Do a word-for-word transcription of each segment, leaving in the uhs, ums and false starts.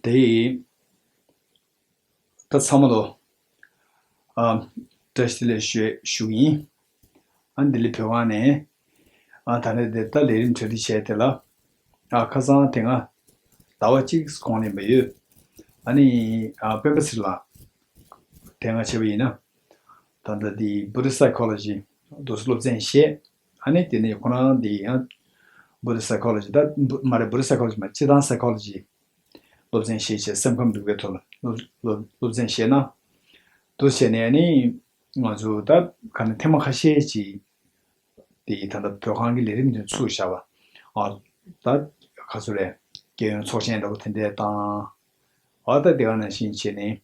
དེ་ད་ཚང་མ་ལོ། ཨ། བཀྲ་ཤིས་བདེ་ལེགས་ཞུ་ཞུ་གི་ཡིན། ཨ། འདི་ལི་བོད་ཁང་ནས། ཨ། ད་ནས་དེ་ལྟ་ལས་རིམ་གྲ་སྒྲིག་བྱས་དེ་ལ། ཨ། ཁ་སང་དེ་སྔ་ཟླ་བ་གཅིག་གོང་ལེན་པ་ཡོད། ཨ་ནི། ཨ། སྤེན་པ་ཚེ་རིང་ལགས་དེ་སྔ་བྱས་པ་ཡིན་ན། ད་ལྟ་འདི་Buddhist Psychology དུ་སློབ་ཚན་བཤད། ཨ་ནི་དེ་ནས་ཁོ་རང་འདི་ཡང་Buddhist Psychology ད་མ་རེད། Buddhist Psychology མ་སྤྱིར་བཏང་Psychology སློབ་ཚན་བཤད་བྱས། སེམས་ཁམས་རིག་པའི་ཐོག་ལ་སློབ་སློབ་སློབ་ཚན་བཤད་ན། འདུག་བྱས་ནས་ནི་ང་ཚོ་ད་ག་ནས་ཐེངས་མ་ཁ་ཤས་ཅིག་དེ་ད་ལྟ་བོད་ཁང་གི་ལས་རིམ་དེ་ཚུགས་བཞག་པ། ཨ། ད་ག་ཚོད་རེད། རྒྱལ་ཡོངས་ཚོགས་ཆེན་འདྲ་པོ་དེ་འདྲས་བཏང་། ཨ། ད་དེ་ག་ནང་བཞིན་བྱས་ནས།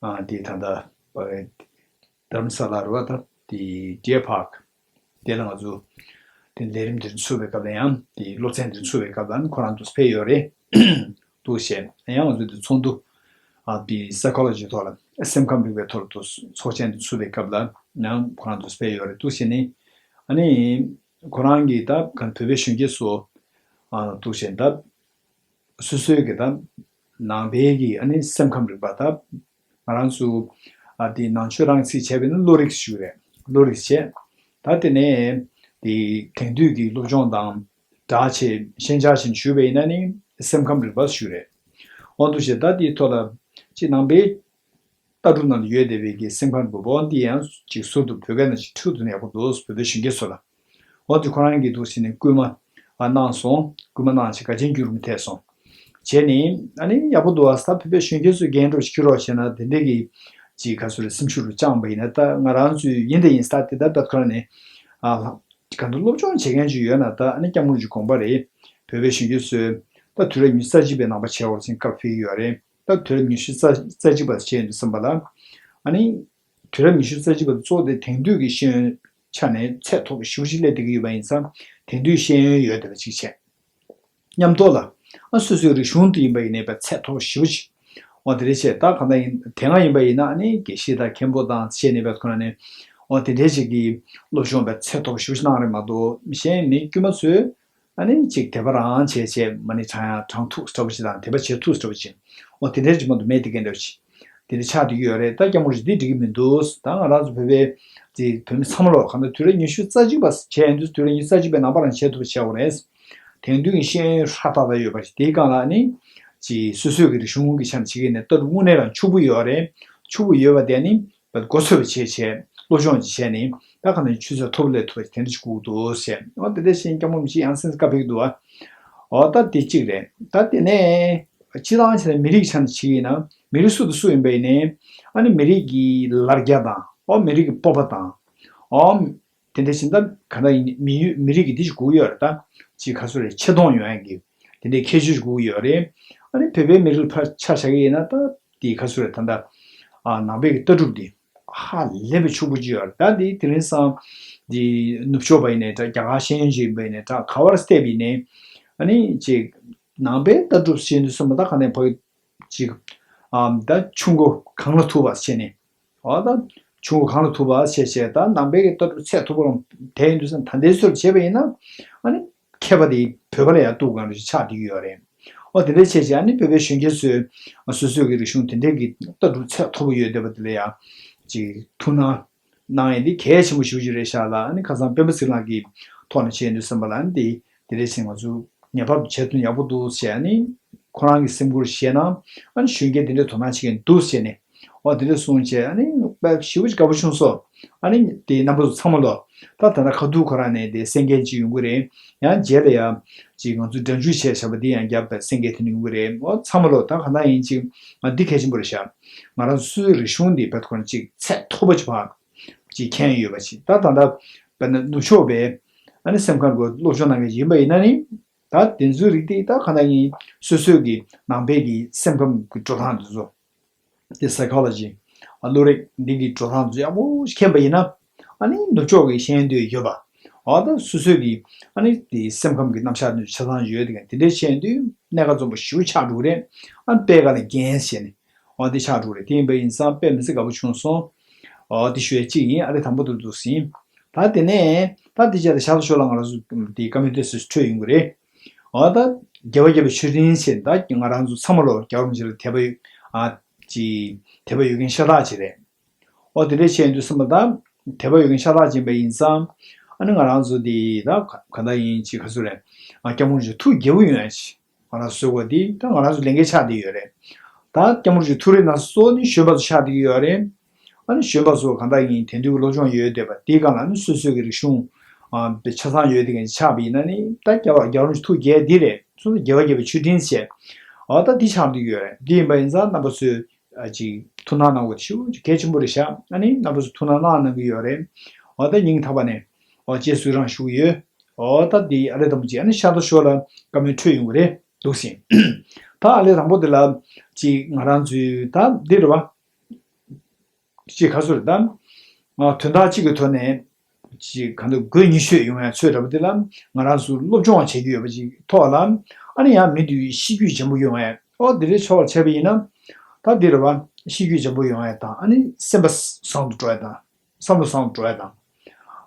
ཨ། དེ་ད་ལྟ་རྡ་རམ་ས་ལ་རུ་བ་ད་དེ་Deer Park དེ་ལ་ང་ཚོ་དེ་ལས་རིམ་དེ་ཚུགས་པའི་སྐབས་ལ་ཡང་དེ་སློབ་ཚན་དེ་ཚུགས་པའི་སྐབས་ལ་ཁོ་རང་དུ་ཕེབས་ཡོད་རེད། འདུག་བྱས་ཡང་ང་ཚོ་དེ་ཚོགས་འདུ། ཨ། དེ་Psychology ཐོག་ལ་སེམས་ཁམས་རིག་པའི་ཐོག་ལ་དུ་ཚོགས་ཆེན་དེ་ཚུགས་པའི་སྐབས་ལ་ཡང་ཁོ་རང་དུ་ཕེབས་ཡོད་རེད། འདུག་བྱས་ནས་ཨ་ནི་ཁོ་རང་གིས་ད་ག་བོད་པའི་གཞོན་སྐྱེས་ཚོ། ཨ། འདུག་བྱས་ད། སོ་སོའི་གི་ད་ནང་པའི་གི་ཨ་ནི་སེམས་ཁམས་རིག་པ་ད་ང་རང་ཚོ། ཨ། དེ་ནང་ཆོས་རང་ཚིག་བྱས་པས་ན་བློ་རིག་ཞུ་རེད། བློ་རིག་བྱས། ད་དེ་ནས་དེ་དེང་དུས་ཀྱི་སློབ་སྦྱོང་དང་སྦྲགས་བྱས་ཤན་སྦྱར་བྱས་ཞུས་པ་ཡིན་ན་ནི་སེམས་ཁམས་རིག་པ་ཞུ་རེད། འོ་འདུག་བྱས་ད་དེའི་ཐོག་ལ་ཅིག་ནང་པའི་ལྟ་གྲུབ་ནང་ལ་ཡོད་བསྡད་པའི་གི་སེམས་ཁམས་རིག་པ་འོ་འདི་ཡང་ཅིག་ཟུར་དུ་བོད་སྐད་ནང་ཞིག་འཁྲིད་ཐུབ་ན་ཡག་པོ་འདུག་བོད་པའི་གཞོན་སྐྱེས་ཚོ་ལ། འོ་དེ་ཁོ་རང་གིས་འདུག་བྱས་ནས་སྐུལ་མ་གནང་སོང་། སྐུལ་མ་གནང་བྱས་ག་ཅན་བརྒྱུད་རིམ་ཐད་སོང་། བྱས་ནས་ཨ་ནི་ཡག་པོ་འདུག་ཨ། ད་བོད་པའི་གཞོན་སྐྱེས་ཚོས་འགན་འཁྲི་འཁྱེར་རོགས་བྱས་ན་དེ་འདྲས་ཀྱི་ཅིག་ག་ཚོད་རེད། སེམས་ཤུགས་རུ་བཅངས་པ་ཡིན་ན་ད་ང་རང་ཚོས་ཡིན་ད་ཡིན་ས་དེ་ད་ད་ཁོ་རང་ནས། ཨ། ག་འདུག་སློབ་སྦྱོང་བྱེད་མཁན་ཅིག་ཡོད་ན་ད་ཨ་ནི་སྐྱབས་མགོན་གྱི་དགོངས་པ་རེད། བོད་པའི་གཞོན་སྐྱེས་ཚོས་ད་དུས་རབས་ཉི་ཤུ་རྩ་གཅིག་པའི་ནང་པ་བྱས་པ་ཟིན་སྐབས་ཕེབས་ཀྱི་ཡོད་རེད། ད་དུས་རབས་ཉི་ཤུ་རྩ་རྩ་གཅིག་པ་བྱས་ཡོད་འདུག་བསམ་པ་ལ། ཨ་ནི། དུས་རབས་ཉི་ཤུ་རྩ་གཅིག་པ་དེ་གཙོ་བོ་དེ་དེང་དུས་ཀྱི་ཤེས་ཡོན་ཆ་ནས་ཚད་མཐོ་པོ་ཞེ་པོ་ཅིག་སླེབས་བསྡད་ཀྱི་ཡོད་པ་ཡིན་ཙང་དེང་དུས་ཤེས་ཡོན་ཡོད་བསྡད་པ་ཅིག་བྱས། མཉམ་དུ་ལ། ཨ། སོ་སོའི་རིག་གཞུང་དེ་ཡིན་པ་ཡིན་ནའི་བས་ཚད་མཐོ་པོ་ཞེ་པོ་ཅིག་འོ་དེ་འདྲ་བྱས་ད་གང་ལྟར་ཡིན་དེ་སྔ་ཡིན་པ་ཡིན་ན་ཨ་ནི་དགེ་བཤེས་དང་མཁན་པོ་དང་བཤད་ནས་བས་ཁོ་ན་ནས། འོ་དེ་འདྲ་ཞིག་གི་སློབ་སྦྱོང་བས་ཚད་མཐོ་པོ་ཞེ་པོ་ཅིག་གནང་རེད་མ་གཏོགས་གཞན་མི་དཀྱུས་མ་ཚོས། ཨ་ནི་ཅིག་དད་པ་རང་བྱས་བྱས་མ་ནི་དྲང་ཡང་དྲང་ཐུབ་འདྲ་པོ་ཅིག་དང་དད་པ་བྱེད་ཐུབ་འདྲ་པོ་ཅིག་འོ་དེ་འདྲའི་རྗེས་མ་དུ་མེད་དེ་གན་འདྲ་པོ་ཅིག་དེ་འདྲ་ཆགས་བསྡད་ཀྱི་ཡོད་རེད། ད་སྐྱབས་མགོན་རེད་འདི་འགྲིག་གི་མི་འདུག་ད་ང་རང་ཚོ་བོད་པའི་དེ་བོད་མི་ཚང་མ་ལོ་གང་ལྟར་དུས་རབས་ཉི་ཤུ་རྩ་གཅིག་པ་བྱས་ཡིན་དུས་དུས་རབས་ཉི་ཤུ་རྩ་གཅིག་པའི་ནང་པ་རང་བྱེད་ཐུབ་པ་བྱས་འོ་རེད། དེང་དུས་ཀྱི་ཤེས་ཡོན་ཧྲ་ཏག་ཏག་ཡོད་པ་ཞིག་དེའི་སྒང་ལ་ནི་ཅིག་སོ་སོའི་གི་རིག་གཞུང་གི་ཆ་ནས་བྱེད་ཀྱི་ནས་ལྟ་གྲུབ་དངོས་གནས་རང་ཕྱུག་པོ་ཡོད་རེད། ཕྱུག་པོ་ཡོད་པ་དེ་ནི། བ་མགོ་ཚོས་པ་བྱས་བྱས་སློབ་སྦྱོང་ཅིག་བྱས་ནས་ད་ག་ནས་ཆུ་ཚད་མཐོ་པོ་ལས་ཐུབ་པ་དེ་འདྲ་ཞིག་དགོས་འདུག་ཟེར། འོ་དེ་འདྲ་བཞིན་སྐྱབས་མགོན་མི་ཅིག་ཡང་སེམས་བཀའ་ཕེབས་འདུག་བ། འོ་ད་དེ་གཅིག་རེད། ད་དེ་ནས་སྤྱིར་བཏང་བྱས་ན་མི་རིགས་ཆ་ནས་བྱས་ཡིན་ན་མི་རིགས་སུ་དང་སུ་ཡིན་པ་ཡིན་ནའི་ཨ་ནི་མི་རིགས་ཀྱི་ལར་རྒྱ་དང་འོ་མི་རིགས་ཀྱི་སྤོབས་པ་དང་འོ་དེ་འདྲ་བཞིན་ད་ག་ན་ཡིན་མི་ཡུལ་མི་རིགས་ཀྱི་དེ་ཞིག་དགོས་ཡོད་རེད། ད་ཅིག་ག་ཚོད་རེད་ཆེ་མཐོང་ཡོང་ཡག་གི་དེ་འདྲའི་ཁྱད་ཆོས་ཤིག་དགོས་ཀྱི་ཡོད་རེད། ཨ་ནི་བོད་པའི་མི་རིགས་ཕར་ཆ་བཞག་གི་ཡིན་ན་ད་དེ་ག་ཚོད་རེད་ད་ལྟ་ཨ་ནང་པའི་གི་ལྟ་གྲུབ་དེ་ཧ་ལས་པའི་ཕྱུག་པོ་ཅིག་ཡོད་རེད། ད་དེ་དེ་རིང་སང་དེ་ནུབ་ཕྱོགས་པ་ཡིན་ནའི་འདྲ་རྒྱ་གར་ཤེས་ཡོན་ཅིག་ཡིན་པ་ཡིན་ནའི་འདྲ་ག་བར་བལྟས་པ་ཡིན་ནའི་ཨ་ནི་ཅིག་ནང་པའི་ལྟ་གྲུབ་ཤེས་ཡོན་དུ་སོང་བ་ད་ག་ནས་ཕ་གི་ཅིག་ཨ་ད་ཆུ་མགོ་གངས་ལ་ཐུག་པ་བྱས་ནས། འོ་ད་ཆུ་མགོ་གངས་ལ་ཐུག་པ་བྱས་བྱས་ད་ནང་པའི་གི་ལྟ་གྲུབ་ཚད་མཐོ་པོ་རང་དེ་ཡིན་དུས་ཙང་ད་ལྟའི་ཚོད་བྱས་པ་ཡིན་ན་ཨ་ནི་མཁས་པ་དེ་བོད་པ་ལ་ཡང་གཏུག་གང་རེ་ཆགས་བསྡད་ཀྱི་ཡོད་རེད། འོ་དེ་འདྲ་བྱས་བྱས་ཨ་ནི་བོད་པའི་གཞོན་སྐྱེས་ཚོས་སོ་སོའི་གི་རིག་གཞུང་དེ་འདྲའི་གི་ལྟ་གྲུབ་ཚད་མཐོ་པོ་ཡོད་བསྡད་པ་དེ་ལ་ཡང་ཅིག་ཐུགས་སྣང་གནང་ཡས་འདི་གལ་ཆེན་པོ་ཞེ་པོ་ཅིག་རེད་ཤག་ལ། ཨ་ནི་ཁ་སང་སྤེན་པ་ཚེ་རིང་ལགས་ཀྱི་ཐོག་ནས་བྱས་ཡོང་དུས་ཙམ་པ་ལ་ཨ་ནི་དེ་དེ་འདྲ་བྱས་ང་ཚོ་ངེས་པར་དུ་བྱེད་ཐུབ་ན་ཡག་པོ་འདུག་ཟེར། ཨ་ནི་ཁོ་རང་གི་སེམས་ཁུར་བཞེས་ན་ཨ་ནི་གཞོན་སྐྱེས་དེ་འདྲའི་དོ་སྣང་བྱེད་མཁན་འདུག་ཟེར་ནས། འོ་དེ་འདྲ་གསུངས་བྱས་ཨ་ནི་དཔེ་ཞེ་པོ་ཅིག་དགའ་པོ་བྱུང་སོང་། ཨ་ནི་དེ་རྣམ་པ་ཚོ་ཚང་མ་ལོ། ད་ད་ལྟ་ཁ་ཐུག་ཁོ་རང་ནས་དེ་གསན་མཁན་ཅིག་ཡོང་གི་རེད། ཡང་རྗེས་ལ་ཡང་ཅིག་ང་ཚོ་སྒྲ་འཇུག་བྱས་བྱས་པ་འདི་ཡང་རྒྱབ་པའི་གསན་མཁན་དེ་འདྲ་ཡོང་གི་རེད། འོ་ཚང་མ་ལོ་ད་ག་ན་ཡིན་ཅིག་ང་འདི་གལ་ཆེན་པོ་རེད་ཤག་ང་རང་ཚོའི་རིག་གཞུང་འདི་བེད་ཁོ་རང་ཅིག་ཚད་མཐོ་པོ་ཅིག་བར་ཅིག་མཁྱེན་ཡོད་པ་ཅིག་ད་ད་ལྟ་དཔེར་ན་ནུབ་ཕྱོགས་པའི་ཨ་ནི་སེམས་ཁམས་ཀྱི་སློབ་སྦྱོང་གནང་མཁན་ཡིན་པ་ཡིན་ན་ནི། ད་དེ་ཚོའི་རིགས་དེ་ད་ག་ན་ཡིན་སོ་སོའི་གི་ནང་པའི་གི་སེམས་ཁམས་ཀྱི་འགྲོ་སྟངས་དེ་ཚོ། དེ་Psychology ཨ་བློ་རིག་འདི་གི་འགྲོ་སྟངས་ཚོ་ཡག་པོ་ཞིག་མཁྱེན་པ་ཡིན་ན། ཨ་ནི་ནུབ་ཕྱོགས་ཀྱི་ཤེས་ཡོན་དེ་ཡོད་པ། འོ་ད་སོ་སོའི་གི་ཨ་ནི་དེ་སེམས་ཁམས་ཀྱི་རྣམ་གཞག་དེ་ཆ་ཚང་ཡོད་དེ་ག་དེ་འདྲའི་ཤེས་ཡོན་དེ་གནད་འགག་རྩོམ་པ་ཞེ་པོ་ཆགས་འགྲོ་གི་རེད། ཨ་ནི་དཔེ་ག་ལ་རྒན་ཞེས་ནས། འོ་དེ་ཆགས་འགྲོ་གི་རེད། དེ་ཡིན་པ་ཡིན་ཙང་དཔེ་མི་སྲིད་དགའ་པོ་བྱུང་སོང་། འོ་དེ་ཞུ་ཡ་གཅིག་ཡིན། ཨ་རེ་དང་པོ་དུ་འདུག་ཟིན། ད་དེ་ནས་ད་དེ་བྱས་ད་ཤར་ཕྱོགས་ལ་ང་རང་ཚོ་དེ་བཀའ་མོལ་དེ་སུས་འཕྲོད་ཡོང་གི་རེད། འོ་ད་ རྒྱལ་བ་དགྱེས་པའི་མཆོད་སྤྲིན་ཞེས་ད་ང་རང་ཚོ་ཚང་མ་ལོ་རྒྱལ་བ་རིན་པོ་ཆེ་ལ་དད་པ་ཡོད་ཨ་ཅི་དད་པ་ཡོད་མཁན་ཤ་སྟག་ཅིག་རེད། ཨོ་དེ་འདྲ་བྱས་ཡོང་དུས་ཙམ་པ་ད་དད་པ་ཡོད་མཁན་ཤ་སྟག་ཅིག་ཡིན་པ་ཡིན་ཙང་། ཨ་ནི་ང་རང་ཚོ་འདི་ད་ག་ག་འདྲ་ཡིན་ཅིག་ག་ཚོད་རེད། ཨ་སྐྱབས་མགོན་རིན་པོ་ཆེ་ཐུགས་དགྱེས་པོ་ཡོང་ཡ་ཅིག་ང་རང་བཟོ་དགོས་འདི་ད་ང་རང་ཚོ་ལས་འགན་ཆགས་བསྡད་ཡོད་རེད། ད་སྐྱབས་མགོན་རིན་པོ་ཆེ་ཐུགས་རེ་ན་སོ་ནི་གཞོན་པ་ཚོ་ཆགས་བསྡད་ཀྱི་ཡོད་རེད། ཨ་ནི་གཞོན་པ་ཚོ་གང་ལྟར་ཡིན་དེང་དུས་ཀྱི་སློབ་སྦྱོང་ཡོད་བསྡད་པ་དེའི་སྒང་ལ་ཨ་ནི་སོ་སོའི་གི་རིག་གཞུང་ཨ་ཆ་ཚང་ཡོད་བསྡད་མཁན་ཆགས་པ་ཡིན་ན་ནི་ད་རྒྱལ་བ་རྒྱལ་བ་རིན་པོ་ཆེ་ཐུགས་དགྱེས་འདི་རེད། སོ་སོ་རྒྱལ་བ་དགྱེས་པའི་མཆོད་སྤྲིན་ཟེར། ཨ་ད་འདི་ཆགས་བསྡད་ཀྱི་ཡོད་རེད། འདི་ཡིན་པ་ཡིན་ཙང་རྣམ་པ་ཚོས་ཨ་ཅིག་ཐུགས་སྣང་གནང་དགོས་ཤུགས་ཀྱི་གལ་ཆེན་པོ་རེད་ཤག་ཨ་ནི་རྣམ་པ་ཚོས་ཐུགས་སྣང་གནང་གནང་གི་ཡོད་རེད། ཨ་ད་སྙིང་ཐག་པ་ནས་ཨ་རྗེས་སུ་ཡི་རང་ཞུ་གི་ཡོད། ཨོ་ད་འདི་ཨ་ལས་དང་པོ་ཅིག་ཨ་ནི་ཤར་དང་ཞོར་ལ་བཀའ་མོལ་འཕྲོད་ཡོང་གི་རེད་འདུག་ཟིན། ད་ཨ་ལས་དང་པོ་དེ་ལ་ཅིག་ང་རང་ཚོའི་ད་འདི་རེད་བ། ཅིག་ག་ཚོད་རེད་ད། ང་དོན་དག་ཅིག་གི་ཐོག་ནས་ཅིག་ག་འདུག་དགོས་ཉེ་ཤོས་ཡོང་ཡ་ཚོད་འདྲ་པོ་དེ་ལ་ང་རང་ཚོ་སློབ་སྦྱོང་བྱེད་རྒྱུ་ཡོད་པ་ཅིག་ཐོག་ལ་ཨ་ནི་ཡང་མི་འདུས་ཤེས་རྒྱུ་འཇམ་པོ་ཡོང་ཡ། ཨོ་འདི་འདྲའི་ཕྱོགས་ལ་བྱས་པ་ཡིན་ན་ད་འདི་རེད་བ། ཤེས་རྒྱུ་འཇམ་པོ་ཡོང་ཡ་དང་ཨ་ནི་སེམས་པ་བཟང་དུ་འགྲོ་ཡ་དང་། བསམ་བློ་བཟང་དུ་འགྲོ་ཡ་དང་།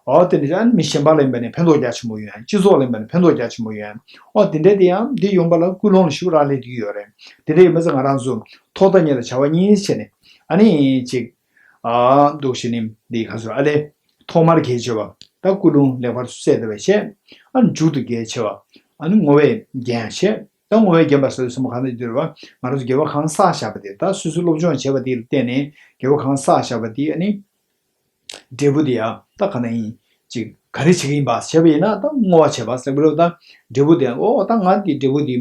འོ་དེ་འདྲ་ཨ་ནི་མི་གཞན་པ་ལ་ཡིན་པ་ནི་ཕན་ཐོགས་རྒྱ་ཆེན་པོ་ཡོད། སྤྱི་ཚོགས་ལ་ཡིན་པ་ནི་ཕན་ཐོགས་རྒྱ་ཆེན་པོ་ཡོད། འོ་དེ་འདྲ་དེ་ཡང་འདི་ཡོང་པ་ལ་ཀུན་སློང་ལ་ཞུགས་རག་ལས་འདུག་ཡོད་རེད། དེ་འདྲ་ཡིན་པ་ཚེ་ང་རང་ཚོ་ཐོག་མཐའ་གཉིས་ལ་བྱ་བ་གཉིས་བྱས་ནས་ཨ་ནི་ཅིག་ཨ་འདུག་བྱས་ནི་འདི་ག་ཚོད་ཨ་ལས་ཐོག་མར་གལ་ཆེ་བ་ད་ཀུན་སློང་ལེགས་པར་གསལ་བཏབ་པ་བྱས། ཨ་ནི་མཇུག་ཏུ་གལ་ཆེ་བ་ཨ་ནི་བསྔོ་བས་བརྒྱན་བྱས། ད་བསྔོ་བས་བརྒྱན་པ་ཟེར་དུས་ཙམ་པ་གང་ལྟར་འདི་རེད་བ། ང་རང་ཚོ་དགེ་བ་གང་བསགས་བཞག་པ་དེ་ད་སོ་སོའི་སློབ་སྦྱོང་བྱས་པ་དེ་ལ་བརྟེན་ནས་དགེ་བ་གང་བསགས་བཞག་པ་དེ་ཨ་ནི། འབྲས་བུ་དེ་ཡང་ད་ག་ན་ཡིན་ཅིག་ག་རེ་བྱེད་ཀྱི་ཡིན་པ་བྱས་པ་ཡིན་ན་ད་བསྔོ་བ་བྱས་པ་ཟེར་གི་རེད། ད་འབྲས་བུ་དེ་ཡང་ཨོ་ད་ང་འདི་འབྲས་བུ་དེ་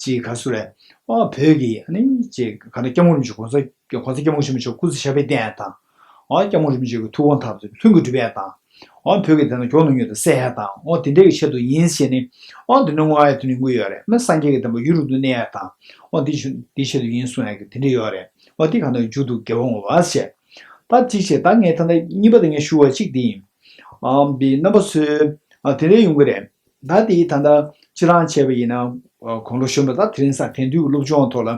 ཅིག་ག་སུ་རེད། ཨོ་བོད་ཀྱི་ཨ་ནི་ཅིག་ག་ན་སྐྱབས་མགོན་རིན་པོ་ཆེ་གོང་ས་གོང་ས་སྐྱབས་མགོན་ཆེན་པོ་མཆོག་སྐུ་ཚེ་ཞབས་པད་བརྟན་ཡ་དང་། ཨོ་སྐྱབས་མགོན་རིན་པོ་ཆེ་གི་ཐུགས་དགོངས་ལྟར་དུ་ལྷུན་གྱིས་གྲུབ་ཡ་དང་། ཨོ་བོད་ཀྱི་དེ་ན་གྱོང་ནོར་ཉུང་དུ་སེལ་ཡ་དང་། ཨོ་དེ་འདྲ་གི་ཆེད་དུ་ཡིན་ཟེར་ནས་ཨོ་འདི་འདྲ་བསྔོ་བ་ཡ་དེ་འདྲ་ཡོང་གི་ཡོད་རེད། མི་སངས་རྒྱས་ཀྱི་བསྟན་པ་ཡུན་རིང་དུ་གནས་ཡ་དང་། ཨོ་འདི་ཆེད་འདི་ཆེད་དུ་ཡིན་གསུང་ཡ་གི་དེ་འདྲ་ཡོད་རེད། ཨོ་འདི་གང་ལྟར་མཇུག་ཏུ་དགེ་བ་བསྔོ་བ་ཟེར། ད་གཅིག་བྱས་ད་ངས་ད་ལྟ་གཉིས་པ་དེ་ངས་ཞུ་བ་གཅིག་དེ་ཡིན། ཨ་འདི་རྣམ་པ་ཚོས་ཨ་དེ་འདྲ་ཡོང་གི་རེད། ད་དེ་ད་ལྟ་སྤྱིར་བཏང་བྱས་པ་ཡིན་ན་ཨ་དགུང་ལོ་གཞོན་པ་ད་དེ་རིང་སང་དེང་དུས་ཀྱི་སློབ་སྦྱོང་ཐོག་ལ་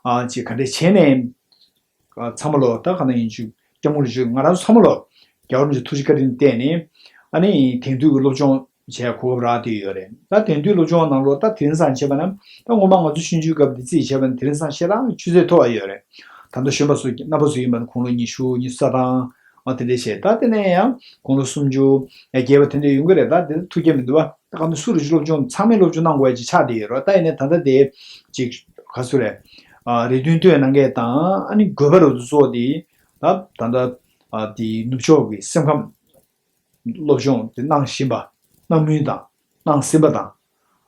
ཨ་ཅིག་ག་འདྲས་བྱས་ནས་ཨ་ཚང་མ་ལོ་ད་ག་ན་ཡིན་ཆུ་སྐྱབས་མགོན་རིན་པོ་ཆེ་ང་རང་ཚོ་ཚང་མ་ལོ་རྒྱལ་བ་རིན་པོ་ཆེ་ཐུགས་རྗེ་བཀའ་དྲིན་བརྟེན་ནས་ཨ་ནི་དེང་དུས་ཀྱི་སློབ་སྦྱོང་བྱས་གོ་སྐབས་རག་བསྡད་ཡོད་རེད། ད་དེང་དུས་སློབ་སྦྱོང་ནང་ལོགས་ད་དེང་སང་བྱས་པ་ན་ད་ངོ་མ་ང་ཚོ་ཆུང་ཆུང་སྐབས་དེ་རྩིས་བྱས་པ་ན་དེང་སང་ཞེ་དྲག་ཆུ་ཚད་མཐོ་བ་ཡོད་རེད། ད་ལྟ་གཞོན་པ་ཚོ་རྣམ་པ་ཚོ་ཡིན་པ་ན་དགུང་ལོ་ཉི་ཤུ་ཉི་ཤུ་རྩ་གྲངས་ཨ་དེ་འདྲས་བྱས། ད་དེ་ནས་ཡང་དགུང་ལོ་སུམ་ཅུ་ཡ་བརྒྱད་པ་དེ་འདྲས་ཡོང་གི་རེད། ད་དེ་ཐུགས་བསྐྱེད་མི་འདུག་བ། ད་ག་ནས་སུ་རུ་སློབ་སྦྱོང་ཚང་མས་སློབ་སྦྱོང་གནང་དགོས་ཡ་ཅིག་ཆགས་བསྡད་ཡོད་རེད། ད་ཡིན་ནའི་ད་ལྟ་དེ་ཅིག་ག་ཚོད་རེད། ཨ་རེ་འདུན་སྟོན་གནང་མཁན་དང་ཨ་ནི་དགོས་པ་རུ་ཚོགས་དེ་ད་ད་ལྟ་ཨ་དེ་ནུབ་ཕྱོགས་ཀྱི་སེམས་ཁམས་སློབ་སྦྱོང་དེ་གནང་བཞིན་པ་གནང་མུས་དང་གནང་ཟིན་པ་དང་།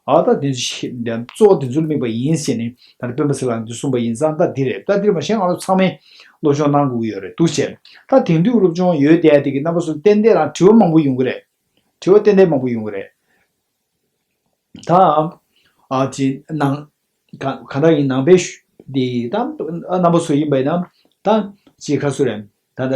ཨ་ད་དེ་ཚོ་གཙོ་བོ་དེ་ཚོ་ལ་དམིགས་པ་ཡིན་ཟེར་ནས་ད་ནི་སྤེན་པ་ཚེ་ལགས་འདི་གསུངས་པ་ཡིན་ཙང་ད་འདི་རེད། ད་འདིར་མ་གཞི་ང་ཚོ་ཚང་མས་སློབ་སྦྱོང་གནང་དགོས་ཀྱི་ཡོད་རེད་འདུག་བྱས། ད་དེང་དུས་སློབ་སྦྱོང་ཡོད་བསྡད་དེ་གི་རྣམ་པ་ཚོ་ཏན་ཏན་རང་དྲི་བ་མང་པོ་ཡོང་གི་རེད། དྲི་བ་ཏན་ཏན་མང་པོ་ཡོང་གི་རེད། ད་ཨ་ཅི་ནང་ག་ག་འདྲ་ཡིན་ནང་པའི་ཤུ་འདི་ད་རྣམ་པ་ཚོ་ཡིན་པ་ཡིན་ན་ད་ཅི་ག་སུ་རེད། ད་ལྟ་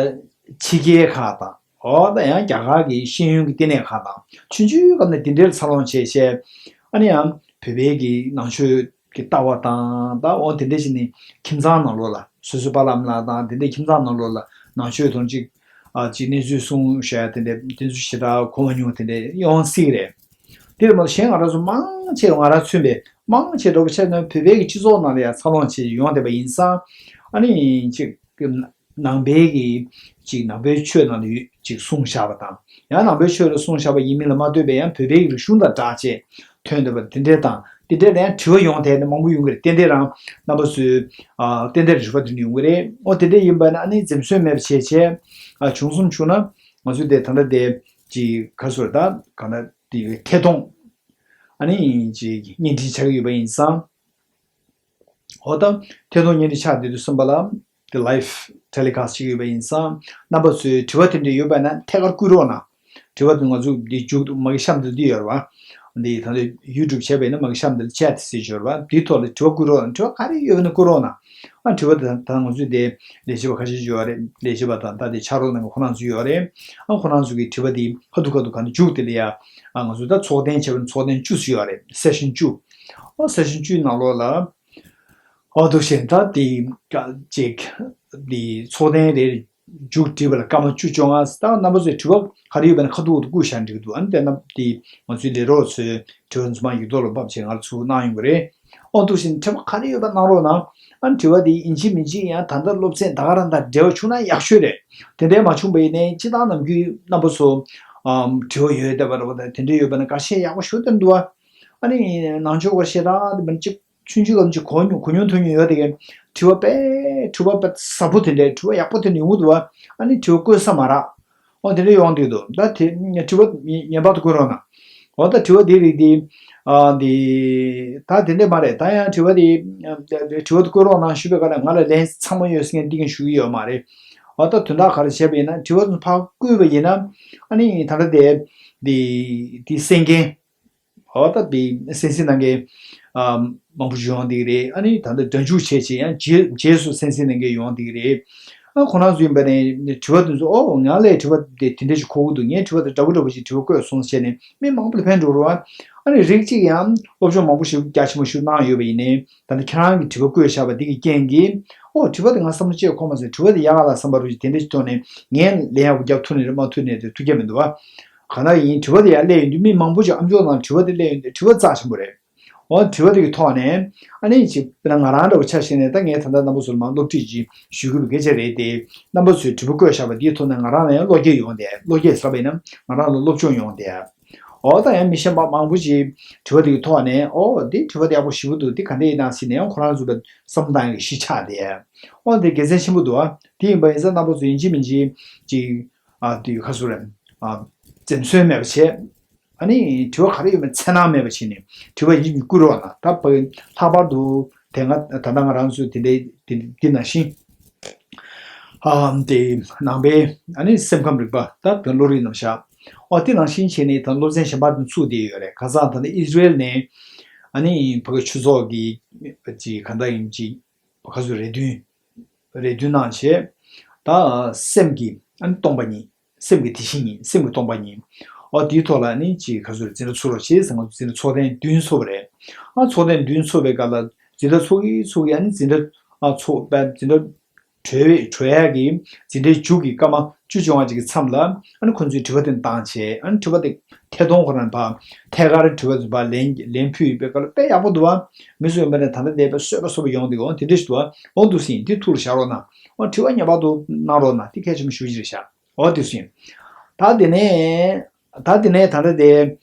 ཕྱི་རྒྱལ་ཁག་དང་ཨོ་ད་ཡང་རྒྱ་གར་གྱི་ཤེས་ཡོན་གྱི་ལྟེ་གནས་ཁག་དང་ཆུང་ཆུང་སྐབས་ནས་འདི་འདྲའི་འཚར་ལོངས་བྱས་བྱས། ཨ་ནི་ཡང་བོད་པའི་གི་ནང་ཆོས་ཀྱི་ལྟ་བ་དང་ད་འོ་དེ་འདྲ་ཞིག་ནི་ཁྱིམ་ཚང་ནང་ལོགས་ལ་སོ་སོའི་པཱ་ལགས་ཨ་མ་ལགས་དང་དེ་འདྲའི་ཁྱིམ་ཚང་ནང་ལོགས་ལ་ནང་ཆོས་དང་ཅིག་ཨ་ཅིག་གནས་ཚུལ་གསུང་བཤད་དེ་འདྲ་དེ་ཚོ་ཞེ་དྲག་གོ་མ་མྱོང་དེ་འདྲ་ཡོང་སྲིད་ཀྱི་རེད། དེར་མ་གཞན་ང་རང་ཚོ་མང་ཆེ་ང་རང་མཚོན་པའི་མང་ཆེ་འགྲོ་བ་ཆ་ན་བོད་པའི་གི་སྤྱི་ཚོགས་ནང་ལ་ཡང་འཚར་ལོངས་བྱེད་ཡོང་བསྡད་པ་ཡིན་ཙང་། ཨ་ནི་ཅིག་ནང་པའི་གི་ཅིག་ནང་པའི་ཆོས་ནང་ལ་ཡོད་ཅིག་གསུངས་བཞག་པ་དང་ཡང་ནང་པའི་ཆོས་ལ་གསུངས་བཞག་པ་ཡིན་མིན་ལ་མ་ལྟོས་པའི་ཡང་བོད་པའི་གི་རིག་གཞུང་དང་སྦྲགས་བྱས་ཐོན་བསྡད་པ་དེ་འདྲའི་དང་དེ་འདྲའི་ལ་ཡང་དྲི་བ་ཡོང་ཐལ་ནི་མང་པོ་ཡོང་གི་རེད། ཏན་ཏན་རང་རྣམ་པ་ཚོས་ཨ་ཏན་ཏན་རིག་པ་དེ་འདྲ་ཡོང་གི་རེད། ཨོ་དེ་འདྲ་ཡིན་པ་ན་ཨ་ནི་འཛེམ་ཟོན་མེད་པ་བྱས་བྱས་ཨ་བྱུང་སོང་བྱུང་ན་ང་ཚོས་དེ་ད་ལྟ་དེ་ཅིག་ག་སོ་ད་ག་ན། དེ་ཐད་གཏོང་ཨ་ནི་ཅིག་བརྙན་འཕྲིན་ཆགས་ཀྱི་ཡོད་པ་ཡིན་ཙང་། འོ་ད་ཐད་གཏོང་བརྙན་འཕྲིན་ཆགས་བསྡད་དུས་ཙམ་པ་ལ་དེ་live telecast་བྱེད་ཀྱི་ཡོད་པ་ཡིན་ཙང་རྣམ་པ་ཚོས་དྲི་བ་དེ་འདྲ་ཡོད་པ་ན་ཐད་ཀར་བསྐུར་རོགས་གནང་། དྲི་བ་དེ་ང་ཚོ་འདི་མཇུག་ཏུ་མ་གི་གཤམ་དུ་འདི་ཡོད་རེད་བ། འདི་ད་ལྟ་YouTube་བྱས་པ་ཡིན་ན་མ་གི་གཤམ་དུ་chat་ཟེར་ཡོད་རེད་བ། འདིའི་ཐོག་ལ་དྲི་བ་བསྐུར་རོགས་གནང་། དྲི་བ་ག་རེ་ཡོད་པ་ན་བསྐུར་རོགས་གནང་། ཨ་དྲི་བ་དེ་ད་ང་ཚོས་དེ་ལས་བྱེད་པ་ཁ་ཤས་ཡོད་རེད། ལས་བྱེད་པ་དང་ད་དེ་ཕྱག་རོགས་གནང་མཁན་ཁོ་རང་ཚོ་ཡོད་རེད། ཨ་ཁོ་རང་ཚོ་གི་དྲི་བ་དེ་ཁ་ཐུག་ཁ་ཐུག་ག་ནས་མཇུག་དེ་ལ་ཡ། ཨ་ང་ཚོ་ད་ཚོགས་ཐེངས་བྱས་པ་ན་ཚོགས་ཐེངས་བཅུ་ཙམ་ཡོད་རེད། session་བཅུ། ཨ་session་བཅུའི་ནང་ལོགས་ལ། ཨ་འདུག་བྱས་ད་དེ་ཀ་ཅིག་དེ་ཚོགས་ཐེངས་རེ་ མཇུག་བསྒྲིལ་བ་ལ་སྐར་མ་བཅུ་བཅོ་ལྔ། ད་རྣམ་པ་ཚོས་དྲི་བ་ག་རེ་ཡོད་པ་ན་ཁ་ཐུག་ཏུ་བསྐུར་བཞག་འགྲིག་གི་འདུག་ཨ་ནི་དེ་རྣམ་དེ་ང་ཚོའི་ལས་རོགས་ཚོས་དྲི་བ་ཚོ་མར་ཡིག་ཐོག་ལ་ཕབ་བྱས་ང་ལ་ཚུར་གནང་ཡོང་གི་རེད། ཨོ་འདུག་སེ་དྲི་བ་ག་རེ་ཡོད་པ་གནང་རོགས་གནང་། ཨ་ནི་དྲི་བ་དེ་ཡིན་གཅིག་མིན་གཅིག་ཡང་ད་ལྟ་སློབ་ཚན་ད་ག་རང་དང་འབྲེལ་བ་བྱུང་ན་ཡག་ཤོས་རེད། དེ་འདྲའི་མ་བྱུང་བ་ཡིན་ནའི་སྤྱིར་བཏང་ནམ་རྒྱུན་རྣམ་པ་ཚོ་ཨམ་དྲི་བ་ཡོད་བསྡད་པ་རེད་པ། དེ་འདྲ་ཡོད་པ་ན་འགའ་ཤས་ཡག་པོ་ཞེ་དྲག་འདུག་ཨ། ཨ་ནི་ནང་ཆོས་སྐོར་ཞེ་དྲག་དེ་མིན་གཅིག་ཆུང་ཆུང་ལམ་གཅིག་གོ་མྱོང་གོ་མྱོང་ཐོས་མྱོང་ཡོད་དེ་གའི་དྲི་བ་དཔེ་དྲི་བ་དཔེ་ཟབ་པོ་དེ་འདྲའི་དྲི་བ་ཡག་པོ་དེ་འདྲ་ཡོང་གི་འདུག་ཨ། ཨ་ནི་དྲི་བ་བཀོད་ས་མ་རག་ཨོ་དེ་འདྲ་ཡོང་གི་འདུག་ད་དེ་དྲི་བ་ངེས་པར་དུ་བཀོད་རོགས་གནང་། འོ་ད་དྲི་བ་དེ་རིགས་དེ་ཨ་དེ་ད་དེ་འདྲ་མ་རེད། ད་ཡང་དྲི་བ་དེ་དྲི་བ་དེ་བཀོད་རོགས་གནང་ཞུས་པའི་སྐབས་ལ་ང་ལ་ལན་ཚང་མ་ཡོད་ཟེར་མཁན་འདི་གིན་ཞུ་གི་ཡོད་མ་རེད། འོ་ད་དོན་དག་ག་རེ་བྱས་པ་ཡིན་ན་དྲི་བ་དེ་ཕར་བཀོད་པ་ཡིན་ན་ཨ་ནི་ད་ལྟ་དེ་དེ་དེ་གསན་མཁན། འོ་ད་དེ་གསན་གཟིགས་གནང་མཁན་ཨ་མང་པོ་ཞིག་ཡོང་བསྡད་ཀྱི་རེད། ཨ་ནི་ད་ལྟ་སྒྲ་འཇུག་བྱས་བྱས་ཡང་རྗེས་རྗེས་སུ་གསན་གཟིགས་གནང་མཁན་ཡོང་བསྡད་ཀྱི་རེད། ཨ་ཁོ་རང་ཚོ་ཡིན་པ་ནས་དྲི་བ་དེ་ཚོ་ཨོ་ང་ལས་དྲི་བ་དེ་དེ་འདྲ་ཞིག་གོ་གི་འདུག་ངས་དྲི་བ་དེ་འདྲ་པོ་འདྲ་པོ་ཞིག་དྲི་བ་བཀོད་སོང་ཟེར་ནས་མི་མང་པོ་ལ་ཕན་འགྲོ་རུང་ཨ་ནི་རིགས་གཅིག་ཡང་སློབ་སྦྱོང་མང་པོ་ཞིག་རྒྱ་ཆེན་པོ་ཞིག་གནང་ཡོད་པ་ཡིན་ནའི་ད་ལྟ་ཁྱེད་རང་གིས་དྲི་བ་བཀོད་བཞག་པ་འདི་གི་རྐྱེན་གྱིས་ཨོ་དྲི་བ་དེ་ང་བསམ་བློ་ཅིག་འཁོར་མ་སོང་། དྲི་བ་དེ་ཡག་ག་ལ་བསམ་པ་རུ་ཞིག་དེ་འདྲ་ཞིག་ཐོག་ནས་ངས་ལན་ཡག་པོ་རྒྱབ་ཐུབ་ནི་རེད་མ་ཐུབ་ནི་རེད་ཐུགས་ཁྱད་མི་འདུག་བ། གང་ལྟར་ཡིན་དྲི་བ་དེ་ཡར་སླེབས་ཡོང་དུས་མི་མང་པོ་ཅིག་ཨམ་ཅོག་ནང་དྲི་བ་དེ་སླེབས་ཡོང་དུས་དྲི་བ་རྩ་ཆེན་པོ་རེད། འོ་དྲི་བ་དེ་གི་ཐོག་ནས་ཨ་ནི་ཅིག་དཔེར་ན་ང་རང་འདྲ་བོ་ཆ་བཞག་ནས་ད་ངས་ད་ལྟ་རྣམ་པ་ཚོ་ལ་མར་སློབ་ཁྲིད་ཅིག་ཞུ་དགོས་པའི་སྐད་ཆ་རེད་དེ། རྣམ་པ་ཚོས་དྲི་བ་བཀོད་བཞག་པ་དེའི་ཐོག་ནས་ང་རང་ལ་ཡང་བློ་སྐྱེད་ཡོང་དེ་བློ་སྐྱེད་ཟེར་བ་ཡིན་ན་ང་རང་ལ་སློབ་སྦྱོང་ཡོང་དེ། འོ་ད་ཡང་མི་གཞན་པ་མང་པོ་ཅིག་དྲི་བ་དེ་གི་ཐོག་ནས་ཨོ་དེ་དྲི་བ་དེ་ཡག་པོ་ཞེ་པོ་འདུག་དེ་ག་འདྲ་ཡིན་ན་ཟེར་ནས་ཡང་ཁོ་རང་ཚོ་བསམ་བློ་བཏང་ཡག་གི་གཞི་ཆགས་དེ། ཨོ་དེ་དགེ་མཚན་ཆེན་པོ་འདུག་ཨ། དེ་ཡིན་པ་ཡིན་ཙང་རྣམ་པ་ཚོ་ཡིན་གཅིག་མིན་གཅིག་ཅིག་ཨ་དེ་ག་ཚོད་རེད། ཨ་འཛེམ་ཟོན་མེད་པ་བྱས། ཨ་ནི་དྲི་བ་ག་རེ་ཡོད་མེད་འཚེར་སྣང་མེད་པ་བྱས་ནས་དྲི་བ་ཡིན་གཅིག་མིན་གཅིག་བཀོད་རོགས་གནང་། ད་ཕ་ལྷག་པར་དུ་དེ་སྔ་ད་ལྟ་ང་རང་ཚོས་དེ་འདྲའི་དེ་འདི་ནང་བཞིན་ཨ་དེ་ནང་པའི་ཨ་ནི་སེམས་ཁམས་རིག་པ་ད་བོད་བློ་རིག་རྣམ་གཞག་ཨོ་དེ་ནང་བཞིན་བྱས་ནས་ད་སློབ་ཚན་གཞན་པ་དེ་ཚུགས་བསྡད་ཡོད་རེད། ཁ་སང་ད་ནི་ཨི་སི་རེལ་ནས་ཨ་ནི་ཕ་གི་ཆོས་ཚོགས་ཀྱི་ཅིག་ག་འདྲ་ཡིན་ཅིག་ཁ་སུ་རེ་འདུན་རེ་འདུན་གནང་བྱས། ད་སེམས་ཀྱི་ཨ་ནི་སྟོང་པ་ཉིད། སེམས་ཀྱི་དེ་བཞིན་ཉིད། སེམས་ཀྱི་སྟོང་པ་ཉིད། ཨོ་དེའི་ཐོག་ལ་ནི་ཅིག་ག་ཚོད་འཛིན་གྲྭ་ཚུགས་རོགས་བྱེད་ཟེར་ང་ཚོ་འཛིན་གྲྭ་ཚོགས་ཐེངས་བདུན་ཚུགས་པ་རེད། ཨ་ཚོགས་ཐེངས་བདུན་ཚུགས་པའི་སྐབས་ལ་འཛིན་གྲྭ་ཚུགས་ཀྱི་ཚུགས་ཀྱི་ཨ་ནི་འཛིན་གྲྭ་ཨ་ཚོགས་པ་འཛིན་གྲྭ་གྲོལ་བའི་གྲོལ་ཡག་གི་འཛིན་གྲྭའི་མཇུག་གི་སྐར་མ་བཅུ་བཅོ་ལྔ་ཅིག་གི་མཚམས་ལ་ཨ་ནི་ཁོང་ཚོས་དྲི་བ་དེ་བཏང་བྱས། ཨ་ནི་དྲི་བ་དེ་ཐད་གཏོང་ཁོ་རང་ཕར་ཐད་ཀར་དྲི་བ་དེ་ཕར་ལན་ལན་ཕུལ་ཡོད་པའི་སྐབས་ལ་དཔེ་ཡག་པོ་འདུག་བ། མི་ཚོས་ཡིན་པ་ནས་ད་ལྟ་འདས་པའི་གསོལ་བ་སོགས་པ་ཡོང་དུས་འོ་དེ་འདྲ་ཞིག་འདུག་བ། འོ་འདུག་སེ་ཡིན་དེ་ཐུགས་ལ་བཞག་རོགས་གནང་། འོ་དྲི་བ་ངེས་པར་དུ་གནང་རོགས་གནང་། དེ་གལ་ཆེན་པོ་ཞེ་པོ་ཅིག་རེད་ཤག་འོ་དེ་སུ་ཡིན། ད་དེ་ནས་ད་དེ་ནས་ད་ལྟ་དེ་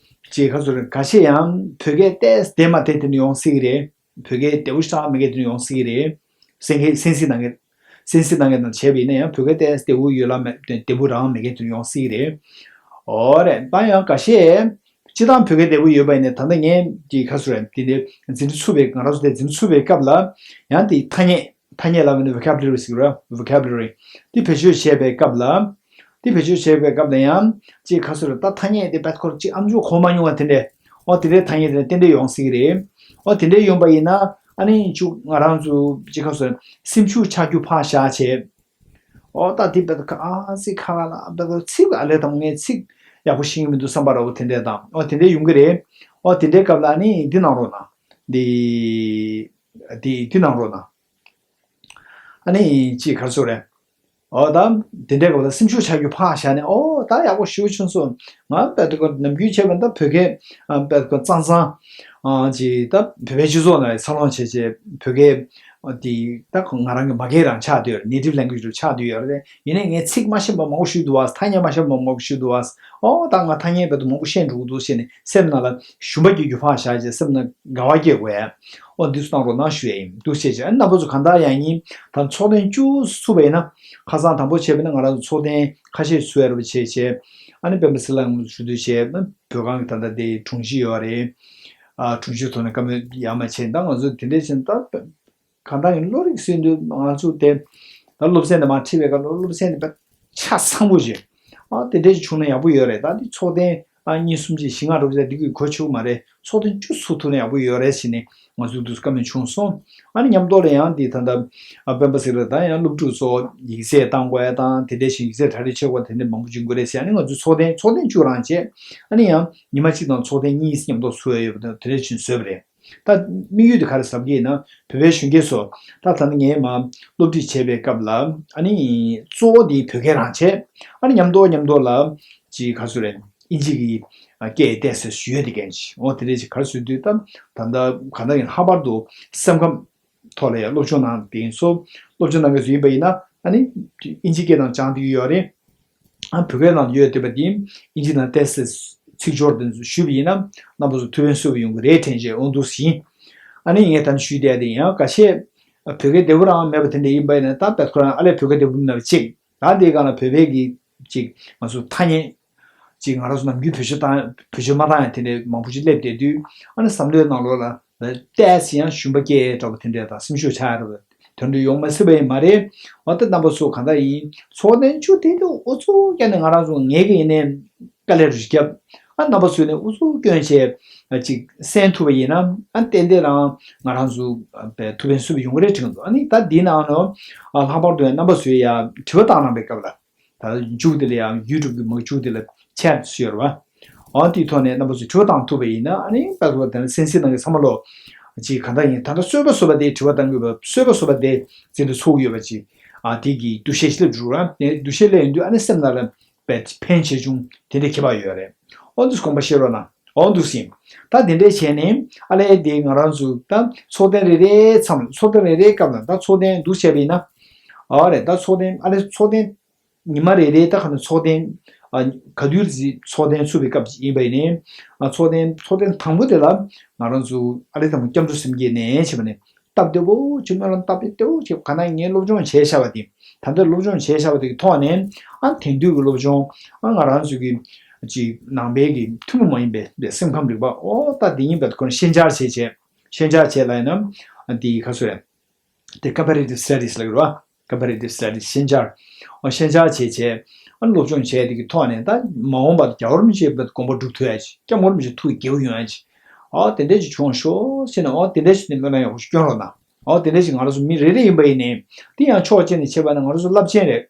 ཅིག་ག་ཚོད་རེད། ཁ་ཤས་ཡང་བོད་སྐད་ཏོག་ཙམ་བདེ་མ་བདེ་དེ་འདྲ་ཡོང་སྲིད་ཀྱི་རེད། བོད་སྐད་བདེ་པོ་ཞེ་དྲག་མེད་མཁན་དེ་འདྲ་ཡོང་སྲིད་ཀྱི་རེད། གསན་མཁན་གསན་གཟིགས་གནང་མཁན་གསན་གཟིགས་གནང་མཁན་དང་བྱས་པ་ཡིན་ན་ཡང་བོད་སྐད་ཏོག་ཙམ་བདེ་པོ་ཡོད་ལ་མེད་བདེ་པོ་རང་མེད་མཁན་དེ་འདྲ་ཡོང་སྲིད་ཀྱི་རེད། འོ་རེད། ད་ཡང་འགའ་ཤས་སྤྱིར་བཏང་བོད་སྐད་བདེ་པོ་ཡོད་པ་ཡིན་ན་ད་ལྟ་ངས་ཀྱི་ག་ཚོད་རེད། དེ་འདྲ་འཛིན་གྲྭ་ཚུགས་པའི་ང་རང་ཚོ་དེ་འཛིན་གྲྭ་ཚུགས་པའི་སྐབས་ལ་ཡང་དེ་ཐ་སྙད་ཐ་སྙད་ལབ་ན་vocabulary་ཟེར་གི་རེད། vocabulary་དེ་བེད་སྤྱོད་བྱས་པའི་སྐབས་ལ། དེ་བེད་སྤྱོད་བྱས་པའི་སྐབས་ལ་ཡང་ཅིག་ག་ཚོད་རེད། ད་ཐ་སྙད་དེ་བེད་ཁོ་ཅིག་ཨམ་ཅོག་གོ་མ་མྱོང་བ་དེ་འདྲས། ཨོ་དེ་འདྲས་ཐ་སྙད་དེ་འདྲས་ཏན་ཏན་ཡོང་སྲིད་ཀྱི་རེད། ཨོ་དེ་འདྲས་ཡོང་པ་ཡིན་ན་ཨ་ནི་ཅིག་ང་རང་ཚོ་ཅིག་ག་ཚོད་རེད། སེམས་ཤུགས་ཆག་རྒྱུ་ཕར་བཞག་བྱས། ཨོ་ད་དེ་བེད་ཁ་ཨ་ཙི་ཁ་ཁ་ལ་བེད་ཁོ་ཚིག་ཨ་ལས་དང་ངས་ཚིག་ཡག་པོ་ཤེས་ཀྱི་མི་འདུག་བསམ་པ་ར་བོ་དེ་འདྲས་དང་། ཨོ་དེ་འདྲས་ཡོང་གི་རེད། ཨོ་དེ་འདྲས་སྐབས་ལ་ཨ་ནི་འདི་གནང་རོགས་གནང་། འདི་འདི་འདི་གནང་རོགས་གནང་། ཨ་ནི་ཅིག་ག་ཚོད་རེད། ཨོ་ད་དེ་འདྲའི་སྐབས་ལ་སེམས་ཤུགས་ཆག་རྒྱུ་ཕར་བཞག་ནས་ཨོ་ད་ཡག་པོ་ཞེ་པོ་བྱུང་སོང་། ང་དཔེ་དེ་ཀ་ནམ་རྒྱུན་བྱས་པ་ད་བོད་སྐད་དཔེ་དེ་ཀ་གཙང་གཙང་ཅིག་ད་བོད་པའི་སྤྱི་ཚོགས་ནང་ལ་འཚར་ལོངས་བྱས་བྱས་བོད་སྐད་དེ་ད་ང་རང་གི་མ་སྐད་རང་ཆགས་བསྡད་ཡོད་རེད། native language་རུ་ཆགས་བསྡད་ཡོད་རེད། ཡིན་ནའི་ངས་ཚིག་མ་ཤེས་པ་མང་པོ་ཞིག་འདུག་བ། ཐ་སྙད་མ་ཤེས་པ་མང་པོ་ཞིག་འདུག་བ། ཨོ་ད་ང་ཐ་སྙད་དཔེ་དེ་མང་པོ་ཤེས་འགྲོ་གི་འདུག་ཟེར་ནས་སེམས་ནང་ལ་ཞུམ་པ་སྐྱེ་རྒྱུ་ཕར་བཞག་བྱས་སེམས་ནང་དགའ་བ་སྐྱེ་དགོས་ཡ། ཨོ་འདི་ཚོ་གནང་རོགས་གནང་ཞུ་ཡ་ཡིན། འདུག་བྱས་བྱས་ཨ་ནི་རྣམ་པ་ཚོ་གང་ལྟར་ཡང་ཡིན། ད་ཚོགས་ཐེངས་བཅུ་ཚུགས་པ་ཡིན་ན། ཁ་སང་དང་པོ་བྱས་པ་ཡིན་ན་ང་རང་ཚོ་ཚོགས་ཐེངས་ཁ་ཤས་ཚུགས་ཡ་རེད་པ། བྱས་བྱས་ཨ་ནི་སྤེན་པ་ཚེ་རིང་ལགས་ཞུ་དུས་བྱས་ཨ་ནི་བོད་ཁང་གི་ད་ལྟ་དེ་དྲུང་ཆེ་ཡོད་རེད། ཨ་དྲུང་ཆེ་ཐོག་ནས་བཀའ་མོལ་ཡར་མར་བྱས། ད་ང་ཚོ་དེ་འདྲས་བྱས་ད་གང་ལྟར་ཡིན། བློ་རིག་ཟེར་དུས་ང་ཚོ་དེ་ད་སློབ་ཚན་དེ་མར་ཁྲིད་པའི་སྐབས་ལ་སློབ་ཚན་དེ་ཆ་ཚང་པོ་ཞིག་ཨ་དེ་འདྲས་ཞིག་བྱུང་ན་ཡག་པོ་ཡོད་རེད། ད་འདི་ཚོགས་ཐེངས་ཨ་གཉིས་གསུམ་ཅིག་བཞི་ལྔ་རུ་ཟེར་འདི་གི་གོ་ཆོད་མ་རེད། ཚོགས་ཐེངས་བཅུ་ཚུགས་ཐུབ་ན་ཡག་པོ་ཡོད་རེད་ཟེར་ནས་ང་ཚོ་འདུག་བཀའ་མོལ་བྱུང་སོང་། ཨ་ནི་མཉམ་དུ་ལ་ཡང་འདི་ད་ལྟ་ཨ་སྤེན་པ་ཚེ་རིང་ད་ཡང་སློབ་ཕྲུག་ཚོ་ཡིག་ཚད་བཏང་དགོས་ཡ་དང་དེ་འདྲས་ཞིག་ཡིག་ཚད་གྲ་སྒྲིག་བྱེད་དགོས་དེ་འདྲས་མང་པོ་བྱུང་གི་རེད་ཟེར། ཨ་ནི་ང་ཚོ་ཚོགས་ཐེངས་ཚོགས་ཐེངས་བཅུ་རང་བྱས། ཨ་ནི་ཡང་ཉི་མ་གཅིག་དང་ཚོགས་ཐེངས་གཉིས་མཉམ་དུ་ཚུགས་ཡ་ཡོད་པ་དང་དེ་འདྲས་བྱུང་བཟོས་པ་རེད། ད་དམིགས་ཡུལ་དེ་ག་རེ་ཟེར་གྱི་ཡིན་ན། བོད་པའི་གཞོན་སྐྱེས་ཚོ་ད་ད་ནི་ངས་མ་སློབ་ཁྲིད་བྱེད་པའི་སྐབས་ལ། ཨ་ནི་གཙོ་བོ་དེ་བོད་སྐད་རང་བྱས། ཨ་ནི་མཉམ་དུ་མཉམ་དུ་ལ་ཅིག་ག་ཚོད་རེད། ཨིན་ཇི་གི་སྐད་བལྟས་ཟེར་ཞུ་ཡོད་དེ་གན་ཅིག་འོ་དེ་འདྲས་ཅིག་ག་རེ་ཟེར་དུས་ད་ད་ལྟ་ག་ད་ཡིན་ལྷག་པར་དུ་སེམས་ཁམས་ཐོག་ལ་ཡང་སློབ་སྦྱོང་གནང་དེ་ཡིན་སོ། སློབ་སྦྱོང་གནང་མཁན་ཚོ་ཡིན་པ་ཡིན་ན། ཨ་ནི་ཨིན་ཇི་སྐད་ནང་སྦྱང་བསྡད་ཀྱི་ཡོད་རེད། ཨ་བོད་སྐད་ནང་ཡོད་བསྡད་པ་དེ་ཨིན་ཇི་ནང་བལྟས་ཚེ་ཚིག་སྦྱོར་དེ་ཚོ་ཞུས་པ་ཡིན་ན། རྣམ་པ་ཚོ་ཐུགས་ཕན་གསོས་པ་ཡོང་གི་རེད་དྲན་བྱས་འོང་འདུག་ཟིན། ཨ་ནི་ངས་ད་ནི་ཞུས་བསྡད་དེ་ཡང་ཁ་ཤས་བོད་སྐད་བདེ་པོ་རང་མེད་པ་དེ་འདྲ་ཡིན་པ་ཡིན་ན། ད་བད་ཁོ་རང་ཨ་ལས་བོད་སྐད་བདེ་པོ་མེད་པ་གཅིག་ད་དེའི་སྒང་ལ་བོད་པའི་གི་གཅིག་ང་ཚོ་ཐ་སྙད་ཅིག་ང་རང་ཚོ་ནམ་རྒྱུན་བེད་སྤྱོད་བཏང་བེད་སྤྱོད་མ་བཏང་ཡ་དེ་འདྲ་མང་པོ་ཅིག་སླེབས་བསྡད་དུས། ཨ་ནི་བསམ་བློའི་ནང་ལོགས་ལ་བལྟས་ཡང་ཞུམ་པ་སྐྱེ་འདྲ་པོ་དེ་འདྲ་དང་སེམས་ཤུགས་ཆག་ཡ་འདྲ་པོ་དེ་འདྲ་ཡོང་མ་སྲིད་པ་ཡིན་མ་རེད། འོ་ད་རྣམ་པ་ཚོ་གང་ལྟར་ཡིན་ཚོགས་ཐེངས་བཅུ་དེ་དུས་ཨུ་ཚུགས་བརྒྱབ་ནས་ང་རང་ཚོ་ངེད་ཀྱི་ཡིན་ནའི་དཀའ་ལས་རུ་བརྒྱབ། ཨ་རྣམ་པ་ཚོས་ནས་ཨུ་ཚུགས་སྐྱོན་བྱས་ཅིག་གསན་ཐུབ་པ་ཡིན་ན། ཨ་ཏན་ཏན་རང་ང་རང་ཚོ་ཐུགས་ཕན་གསོས་པ་ཡོང་གི་རེད་དྲན་གྱི་འདུག་ཨ་ནི་ད་འདི་ནང་ནས་ལྷག་པར་དུ་ཡང་རྣམ་པ་ཚོས་ཡ་དྲི་བ་བཏང་གནང་པའི་སྐབས་ལ། ད་མཇུག་དེ་ལ་ཡང་ཡུ་ཊུབ་ཀྱི་མ་མཇུག་དེ་ལ་ཆེད་ཞུ་ཡོད་རེད་བ། འོ་དེའི་ཐོག་ནས་རྣམ་པ་ཚོས་དྲི་བ་བཏང་ཐུབ་པ་ཡིན་ན། ཨ་ནི་ད་ག་དེ་ནས་གསན་གཟིགས་གནང་མཁན་ཚང་མ་ལོ་ཅིག་གང་ལྟར་ཡིན་ད་ལྟ་གསོལ་པ་བཟོ་བ་དེ་དྲི་བ་བཏང་དགོས་པ་གསོལ་པ་བཟོ་བ་དེ་འཛིན་གྲྭ་ཚུགས་ཡོད་པ་ཅིག་ཨ་དེ་གི་འདུ་ཤེས་སླེབས་འགྲོ་ར། དེ་འདུ་ཤེས་སླེབས་ཡོང་དུས་ཨ་ནི་སེམས་ནང་ལ་བས་ཕན་ཆེ་ཆུང་དེ་འདྲའི་ཁྱད་པར་ཡོད་རེད། འོ་འདུག་དགོངས་པ་བཞེས་རོགས་གནང་། འོ་འདུག་སེ་ཡིན། ད་དེ་འདྲའི་བྱས་ནས་ཨ་ལས་དེ་ང་རང་ཚོ་ད་ཚོགས་ཐེངས་རེ་རེའི་མཚམས་ཚོགས་ཐེངས་རེ་རེའི་སྐབས་ལ་ད་ཚོགས་ཐེངས་འདུག་བྱས་པ་ཡིན་ན། ཨ་རེད། ད་ཚོགས་ཐེངས་ཨ་ལས་ཚོགས་ཐེངས་ཉི་མ་རེ་རེའི་ད་ག་ནས་ཚོགས་ཐེངས་ཨ་ག་དུས་ཚོགས་ཐེངས་ཚུགས་པའི་སྐབས་ཤིག་ཡིན་པ་ཡིན་ནའི། ཨ་ཚོགས་ཐེངས་ཚོགས་ཐེངས་དང་པོ་དེ་ལ་ང་རང་ཚོ་ཨ་ལས་དང་པོ་སྐྱབས་འགྲོ་སེམས་བསྐྱེད་ནས་བྱས་པ་ནས་སྟབས་བདེ་པོ་ཅིག་སྨོན་ལམ་བཏབ་པའི་བདེ་པོ་ཅིག་ག་ན་ངས་སློབ་སྦྱོང་བྱས་བཞག་པ་དེ། ད་ལྟ་སློབ་སྦྱོང་བྱས་བཞག་པ་དེ་གི་ཐོག་ནས་ཨ་དེང་དུས་ཀྱི་སློབ་སྦྱོང་ཨ་ང་རང་ཚོ་གི་ཅིག་ནང་པའི་གི་ཐུན་མོང་མ་ཡིན་པའི་སེམས་ཁམས་རིག་པ་ཨོ་ད་དེ་ཡིན་པའི་ཁོ་ན་ཤན་སྦྱར་བྱས་བྱས་ཤན་སྦྱར་བྱས་ལ་ཡིན་ན་དེ་ག་ཚོད་རེད། དེ་comparative studies ལབ་ཀྱི་རེད་བ། comparative studies ཤན་སྦྱར། ཨོ་ཤན་སྦྱར་བྱས་བྱས། ཨ་སློབ་སྦྱོང་བྱས་དེ་གི་ཐོག་ནས་ད་མ་འོངས་པར་རྒྱལ་བ་རིན་པོ་ཆེའི་དགོངས་པ་སྒྲུབ་ཐུབ་ཡ་ཅིག་སྐྱབས་མགོན་རིན་པོ་ཆེ་ཐུགས་དགྱེས་པོ་ཡོང་ཡ་ཅིག་ཨོ་དེ་འདྲས་ཅིག་བྱུང་ཤོག་ཟེར་ནས་ཨོ་དེ་འདྲས་ཅིག་ནས་སྨོན་ལམ་ཡག་པོ་ཞིག་སྐྱོན་རོགས་གནང་། ཨོ་དེ་འདྲས་ཅིག་ང་རང་ཚོ་མི་རེ་རེ་ཡིན་པ་ཡིན་ནའི་དེ་ཡང་ཕྱོགས་གཅིག་ནས་བྱས་པ་ན་ང་རང་ཚོ་རླབས་ཆེན་རེད།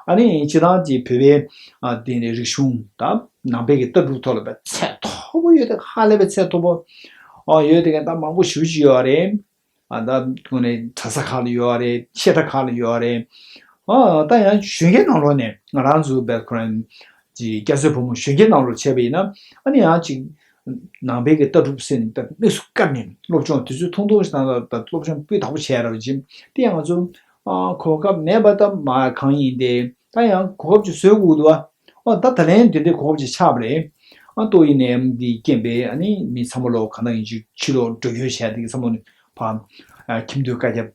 ཨ་ནི་སྤྱིར་བཏང་གི་བོད་པའི་ཨ་དེ་ནས་རིག་གཞུང་དང་ནང་པའི་གི་ལྟ་གྲུབ་ཐོག་ལ་བས་ཚད་མཐོ་པོ་ཡོད་དེ་ཧ་ལས་པའི་ཚད་མཐོ་པོ་ཨོ་ཡོད་དེ་ག་ད་མང་པོ་ཞེ་པོ་ཅིག་ཡོད་རེད། ཨ་ད་དངོས་གནས་གྲྭ་ས་ཁག་ལ་ཡོད་རེད། བཤད་གྲྭ་ཁག་ལ་ཡོད་རེད། ཨ་ད་ཡང་གཞོན་སྐྱེས་ནང་ལོགས་ནས་ང་རང་ཚོ་བས་ཁོ་རང་གི་སྐྱ་སེར་ཕོ་མོ་གཞོན་སྐྱེས་ནང་ལོགས་བྱས་པ་ཡིན་ན་ཨ་ནི་ཡང་ཅིག་ནང་པའི་གི་ལྟ་གྲུབ་ཟེར་ནས་ད་དམིགས་སུ་བཀར་ནས་སློབ་སྦྱོང་དུས་ཚོད་ཐུང་ཐུང་ཞིག་དང་ད་སློབ་སྦྱོང་སྤུས་དག་པོ་བྱས་ར་བ་ཅིག་དེ་ཡང་ང་ཚོ་ཨ་གོ་སྐབས་མེད་པ་ད་མ་གང་ཡིན་ཏེ་ད་ཡང་གོ་སྐབས་ཅིག་བཟོ་དགོས་འདུག་བ། ཨོ་ད་ད་ལན་དེ་འདྲའི་གོ་སྐབས་ཅིག་ཆགས་པ་རེད། ཨ་ཏོག་དབྱིབས་ནད་ཡམས་འདི་རྐྱེན་པས་ཨ་ནི་མི་ཚང་མ་ལོ་གང་ལྟར་ཡིན་ཕྱི་ལོགས་འགྲོ་སྐྱོད་བྱས་དེ་གི་ཚང་མ་ནི་ཕ་ཁྱིམ་སྡོད་བཀའ་ཁྱབ་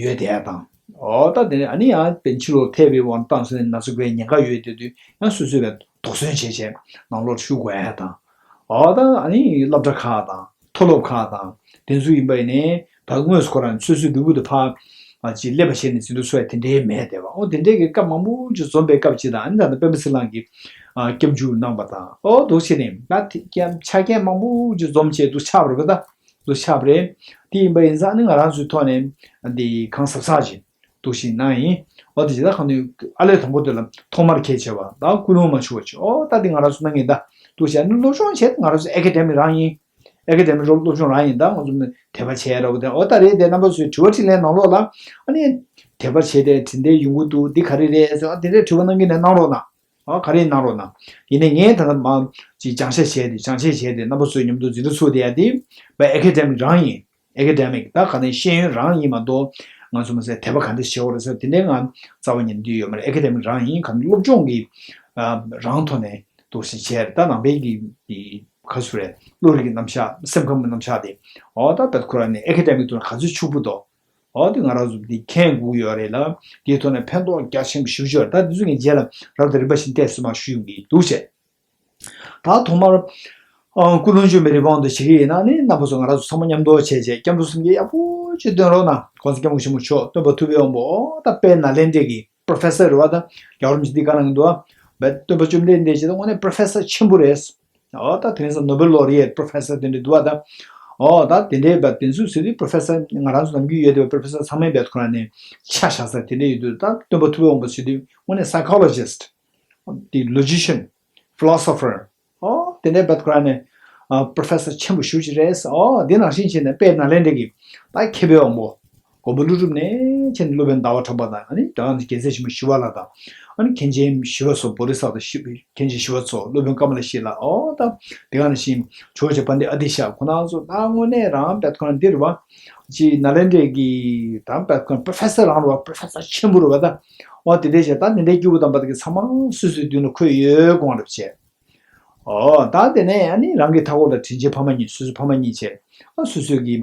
ཡོད་དེ་ཡ་དང་། ཨོ་ད་དེ་ནས་ཨ་ནི་ཡང་དཔེ་ཕྱི་ལོགས་ཐེ་བའི་དབང་བཏང་སོང་ནས་ན་ཚ་འགོས་ཉེན་ཁ་ཡོད་དེ་དུས་ཡང་སོ་སོས་བས་དོགས་ཟོན་བྱས་བྱས་ནང་ལོགས་བཞུགས་དགོས་ཡ་དང་། ཨོ་ད་ཨ་ནི་སློབ་གྲྭ་ཁག་དང་མཐོ་སློབ་ཁག་དང་དེ་ཚོ་ཡིན་པ་ཡིན་ནའི་ད་དངོས་སུ་ཁོ་རང་སོ་སོའི་ལུས་པོ་དེ་ཕ་ཅིག་སླེབས་པ་བྱས་ནས་འཛིན་གྲྭ་ཚུགས་ཡ་དེ་འདྲའི་མེད་བསྡད་པ། ཨོ་དེ་འདྲའི་གི་སྐབས་མང་པོ་ཅིག་འཛོམས་པའི་སྐབས་ཅིག་དང་ཨ་ནི་ད་ལྟ་སྤེན་པ་ཚེ་རིང་གིས་སྐྱབས་འཇུག་གནང་པ་དང་ཨོ་འདུག་བྱས་ནས་ད་ཆ་རྐྱེན་མང་པོ་ཅིག་འཛོམས་བྱས་འདུག་ཆགས་པ་རེད་པ། ད་འདུག་ཆགས་པ་རེད། དེ་ཡིན་པ་ཡིན་ཙང་ཨ་ནི་ང་རང་ཚོའི་ཐོག་ནས་འདི་གང་ཟབ་ཟབ་ཅིག་འདུག་ཞིག་གནང་ཡིན། ཨོ་དེ་ཇི་ལྟར་གང་དུས་ཨ་ལས་དང་པོ་དེ་ལ་ཐོག་མར་ཁས་འཆེ་བ་ད་ཀུན་སློང་མ་བྱུང་བ་ཅིག་ཨོ་ད་དེ་ང་རང་ཚོ་གནང་གི་ཡིན། ད་འདུག་བྱས་ཨ་ནི་སློབ་སྦྱོང་བྱས་ང་རང་ཚོ་ཨེ་ཀེ་ཌེ་མིག་རང་ཡིན། ཨེ་ཀེ་ཌེ་མིག་སློབ་སློབ་སྦྱོང་རང་ཡིན། ད་ང་ཚོ་དད་པ་བྱས་ར་བ་དེ་ཨོ་ད་རེད་དེ་རྣམ་པ་ཚོའི་དྲི་བ་དྲིས་ལན་ནང་ལོགས་ལ་ཨ་ནི་དད་པ་བྱས་ཏེ་དྲིན་དེ་ཡོང་གི་འདུག་འདི་ག་རེ་རེད་ཟེར་ཨ་དེ་འདྲའི་དྲི་བ་གནང་གི་ནས་གནང་རོགས་གནང་། ཨ་ག་རེ་གནང་རོགས་གནང་། ཡིན་ནའི་ངས་ད་ལྟ་མ་ཅིག་སྦྱང་བཤད་བྱས་ཏེ་སྦྱང་བཤད་བྱས་ཏེ་རྣམ་པ་ཚོའི་མཉམ་དུ་འཛིན་གྲྭ་ཚུགས་བསྡད་ཡ་དེ་བས་ཨེ་ཀེ་ཌེ་མིག་རང་ཡིན། ཨེ་ཀེ་ཌེ་མིག་ད་ག་ནས་ཤེས་ཡོན་རང་ཡིན་མ་གཏོགས་ང་ཚོ་མ་ཟད་དད་པ་ག་འདྲ་བྱེད་འོ་རེད་ཟེར་དེ་འདྲའི་ང་རྩ་བ་ཉིད་འདི་ཡོད་མ་རེད། ཨེ་ཀེ་ཌེ་མིག་རང་ཡིན། ག་ནས་སློབ་སྦྱོང་གི་ཨ་རང་ཐོག་ནས་འདུག་སེ་བྱས་རེད། ད་ནང་པའི་གི་གི་ག་ཚོད་རེད། བློ་རིག་གི་རྣམ་གཞག་སེམས་ཁམས་ཀྱི་རྣམ་གཞག་དེ་ཨོ་ད་བད་ཁོ་ར་ནས་ཨེ་ཀེ་ཌེ་མིག་ཐོག་ནས་ག་ཚོད་ཕྱུག་པོ་འདུག་ཨོ་དེ་ང་རང་ཚོ་འདི་མཁྱེན་དགོས་ཡོད་རེད་ལ། དེའི་ཐོག་ནས་ཕན་ཐོགས་རྒྱ་ཆེན་པོ་ཞེ་པོ་ཅིག་ཡོད་རེད། ད་འདི་ཚོ་ངས་རྗེས་ལ་རབ་དང་རིམ་པ་བཞིན་བལྟས་སོང་མ་ཞུ་ཡོང་གི་འདུག་བྱས། ད་ཐོག་མར་ཨ་ཀུན་སློང་ཆོས་མེད་རི་བོང་དུ་བྱེད་ཀྱི་ཡིན་ན་ནི་རྣམ་པ་ཚོ་ང་རང་ཚོ་ཚང་མ་མཉམ་དུ་བྱས་བྱས་སྐྱབས་འགྲོ་སེམས་བསྐྱེད་ཡག་པོ་ཅིག་འདོན་རོགས་གནང་།༸གོང་ས་༸སྐྱབས་མགོན་ཆེན་པོ་མཆོག་སྟོན་པ་ཐུབ་པའི་དབང་པོ་ཨོ་ད་དཔལ་ནཱ་ལེནྡྲའི་གི་པྲོ་ཕེ་སར་རེད་བ། ད་རྒྱལ་བ་རིན་པོ་ཆེ་འདི་ག་གནང་གི་འདུག་བ། སྟོན་པ་བཅོམ་ལྡན་འདས་ཀྱི་དངོས་གནས་པྲོ་ཕེ་སར་ཆེན་པོ་རེད། ཨོ་ད་དེང་སང་ནོ་བེལ་ལོ་རི་ཨེཊ་པྲོ་ཕེ་སར་དེ་འདྲ་འདུག་བ་ད། ཨོ་ད་དེ་འདྲའི་བ་དེ་ཚོ་ཟེར་དུས་པྲོ་ཕེ་སར་ང་རང་ཚོ་ནམ་རྒྱུན་ཡོད་དེ་བ་པྲོ་ཕེ་སར་ཚང་མའི་བེད་ཁོ་རང་ནས་ཆ་བཞག་ས་དེ་འདྲ་ཡོད་དུས་ད་སྟོན་པ་ཐུབ་པའི་དབང་པོ་ཟེར་དུས་དངོས་གནས་psychologist དེ་logician philosopher ཨོ་དེ་འདྲའི་བེད་ཁོ་རང་ནས་ ཨ་པྲོ་ཕེ་སར་ཆེན་པོ་ཞེ་པོ་ཅིག་རེད། ཨོ་འདི་ནང་བཞིན་བྱས་ནས་དཔལ་ནཱ་ལེནྡྲ་གི་ད་མཁས་པའི་དབང་པོ། མགོན་པོ་ཀླུ་སྒྲུབ་ནས་བྱས་ནས་སློབ་དཔོན་ཟླ་བ་གྲགས་པ་དང་། ཨ་ནི་ད་ག་ནང་བཞིན་རྒྱལ་སྲས་ཆེན་པོ་ཞི་བ་ལྷ་དང་། ཨ་ནི་མཁན་ཆེན་ཞི་བ་འཚོ། བོ་དྷི་ས་ཏྭ་ཞི་བའི་མཁན་ཆེན་ཞི་བ་འཚོ། སློབ་དཔོན་ཀ་མ་ལ་ཤཱི་ལ། ཨོ་ད་དེ་ག་ནང་བཞིན་ཇོ་བོ་རྗེ་དཔལ་ལྡན་ཨ་ཏི་ཤ། ཁོང་རྣམ་ཚོ་ད་དངོས་གནས་རང་བད་ཁོ་རང་འདིར་བ་ཅིག་ནཱ་ལེནྡྲའི་གི་ད་བད་ཁོ་རང་པྲོ་ཕེ་སར་རང་རེད་བ། པྲོ་ཕེ་སར་ཆེན་པོ་རེད་བ། ད་ཨོ་དེ་འདྲས་བྱས། ད་དེ་འདྲའི་སྐྱེས་བུ་དམ་པ་དེ་གི་ཚང་མ་སོ་སོའི་མདུན་ལ་འཁོད་ཡོད་དགོངས་རབ་བྱས། ཨོ་ད་དེ་ནས་ཨ་ནི་རང་གི་མཐའ་འཁོར་ལ་དྲིན་ཅན་ཕ་མ་གཉིས། སོ་སོའི་ཕ་མ་གཉིས་བྱས། ཨ་སོ་སོའི་གི་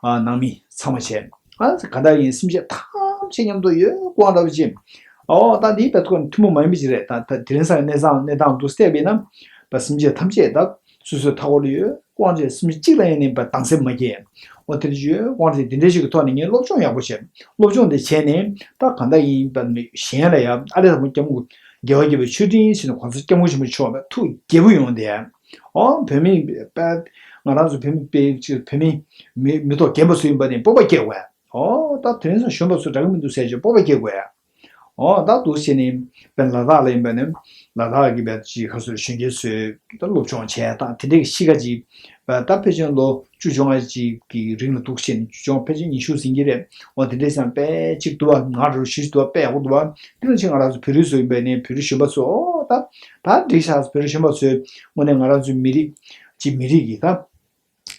ཨ་ནང་མི་ཚང་མ་བྱས། ཨ་ག་འདྲ་ཡིན། སེམས་ཅན་ཐམས་ཅད་མཉམ་དུ་ཡོད་དགོངས་རབ་བྱས། ཨོ་ད་འདི་བད་ཁོ་ཐུན་མོང་མ་ཡིན་པ་ཅིག་རེད། ད་ད་དེ་རིང་སང་གནས་སྟངས་གནས་སྟངས་འདུག་བལྟས་པ་ཡིན་ན། བ་སེམས་ཅན་ཐམས་ཅད་ད་སོ་སོའི་མཐའ་འཁོར་ལ་ཡོད་དགོངས་བྱས། སེམས་ཅན་གཅིག་ལ་ཡང་ནི་བ་སྡང་སེམས་མ་སྐྱེ། ཨོ་དེ་འདྲ་ཡོད་དགོངས་བྱས། དེ་འདྲ་ཞིག་གི་ཐོག་ནས་ངས་སློབ་སྦྱོང་ཡག་པོ་བྱས། སློབ་སྦྱོང་དེ་བྱས་ནས་ད་ག་འདྲ་ཡིན་པ་ནི་གཞན་ལ་ཡང་ཨ་ལས་དང་པོ་སྐྱབས་མགོན་རྒྱལ་བ་དགྱེས་པའི་མཆོད་སྤྲིན་ཟེར་ནས་གོང་ས་སྐྱབས་མགོན་ཆེན་པོ་མཆོག་ཐུགས་དགྱེས་པོ་ཡོང་དེ། ཨོ་བོད་མི་པ་ང་རང་ཚོ་བོད་མི་པའི་ཅིག་བོད་མི་མི་མི་ཐོག་རྒན་པ་ཚོ་ཡིན་པ་ནི་སྤོབས་པ་སྐྱེ་དགོས། ཨོ་ད་དེ་རིང་སང་གཞོན་པ་ཚོ་འདྲ་གི་མི་འདུག་ཟེར་ཅིག་སྤོབས་པ་སྐྱེ་དགོས། ཨོ་ད་འདུག་བྱས་ནས་བན་ལ་དྭགས་ལ་ཡིན་པ་ནི་ལ་དྭགས་ཀྱི་བན་ཅིག་ག་ཚོད་གཞོན་སྐྱེས་ཚོས་ད་སློབ་སྦྱོང་བྱས་དང་དེ་འདྲའི་གི་གཤིས་ཀ་ཅིག་ད་ཕལ་ཆེར་ལོ་བཅུ་བཅོ་ལྔ་ཅིག་གི་རིང་ལ་འདུག་བྱས་ནས་བཅུ་བཅོ་ལྔ་ཕལ་ཆེར་ཉི་ཤུ་ཟིན་གྱི་རེད། ཨོ་དེ་འདྲའི་སང་དཔེ་ཅིག་འདུག་བ། ང་རང་ཞུ་ཞིག་འདུག་བ། དཔེ་ཡག་པོ་འདུག་བ། དེ་ནང་བཞིན་ང་རང་ཚོ་བོད་རིགས་ཚོ་ཡིན་པ་ནི་བོད་རིགས་གཞོན་པ་ཚོ་ཨོ་ད་ད་འགྲིག་ཤག་བོད་རིགས་གཞོན་པ་ཚོས་དངོས་གནས་ང་རང་ཚོའི་མི་རིགས་ཅིག་མི་རིགས་ཀྱི་ད་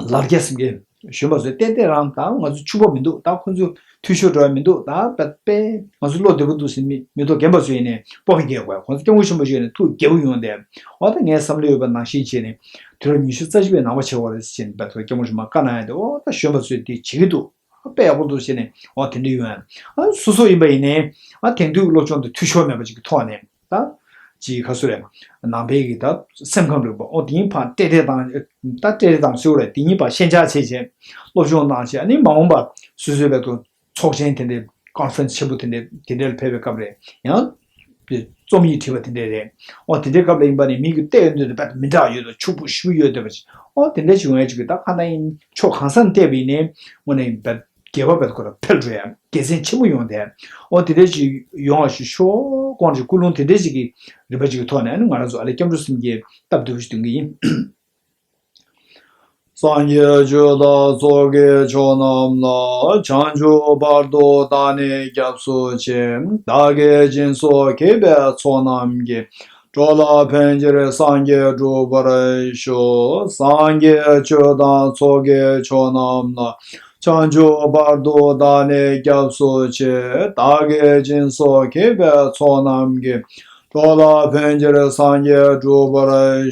ལར་རྒྱ་སེམས་ཀྱི་གཞོན་པ་ཚོས་ཏན་ཏན་རང་ད་ང་ཚོ་ཕྱུག་པོ་མི་འདུག་ད་ཁོ་ཚོ་འཐུས་ཤོར་འགྲོ་ཡ་མི་འདུག་ད་དཔེ་ང་ཚོ་བློ་བདེ་པོ་འདུག་ཟེར་མི་མི་ཐོག་རྒན་པ་ཚོ་ཡིན་ནས་སྤོབས་པ་སྐྱེ་དགོས། ཁོང་ཚོ་སྐྱབས་མགོན་ཆེན་པོ་ཞིག་ཡིན་ནས་ཐུགས་དགྱེས་པོ་ཡོང་དེ། འོ་ད་ངའི་བསམ་བློ་ཡོད་པ་ནང་བཞིན་བྱས་ནས་དུས་རབས་ཉི་ཤུ་རྩ་གཅིག་པའི་ནང་པ་བྱེད་དགོས་རེད་ཟེར་བྱས་ནས་དཔེ་ཐོག་སྐྱབས་མགོན་ཆེན་པོ་བཀའ་གནང་ཡ་དེ། འོ་ད་གཞོན་པ་ཚོས་དེ་བྱེད་ཀྱི་འདུག་དཔེ་ཡག་པོ་འདུག་ཟེར་ནས་འོ་དེ་འདྲ་ཡོང་ཡ། ཨ་སོ་སོ་ཡིན་པ་ཡིན་ནས་ཨ་དེང་དུས་སློབ་སྦྱོང་དེ་འཐུས་ཤོར་མེད་པ་ཅིག་གི་ཐོག་ནས། ད་ཅིག་ག་ཚོད་རེད། ནང་པའི་གི་ད་སེམས་ཁམས་རིག་པ་ཨོ་དེ་ཡིན་ཕར་སྤྲད་སྤྲད་བཏང་། ད་སྤྲད་སྤྲད་བཏང་ཟེར་བ་རེད། དེ་ཡིན་ཕར་ཤན་སྦྱར་བྱས་བྱས་སློབ་སྦྱོང་གནང་བྱས། ཨ་ནི་མ་འོངས་པ་སོ་སོའི་བོད་དུ་ཚོགས་ཆེན་དེ་འདྲའི་ཀོན་ཕ་རེན་སི་ཆེན་པོ་དེ་འདྲའི་དེ་འདྲའི་ལ་ཕེབས་པའི་སྐབས་རེད། ཡང་རྩོམ་ཡིག་བྲིས་པ་དེ་འདྲའི་རེད། ཨོ་དེ་འདྲའི་སྐབས་ལ་ཡིན་པ་ནི་མི་གི་བལྟས་ཡོང་དུས་དཔེ་མི་འདྲ་ཡོད་དོ། ཕྱུག་པོ་ཞེ་པོ་ཡོད་བསྡད་པ་ཅིག་ཨོ་དེ་འདྲ་ཞིག་ཡོང་ཡ་ཅིག་གི་ད་ག་ན་ཡིན་ཕྱོགས་གང་ས་ནས་བལྟས་པ་ཡིན་ནའི་དངོས་གནས་རྒྱལ་བ་བོད་ཁོ་རང་འཕེལ་འགྲོ་ཡ་དགེ་མཚན་ཆེན་པོ་ཡོང་དེ། ཨོ་དེ་འདྲ་ཞིག་ཡོང་བ་ཞིག་ཤོག་ཀོང་ཞིག་ཀུན་སློང་དེ་འདྲ་ཞིག་གི་རིམ་པ་ཅིག་གི་ཐོག་ནས་ཨ་ནི་ང་རང་ཚོ་ཨ་ལས་སྐྱབས་འགྲོ་གསུམ་གྱི་སྟབས་བདེ་པོ་ཞིག་འདོན་གྱི་ཡིན། སངས་རྒྱས་ཆོས་དང་ཚོགས་ཀྱི་མཆོག་རྣམས་ལ། བྱང་ཆུབ་བར་དུ་བདག་ནི་སྐྱབས་སུ་མཆི། བདག་གིས་སྦྱིན་སོགས་བགྱིས་པའི་ཚོགས་རྣམས་ཀྱིས། འགྲོ་ལ་ཕན་ཕྱིར་སངས་རྒྱས་འགྲུབ་པར་ཤོག་སངས་རྒྱས་ཆོས་དང་ཚོགས་ཀྱི་མཆོག་རྣམས་ལ། བྱང་ཆུབ་བར་དུ་བདག་ནི་སྐྱབས་སུ་མཆི། བདག་གིས་སྦྱིན་སོགས་བགྱིས་པའི་ཚོགས་རྣམས་ཀྱིས། འགྲོ་ལ་ཕན་ཕྱིར་སངས་རྒྱས་འགྲུབ་པར་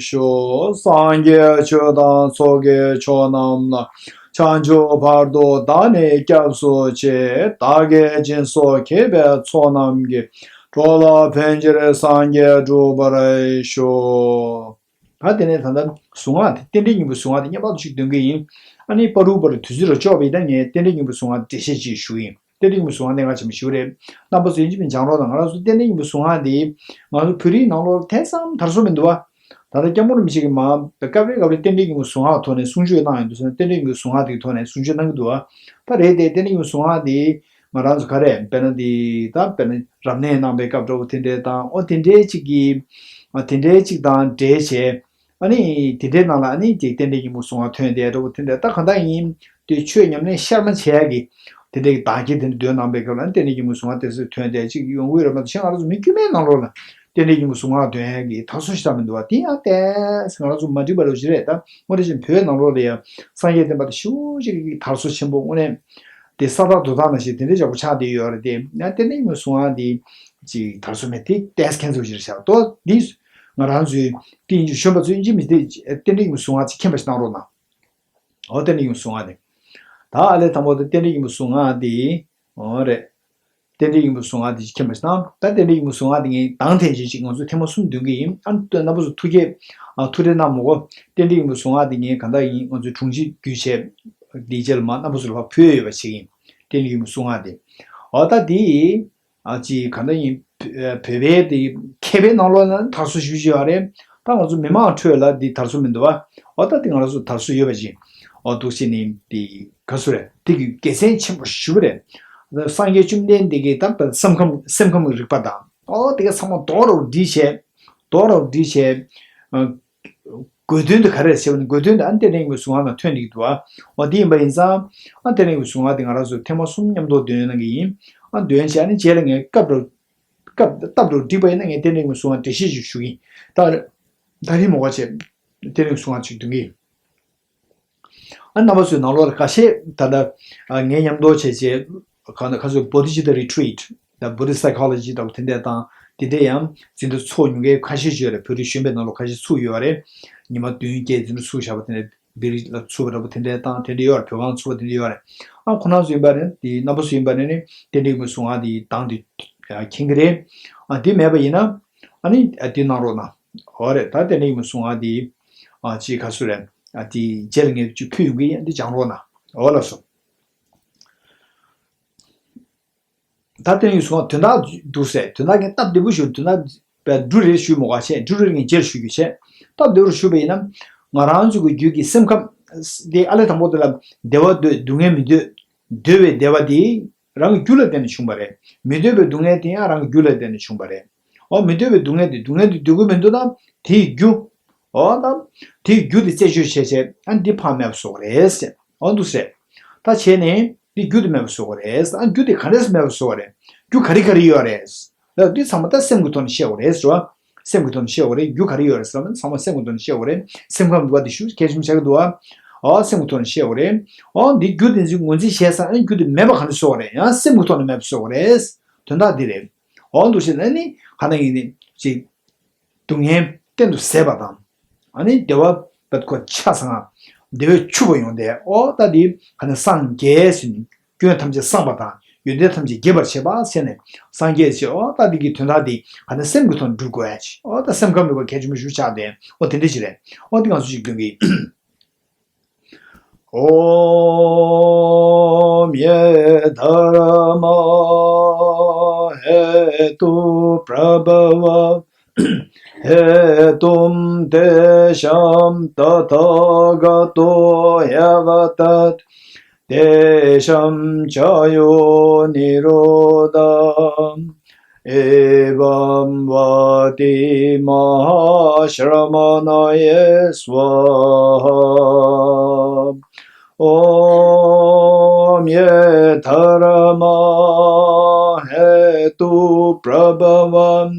ཤོག་སངས་རྒྱས་ཆོས་དང་ཚོགས་ཀྱི་མཆོག་རྣམས་ལ། བྱང་ཆུབ་བར་དུ་བདག་ནི་སྐྱབས་སུ་མཆི། བདག་གིས་སྦྱིན་སོགས་བགྱིས་པའི་ཚོགས་རྣམས་ཀྱིས། འགྲོ་ལ་ཕན་ཕྱིར་སངས་རྒྱས་འགྲུབ་པར་ཤོག་ད་དེ་ནས་ད་ལྟ་གཟུངས་སྔགས་དེ་རྟེན་འབྲེལ་སྙིང་པོའི་གཟུངས་སྔགས་དེ་བསྙེན་པར་ཞུ་འདོན་གྱི་ཡིན། ཨ་ནི་བར་དུ་བར་དུ་དུས་ཚོད་ལ་ལྕོགས་པ་ཡིན་ན་ངས་རྟེན་འབྲེལ་སྙིང་པོའི་གཟུངས་སྔགས་དེ་འགྲེལ་བཤད་ཅིག་ཞུ་གི་ཡིན། རྟེན་འབྲེལ་སྙིང་པོའི་གཟུངས་སྔགས་གནད་འགག་ཆེན་པོ་ཞིག་རེད། རྣམ་པ་ཚོ་ཡིན་གཅིག་མིན་གཅིག་སྦྱང་རོགས་གནང་། ང་རང་ཚོ་རྟེན་འབྲེལ་སྙིང་པོའི་གཟུངས་སྔགས་འདི་ང་ཚོ་བོད་རིགས་ནང་ལོགས་ལ་དེང་སང་དར་སྲོལ་མི་འདུག་བ། ད་ལྟ་སྐྱབས་མགོན་རིན་པོ་ཆེ་གིས་མ་སྐབས་རེ་སྐབས་རེ་རྟེན་འབྲེལ་སྙིང་པོའི་གཟུངས་སྔགས་ཐོག་ནས་གསུང་ཆོས་གནང་ཡོང་དུས་ཙང་རྟེན་འབྲེལ་སྙིང་པོའི་གཟུངས་སྔགས་དེའི་ཐོག་ནས་གསུང་ཆོས་གནང་གི་འདུག་བ། ད་རེད་དེ་རྟེན་འབྲེལ་སྙིང་པོའི་གཟུངས་སྔགས་འདི་ང་རང་ཚོ་ག་རེ་དཔེར་ན་འདི་ད་དཔེར་ན་རབ་གནས་གནང་པའི་སྐབས་འདྲ་བོ་དེ་འདྲའི་དང་ཨོ་དེ་འདྲའི་ཅིག་གི་ཨ་དེ་འདྲའི་ཅིག་དང་འབྲེལ་བྱས། ཨ་ནི་དེ་འདྲའི་ནང་ལ་ཨ་ནི་དེ་རྟེན་འབྲེལ་སྙིང་པོའི་གཟུངས་སྔགས་ཐོན་བསྡད་འདྲ་བོ་དེ་འདྲ། ད་གང་ལྟར་ཡིན་དེ་ཆོས་ཉམས་ལེན་ཤར་མ་བྱས་ཡ་གི་དེ་འདྲའི་གི་བདག་གིས་དེ་འདྲ་འདོན་གནང་པའི་སྐབས་ལ་ཨ་ནི་རྟེན་འབྲེལ་སྙིང་པོའི་གཟུངས་སྔགས་དེ་ཚོ་ཐོན་བསྡད་ཅིག་ཡོང་གི་ཡོད་རེད་མ་གཏོགས་ཕྱིན་ང་རང་ཚོ་མི་དཀྱུས་མའི་ནང་ལོགས་ལ་རྟེན་འབྲེལ་སྙིང་པོའི་གཟུངས་སྔགས་འདོན་ཡ་གི་དར་སྲོལ་ཞིག་ད་མི་འདུག་བ། དེ་ཡང་ཏོག་ཙམ་ང་རང་ཚོ་མ་འགྲིག་པ་འདྲ་བོ་ཞིག་རེད། ད་དངོས་གནས་བྱས་ན་བོད་ནང་ལོགས་ལ་ཡ་སངས་རྒྱས་བསྟན་པ་དེ་ཞེ་པོ་ཅིག་གི་དར་སྲོལ་ཆེན་པོ་དངོས་གནས་དེ་ས་དག་རྡོ་དག་ནང་བཞིན་དེ་འདྲའི་ཡག་པོ་ཆགས་བསྡད་ཡོད་རེད་དེ། ཡང་རྟེན་འབྲེལ་སྙིང་པོའི་གཟུངས་སྔགས་འདི་ཅིག་དར་སྲོལ་མེད་དེ་ཏོག་ཙམ་ཁྱད་མཚར་པོ་ཞིག་རེད་ཤག་ཏོ་འདི་ང་རང་ཚོའི་དེ་ཡིན་གྱི་གཞོན་པ་ཚོས་ཡིན་གཅིག་མིན་གཅིག་རྟེན་འབྲེལ་སྙིང་པོའི་གཟུངས་སྔགས་ཅིག་མཁྱེན་པ་ཞིག་གནང་རོགས་གནང་། འོ་རྟེན་འབྲེལ་སྙིང་པོའི་གཟུངས་སྔགས་དེ། ད་ཨ་ལས་དང་པོ་དེ་རྟེན་འབྲེལ་སྙིང་པོའི་གཟུངས་སྔགས་དེ། འོ་རེད། རྟེན་འབྲེལ་སྙིང་པོའི་གཟུངས་སྔགས་དེ་ཅིག་མཁྱེན་པ་ཞིག་གནང་། ད་རྟེན་འབྲེལ་སྙིང་པོའི་གཟུངས་སྔགས་དེ་ངས་དང་ཐེངས་ཅིག་ཅིག་ང་ཚོ་ཐེངས་མ་གསུམ་འདོན་གྱི་ཡིན། ཨ་ནི་རྣམ་པ་ཚོ་ཐུགས་ཁྱེད་ཨ་ཐུགས་ཁྲལ་གནང་མ་དགོས། རྟེན་འབྲེལ་སྙིང་པོའི་གཟུངས་སྔགས་དེ་ངས་གང་ལྟར་ཡིན་ང་ཚོའི་དྲུང་ཆེ་བརྒྱུད་བྱས་འདིའི་རྗེས་ལ་མ་རྣམ་པ་ཚོ་ལ་ཕར་ཕུལ་ཡོད་པ་ཞིག་ཡིན། རྟེན་འབྲེལ་སྙིང་པོའི་གཟུངས་སྔགས་དེ། འོ་ད་དེ། ཨ་ཅི་ག་འདྲ་ཡིན། བོད་པའི་དེ་མཁས་པའི་ནང་ལོགས་ན་དར་སྲོལ་ཞེ་པོ་ཅིག་ཡོད་རེད། ད་ང་ཚོ་མི་མང་ཁྲོད་ལ་འདི་དར་སྲོལ་མི་འདུག་བ། འོ་ད་དེ་ང་རང་ཚོ་དར་སྲོལ་ཡོད་པ་ཅིག་འོ་འདུག་བྱས་ནས་དེ་ག་ཚོད་རེད། དེ་གི་དགེ་མཚན་ཆེན་པོ་ཞེ་པོ་རེད། སངས་རྒྱས་བཅོམ་ལྡན་འདས་ཀྱི་ད་སེམས་ཁམས་སེམས་ཁམས་ཀྱི་རིག་པ་དང་། འོ་དེ་ག་ཚང་མ་རྡོག་རྡོག་བསྒྲིལ་བྱས། རྡོག་རྡོག་བསྒྲིལ་བྱས། ཨ། དགོས་དོན་དེ་ག་རེ་རེད་ཟེར་བ་ནི། དགོས་དོན་དེ་ཨ་ནི་རྟེན་འབྲེལ་དངོས་པོའི་གཟུངས་སྔགས་ནང་ཐོན་བསྡད་ཀྱི་འདུག་ཨ། འོ་དེ་ཡིན་པ་ཡིན་ཙང་། ཨ་རྟེན་འབྲེལ་དངོས་པོའི་གཟུངས་སྔགས་དེ་ང་རང་ཚོ་ཐེངས་མ་གསུམ་མཉམ་དུ་འདོན་གནང་གི་ཡིན། ཨ་འདོན་བྱས་ཨ་ནི་རྗེས་ལ་ངས་སྐབས་རེ་སྐབས་སྟབས་འགྲོ་འགྲིག་པ་ཡིན་ན་ངས་རྟེན་འབྲེལ་དངོས་པོའི་གཟུངས་སྔགས་འགྲེལ་བཤད་ཅིག་ཞུ་གི་ཡིན། ད་ད་རིང་མོ་ག་བྱས་རྟེན་འབྲེལ་དངོས་པོའི་གཟུངས་སྔགས་ཅིག་འདོན་གི་ཡིན། ཨ་རྣམ་པ་ཚོའི་ནང་ལོགས་ལ་ཁ་ཤས་ད་ལྟ་ཨ་ངའི་མཉམ་དུ་བྱས་བྱས་གང་ན་ཁ་སོ་Bodhicitta Retreat དང་Buddhist Psychology དང་དེ་འདྲ་དང་དེ་འདྲ་ཡང་འཛིན་གྲྭ་ཚུགས་མྱོང་མཁན་ཁ་ཤས་ཤིག་ཡོད་རེད། བོད་རིགས་གཞོན་པའི་ནང་ལོགས་ཁ་ཤས་ཚུགས་ཡོད་རེད། ཉི་མ་བདུན་བརྒྱད་འཛིན་གྲྭ་ཚུགས་བཞག་པ་དེ་འདྲ་བོད་རིགས་ལ་ཚུགས་པ་འདྲ་པོ་དེ་འདྲ་དང་དེ་འདྲ་ཡོད་རེད། བོད་ཁང་ཚུགས་པ་དེ་འདྲ་ཡོད་རེད། ཨ་ཁོ་རང་ཚོ་ཡིན་པ་རེད། དེ་རྣམ་པ་ཚོ་ཡིན་པ་རེད་ནི་རྟེན་འབྲེལ་དངོས་པོའི་གཟུངས་སྔགས་དེ་གདངས་དེ་མཁྱེན་གྱི་རེད། ཨ་དེ་མེད་པ་ཡིན་ན་ཨ་ནི་ཨ་དེ་གནང་རོགས་གནང་། འོ་རེད། ད་རྟེན་འབྲེལ་དངོས་པོའི་གཟུངས་སྔགས་དེ་ཨ་ཅིག་ག་ཚོད་རེད། ཨ་དེ་རྗེས་ལ་ངས་ཅིག་ཕུལ་ཡོང་གི་ཡིན། འདི་སྦྱང་རོགས་གནང་། འོ་ལགས་སོ། ད་རྟེན་འབྲེལ་དངོས་པོའི་གཟུངས་སྔགས་དོན་དག་འདུག་ཟེར། དོན་དག་ངས་སྟབས་བདེ་པོ་ཞུ། དོན་དག་འབྲུ་རེ་ཞུ་མོ་ག་བྱས། འབྲུ་རེ་ངས་རྗེས་ཞུ་རྒྱུ་བྱས། སྟབས་བདེ་པོ་ཞུ་བ་ཡིན་ན་ང་རང་ཚོ་གི་རྒྱུད་ཀྱི་སེམས་ཁམས་དེ་ཨ་ལས་དང་པོ་དེ་ལ་བདེ་བ་འདོད། སྡུག་བསྔལ་མི་འདོད། འདོད་པའི་བདེ་བ་དེ་རང་གི་རྒྱུ་ལ་བརྟེན་ནས་བྱུང་བ་རེད། མི་འདོད་པའི་སྡུག་བསྔལ་དེ་ཡང་རང་གི་རྒྱུ་ལ་བརྟེན་ནས་བྱུང་བ་རེད། འོ་མི་འདོད་པའི་སྡུག་བསྔལ་དེ་སྡུག་བསྔལ་དེ་འདོད་ཀྱི་མི་འདུག་ན་དེའི་རྒྱུ། འོ་ད་དེའི་རྒྱུ་དེ་རྩད་གཅོད་བྱས་བྱས་ཨ་འདི་ཕར་མེད་པ་བཟོ་བ་རེད་ཟེར། འོ་འདུག་ཟེར། ད་བྱས་ནས་འདི་རྒྱུ་དེ་མེད་པ་བཟོ་བ་རེད། ཨ་རྒྱུ་དེ་ག་འདྲས་མེད་པ་བཟོ་བ་རེད། རྒྱུ་ག་རེ་ག་རེ་ཡོད་རེད། ད་འདི་ཚང་མ་ད་སེམས་ཀྱི་ཐོག་ནས་བཤད་དགོས་རེད་ཟེར་བ། སེམས་ཀྱི་ཐོག་ནས་བཤད་དགོས་རེད། རྒྱུ་ག་རེ་ཡོད་རེད་ཟེར་བ་ནི་ཚང་མ་སེམས་ཀྱི་ཐོག་ནས་བཤད་དགོས་རེད། སེམས་ཁམས་འདུག་པ་དེ་ཤུགས་གལ་ཆེན་པོ་ཆགས་ཀྱི་འདུག་ཨ། ཨ་སེམས་ཀྱི་ཐོག་ནས་བཤད་དགོས་རེད། ཨ་འདི་རྒྱུ་དེ་ཚོའི་ངོས་འཛིན་བྱས་ཙང་ཨ་རྒྱུ་དེ་མེད་པ་ག་འདྲ་བཟོ་དགོས་རེད། ཡང་སེམས་ཀྱི་ཐོག་ནས་མེད་པ་བཟོ་དགོས་རེད། དོན་དག་འདི་རེད། འོ་འདུག་བྱས་ན་ནི་ག་ན་ཡིན་ནི་ཅིག་སྡུག་བསྔལ་གཏན་དུ་ཟད་པ་དང་། ཨ་ནི་བདེ་བ་བད་ཁོ་ཆ་ཚང་བདེ་བས་ཕྱུག་པ་ཡོང་སྟེ། ཨོ་ད་འདི་ག་ནས་སངས་རྒྱས་ཟེར་ནས་སྐྱོན་ཐམས་ཅད་སངས་པ་དང་ཡོན་ཏན་ཐམས་ཅད་རྒྱས་པར་བྱེད་པ་ཟེར་ནས་སངས་རྒྱས་ཟེར། ཨོ་ད་འདི་གི་དོན་དག་འདི་ག་ནས་སེམས་ཀྱི་ཐོག་ནས་འགྲུབ་དགོས་ཡ་ཅིག་ཨོ་ད་སེམས་ཁམས་འགྲུབ་པ་གལ་ཆེན་པོ་ཞིག་ཆགས་ཏེ། ཨོ་དེ་འདྲ་ཞིག་རེད། ཨོ་འདི་ང་ཚོ་ཞིག་སྟོན་གི་ཡིན། ॐ ये धर्मा हेतु प्रभव हेतुं तेषां तथागतो ह्यवदत्। तेषां च यो निरोध एवं वाति महाश्रमणये स्वाहा। ॐ ये धर्मा हेतु प्रभवं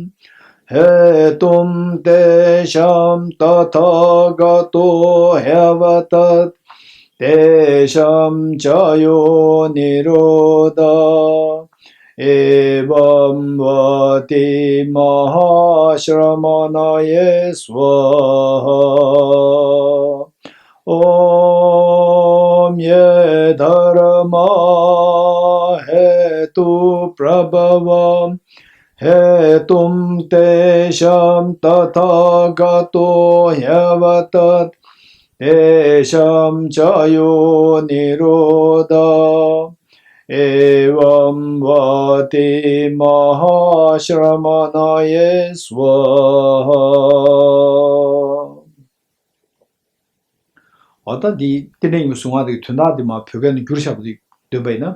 हेतुं तेषां तथागतो ह्यवदत्। तेषां च यो निरोध एवं वाति महाश्रमणये स्वाहा। ॐ ये धर्मा हेतु प्रभव हेतुं तेषां तथागतो ह्यवदत्। तेषां च यो निरोध एवं वाति महाश्रमणये स्वाहा। འོ་ད་འདི་རྟེན་འབྲེལ་གྱི་གཟུངས་སྔགས་དེ་གི་དོན་དག་འདི་མ་བོད་སྐད་ནང་བསྒྱུར་བཞག་པ་དེ་འདོན་པ་ཡིན་ན།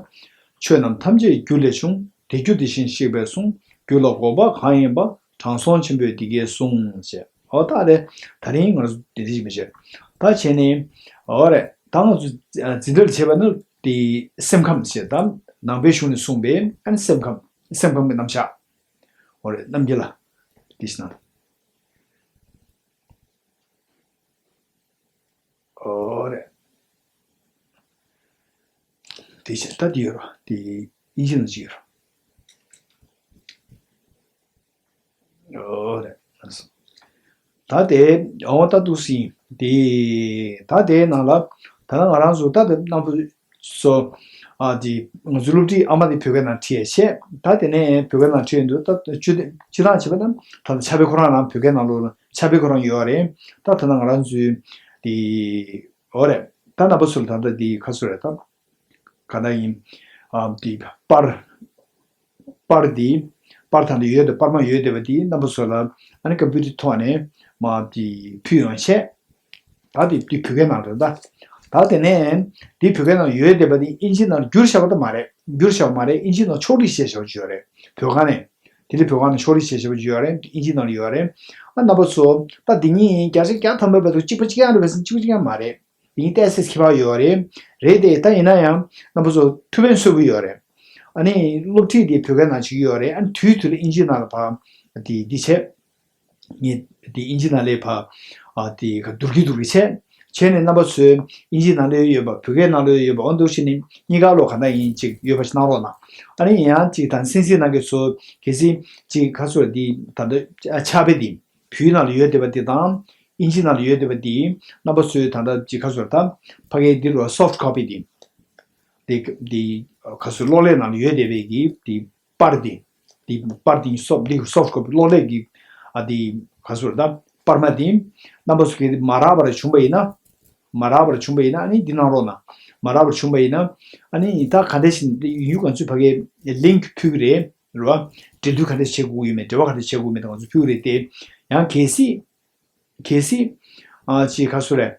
ཆོས་རྣམས་ཐམས་ཅད་རྒྱུ་ལས་བྱུང་། དེ་རྒྱུ་དེ་བཞིན་གཤེགས་པས་གསུངས། རྒྱུ་ལ་འགོག་པ་གང་ཡིན་པ། དྲང་སྲོང་ཆེན་པོས་འདི་སྐད་གསུངས་ཞེས། འོ་ད་རེད། ད་རིང་ང་ཚོ་འདི་འདྲ་ཞིག་མི་བྱེད། ད་བྱས་ནས་འོ་རེད། ད་ང་ཚོ་འཛིན་གྲྭར་བྱས་པ་ནི་དེ་སེམས་ཁམས་ཞེས་དང་ནང་པའི་གཞུང་ནས་གསུངས་པའི་ཨ་ནི་སེམས་ཁམས་སེམས་ཁམས་ཀྱི་རྣམ་གཞག་འོ་རེད། རྣམ་འགྱུར་ལ་དེ་བཞིན་ན། ཨོ་རེད། དེ་བཞིན་ད་དེ་ཡོད་རོ། དེ་ཨིན་ཇི་ནང་ཅིག་ཡོད་རོ། ཨོ་རེད། ད་དེ་ཨོ་ད་འདུག་སེ་ཡིན། དེ་ད་དེའི་ནང་ལ་ད་ང་རང་ཚོ་ད་དེ་རྣམ་པ་སོ། ཨ་དེ་ང་ཚོའི་སློབ་ཁྲིད་ཨ་མ་དེ་བོད་སྐད་ནང་ཁྲིད་ཡས་བྱས། ད་དེ་ནས་བོད་སྐད་ནང་ཁྲིད་ཡོང་དུས་ད་སྤྱི་སྤྱི་བཏང་བྱས་པ་ན་ད་ཕྱག་དཔེ་ཁོ་རང་ནང་བོད་སྐད་ནང་ལོགས་ལ་ཕྱག་དཔེ་ཁོ་རང་ཡོད་རེད། ད་ད་ལྟ་ང་རང་ཚོའི་དེ་འོ་རེད། ད་རྣམ་པ་ཚོ་ལ་ད་ལྟ་དེ་ཁ་སོ་རེད་ད། ག་འདྲ་ཡིན། ཨ་དེ་པར་པར་དེ་པར་ད་ལྟ་ཡོད་དེ་པར་མ་ཡོད་བསྡད་པ་དེ་རྣམ་པ་ཚོ་ལ་ཨ་ནི་ཀམ་པུ་ཊར་ཐོག་ནས་མ་དེ་ཕུལ་ཡོང་བྱས། ད་དེ་དེ་བོད་སྐད་ནང་རེད་ད། ད་དེ་ནས་དེ་བོད་སྐད་ནང་ཡོད་བསྡད་པ་དེ་ཨིན་ཇི་ནང་བསྒྱུར་བཞག་པ་ད་མ་རེད། བསྒྱུར་བཞག་པ་མ་རེད། ཨིན་ཇི་ནང་ཕྱོགས་སྒྲིག་བྱས་བཞག་པ་ཅིག་ཡོད་རེད། བོད་ཁང་ནས། དེ་ལས་བོད་ཁང་ནས་ཕྱོགས་སྒྲིག་བྱས་བཞག་པ་ཅིག་ཡོད་རེད། ཨིན་ཇི་ནང་ལ་ཡོད་རེད། ཨ་རྣམ་པ་ཚོ་ད་འདི་གཉིས་བརྒྱ་ཆ་བརྒྱ་ཐམ་པའི་བར་དུ་གཅིག་པ་གཅིག་རྐྱང་རེད་པས་ཟེར་ན་གཅིག་པ་གཅིག་རྐྱང་མ་རེད། འདི་གཉིས་ཏོག་ཙམ་ཁྱད་པར་ཡོད་རེད། རེད་དེ་ད་ཡིན་ན་ཡང་རྣམ་པ་ཚོ་ཐུགས་ཕན་གསོས་པོ་ཡོད་རེད། ཨ་ནི་སློབ་ཁྲིད་དེ་བོད་སྐད་ནང་བྱེད་ཀྱི་ཡོད་རེད། ཨ་ནི་དུས་དུས་ལ་ཨིན་ཇི་ནང་ལ་ཕར་དེ་འདི་བྱས། ངས་དེ་ཨིན་ཇི་ནང་ལས་ཕར་ཨ་དེ་ག་བསྡུར་གྱི་བསྡུར་གྱི་བྱས། བྱས་ནས་རྣམ་པ་ཚོས་ཨིན་ཇི་ནང་ལོགས་ཡོད་པ་བོད་སྐད་ནང་ལོགས་ཡོད་པ་འོ་འདུག་བྱས་ནས་གཉིས་ཀ་ལོགས་ག་འདྲ་ཡིན་ཅིག་ཡོད་པ་ཞིག་གནང་རོགས་གནང་། ཨ་ནི་ཡང་ཅིག་ད་སེམས་སེམས་ནང་གི་ཚོ་གལ་སྲིད་ཅིག་ག་ཚོད་འདི་ད་ལྟ་ཕྱག་དཔེ་འདི་བོད་ནང་ལ་ཡོད་བསྡད་པ་འདི་དང་ཨིན་ཇི་ནང་ལ་ཡོད་བསྡད་པ་འདི་རྣམ་པ་ཚོས་ད་ལྟ་ཅིག་ག་ཚོད་ད་ཕ་གིའི་འདི་རུ་སོཕ་ཊི་ཀོ་པི་འདི་འདི་འདི་ག་ཚོད་གློག་ཀླད་ནང་ལ་ཡོད་བསྡད་པའི་གི་འདི་པར་འདི། འདི་པར་འདི་སོབ་འདི་སོབ་ཀོ་པི་གློག་ཀླད་ཀྱི་ཨ་འདི་ག་ཚོད་ད་པར་མ་འདི་རྣམ་པ་ཚོ་གི་མ་རག་པར་བྱུང་བ་ཡིན་ན། མ་རག་པར་བྱུང་བ་ཡིན་ན་ཨ་ནི་འདི་གནང་རོགས་གནང་། མ་རག་པར་བྱུང་བ་ཡིན་ན་ཨ་ནི་ད་ག་འདྲ་ཞིག་ཡུལ་ང་ཚོས་ཕ་གའི་ལིང་ཀི་ཕུལ་གི་རེད་རེད་བ། འབྲེལ་མཐུད་ག་འདྲ་བྱེད་དགོས་ཡོད་མེད་འབྲེལ་བ་ག་འདྲ་བྱེད་དགོས་ཡོད་མེད་ད་ང་ཚོ་ཕུལ་གི་རེད་དེ། ཡང་གལ་སྲིད་གལ་སྲིད། ཨ་ཅི་ག་སུ་རེད།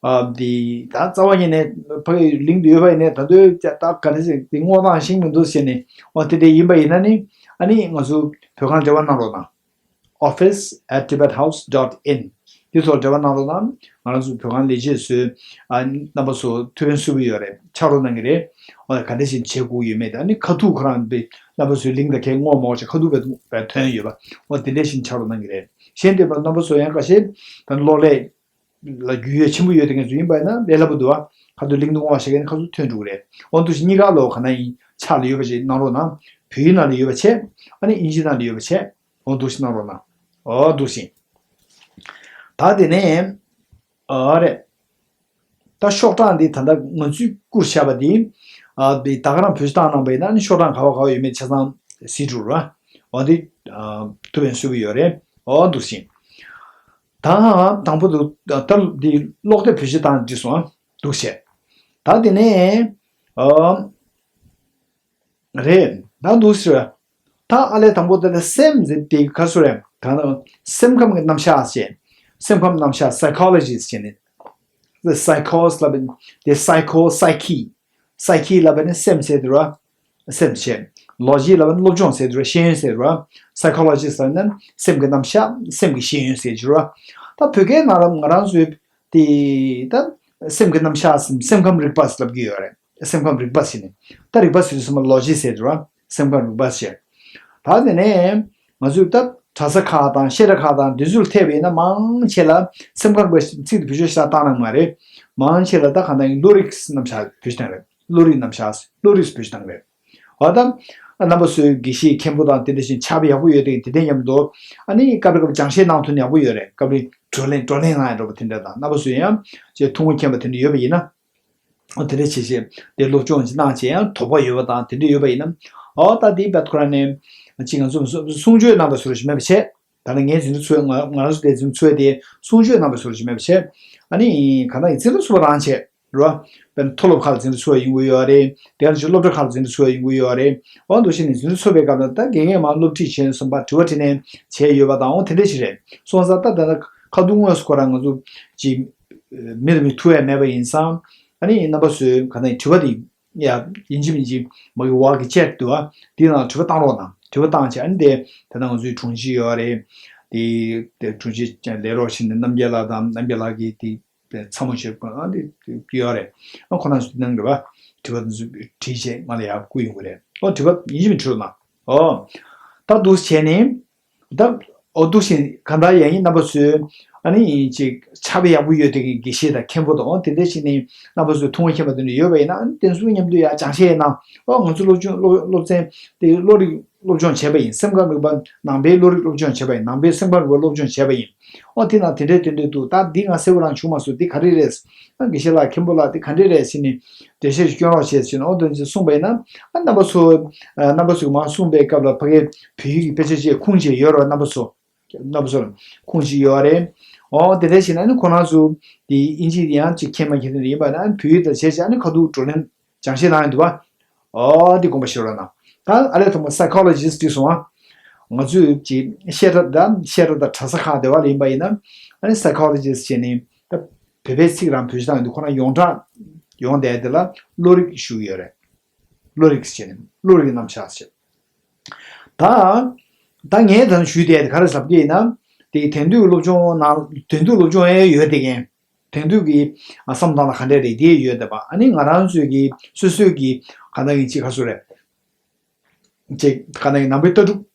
ཨ་འདི་ད་རྩ་བ་ཉིད་ནས་ཕ་གི་ལིང་དུ་ཡོད་པ་ཡིན་ནའི་ད་དུང་ད་ག་རེ་ཟེར་འདི་སྔོག་སྟངས་ཤེས་མི་འདུག་ཟེར་ནས་འོ་དེ་འདྲ་ཡིན་པ་ཡིན་ན་ནི་ཨ་ནི་ང་ཚོ་བོད་ཁང་འབྲེལ་བ་གནང་རོགས་གནང་། office at tibethouse dot in འདི་ཐོག་འབྲེལ་བ་གནང་རོགས་གནང་། ང་རང་ཚོ་བོད་ཁང་ལས་བྱེད་ཚོས་ཨ་རྣམ་པ་ཚོ་ཐུགས་ཕན་གསོས་པོ་ཡོད་རེད་ཕྱག་རོགས་གནང་གི་རེད། འོ་ག་འདྲ་ཞིག་བྱེད་དགོས་ཡོད་མེད་ད་ནི་ཁ་ཐུག་ཁོ་རང་འདི་རྣམ་པ་ཚོའི་ལིང་ད་ཁའི་སྔོག་མོག་ཅིག་ཁ་ཐུག་བས་བས་ཐོན་ཡོད་པ་འོ་དེ་འདྲ་ཞིག་ཕྱག་རོགས་གནང་གི་རེད། གཞན་དེ་བར་རྣམ་པ་ཚོ་ཡང་ཁ་ཤས་ད་གློག་ཀླད་ལ་རྒྱུས་ཡོད་ཆེན་པོ་ཡོད་དེ་ངེས་ཚོ་ཡིན་པ་ཡིན་ན་ལས་སླ་པོ་འདུག་ཨ། ཁ་ཐུག་ལིང་དུ་སྔོག་བཤད་མཁན་ཁ་ཐུག་ཐོན་འགྲོ་གི་རེད། འོ་འདུག་ཞིག་གཉིས་ཀ་ལོ་ག་ན་ཡིན་ཕྱག་ལ་ཡོད་པ་ཞིག་གནང་རོགས་གནང་། བོད་ཡིག་ནང་ལ་ཡོད་པ་བྱས། ཨ་ནི་ཨིན་ཇི་ནང་ལ་ཡོད་པ་བྱས། འོ་འདུག་ཞིག་གནང་རོགས་གནང་། འོ་འདུག་ཞིག་ད་དེ་ནས་ཨ་རེད། ད་ཤོག་གྲངས་འདི་ད་ལྟ་ང་ཚོས་བསྐུར་བཞག་པ་འདི། ཨ་འདི་ད་ག་རང་བེད་སྤྱོད་བཏང་གནང་པ་ཡིན་ན་ནི་ཤོག་གྲངས་ག་བ་ག་བ་ཡོད་མེད་ཆ་ཚང་གཟིགས་འགྲོ་ར། འོ་འདི་ཨ་ཐུགས་ཕན་གསོས་པོ་ཡོད་རེད། འོ་འདུག་ཞིག་ད་དང་པོ་དུ་ད་འདི་ཀློག་དེབ་བེད་སྤྱོད་བཏང་འགྲིག་སོང་ཨ་འདུག་བྱས། ད་དེ་ནས་ཨ་རེད་ད་འདུག་ཟེར། ད་ཨ་ལས་དང་པོ་དེ་ལ་སེམས་ཟེར་དེ་ག་སུ་རེད་ད་ནི་སེམས་ཁམས་ཀྱི་རྣམ་གཞག་ཟེར། སེམས་ཁམས་རྣམ་གཞག་psychologist ཟེར་ནས། The psychos ལབ་པའི་དེ་psycho psyche psyche ལབ་པ་ནི་སེམས་ཟེར་དུ་ར། སེམས་བྱས། ལོ་ཇི་ལབ་པ་ནི་སློབ་སྦྱོང་ཟེར་དུ་ར་ཤེས་ཡོན་ཟེར་དུ་ར། psychologist ལབ་ན་སེམས་ཀྱི་རྣམ་གཞག་སེམས་ཀྱི་ཤེས་ཡོན་ཟེར་གྱི་ར། ད་བོད་སྐད་ནང་ལ་ང་རང་ཚོའི་དེ་ད་སེམས་ཀྱི་རྣམ་གཞག་སེམས་ཁམས་རིག་པ་ལབ་ཀྱི་ཡོད་རེད། སེམས་ཁམས་རིག་པ་ཟེར་ནས་ད་རིག་པ་ཟེར་དུས་ཙམ་པ་ལོ་ཇི་ཟེར་དུ་ར་སེམས་ཁམས་རིག་པ་ཟེར། ད་དེ་ནས་ང་ཚོས་ད་གྲྭ་ས་ཁག་དང་བཤད་གྲྭ་ཁག་དང་འདི་ཚོར་ཐད་པ་ཡིན་ན་མང་ཆེ་ལ་སེམས་ཁམས་པའི་ཚིག་དེ་བེད་སྤྱོད་ཤ་སྟག་གནང་མ་རེད། མང་ཆེ་ལ་ད་གང་ལྟར་བློ་རིག་རྣམ་གཞག་བེད་སྤྱོད་བཏང་རེད། བློ་རིག་རྣམ་གཞག་བློ་རིག་བེད་སྤྱོད་བཏང་རེད། འོ་ད་རྣམ་པ་ཚོའི་དགེ་བཤེས་མཁན་པོ་དང་དེ་འདྲ་བཞིན་ཕྱག་དཔེ་ཡག་པོ་ཡོད་དེ་དེ་འདྲ་མཉམ་དུ་ཨ་ནི་སྐབས་རེ་སྐབས་རེ་སྦྱང་བཤད་གནང་ཐུབ་ན་ཡག་པོ་ཡོད་རེད། སྐབས་རེ་བགྲོ་གླེང་བགྲོ་གླེང་གནང་ཡ་འགྲོ་བ་དེ་འདྲ་དང་རྣམ་པ་ཚོས་ཡང་ཅེས་ཐུང་ངུ་མཁྱེན་པ་དེ་འདྲ་ཡོད་པ་ཡིན་ན། ཨོ་དེ་འདྲ་བྱེད་བྱེད་དེ་སློབ་སྦྱོང་ཅིག་གནང་བྱས་ཡང་དོགས་པ་ཡོད་པ་དང་དེ་འདྲ་ཡོད་པ་ཡིན་ན། ཨོ་ད་དེ་བད་ཁོ་ར་ནས་ཅིག་ང་ཚོ་གསུང་ཆོས་གནང་བ་སོར་ཞིག་མེད་པ་བྱས། ད་ནི་ངའི་འཛིན་གྲྭ་ཚོས་ང་ང་རང་ཚོ་དེ་འཛིན་གྲྭ་ཚོས་དེ་གསུང་ཆོས་གནང་བ་སོར་ཞིག་མེད་པ་བྱས། ཨ་ནི་ག་ན་ཡིན་འཛིན་གྲྭ་ཚོ་རང་བྱས་རོ། དཔེར་ན་མཐོ་སློབ་ཁག་ལ་འཛིན་གྲྭ་ཚོས་ཡོང་གི་ཡོད་རེད། དེ་ཡང་ཅིག་སློབ་གྲྭ་ཁག་ལ་འཛིན་གྲྭ་ཚོས་ཡོང་གི་ཡོད་རེད། ཨོ་འདུག་བྱས་ནས་འཛིན་གྲྭ་ཚོ་བའི་སྐབས་ལ་ད་དགེ་རྒན་མང་སློབ་ཁྲིད་བྱས་སོང་པ་དྲི་བ་དྲིས་ལན་བྱས་ཡོད་པ་དང་ཨོ་དེ་འདྲ་ཞིག་རེད། སོང་ཙང་ད་ད་ལྟ་ཁ་ཐུག་དངོས་སུ་ཁོ་རང་ང་ཚོ་ཅིག་མི་དང་མི་ཐུག་ཡ་མེད་པ་ཡིན་ཙང་། ཨ་ནི་རྣམ་པ་ཚོས་ག་ནས་དྲི་བ་དེ་ཡ་ཡིན་གཅིག་མིན་གཅིག་མ་གི་ཝག་གི་ཅེཊ་འདུག་ཨ་དེའི་ནང་དྲི་བ་བཏང་རོགས་གནང་། དྲི་བ་བཏང་བྱས་ཨ་ནི་དེ་ད་ལྟ་ང་ཚོའི་དྲུང་ཆེ་ཡོད་རེད། དེ་དེ་དྲུང་ཆེ་ལས་རོགས་བྱེད་ནས་རྣམ་རྒྱལ་ལགས་དང་རྣམ་རྒྱལ་ལགས་ཀྱིས་དེ་དེ་ཚ་མོ་བྱེད་དགོས་ཨ་དེ་དེ་ཡོད་རེད། ཨ་ཁོ་རང་ཚོ་གནང་རེད་པ། དྲི་བ་དེ་ཚོ་དྲིས་བྱས་ང་ལ་ཡར་བསྐུར་ཡོང་གི་རེད། ཨོ་དྲི་བ་ཡིན་གཅིག་མིན་དྲི་རོགས་གནང་། ཨོ་ད་འདུག་བྱས་ནས། ད་འོ་འདུག་བཞིན་གང་ལྟར་ཡང་ཡིན་རྣམ་པ་ཚོས་ཨ་ནི་ཅིག་ཕྱག་དཔེ་ཡག་པོ་ཡོད་དེ་གི་དགེ་བཤེས་དང་མཁན་པོ་དང་དེ་འདྲ་ཞིག་ནི་རྣམ་པ་ཚོས་ཐུགས་མཁྱེན་པ་དེ་འདྲ་ཡོད་པ་ཡིན་ན་ཨ་ནི་དེ་ཚོ་མཉམ་དུ་ཡང་སྦྱང་བཤད་གནང་། ཨོ་ང་ཚོ་སློབ་སྦྱོང་སློབ་སློབ་ཚན་དེ་བློ་རིག་སློབ་སྦྱོང་བྱས་པ་ཡིན། སེམས་ཁམས་རིག་པ་ནང་པའི་བློ་རིག་སློབ་སྦྱོང་བྱས་པ་ཡིན། ནང་པའི་སེམས་ཁམས་རིག་པ་སློབ་སྦྱོང་བྱས་པ་ཡིན། ཨོ་དེ་ན་དེ་འདྲས་དེ་འདྲས་འདུག་ད་འདི་ང་གསལ་པོ་རང་བྱུང་མ་སོང་འདི་ག་རེ་རེད། ཨ་དགེ་བཤེས་ལགས་མཁན་པོ་ལགས་འདི་ག་འདྲས་རེད་ཟེར་ནས་འགྲེལ་བཤད་ཅིག་སྐྱོན་རོགས་བྱས་ཟེར་ནས་ཨོ་དོན་ཅིག་གསུངས་པ་ཡིན་ན་ཨ་རྣམ་པ་ཚོ་ཨ་རྣམ་པ་ཚོས་མར་གསུངས་པའི་སྐབས་ལ་ཕ་གིའི་བོད་ཡིག་གི་དཔེ་ཆ་ཅིག་ཁུངས་ཅིག་ཡོད་རེད་བ། རྣམ་པ་ཚོ་རྣམ་པ་ཚོར་ཁུངས་ཅིག་ཡོད་རེད། ཨོ་དེ་འདྲ་བྱས་ན་ཨ་ནི་ཁོ་རང་ཚོ་དེ་ཨིན་ཇི་ཡང་ཅིག་མཁྱེན་མ་མཁྱེན་དེ་ཡིན་པ་ན་ཨ་ནི་བོད་ཡིག་དང་བྱས་བྱས་ཨ་ནི་ཁ་ཐུག་བགྲོ་གླེང་སྦྱང་བཤད་གནང་ཡོད་འདུག་བ། ཨོ་འདི་དགོངས་པ་བཞེས་རོགས་གནང་། ད་ཨ་ལས་ཐོག་མ་psychologist་བྲིས་སོང་ཨ། ང་ཚོས་ཀྱི་བཤད་གྲྭ་དང་བཤད་གྲྭ་དང་གྲྭ་ས་ཁག་དེ་བ་ལ་ཡིན་པ་ཡིན་ན་ཨ་ནི་psychologist་བྱས་ནས་ད་བོད་པའི་ཚིག་རང་བེད་སྤྱོད་བཏང་ཡོད་འདུག་ཁོ་རང་ཡོངས་གྲགས་ཡོང་བསྡད་དེ་ལ་བློ་རིག་ཞུ་གི་ཡོད་རེད། བློ་རིག་བྱས་ནས་བློ་རིག་རྣམ་གཞག་བྱས། ད་ད་ངས་ད་ཞུས་བསྡད་དེ་ག་རེ་ཟབ་ཀྱི་ཡིན་ན། དེ་དེང་དུས་སློབ་སྦྱོང་ནང་དེང་དུས་སློབ་སྦྱོང་ཡང་ཡོད་དེ་གན། དེང་དུས་ཀྱི་ཨ་བསམ་སྟངས་ལ་ག་འདྲ་རེད་དེ་ཡོད་དེ་པ། ཨ་ནི་ང་རང་ཚོའི་གི་སོ་སོའི་གི་ག་འདྲ་ཡིན་ཅི་ག་སུ་རེད། ཅེས་ག་ནས་ནང་པའི་ལྟ་གྲུབ།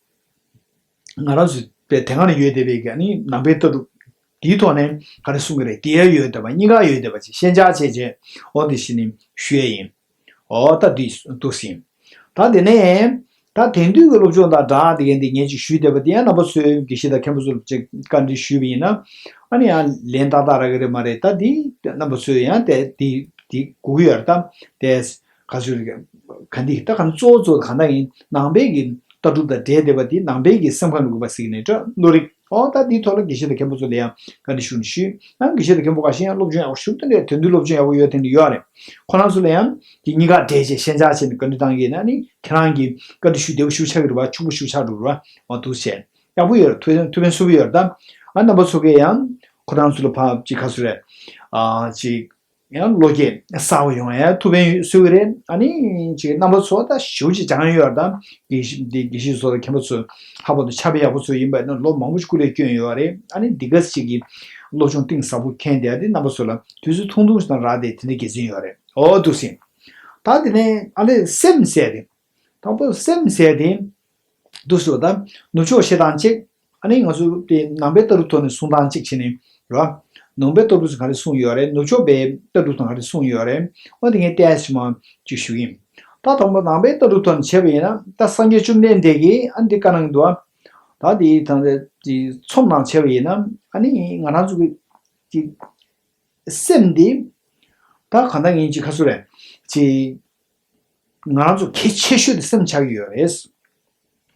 ང་རང་ཚོ་པའི་དེ་སྔ་ནས་ཡོད་བསྡད་པའི་གི་ནི་ནང་པའི་ལྟ་གྲུབ་དེའི་ཐོག་ནས་ག་རེ་གསུང་གི་རེད། དེ་ཡང་ཡོད་བསྡད་པ་གཉིས་ཀ་ཡོད་བསྡད་པ་ཅིག་ཤེས་བྱ་བྱས་བྱས་འོ་དེ་བཞིན་ནི་ཞུ་ཡས་ཡིན། འོ་ད་དུས་འདུག་ཟིན། ད་དེ་ནས་ད་དེང་དུས་ཀྱི་སློབ་སྦྱོང་དང་སྦྲགས་དེ་གན་དེ་ངས་ཅིག་ཞུས་བསྡད་པ་དེ་ཡང་རྣམ་པ་ཚོའི་དགེ་བཤེས་དང་མཁན་པོ་ཚོར་ཅིག་བཀའ་འདྲི་ཞུས་པ་ཡིན་ན། ཨ་ནི་ཡང་ལན་ཏག་ཏག་རག་གི་རེད་མ་རེད། ད་དེ་རྣམ་པ་ཚོས་ཡང་དེ་དེ་དེ་གོ་གི་ཡོད་རེད་ད། དེ། ག་ཚོད་རེད། ག་འདི་ད་ག་ནི་གཙོ་བོ་གཙོ་བོ་ག་འདྲ་ཡིན། ནང་པའི་གི་ལྟ་གྲུབ་དང་འབྲེལ་བསྡད་པ་འདི་ནང་པའི་གི་སེམས་ཁམས་རིག་པ་ཟེར་གི་ནས་སྤྲོ་བློ་རིག་འོ་ད་འདིའི་ཐོག་ལ་དགེ་བཤེས་དང་མཁན་པོ་ཚོ་ལ་ཡང་བཀའ་འདྲི་ཞུ་ནས་ཞུས། ཡང་དགེ་བཤེས་དང་མཁན་པོ་ཁ་ཤས་ཡང་སློབ་སྦྱོང་ཡག་པོ་ཞུ་དེ་འདྲའི་དོན་འདུས་སློབ་སྦྱོང་ཡག་པོ་ཡོད་དེ་འདྲ་ཡོད་རེད། ཁོ་རང་ཚོ་ལ་ཡང་དེ་གཉིས་ཀ་འབྲེལ་བྱས་ཤན་ཆགས་བྱས་ནས་བཀའ་འདྲི་བཏང་གི་ཡིན་ན་ནི་ཁྱེད་རང་གི་བཀའ་འདྲི་ཞུ་བདེ་པོ་ཞུ་ཆགས་ཀྱི་རེད་བ། ཕྱུག་པོ་ཞུ་ཆགས་འགྲོ་རེད་བ། འོ་འདུག་བྱས་ཡག་པོ་ཡོད་རེད། ཐུགས་ཕན་ཐུགས་ཕན་གསོས་པོ་ཡོད་རེད་ད། ཨ་རྣམ་པ་ཚོ་གིས་ཡང་ཁོ་རང་ཚོ་ལ་ཕར་ཅིག་ག་ཚོད་རེད། ཨ་ཅིག་ཡང་བློ་སྐྱེད་གསར་པ་ཡོང་ཡ་ཐུགས་ཕན་གསོས་ཀྱི་རེད། ཨ་ནི་ཅིག་རྣམ་པ་ཚོ་ད་ཞེ་པོ་ཅིག་སྦྱང་ཡ་ཡོད་རེད་ད། དགེ་བཤེས་འདི་དགེ་བཤེས་ཚོ་དང་མཁན་པོ་ཚོ་ལྷག་པར་དུ་ཕྱག་དཔེ་ཡག་པོ་ཚོ་ཡིན་པ་ཡིན་ན་ལོ་མང་པོ་ཞིག་སྐུ་ལས་བསྐྱོན་ཡོད་རེད། ཨ་ནི་འདི་ག་ཅིག་གི་སློབ་སྦྱོང་གཏིང་ཟབ་པོ་མཁན་དེ་ཨ་འདི་རྣམ་པ་ཚོ་ལ་དུས་ཚོད་ཐུང་ཐུང་ཞིག་དང་རག་སྟེ་དེ་འདྲའི་དགེ་མཚན་ཡོད་རེད། འོ་འདུག་སེ། ད་དེ་ནས་ཨ་ལས་སེམས་ཟེར་ཏེ། དང་པོ་སེམས་ཟེར་ཏེ། འདུག་སེ་ད་ནུབ་ཕྱོགས་བཤད་སྟངས་གཅིག་ཨ་ནི་ང་ཚོ་དེ་ནང་པའི་ལྟ་གྲུབ་ཐོག་ནས་གསུང་སྟངས་གཅིག་བྱས་ནས་རེད་བ། ནང་པའི་ལྟ་གྲུབ་ཚོ་ག་རེ་གསུངས་ཡོད་རེད། ནུབ་ཕྱོགས་པའི་ལྟ་གྲུབ་ཐོག་ག་རེ་གསུངས་ཡོད་རེད། འོ་དེ་ངས་ཏོག་ཙམ་ཅིག་ཞུ་གི་ཡིན། ད་དང་པོ་ནང་པའི་ལྟ་གྲུབ་ཐོག་ནས་བྱས་པ་ཡིན་ན་ད་སངས་རྒྱས་བཅོམ་ལྡན་འདས་ཀྱིས་ཨ་འདི་བཀའ་གནང་གི་འདུག་བ། ད་དེ་ད་དེ་ཚོམས་ནང་བྱས་པ་ཡིན་ན་ཨ་ནི་ང་རང་ཚོ་གི་ཅིག་སེམས་འདི་ད་གང་ལྟར་ཡིན་ཅིག་ག་ཚོད་རེད། ཅིག་ང་རང་ཚོ་གལ་ཆེ་ཤོས་དེ་སེམས་ཆགས་ཀྱི་ཡོད་རེད།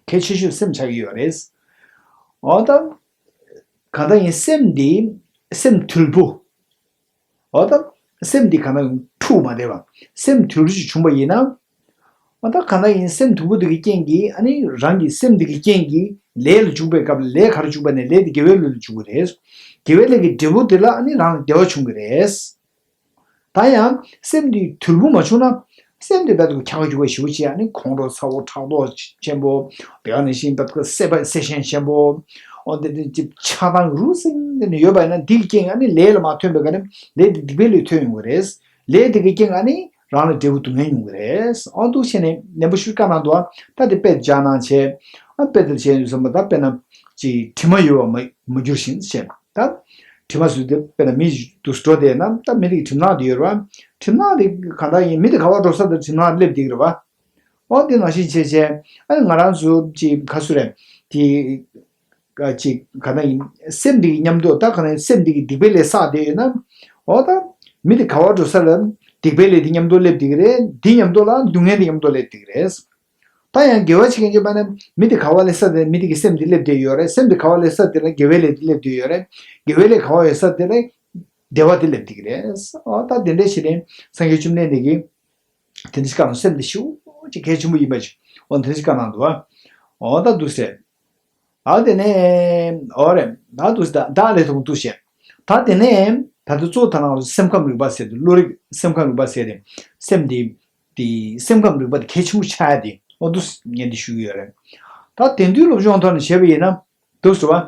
གལ་ཆེ་ཤོས་སེམས་ཆགས་ཀྱི་ཡོད་རེད། འོ་ད། གང་ལྟར་ཡིན་སེམས་འདི་སེམས་དུལ་པོ། འོ་ད། སེམས་འདི་གང་ལྟར་ཡིན་འཁྲུག་མ་བསྡད་པ། སེམས་དུལ་པོ་ཞིག་བྱུང་པ་ཡིན་ན། འོ་ད་གང་ལྟར་ཡིན་སེམས་དུལ་པོ་འདི་གི་རྐྱེན་གྱིས་ཨ་ནི་རང་གི་སེམས་འདི་གི་རྐྱེན་གྱིས་ལས་ལ་འཇུག་པའི་སྐབས་ལ་ལས་ག་རེ་འཇུག་པ་ནས་ལས་འདི་དགེ་བའི་ལས་ལ་འཇུག་གི་རེད། དགེ་བའི་ལས་ཀྱི་འབྲས་བུ་འདི་ལ་ཨ་ནི་རང་ལ་བདེ་བ་བྱུང་གི་རེད། ད་ཡང་སེམས་འདི་དུལ་པོ་མ་བྱུང་ན། སེམས་འདི་རྦད་དེ་འཁྱག་འཁྱུག་ཞེ་པོ་ཅིག་ཨ་ནི་ཁོང་ཁྲོ་ཚ་པོ་ཕྲག་དོག་ཆེན་པོ། དེ་ག་ནང་བཞིན་རྦད་དེ་སེམས་པ་སེམས་ཤན་ཆེན་པོ། འོ་འདི་འདི་ཅིག་ཆགས་སྡང་རུ་སིང་འདི་ནི་ཡོད་པ་ཡིན་ན་འདི་གི་རྐྱེན་ཨ་ནི་ལས་ལ་མ་ཐོན་པའི་ག་ནི་ལས་འདི་སྡིག་པའི་ལས་ཐོན་ཡོང་གི་རེད། ལས་འདི་གི་རྐྱེན་ཨ་ནི་རང་ལ་འབྲས་བུ་སྡུག་བསྔལ་ཡོང་གི་རེད། འོ་འདུག་བྱས་ནས་ནན་པོ་ཞིག་བཀའ་གནང་འདུག་ད་འདི་དཔེ་སྦྱར་གནང་བྱས། ཨ་དཔེ་དེར་བྱས་ཡོད་བསམ་པ་ད་དཔེར་ན་ཅིག་དྲི་མ་ཡོད་པར་མ་མ་གྱུར་ཞིང་ཞེས་ད། དྲི་མ་ཟེར་དུས་དཔེར་ན་མི་ཞིག་འདུག་འགྲོ་བསྡད་ན་ད་མི་དེ་གི་གྲིབ་ནག་དེ་ཡོད་རེད་བ། གྲིབ་ནག་དེ་གང་ལྟར་ཡིན་མི་དེ་ག་པར་འགྲོ་ས་དེར་གྲིབ་ནག་སླེབས་བསྡད་ཀྱི་རེད་བ། འོ་དེ་ནང་བཞིན་བྱས་བྱས་ཨ་ནི་ང་རང་ཚོ་ཅིག་ག་ཚོད་རེད། དེ་ཅིག་གང་ལྟར་ཡིན་སེམས་དེ་གི་མཉམ་དུ་ད་གང་ལྟར་སེམས་དེ་གི་སྡིག་པའི་ལས་བསགས་བསྡད་ཡོད་ན། འོ་ད་མི་དེ་ག་པར་འགྲོ་ས་ལ་སྡིག་པའི་ལས་དེ་མཉམ་དུ་སླེབས་བསྡད་ཀྱི་རེད། དེ་མཉམ་དུ་ལ་སྡུག་བསྔལ་དེ་མཉམ་དུ་སླེབས་བསྡད་ཀྱི་རེད། ད་ཡང་དགེ་བ་བྱེད་མཁན་ཅིག་ཡིན་པ་ན་མི་དེ་ག་པར་སླེབས་ས་དེ་མི་དེ་གི་སེམས་དེ་སླེབས་བསྡད་ཡོད་རེད། སེམས་དེ་ག་པར་སླེབས་ས་དེ་ལ་དགེ་བའི་ལས་དེ་སླེབས་བསྡད་ཡོད་རེད། དགེ་བའི་ལས་ག་པར་ཡོད་ས་དེ་ལ་བདེ་བ་དེ་སླེབས་བསྡད་ཀྱི་རེད། འོ་ད་དེ་འདྲའི་ཕྱིར་ནི་སངས་རྒྱས་བཅོམ་ལྡན་འདས་ཀྱིས་དེ་འདྲ་ཞིག་བཀའ་གནང་། སེམས་དེ་ཞེ་པོ་ཅིག་གལ་ཆེན་པོ་ཡིན་པ་ཅིག་འོ་དེ་འདྲ་ཞིག་བཀའ་གནང་འདུག་བ། འོ་ད་འདུག་སེ། ཨ་དེ་ནས་འོ་རེད་ད་འདུག་སེ་ད་ད་ལས་ཐོག་འདུག་སེ། ད་དེ་ནས་ད་དུ་གཙོ་བོ་ད་ནང་ལ་སེམས་ཁམས་རིག་པ་ཟེར་ཏེ་བློ་རིག་སེམས་ཁམས་རིག་པ་ཟེར་ཏེ་སེམས་དེ། དེ་སེམས་ཁམས་རིག་པ་དེ་གལ་ཆེན་པོ་ཆགས་ཡ་དེ་འོ་འདུག་ངས་འདི་ཞུ་གི་ཡོད་རེད། ད་དེང་དུས་སློབ་སྦྱོང་ཐོག་ནས་བྱས་པ་ཡིན་ན་འདུག་ཟེར་བ།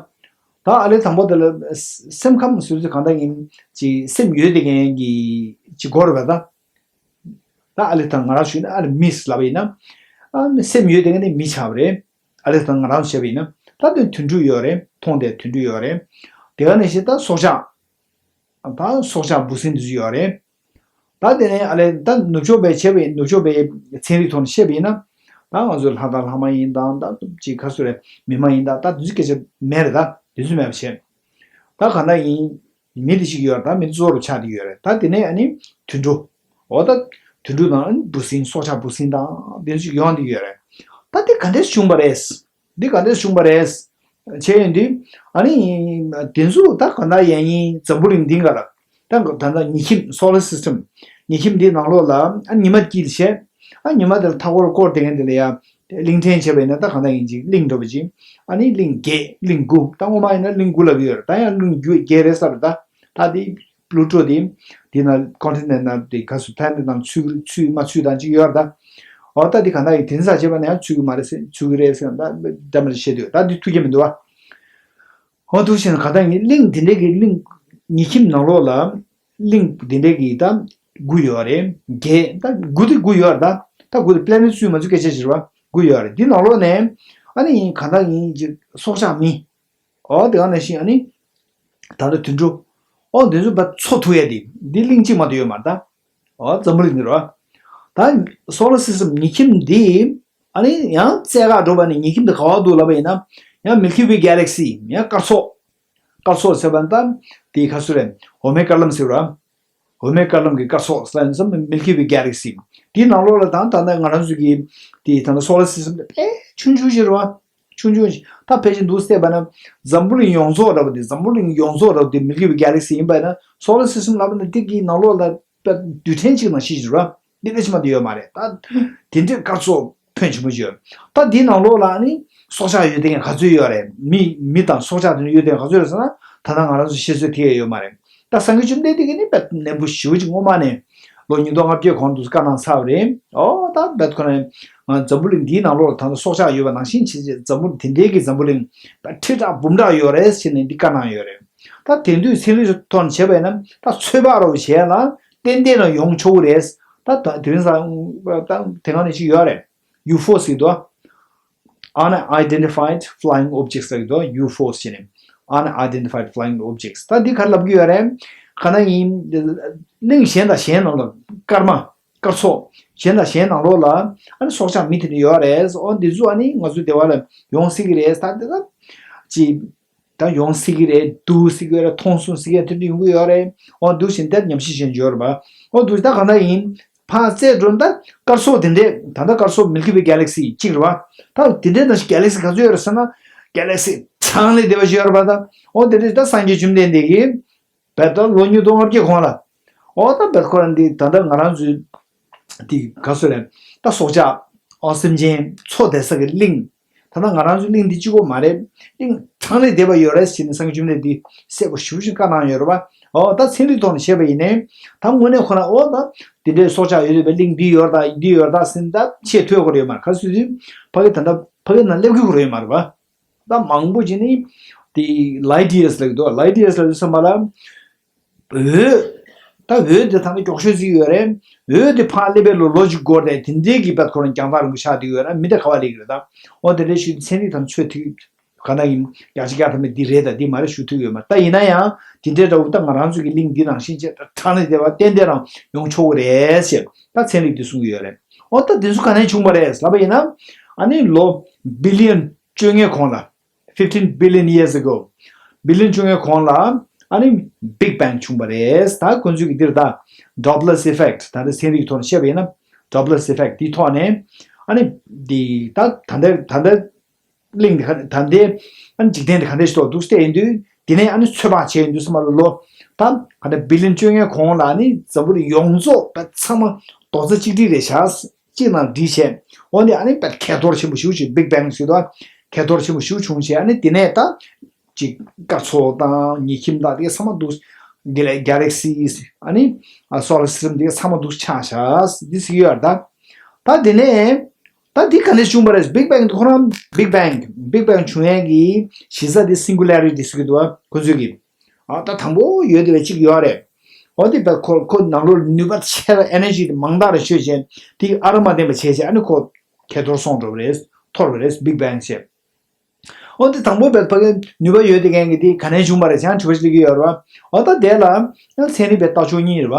ད་ཨ་ལས་དང་པོ་དེ་ལ་སེམས་ཁམས་ཟེར་ཚུལ་གང་འདྲ་ཡིན་ཅིག་སེམས་ཡོད་དེ་མཁན་གྱི་ཅིག་གོ་རེད་པ་ད། ད་ཨ་ལས་དང་ང་རང་ཞུས་ན་ཨ་ལས་མི་ཟེར་ལབ་པ་ཡིན་ན། ཨ་སེམས་ཡོད་དེ་མཁན་དེ་མི་ཆགས་པ་རེད། ཨ་ལས་དང་ང་རང་བྱས་པ་ཡིན་ན་ད་དོན་དོན་འགྲུབ་ཡོད་རེད། མཐོང་དེ་དོན་འགྲུབ་ཡོད་རེད། དེ་ག་ནང་བཞིན་ད་སྲོག་ཆགས། ད་སྲོག་ཆགས་འབུ་སྲིན་དེ་ཚོ་ཡོད་རེད། ད་དེ་ནས་ཨ་ལས་ད་ནུབ་ཕྱོགས་པའི་བྱས་པའི་ནུབ་ཕྱོགས་པའི་ཚན་རིག་ཐོག་ནས་བཤད་པ་ཡིན་ན། ད་ང་ཚོའི་ལྷ་དང་ལྷ་མ་ཡིན་དང་ད་ཅིག་ག་ཚོད་རེད་མི་མ་ཡིན་དང་ད་དེ་ཚོའི་སྐད་ཆ་མེད་རེད། ད་དེ་ཚོ་མེད་པ་བྱས། ད་གང་ལྟར་ཡིན་མི་དེ་ཞིག་ཡོད་རེད། ད་མི་དེ་གཙོ་བོར་ཆགས་དེ་ཡོད་རེད། ད་དེ་ནས་ཨ་ནི་དུད་འགྲོ། འོ་ད་དུད་འགྲོ་དང་ཨ་ནི་འབུ་སྲིན་སྲོག་ཆགས་འབུ་སྲིན་དང་དེ་ཚོ་ཞིག་ཡོང་དེ་ཡོད་རེད། ད་དེ་ག་འདྲས་བྱུང་བ་རེད། འདི་ག་འདྲས་བྱུང་བ་རེད། བྱས་ཡོང་དུས་ཨ་ནི་དེ་ཚོ་ད་ག་ན་ཡང་ཡིན་འཛམ་བུ་གླིང་འདི་ག་ལ་ད་ད་ད་ཉི་ཁྱིམ་solar system ཉི་ཁྱིམ་འདིའི་ནང་ལོགས་ལ་ཨ་ཉི་མ་དཀྱིལ་བྱས། ཨ་ཉི་མ་དེ་ལ་མཐའ་སྐོར་བསྐོར་དེ་ངན་དེ་ལ་ཡ་གླིང་ཕྲན་བྱས་པ་ཡིན་ན་ད་ག་ན་ཡིན་ཅིག་གླིང་འགྲོ་བ་ཅིག་ཨ་ནི་གླིང་བརྒྱད་གླིང་དགུ་ད་སྔོན་མ་ཡིན་ན་གླིང་དགུ་ལབ་ཀྱི་ཡོད་རེད། ད་ཡང་གླིང་བརྒྱད་རེད་ས་རེད་ད། ད་དེ་Pluto དེ་དེ་ན་continent ན་དེ་ག་སུ་planet ནང་ཚུད་ཚུད་མ་ཚུད་དང་ཅིག་ཡོད་རེད་ད། འོ་ད་དེ་ག་ན་ཡིན་དེ་ཚོ་བྱས་པ་ན་ཡང་ཚུད་ཀྱི་མ་རེད་ཟེར་ཚུད་ཀྱི་རེད་ཟེར་ད་འདྲ་མི་འདྲ་བཤད་འདུག་ད་དེ་ཐུགས་རྒྱལ་མི་འདུག་བ། འོ་འདུག་བྱས་ན་ག་ད་ཡིན་གླིང་དེ་འདྲའི་གི་གླིང་ཉི་ཁྱིམ་ནང་ལོགས་ལ་གླིང་དེ་འདྲའི་གི་ད་དགུ་ཡོད་རེད། བརྒྱད་ད་དགུ་དེ་དགུ་ཡོད་རེད། ད་ད་དགུ་དེ་པི་ལེ་ནེ་ཊི་སུས་མ་ཚུགས་སྐད་ཆ་བྱེད་རེད་བ། དགུ་ཡོད་རེད། འདི་ནང་ལོགས་ནས་ཨ་ནི་ག་ད་ཡིན་ཅིག་སྲོག་ཆགས་མི། འོ་དེ་ག་ནང་བཞིན་ཨ་ནི་ད་ལྟ་དུད་འགྲོ། འོ་འདི་ཚོ་བ་འཚོ་ཐུབ་ཡ་དེ་འདི་གླིང་གཅིག་མ་གཏོགས་ཡོད་མ་རེད་ད། འོ་འཛམ་བུ་གླིང་འདི་རེད་བ། ད་སོ་ལར་སི་སི་ཊམ་ཉི་ཁྱིམ་འདི་ཨ་ནི་ཡང་བཙལ་ག་འགྲོ་བ་ནི་ཉི་ཁྱིམ་དེ་ག་བ་འདུག་ལབ་པ་ཡིན་ན། ཡང་མིལ་ཀི་ཝེ་གེ་ལེག་སི་ཡང་སྐར་ཚོགས། སྐར་ཚོགས་ཟེར་བ་ད་དེ་ག་ཚོད་རེད། འོ་མའི་དཀར་ལམ་ཟེར་བ། འོ་མའི་དཀར་ལམ་གྱི་སྐར་ཚོགས་ཟེར་ན་མིལ་ཀི་ཝེ་གེ་ལེག་སི། དེའི་ནང་ལོགས་ལ་ད་ད་ལྟ་ང་རང་ཚོ་གི་དེ་ད་ལྟ་སོ་ལར་སི་སི་ཊམ་དེ་དཔེ་ཆུང་ཆུང་ཞིག་རེད་བ། ཆུང་ཆུང་ཞིག་ད་ཕལ་ཆེར་འདུག་བལྟས་པ་ན་འཛམ་བུ་གླིང་ཡོངས་རྫོགས་འདྲ་བོ་དེ་འཛམ་བུ་གླིང་ཡོངས་རྫོགས་འདྲ་བོ་དེ་མིལ་ཀི་ཝེ་གེ་ལེག་སི་ཡིན་པ་ཡིན་ན། སོ་ལར་སི་སི་ཊམ་ལབ་ན་དེ་གི་ནང་ལོགས་ལ་རྡུལ་ཕྲན་གཅིག་ནང་བཞིན་ཞིག་རེད་བ། འདི་ལས་ཕྱི་མ་དེ་ཡོད་མ་རེད་ད། དེ་འདྲའི་སྐར་ཚོགས་ཕོན་ཆེན་པོ་ཡོད། ད་འདིའི་ནང་ལོགས་ལ་ནི་སྲོག་ཆགས་ཡོད་དེ་ག་ཚོད་ཡོད་རེད། མི་མི་དང་སྲོག་ཆགས་དེ་ཚོ་ཡོད་དེ་ག་ཚོད་རེད་ཟེར་ན། ད་ལྟ་ང་རང་ཚོ་ཤེས་ཚོད་དེ་ཡང་ཡོད་མ་རེད། ད་སངས་རྒྱས་བཅོམ་ལྡན་འདས་ཀྱིས་ནི་དཔེ་ནན་པོ་ཞེ་པོ་ཅིག་སྔོན་མ་ནས་ལོ་ཉིས་སྟོང་ལྔ་བརྒྱ་གོང་དུ་བཀའ་གནང་ཚར་བ་རེད། ཨོ་ད་རྦད་ཁོ་ན་ང་འཛམ་བུ་གླིང་འདིའི་ནང་ལོགས་ལ་ད་ལྟ་སྲོག་ཆགས་ཡོད་པ་ནང་བཞིན་བྱས་བྱས་འཛམ་བུ་དེ་འདྲའི་གི་འཛམ་བུ་གླིང་དཔེ་ཁྲི་ཕྲག་འབུམ་ཕྲག་ཡོད་རེད་ཟེར་ནས་འདི་བཀའ་གནང་ཡོད་རེད། ད་དེང་དུས་ཚན་རིག་ཐོག་ནས་བྱས་པ་ཡིན་ན་ད་ཚོད་དཔག་རོགས་བྱས་ལ་ཏན་ཏན་རང་ཡོང་ཆོག་གི་རེད། ད་ད་དེ་རིང་སང་ད་དེ་སྒང་ནས་ཅིག་ཡོད་རེད། ཡུ་ཨེཕ་ཨོ་ཟེར་གྱི་འདུག Unidentified Flying Objects ཟེར་གྱི་འདུག་ཡུ་ཨེཕ་ཨོ་ཟེར་ནས། Unidentified Flying Objects ད་འདི་ག་རེ་ལབ་ཀྱི་ཡོད་རེད། ག་ན་ཡིན། གླིང་གཞན་དང་གཞན་ནང་ལ་སྐར་མ། སྐར་ཚོགས་གཞན་དང་གཞན་ནང་ལོགས་ལ་ཨ་ནི་སྲོག་ཆགས་མི་དེ་འདྲ་ཡོད་རེད། ཨོ་འདི་ཚོ་ཨ་ནི་ང་ཚོའི་སྡེ་བ་ལ་ཡོང་སྲིད་ཀྱི་རེད། ད་འདི་ད་ཅི། ད་ཡོང་སྲིད་ཀྱི་རེད། འདུག་སྲིད་ཀྱི་རེད། མཐོང་སོང་སྲིད་ཀྱི་རེད། དེ་འདྲ་ཡོང་གི་ཡོད་རེད། ཨོ་འདུག་བཞིན་དེར་ཉམས་ཞིབ་བྱེད་འཇོག་རེད་པ། ཨོ་འདུག་ད་ག་འདྲ་ཡིན། ཕར་བཙལ་འགྲོ་ན་ད་སྐར་ཚོགས་དེ་འདྲས་ད་ལྟ་སྐར་ཚོགས་མིལ་ཀི་ཝེ་གེ་ལེག་སི་གཅིག་རེད་པ། ད་དེ་འདྲས་ནང་བཞིན་གེ་ལེག་སི་ག་ཚོད་ཡོད་རེད་ཟེར་ན། གེ་ལེག་སི་གྲངས་ལས་འདས་པ་ཞིག་ཡོད་རེད་པ་ད། ཨོ་དེ་འདྲས་ད་སངས་རྒྱས་བཅོམ་ལྡན་འདས་ཀྱིས། བལ་ད་ལོ་ཉིས་སྟོང་ལྔ་བརྒྱ་གོང་ལ། ཨོ་ད་བལ་ཁོ་རང་འདི་ད་ལྟ་ང་རང་ཚོའི་འདི་ག་སོ་རེད། ད་སྲོག་ཆགས་ཨོ་སེམས་ཅན་འཚོ་བསྡད་ས་གི་གླིང་། ད་ལྟ་ང་རང་ཚོའི་གླིང་འདི་གཅིག་པོ་མ་རེད། གླིང་གྲངས་ལས་འདས་པ་ཡོད་རེད་ཟེར་ནས་སངས་རྒྱས་བཅོམ་ལྡན་འདས་གསལ་པོ་ཞེ་པོ་ཅིག་བཀའ་གནང་ཡོད་རེད་པ། ཨོ་ད་ཚན་རིག་ཐོག་ནས་བཤད་པ་ཡིན་ནའི། ད་དངོས་གནས་ཁོ་ན་ཨོ་ད་དེ་འདྲའི་སྲོག་ཆགས་ཡོད་རེད་པ། གླིང་འདི་ཡོད་རེད་ད་འདི་ཡོད་རེད་ད་ཟེར་ནས་ད་ཆེས་མཐོའི་སྐོར་ཡོད་མ་རེད། ག་སུ་དུས་ཕ་གི་ད་ལྟ་ཕ་གི་ནང་སླེབས་ཀྱི་ཁོ་རེད་ཡོད་མ་རེད་པ། ད་མང་པོ་ཅིག་ནི་དེ་ལའི་ཊི་ཡར་ལབ་ཀྱི་འདུག་ལའི་ཊི་ཡར་ལབ་དུས་ཙམ་པ་ལ། འོད། ད་འོད་དེ་ད་ནི་མགྱོགས་ཤོས་ཅིག་ཡོད་རེད། འོད་དེ་ཕར་སླེབས་པའི་ལོ་ལོ་གཅིག་འགོར་ཏེ་དེ་འདྲའི་གི་བར་ཁོ་རང་རྒྱང་ཐག་རིང་པོ་ཆགས་བསྡད་ཡོད་རེད། མི་དེ་ག་པར་སླེབས་ཀྱི་རེད་ད། འོ་དེ་འདྲའི་ཞུ་ཚན་རིག་དང་ཆོས་ཐིག་ག་ན་ཡིན་བརྒྱ་ཆ་བརྒྱ་ཐམ་པ་འདི་རེད་ད་འདི་མ་རེད་ཞུ་ཐུབ་ཡོད་མ་རེད། ད་ཡིན་ན་ཡང་དེ་འདྲའི་འདྲ་བོ་ད་ང་རང་ཚོ་གི་གླིང་འདི་ནང་བཞིན་བྱས་ད་གྲངས་ལས་འདས་པ་ཏན་ཏན་རང་ཡོང་ཆོག་གི་རེད་ཟེར་ད་ཚན་རིག་འདི་གསུང་གི་ཡོད་རེད། འོ་ད་འདི་ཚོ་ག་ནས་བྱུང་བ་རེད་ལབ་པ་ཡིན་ན། ཨ་ནི་ལོ་བི་ལི་ཡོན་བཅོ་ལྔའི་གོང་ལ། Fifteen billion years ago། བི་ལི་ཡོན་བཅོ་ལྔའི་གོང་ལ་ཨ་ནི་Big Bang བྱུང་བ་རེད། ད་ཁོང་ཚོས་ཀྱི་འདིར་ད་Doppler's effect ད་ལྟ་ཚན་རིག་ཐོག་ནས་བཤད་པ་ཡིན་ན་Doppler's effect དེའི་ཐོག་ནས་ཨ་ནི་འདི་ད་ད་ལྟ་ད་ལྟ་གླིང་འདི་ག་ད་ལྟའི་ཨ་ནི་འཇིག་རྟེན་འདི་ག་འདྲ་ཞིག་ཐོག་འདུག་བལྟས་ཡིན་དུས་དེ་ནས་ཨ་ནི་ཚོད་དཔག་བྱས་ཡིན་དུས་ཙམ་པ་ལ་ལོ་ད་ག་འདྲ་བི་ལི་ཡོན་བཅོ་ལྔའི་གོང་ལ་ཨ་ནི་འཛམ་བུ་གླིང་ཡོངས་རྫོགས་ད་ཚང་མ་རྡོག་རྩ་གཅིག་སྒྲིལ་རེད་བཞག་གཅིག་ནང་སྒྲིལ་བྱས། འོ་ནི་ཨ་ནི་དཔེ་ཁ་ཐོར་ཆེན་པོ་ཞེ་པོ་ཅིག་Big Bang ཟེར་དུས་ཁ་ཐོར་ཆེན་པོ་ཞེ་པོ་བྱུང་བྱས། ཨ་ནི་དེ་ནས་ད་ཅིག་སྐར་ཚོགས་དང་ཉི་ཁྱིམ་དང་དེ་ཚང་མ་འདུག་དེ་ལས་Galaxies ཨ་ནི་Solar System དེ་ཚང་མ་འདུག་ཆགས་ཤག་འདི་ཟེར་གྱི་ཡོད་རེད་ད། ད་དེ་ནས་ད་འདི་ག་ནས་བྱུང་བ་རེད། Big Bang དེ་ཁོ་རང་Big Bang Big Bang བྱུང་ཡས་ཀྱི་གཞི་རྩ་དེ་Singularity ཟེར་གྱི་འདུག་ཁོ་ཚོས་ཀྱི། ཨ་ད་དང་པོ་ཡོད་དེ་བས་གཅིག་ཡོད་རེད། འོ་དེ་བས་ཁོ་ཁོ་ནང་ལོགས་ནུས་པ་ཆེ་བ་ཨེ་ནར་ཇི་དེ་མང་དག་རེ་ཤོད་བྱས་དེ་ཨ་རོ་མ་ལྡན་པ་བྱས་བྱས་ཨ་ནི་ཁོ་ཁ་ཐོར་སོང་འགྲོ་བ་རེད། ཐོར་བ་རེད། Big Bang བྱས། འོ་དེ་དང་པོ་བས་ཕ་གི་ནུས་པ་ཡོད་དེ་མཁན་གྱི་དེ་ག་ནས་བྱུང་བ་རེད་ཅང་དྲི་བ་ཞིག་སླེབས་ཀྱི་ཡོད་རེད་བ། འོ་ད་དེ་ལ་ཚན་རིག་པའི་ལྟ་ཕྱོགས་གཉིས་རེད་བ།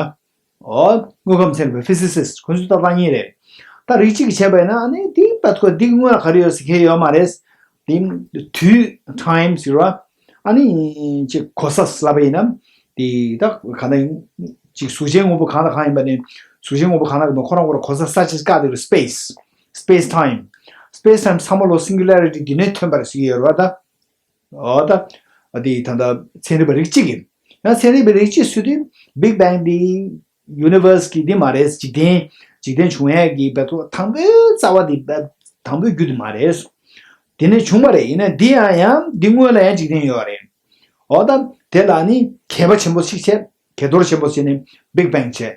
འོ་དངོས་ཁམས་ཚན་རིག་པ་Physicist ཁོ་ཚོའི་ལྟ་སྟངས་གཉིས་རེད། ད་རིགས་གཅིག་གིས་བྱས་པ་ཡིན་ན་ཨ་ནི་འདི་བད་ཁོ་འདི་སྔོན་ལ་ག་རེ་ཡོད་ཟེར་མཁན་ཡོད་མ་རེད། དེ་དུས་time ཟེར་བ། ཨ་ནི་ཅིག་གོ་ས་ལབ་པ་ཡིན་ན་དེ་ད་ག་ན་ཅིག་གཟུགས་ཅན་དངོས་པོ་གང་དང་གང་ཡིན་པ་ནི་གཟུགས་ཅན་དངོས་པོ་གང་དང་གང་ཁོ་རང་ཁོ་རང་གོ་ས་ས་ཆ་བཀག་དེ་space space time space time ཚང་མ་ལོ་singularity འདི་ནས་ཐོན་པ་རེད་ཟེར་གྱི་ཡོད་རེད་བ་ད། འོ་ད། འདི་ད་ལྟ་ཚན་རིག་པ་རིགས་གཅིག་ཡིན། ཡང་ཚན་རིག་པ་རིགས་གཅིག་ཟེར་དུས་Big Bang འདི་Universe གི་འདི་མ་རེད། འཇིག་རྟེན་འཇིག་རྟེན་བྱུང་ཡས་ཀྱི་བར་དུ་དང་པོའི་རྩ་བ་འདི་དང་པོའི་རྒྱུ་འདི་མ་རེད། དེ་ནས་བྱུང་བ་རེད། ཡིན་ན་འདི་ཡང་ཡང་འདི་སྔོན་ལ་ཡང་འཇིག་རྟེན་ཡོད་རེད། འོ་ད་དེ་ལ་ནི་གད་པ་ཆེན་པོ་ཞིག་བྱས། གད་གཏོར་ཆེན་པོ་བྱས་ནས་Big Bang བྱས།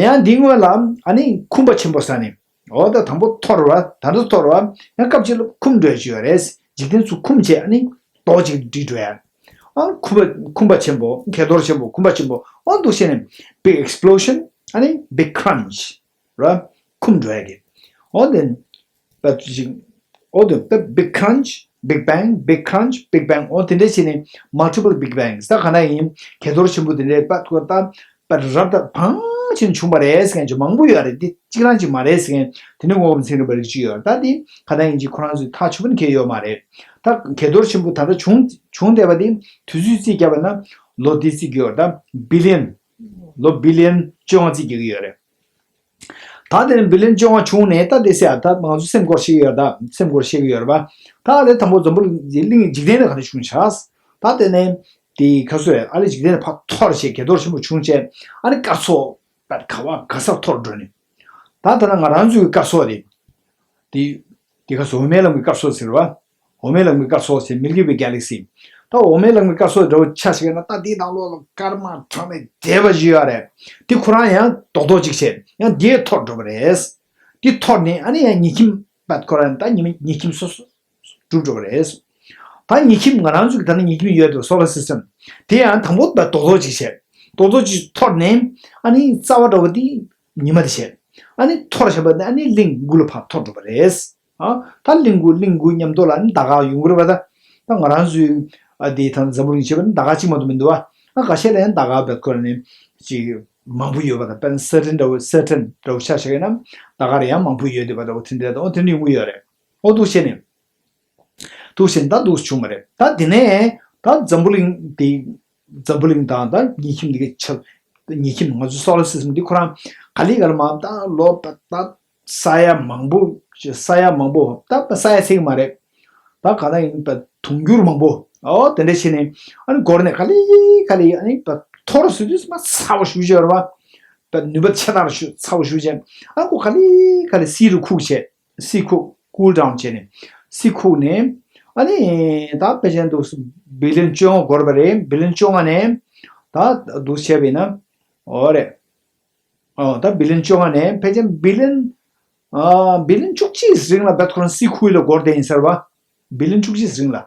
ཡང་འདི་སྔོན་ལ་ཨ་ནི་ཁུམ་པ་ཆེན་པོ་ཟ་ནས། འོ་ད་དང་པོ་འཐོར་བ་ད་ལྟ་འཐོར་བ་ཡང་སྐབས་གཅིག་ལ་ཁུམ་འགྲོ་ཡ་ཅིག་ཡོད་རེད། འཇིག་རྟེན་ཚུར་ཁུམ་བྱས་ཨ་ནི་རྡོག་གཅིག་ཏུ་སྒྲིལ་འགྲོ་ཡ། ཨ་ཁུམ་པ་ཁུམ་པ་ཆེན་པོ། གས་གཏོར་ཆེན་པོ། ཁུམ་པ་ཆེན་པོ། ཨོ་འདུག་བྱས་ནས་big explosion ཨ་ནི་big crunch ར། ཁུམ་འགྲོ་ཡ་གི། ཨོ་དེ་པ་ཅིག་ཨོ་དེ་པ་big crunch, big bang, big crunch, big bang ཨོ་དེ་འདྲ་བྱས་ནས་multiple big bangs ད་ག་ན་ཡིན། གས་གཏོར་ཆེན་པོ་དེ་འདྲའི་པ་ཐུག་ད་པ་རབ་ད་བང་ཆེན་བྱུང་བ་རེད་ཟེར་མཁན་ཅིག་མང་པོ་ཡོད་རེད། འདི་གཅིག་རང་ཅིག་མ་རེད་ཟེར་མཁན་དེ་ནི་ངོ་བོ་ཚན་རིག་པ་རིགས་གཅིག་ཡོད་རེད། ད་འདི་ག་ན་ཡིན་ཅིག་ཁོ་རང་ཚོས་ཐག་ཆོད་པོ་ནི་གས་ཡོད་མ་རེད། ད་གས་གཏོར་ཆེན་པོ་ད་ལྟ་བྱུང་བྱུང་བསྡད་པ་འདི་དུས་ཚོད་རྩིས་བརྒྱབ་པ་ན་ལོ་འདི་རྩིས་ཀྱི་ཡོད་རེད། ད་billion ལོ་billion བཅོ་ལྔ་རྩིས་རྒྱག་གི་ཡོད་རེད། ད་དེ་ནས་billion བཅོ་ལྔ་བྱུང་ནས་ད་དེ་སེ་ཨ་ད་ང་ཚོ་སེམས་སྐོར་ཤེས་ཀྱི་ཡོད་རེད། ད་སེམས་སྐོར་ཤེས་ཀྱི་ཡོད་རེད་པ། ད་ཨ་ལེ་དང་པོ་འཛམ་བུ་གླིང་འཇིག་རྟེན་ནས་ག་ནས་བྱུང་ཆགས། ད་དེ་ནས་དེ་ག་སོ་རེད། ཨ་ལེ་འཇིག་རྟེན་ནས་ཕར་འཐོར་བྱས་གས་གཏོར་ཆེན་པོ་བྱུང་བྱས་ཨ་ནི་སྐར་ཚོགས་པ་ག་བ་ག་སར་འཐོར་འགྲོ་ནས། ད་ད་ན་ང་རང་ཚོའི་སྐར་ཚོགས་དེ་དེ་དེ་ག་སོ་འོ་མའི་ལམ་གྱི་སྐར་ཚོགས་ཟེར་བ། འོ་མའི་ལམ་གྱི་སྐར་ཚོགས་ཟེར་Milky Way Galaxy། ད་འོ་མའི་ལམ་གྱི་སྐར་ཚོགས་འདྲ་བོ་ཆ་བཞག་ན་ད་དེའི་ནང་ལོགས་ལ་སྐར་མ་གྲངས་མེད་འདྲེས་པ་ཞིག་ཡོད་རེད། དེ་ཁོ་རང་ཡང་རྡོག་རྡོག་ཅིག་བྱས་ཡང་དེ་འཐོར་འགྲོ་བ་རེད། དེ་འཐོར་ནས་ཨ་ནི་ཡང་ཉི་ཁྱིམ་པད་ཁོ་རང་ད་ཉི་མ་ཉི་ཁྱིམ་སོ་སོ་གྲུབ་འགྲོ་བ་རེད། ད་ཉི་ཁྱིམ་ང་རང་ཚོ་གི་ད་ནི་ཉི་ཁྱིམ་ཡོད་དེ་solar system། དེ་ཡང་དང་པོ་ད་རྡོག་རྡོག་ཅིག་བྱས། རྡོག་རྡོག་ཅིག་འཐོར་ནས་ཨ་ནི་རྩ་བ་འདྲ་བོ་དེ་ཉི་མ་དེ་བྱས། ཨ་ནི་འཐོར་བྱས་པ་ནི་ཨ་ནི་གླིང་དགུ་ལ་ཕར་འཐོར་འགྲོ་བ་རེད། ཨ་ད་གླིང་དགུ་གླིང་དགུ་མཉམ་དུ་ལ་ནི་ཟླ་སྐར་ཡོང་གི་རེད་པ། ད་ད་ང་རང་ཚོའི་ཨ་དེ་ད་འཛམ་བུ་གླིང་བྱས་པ་ནི་ཟླ་སྐར་གཅིག་མ་གཏོགས་མི་འདུག་ཨ། ཨ་ཁ་ཤས་ལ་ཡང་ཟླ་སྐར་བེད་ཁོ་ནི་ཅིག་མང་པོ་ཡོད་པ་དང་དཔེར་ན་Saturn འདྲ་བོ་Saturn འདྲ་བོ་ཆ་བཞག་ན་ཟླ་སྐར་ཡང་མང་པོ་ཡོད་བསྡད་པ་འདྲ་བོ་དེ་འདྲ་དང་དེ་འདྲ་ཡོང་གི་ཡོད་རེད། ཨོ་འདུག་བྱས་ནས། འདུག་བྱས་ནས་ད་འདུག་བྱུང་བ་རེད། ད་དེ་ནས་ད་འཛམ་བུ་གླིང་དེ་འཛམ་བུ་གླིང་དང་ད་ཉི་ཁྱིམ་འདི་གའི་ཆ་ཉི་ཁྱིམ་ང་ཚོའི་solar system འདི་ཁོ་རང་ག་ལེ་ག་ལེ་མ་ད་ལོ་ད་ད་ས་ཡ་མང་པོ་ས་ཡ་མང་པོ་ད་ས་ཡ་ཚད་ཀྱི་མ་རེད། ད་ག་ན་ཡིན་ད་དུང་འགྱུར་མང་པོ་ཨོ་དེ་འདྲ་བྱས་ནས་ཨ་ནི་འགོར་ནས་ག་ལེ་ག་ལེ་ཨ་ནི་ད་འཐོར་ཟེར་དུས་མ་ཚ་བོ་ཞེ་པོ་ཅིག་ཡོད་རེད་པ། ད་ནུས་པ་ཆེ་དྲགས་ཞེ་ཚ་བོ་ཞེ་པོ་ཅིག་ཨ་ཁོ་ག་ལེ་ག་ལེ་བསིལ་རུ་ཁུག་བྱས། བསིལ་ཁུག་cool down བྱས་ནས་བསིལ་ཁུག་ནས་ཨ་ནི་ད་ཕལ་ཆེར་འདུག་སེ་billion བཅོ་ལྔ་འགོར་བ་རེད། billion བཅོ་ལྔ་ནས་ད་འདུག་བྱས་པ་ཡིན་ན་འོ་རེད། ཨོ་ད་billion བཅོ་ལྔ་ནས་ཕལ་ཆེར་billion ཨ་billion བཅུ་གཅིག་རིང་ལ་བེད་ཁོ་རང་བསིལ་ཁུག་ལ་འགོར་བསྡད་ཡིན་ཟེར་བ། billion བཅུ་གཅིག་རིང་ལ་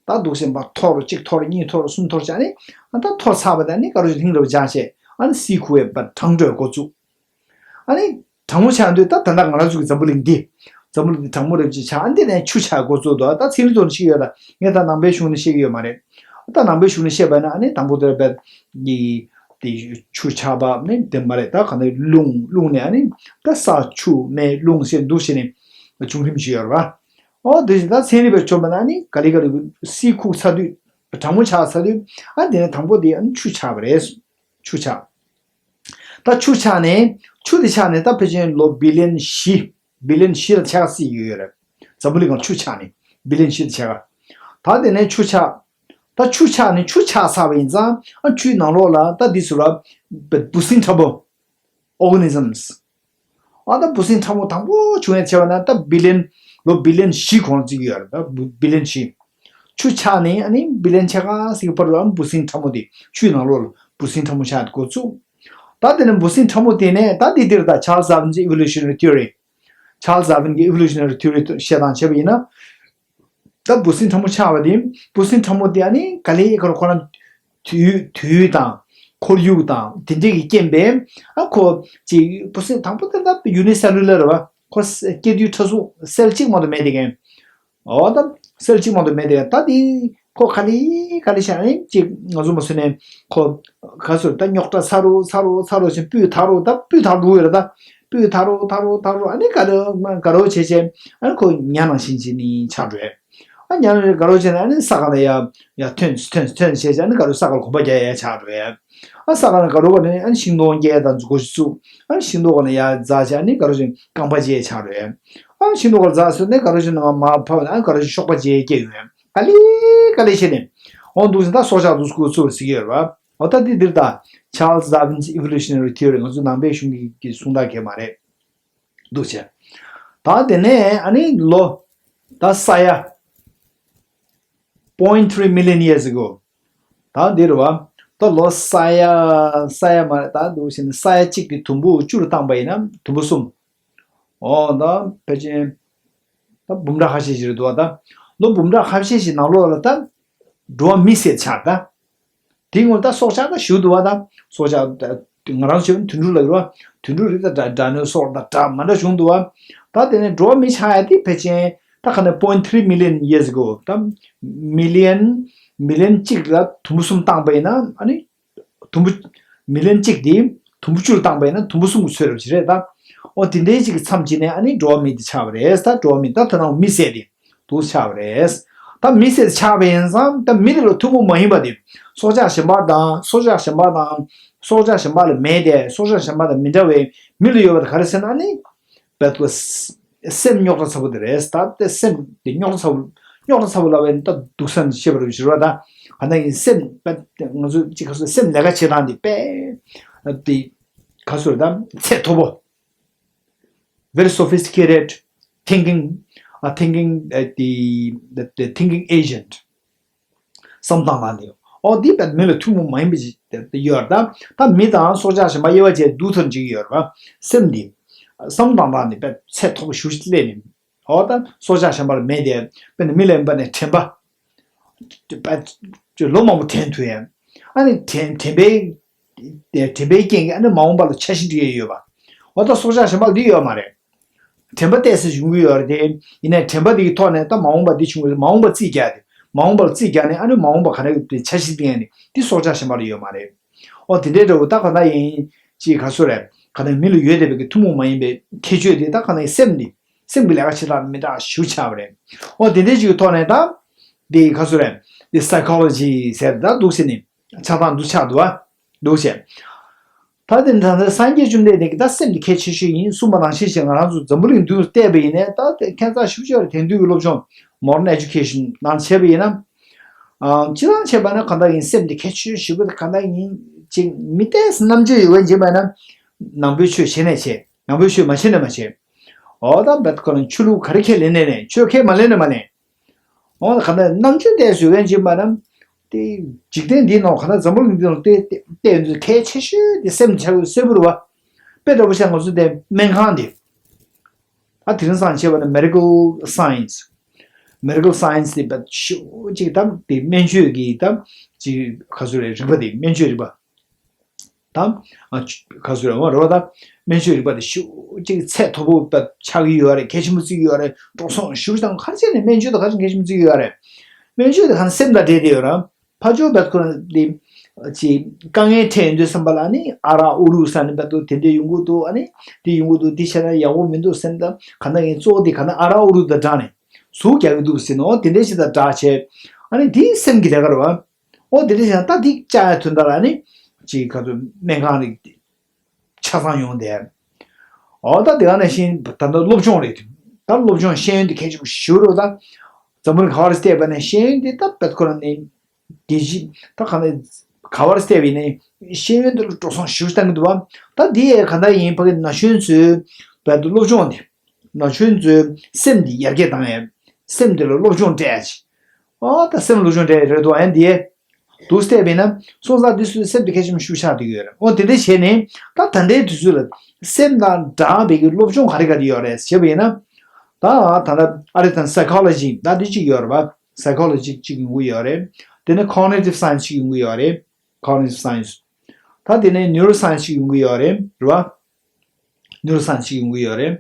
ད་འདུག་སེ་མར་འཐོར་གཅིག་འཐོར་གཉིས་འཐོར་གསུམ་འཐོར་བྱས་ནས་ཨ་ད་འཐོར་ཚར་བ་དང་ནི་ག་རུ་ལྷིང་རུ་སྦྱངས་བྱས་ཨ་ནི་བསིལ་ཁུག་བའི་བར་གྲང་འགྲོས་འགོ་བཙུགས། ཨ་ནི་གྲང་མོ་ཆགས་དུས་ད་ད་ལྟ་ང་རང་ཚོ་གི་འཛམ་བུ་གླིང་འདི་འཛམ་བུ་གླིང་འདི་གྲང་མོ་རེད་ཅེས་བྱ། ཨ་འདི་ནས་ཆུ་ཆགས་འགོ་བཙུགས་འདུག་ད་ཚན་རིག་ཐོག་ནས་ཤེས་ཡོད་ལ་ངས་ད་ནང་པའི་གཞུང་ནས་ཤེས་ཀྱི་ཡོད་མ་རེད། ད་ནང་པའི་གཞུང་ནས་བཤད་པ་ན་ཨ་ནི་དང་པོ་དེར་བས་ཀྱི་དེ་ཆུ་ཆགས་པ་ནི་དེ་མ་རེད། ད་ག་ནས་རླུང་རླུང་ནས་ཨ་ནི་ད་ས་ཆུ་མེ་རླུང་ཟེར་འདུག་བྱས་ནས་བྱུང་རིམ་ཞིག་ཡོད་རེད་པ། ཨོ་དེ་བཞིན་ད་ཚན་རིག་པས་བརྗོད་པ་ན་ཨ་ནི་ག་ལེ་ག་ལེ་བསིལ་ཁུག་ཚར་དུས་གྲང་མོ་ཆགས་ཚར་དུས་ཨ་དེ་ནས་དང་པོ་དེ་ཨ་ནི་ཆུ་ཆགས་པ་རེད། ཆུ་ཆགས། ད་ཆུ་ཆགས་ནས་ཆུ་དེ་ཆགས་ནས་ད་ཕལ་ཆེར་ལོ་billion བཞི་billion བཞི་ལ་ཆགས་སྲིད་ཀྱི་ཡོད་རེད། འཛམ་བུ་གླིང་ལ་ཆུ་ཆགས་ནས་billion བཞི་ལ་ཆགས། ད་དེ་ནས་ཆུ་ཆགས། ད་ཆུ་ཆགས་ནས་ཆུ་ཆགས་ཚར་བ་ཡིན་ཙང་ཨ་ཆུའི་ནང་ལོགས་ལ་ད་འདི་ཚོ་ལ་འབུ་སྲིན་ཕྲ་མོ་organisms ཨ་ད་འབུ་སྲིན་ཕྲ་མོ་དང་པོ་བྱུང་ཡ་བྱས་པ་ན་ད་billion ལོ་billion བཞི་གོང་བརྩི་གི་ཡོད་རེད། ད་billion བཞི། ཆུ་ཆགས་ནས་ཨ་ནི་billion ཕྱེད་ཀ་ཟིག་གི་བར་ལ་འབུ་སྲིན་ཕྲ་མོ་དེ་ཆུའི་ནང་ལོགས་ལ་འབུ་སྲིན་ཕྲ་མོ་ཆགས་འགོ་བཙུགས། ད་དེ་ནས་འབུ་སྲིན་ཕྲ་མོ་དེ་ནས་ད་དེ་འདིར་ད་Charles Darwin's evolutionary theory Charles Darwin གྱི་evolutionary theory བཤད་སྟངས་བྱས་པ་ཡིན་ན། ད་འབུ་སྲིན་ཕྲ་མོ་ཆགས་པ་དེ་འབུ་སྲིན་ཕྲ་མོ་དེ་ཨ་ནི་ག་ལེ་ཁོ་རང་ཁོ་རང་དུས་དུས་དང་ཁོར་ཡུག་དང་དེ་འདྲས་ཀྱི་རྐྱེན་པས་ཨ་ཁོ་ཅིག་འབུ་སྲིན་དང་པོ་དེ་ད་unicellular རེད་བ། ཁོ་སྐྱེ་དུས་ཚོད་སུ་སེལ་གཅིག་མ་གཏོགས་མེད་དེ་གན། འོ་ད་སེལ་གཅིག་མ་གཏོགས་མེད་དེ་གན་ད་དེ་ཁོ་ག་ལེ་ག་ལེ་བྱས་ཨ་ནི་ཅིག་ང་ཚོ་མ་སུ་ནས་ཁོ་ག་ཚོད་ད་རྙོག་དྲ་ཚ་རུ་ཚ་རུ་ཚ་རུ་ཞིག་སྤུས་དག་རུ་ད་སྤུས་དག་རུ་ཡོད་རེད། ད་སྤུས་དག་རུ་དག་རུ་དག་རུ་ཨ་ནི་ག་རུ་ག་རུ་བྱས་བྱས་ཨ་ནི་ཁོ་ཉ་ནང་བཞིན་བྱས་ནི་ཆགས་འགྲོ་ཡ། ཨ་ཉ་ནང་ག་རུ་བྱས་ནས་ཨ་ནི་ས་ག་ལ་ཡ་ཡ་ཐོན་ཐོན་ཐོན་བྱས་བྱས་ཨ་ནི་ག་རུ་ས་ག་ལ་གོམ་པ་རྒྱག་ཡ་ཆགས་འགྲོ་ཡ། ཨ་ས་ག་ལ་ག་རུ་ག་ནས་ཨ་ནི་ཤིང་སྡོང་སྐྱེ་ཡ་དང་འགོ་ཚུགས་ཨ་ནི་ཤིང་སྡོང་ག་ནས་ཡ་འཛག་བྱས་ཨ་ནི་ག་རུ་བྱས་རྐང་པ་བྱས་ཆགས་འགྲོ་ཡ། ཨ་ནི་ཤིང་སྡོང་ག་འཛག་ཟེར་ནས་ག་རུ་བྱས་ནས་མར་ཕབ་ནས་ཨ་ནི་ག་རུ་བྱས་གཤོག་པ་བྱས་སྐྱེ་ཡོང་ཡ། ག་ལེ་ག་ལེ་བྱས་ནས་འོང་འདུག་ཟེར་ད་སྲོག་ཆགས་འདུག་སྐུ་ཚུགས་ཟེར་གྱི་ཡོད་རེད་བ། འོ་ད་འདི་འདིར་ད་Charles Darwin's evolutionary theory ང་ཚོ་ནང་པའི་གཞུང་གི་གི་གསུང་སྟངས་གས་མ་རེད། འདུག་བྱས། ད་དེ་ནས་ཨ་ནི་ལོ་ད་ས་ཡ་point three million years ago ད་འདིར་བ་ད་ལོ་ས་ཡ་ས་ཡ་མ་རེད་ད་འདུག་བྱས་ནས་ས་ཡ་གཅིག་གི་དུམ་བུ་བཅུ་རུ་བཏང་པ་ཡིན་ན་དུམ་བུ་གསུམ། འོ་ད་ཕལ་ཆེར་ད་འབུམ་ཕྲག་ཁ་ཤས་ཤིག་རེད་འདུག་བ། ད་ལོ་འབུམ་ཕྲག་ཁ་ཤས་ཤིག་ནང་ལོགས་ལ་ད་ འགྲོ་བ་མི་ཟེར་ཆགས་ད། དེའི་སྔོན་ད་སྲོག་ཆགས་ད་ཞུ་འདུག་བ་ད། སྲོག་ཆགས་ད་ང་རང་ཚོ་དུད་འགྲོ་ལ་ཡོད་བ། དུད་འགྲོ་རིགས་ད་འདྲ་འདྲ་ནོའི་སྲོག་ད་འདྲ་མ་འདྲ་བྱུང་འདུག་བ། ད་དེ་ནས་འགྲོ་བ་མི་ཆགས་ཡ་དེ་ཕལ་ཆེར་ད་ག་ནས་point three million years ago ད་million million གཅིག་ལ་དུམ་བུ་གསུམ་བཏང་པ་ཡིན་ན་ཨ་ནི། དུམ་བུ། མི་ལན་གཅིག་དེ་དུམ་བུ་བཅུར་བཏང་པ་ཡིན་ན་དུམ་བུ་གསུམ་གྱི་ཚོད་རེད་པ་ཅི་རེད་ད། འོ་དེ་འདྲའི་གཅིག་གི་མཚམས་གཅིག་ནས་ཨ་ནི་འགྲོ་བ་མི་དེ་ཆགས་པ་རེད་ད། འགྲོ་བ་མི་ད་ད་ནང་མི་ཟེར་དེ་འདུག་ཆགས་པ་རེད། ད་མི་ཟེར་ཆགས་པ་ཡིན་ཙང་ད་མི་དེ་ལ་ཐུན་མོང་མ་ཡིན་པ་དེ་སྲོག་ཆགས་གཞན་པ་དང་སྲོག་ཆགས་གཞན་པ་དང་སྲོག་ཆགས་གཞན་པ་ལ་མེད་དེ་སྲོག་ཆགས་གཞན་པ་དང་མི་འདྲ་བའི་མི་ལ་ཡོད་པ་དེ་ག་རེ་ཟེར་ན་ཨ་ནི། བད་ཀོ་སེམས་རྙོག་དྲ་ཚ་པོ་དེ་རེད་ད། དེ་སེམས་དེ་རྙོག་དྲ་ཚ་པོ་རྙོག་དྲ་ཚ་པོ་ལབ་པ་ཡིན་ད་སྡུག་བསྔལ་ཤེས་པ་རེད་ཞུ་རོགས་ད། ག་ན་ཡིན་སེམས་པད་ང་ཚོ་གཅིག་ག་སོ་སེམས་ལས་ཀ་བྱེད་སྟངས་དེ་དཔེ་དེ་ག་སོ་རེད་ད་ཚད་མཐོ་པོ། very sophisticated thinking a thinking the the thinking agent བསམ་སྟངས་ལ་ནི། ཨོ་འདི་བས་མི་ལ་ཐུན་མོང་མ་ཡིན་པ་ཞིག་ཡོད་རེད་ད། ད་མི་དང་སྲོག་ཆགས་གཞན་པ་དབྱེ་བ་བྱས་འདུག་ཐོན་ཅིག་ཡོད་རེད་པ། སེམས་འདི། བསམ་སྟངས་ལ་ནི་བས་ཚད་མཐོ་པོ་ཞུ་ཞིག་སླེབས་ནས། ཨོ་ད་སྲོག་ཆགས་གཞན་པ་ལ་མེད་དེ། དཔེར་ན་མི་ལ་ཡིན་པ་ནས་དྲན་པ། ལོ་མང་པོ་དྲན་ཐུབ་ཡས། ཨ་ནི་དྲན་དྲན་པའི། དྲན་པའི་རྐྱེན་གྱིས་ཨ་ནི་མ་འོངས་པ་ལ་འཆར་གཞི་འབྲི་ཡས་ཡོད་པ། ཨོ་ད་སྲོག་ཆགས་གཞན་པ་ལ་འདི་ཡོད་མ་རེད། དྲན་པ་ཏོག་ཙམ་ཡོང་གི་ཡོད་རེད་དེ། ཡིན་ནའི་དྲན་པ་འདི་གི་ཐོག་ནས་ད་མ་འོངས་པ་འདི་བྱུང་གི་རེད། མ་འོངས་པ་རྩིས་རྒྱག་དེ། མ་འོངས་པ་རྩིས་རྒྱག་ནས་ཨ་ནི་མ་འོངས་པ་ག་རེ་དེ་འཆར་གཞི་བཏིང་ཡ་ནི་འདི་སྲོག་ཆགས་གཞན་པ་ལ་ཡོད་མ་རེད། ཨོ་དེ་འདྲའི་འདྲ་བོ་ད་ག་ན་ཡིན། ཅིག་ག་སོ་རེད། ག་ན་མི་ལ་ཡོད་བསྡད་པའི་གི་ཐུན་མོང་མ་ཡིན་པའི་ཁྱད་ཆོས་དེ་ད་ག་ན་ཡིན་སེམས་འདི། སེམས་ཀྱི་ལས་ཀ་བྱེད་སྟངས་མི་འདྲ་ཞུ་ཆགས་པ་རེད། ཨོ་དེ་འདྲའི་ཅིག་གི་ཐོག་ནས་ད། འདི་ག་སོ་རེད། འདི་psychology ཟེར་ད་འདུག་ཟེར་ནི། ཆགས་སྟངས་འདུག་ཆགས་འདུག་ཨ། འདུག་བྱས། ད་དེ་ད་ལྟ་སངས་རྒྱས་བཅོམ་ལྡན་འདས་ཀྱིས་ད་སེམས་འདི་གལ་ཆེ་ཤོས་ཡིན་གསུངས་པ་ནང་བཞིན་བྱས་ང་རང་ཚོ་འཛམ་བུ་གླིང་མདུན་དུ་བལྟས་པ་ཡིན་ནའི་ད་དེ་ཁྱད་མཚར་ཞེ་པོ་ཅིག་ཡོད་རེད། དེང་དུས་ཀྱི་སློབ་སྦྱོང་modern education ནང་བྱས་པ་ཡིན་ན། ཨ་སྤྱིར་བཏང་བྱས་པ་ན་གང་ལྟར་ཡིན་སེམས་འདི་གལ་ཆེ་ཤོས་ཞེ་པོ་གང་ལྟར་ཡིན་ཅིག་མི་ཏོག་ཙམ་རྣམ་དཔྱོད་ཡོད་པ་ཡིན་པ་ན། ནང་པའི་ཆོས་བྱས་ནས་བྱས། ནང་པའི་ཆོས་མ་བྱས་ནས་མ་བྱས། འོ་ད་བད་ཁོ་ན་ཆོས་ལུགས་ག་རེ་ཁས་ལེན་ནས་ནས་ཆོས་ཁས་མ་ལེན་ནས་མ་ལེན། འོ་ན་ག་ན་རྣམ་དཔྱོད་ཏོག་ཙམ་ཡོད་མཁན་ཅིག་ཡིན་པ་ན། དེ་འཇིག་རྟེན་འདིའི་ནང་ག་ན་འཛམ་བུ་གླིང་འདིའི་ནང་བལྟས་བལྟས་ཡོང་དུས་གལ་ཆེ་ཤོས་དེ་སེམས་ཆགས་ཡོད་གསལ་པོ་རེད་བ། དཔེ་འདྲ་པོ་བཤད་ང་ཚོ་དེ་སྨན་ཁང་དེ། ཨ་དེ་རིང་སང་བྱས་པ་ན་medical science། medical science དེ་བ་ཤུགས་ཅིག་དང་དེ་སྨན་བཅོས་ཀྱི་དང་ཅིག་ག་ཚོད་རེད་རིག་པ་དེ་སྨན་བཅོས་རིག་པ། དང་། ཨ་ཆུ་ག་ཚོད་རེད་འོ་རེད་བ་དང་། སྨན་བཅོས་རིག་པ་དེ་ཤུགས་ཅིག་ཚད་མཐོ་པོ་བ་ཆགས་ཀྱི་ཡོད་རེད། གལ་ཆེན་པོ་བརྩི་གི་ཡོད་རེད། འགྲོ་སོང་ཞུ་དང་ག་རེ་བྱས་ནས་སྨན་བཅོས་དང་ག་རེ་གལ་ཆེན་པོ་བརྩི་གི་ཡོད་རེད། སྨན་བཅོས་དེ་ག་ན་སེམས་དང་འབྲེལ་ཏེ་ཡོད་རེད། ཕར་ཕྱོགས་བད་ཁོ་རང་དེ་ཅིག་དཀའ་ངལ་འཕྲད་ཡོང་དུས་ཙམ་པ་ལ་ནི་ཨ་རག་ཨུ་རུ་ས་ནི་བད་དུ་དེ་འདྲས་ཡོང་གི་འདུག་ཨ་ནི་དེ་ཡོང་གི་འདུག་དེ་བྱས་ན་ཡག་པོ་མི་འདུག་སེམས་དང་ག་ན་ཡིན་གཙོ་བོ་དེ་ག་ན་ཨ་རག་ཨུ་རུ་དང་སྦྲགས་ནས་ཟུག་རྒྱག་གི་འདུག་ཟེར་ནོ་དེ་འདྲས་ཞིག་དང་སྦྲགས་བྱས་ཨ་ནི་དེ་སེམས་ཀྱི་ལས་ཀ་རེད་བ། ཨོ་དེ་འདྲས་བྱས་ན་ད་དེ་བཅག་ཡ་དོན་དག་ལ་ནི་ཅིག་ག་ཚོད་སྨན་ཁང་རེད། ཆ་ཚང་ཡོང་དེ། འོ་ད་དེ་ག་ནང་བཞིན་ད་ལྟ་སློབ་སྦྱོང་རེད། ད་སློབ་སྦྱོང་ཤེས་ཡོན་དེ་གལ་ཆེན་པོ་ཞེ་པོ་རེད་ད། འཛམ་བུ་གླིང་ག་བར་བལྟས་པ་ནས་ཤེས་ཡོན་དེ་ད་བད་ཁོ་རང་ནས་རྒྱལ་སྤྱི་ད་ག་ནས་ག་བར་བལྟས་པ་ཡིན་ནའི་ཤེས་ཡོན་དེ་ལ་འགྲོ་སོང་ཞེ་པོ་བཏང་གི་འདུག་བ། ད་དེ་ཡས་ག་འདྲ་ཡིན་ཕ་གི་ན་གཞོན་ཚོས་བད་དུ་སློབ་སྦྱོང་དེ་ན་གཞོན་ཚོའི་སེམས་དེ་ཡར་རྒྱས་བཏང་ཡས་སེམས་དེ་ལ་སློབ་སྦྱོང་སྤྲད་ཡས་ཅིག་ཨོ་ད་སེམས་སློབ་སྦྱོང་སྤྲད་ཡས་རེད་འདུག་ཨ་ཡན་དེ། དུ་བལྟས་པས་ན་སོང་ཙང་འདི་ཚོའི་སེམས་དེ་གལ་ཆེན་པོ་ཤུགས་ཆག་འདུག་ཡོད་རེད། འོ་དེ་འདྲ་བྱས་ནས་ད་ད་ལྟའི་དུས་ཚོད་ལ་སེམས་དང་འདྲ་བའི་གི་སློབ་སྦྱོང་ག་རེ་ག་རེ་ཡོད་རེད་ཞེས་པ་ཡིན་ན། ད་ད་ལྟ་ཨ་རི་དང་psychology ད་འདི་གཅིག་ཡོད་རེད་བ། psychology གཅིག་ཡོང་གི་ཡོད་རེད། དེ་ནས་cognitive science གཅིག་ཡོང་གི་ཡོད་རེད། cognitive science ད་དེ་ནས་neuroscience གཅིག་ཡོང་གི་ཡོད་རེད་རེད་བ། neuroscience གཅིག་ཡོང་གི་ཡོད་རེད།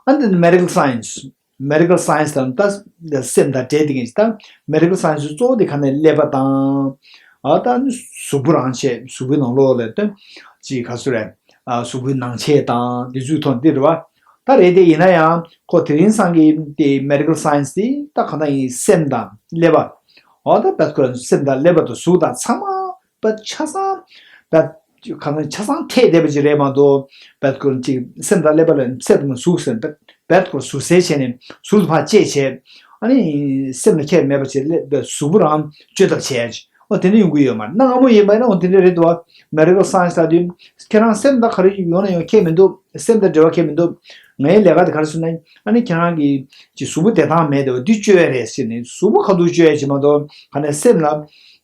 ཨ་ནི་medical science medical science དང་ད་སེམས་དང་འབྲེལ་དེ་གིན་ད་medical science གཙོ་བོ་དེ་ག་ནས་ཀླད་པ་དང་། ཨ་ད་ནི་གཟུགས་པོ་རང་བྱས་གཟུགས་པོའི་ནང་ལོགས་ལ་ད་ཅིག་ག་ཚོད་རེད། ཨ་གཟུགས་པོའི་ནང་ཆས་དང་དེ་ཚོའི་ཐོག་འདི་རེད་བ། ད་རེད་དེ་ཡིན་ན་ཡང་ཁོ་དེ་རིང་སང་གི་དེ་medical science དེ་ད་ག་ན་ཡིན་སེམས་དང་ཀླད་པ། ཨ་ད་བད་ཁོ་རང་སེམས་དང་ཀླད་པ་དང་གཟུགས་དང་ཚང་མ། པ་ཆ་ཚང་། པ་གང་ལ་ཆ་ཚང་ཐེག་བསྡད་པ་ཅིག་རེད་མ་གཏོགས། པད་ཁོ་ཅིག་སེམས་དང་ཀླད་པ་ལ་སེམས་དང་གཟུགས་ཟེར་པད་ཁོ་གཟུགས་ཟེར་བྱས་ནས་གཟུགས་ལ་ཕར་བཅད་བྱས། ཨ་ནི་སེམས་ལ་ཁྱད་མེད་པ་བྱས་ཀླད་པ་གཟུགས་པོ་རང་བཅོས་ཐབས་བྱས་ཅིག་ཨོ་དེ་འདྲ་ཡོང་གི་ཡོད་མ་རེད། གནའ་སྔ་མོ་ཡིན་པ་ཡིན་ན་ཨོ་དེ་འདྲ་རེད་འདུག་བ། མེ་ཌི་ཀལ་སའེན་སི་ལྟ་དུས་ཁྱེད་རང་སེམས་དང་ག་རེ་ཡོང་ན་ཡོང་ཁྱད་མི་འདུག་སེམས་དང་འབྲེལ་བ་ཁྱད་མི་འདུག་ངའི་ལས་ཀ་དེ་ག་རེ་ཟེར་ན་ཨ་ནི་ཁྱེད་རང་གི་ཅིག་གཟུགས་པོ་བདེ་ཐང་མེད་དེ་བ་འདི་བཅོས་ཡ་རེད་ཟེར་ནས་གཟུགས་པོ་ཁ་ཐུག་བཅོས་ཡ་ཅིག་མ་གཏོགས་ག་ནས་སེམས་ལ་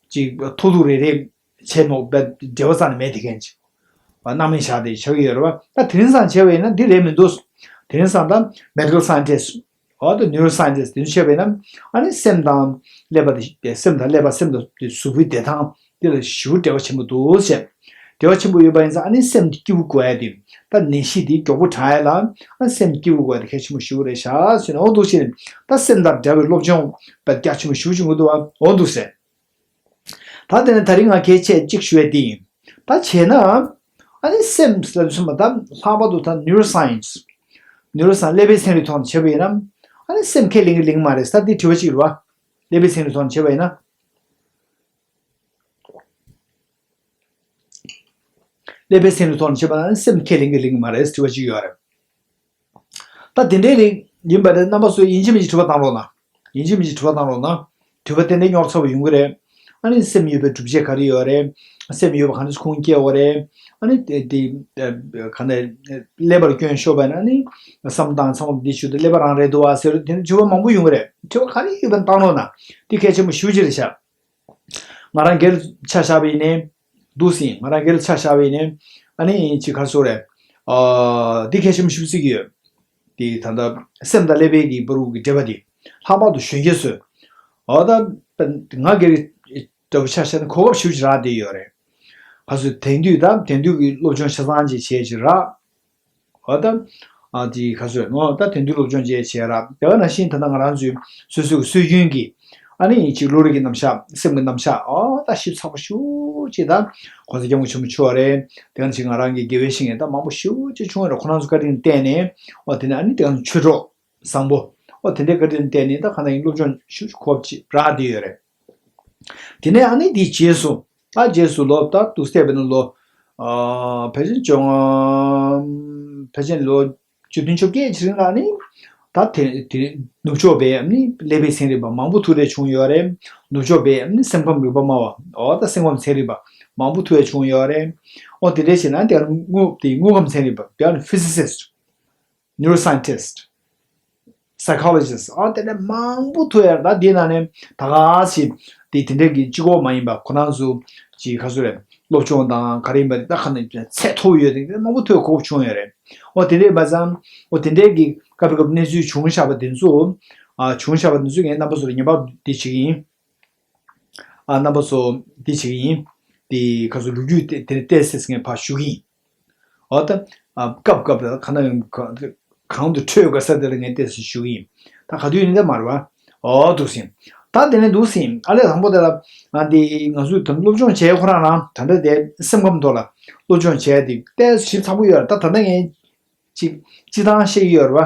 ཅིག་ཐོགས་རྡུགས་རེ་རེ། བྱས་ནོ་བས་འབྲེལ་བ་རྩ་ནས་མེད་དེ་མཁན་ཅིག་སྣང་མེད་བཞག་དེ་ཆགས་ཀྱི་ཡོད་རེད་བ། ད་དེ་རིང་སང་བྱས་པ་ཡིན་ན་འདི་རེད་མི་འདུག་དེ་རིང་སང་ད་མེ་ཌི་ཀལ་སའེན་ཊིསི་ འོ་ད་ནིའུ་རོ་སའེན་ཊིསི་དེ་ཚོ་བྱས་པ་ཡིན་ན། ཨ་ནི་སེམས་དང་ཀླད་པ་དེ། སེམས་དང་ཀླད་པ། སེམས་དང་དེ་གཟུགས་པོའི་བདེ་ཐང་དེ་ལ་ཞེ་པོ་འབྲེལ་བ་ཆེན་པོ་འདུག་ཟེར། འབྲེལ་བ་ཆེན་པོ་ཡོད་པ་ཡིན་ཙང་ཨ་ནི་སེམས་སྐྱིད་པོ་དགོས་ཡ་དེ། ད་ནད་གཞི་དེ་མགྱོགས་པོ་དྲག་ཡ་ལ་ཨ་ནི་སེམས་སྐྱིད་པོ་དགོས་ཡ་དེ་གལ་ཆེན་པོ་ཞེ་པོ་རེད་ཤག་ཟེར་ནས། འོ་འདུག་ཟེར་ནས། ད་སེམས་དང་འབྲེལ་བའི་སློབ་སྦྱོང་དཔེ་རྒྱ་ཆེན་པོ་ཞེ་པོ་ཅིག་འདུག་བ། འོ་འདུག་ཟེར། ད་དེ་ནས་ད་རིང་ང་གལ་ཆེ་གཅིག་ཞུ་ཡ་དེ་ཡིན། ད་བྱས་ན། ཨ་ནི་སེམས་ལ་སོང་བ་ད་ལྷག་པར་དུ་ད་ནིའུ་རོ་སའེན་ཊིསི། ནིའུ་རོ་སའེན། ཀླད་པའི་ཚན་རིག་ཐོག་ནས་བྱས་པ་ཡིན་ན། ཨ་ནི་སེམས་ཁས་ལེན་གི་ལེན་གི་མ་རེད་ས། དེ་དྲི་བ་གཅིག་རེད་བ། ཀླད་པའི་ཚན་རིག་ཐོག་ནས་བྱས་པ་ཡིན་ན། ཀླད་པའི་ཚན་རིག་ཐོག་ནས་བྱས་པ་ན་སེམས་ཁས་ལེན་གི་ལེན་གི་མ་རེད་དྲི་བ་གཅིག་ཡོད་རེད། ད་དེ་འདྲའི་རིགས་ཡིན་པ་རེད། རྣམ་པ་ཚོས་ཡིན་གཅིག་མིན་གཅིག་དྲི་བ་བཏང་རོགས་གནང་། ཡིན་གཅིག་མིན་གཅིག་དྲི་བ་བཏང་རོགས་གནང་། དྲི་བ་ཏན་ཏན་རྙོག་ཚ་པོ་ཡོང་གི་རེད། ཨ་ནི་སེམས་ཡོད་པའི་སྒྲུབ་བྱེད་ག་རེ་ཡོད་རེད། སེམས་ཡོད་པ་གང་འདྲ་ཁུངས་སྐྱེལ་དགོས་རེད། ཨ་ནི་དེ་དེ་ག་ནས་ཀླད་པར་སྐྱོན་ཤོར་བ་ན་ཨ་ནི་བསམ་སྟངས་ཚང་མ་འདི་ཞུ་དུས་ཀླད་པ་རང་རེད་འདུག་བ་ཟེར་དེ་འདྲ་དྲི་བ་མང་པོ་ཡོང་གི་རེད། དྲི་བ་ག་རེ་ཡོད་པ་བཏང་རོགས་གནང་། དེ་གལ་ཆེན་པོ་ཞེ་པོ་ཅིག་རེད་ཤག་ང་རང་སྒེར་ཆ་བཞག་པ་ཡིན་ནའི། འདུག་སེ་ང་རང་སྒེར་ཆ་བཞག་པ་ཡིན་ནའི། ཨ་ནི་ཅིག་ག་རེ་ཟེར་དགོས་རེད། ཨ། འདི་གལ་ཆེན་པོ་ཞེ་པོ་བརྩི་གི་ཡོད། དེ་ད་ལྟ་སེམས་དང་ཀླད་པའི་གི་བར་དུ་གི་འབྲེལ་བ་དེ་ལྷག་པར་དུ་གཞོན་སྐྱེས་ཚོས། འོ་ད་ང་སྒེར་འདྲ་པོ་ཆ་བཞག་ན་གོ་སྐབས་ཞེ་པོ་ཅིག་རག་བསྡད་ཡོད་རེད། ག་ཚོད་དེང་དུས་ད་དེང་དུས་ཀྱི་སློབ་སྦྱོང་ཆ་ཚང་ཅིག་བྱས་ཅིག་རག་འོ་ད། ཨ་དེ་ག་ཚོད་ནོ་ད་དེང་དུས་སློབ་སྦྱོང་བྱས་བྱས་ར། དེ་བ་ནང་བཞིན་ད་ལྟ་ང་རང་ཚོའི་སོ་སོའི་སྲོལ་རྒྱུན་གྱི་ཨ་ནི་ཅིག་བློ་རིག་གི་རྣམ་གཞག་སེམས་ཀྱི་རྣམ་གཞག་འོ་ད་ཞིབ་ཚགས་པོ་ཞེ་པོ་ཅིག་ད་༸གོང་ས་༸སྐྱབས་མགོན་ཆེན་པོ་མཆོག་རེད། དེ་ནང་བཞིན་ང་རང་གི་དགེ་བའི་བཤེས་གཉེན་ད་མང་པོ་ཞེ་པོ་ཅིག་བྱུང་ཡོད་ར། ཁོ་རང་ཚོ་བཀའ་དྲིན་བརྟེན་ནས་འོ་དེ་ནས་ཨ་ནི་དེ་ག་ཚོད་ཆོས་གྲོགས་བཟང་པོ་འོ་དེ་འདྲའི་བཀའ་དྲིན་བརྟེན་ནས་ད་ག་ནང་བཞིན་སློབ་སྦྱོང་ཞེ་པོ་ཅིག་གོ་བ་ཅིག་རག་བསྡད་ཡོད་རེད། དེ་ནས་ཨ་ནི་དེའི་རྗེས་སུ། ད་རྗེས་སུ་ལོ་ད་དུས་བལྟས་པ་ན་ལོ། ཨ། ཕལ་ཆེར་བཅོ་ལྔ། ཕལ་ཆེར་ལོ་བཅུ་བདུན་བཅོ་བརྒྱད་ཅིག་རིང་ལ་ནི། ད་དེ་དེ་ནུབ་ཕྱོགས་པའི་ནི་ཀླད་པའི་ཚན་རིག་པ་མང་པོ་ཐུག་འཕྲད་བྱུང་ཡོད་རེད། ནུབ་ཕྱོགས་པའི་ནི་སེམས་ཁམས་རིག་པ་སྨྲ་བ། འོ་ད་སེམས་ཁམས་ཚན་རིག་པ་མང་པོ་ཐུག་འཕྲད་བྱུང་ཡོད་རེད། འོ་དེ་འདྲ་བྱས་ན་དེ་དངོས་དེ་དངོས་ཁམས་ཚན་རིག་པ་དེ་ནི་ཕི་སི་སིསི། Neuroscientist, Psychologist ཨ་དེ་འདྲ་མང་པོ་ཐུག་ཡ་རེད། ད་འདི་ནང་ནས་ད་ག་ཞིག་དེ་དེ་འདྲ་གི་གཅིག་པོ་མ་ཡིན་པ་ཁོ་རང་ཚོ་གི་ག་ཚོད་རེད། སློབ་སྦྱོང་དང་ག་རེ་ཡིན་པ་རེད། ད་ག་ནས་ཚད་མཐོ་པོ་ཡོད་དེ་མང་པོ་ཐུག་ཡ་གོ་བྱུང་ཡོད་རེད། འོ་དེ་འདྲ་ཡིན་པ་ཙང་འོ་དེ་འདྲ་གི་སྐབས་སྐབས་གནས་ཚུལ་བྱུང་བཞག་པ་དེ་ཚོ། ཨ་བྱུང་བཞག་པ་དེ་ཚོ་ངས་རྣམ་པ་ཚོ་ལ་ཉན་པ་འདི་བྱེད་ཀྱི་ཡིན། ཨ་རྣམ་པ་ཚོ་འདི་བྱེད་ཀྱི་ཡིན། དེ་ག་ཚོད་ལོ་རྒྱུས་དེ་དེ་ཏོག་ཙམ་ངས་ཕར་ཞུ་གི་ཡིན། འོ་ད། ཨ་སྐབས་སྐབས་ལ་ག་ན་གང་དུ་འཕྲོད་དགོས་ས་དེ་ལ་ངས་ཏོག་ཙམ་ཞུ་གི་ཡིན། ད་ག་དུས་ཡིན་ད་མ་རེད་བ། འོ་འདུག་སེ། ད་དེ་ནས་འདུག་སེ་ཨ་ལས་དང་པོ་དེ་ལ། ཨ་འདི་ང་ཚོས་ད་སློབ་སྦྱོང་བྱས་ཁོ་རང་རང་ད་ལྟ་དེ་སེམས་ཁམས་ཐོག་ལ་སློབ་སྦྱོང་བྱས་དེ་ཏོག་ཙམ་ཞིབ་ཚགས་པོ་ཡོད་རེད། ད་ད་ལྟ་ངས། ཅིག་སྤྱི་བཏང་བཤད་ཀྱི་ཡོད་རེད་བ།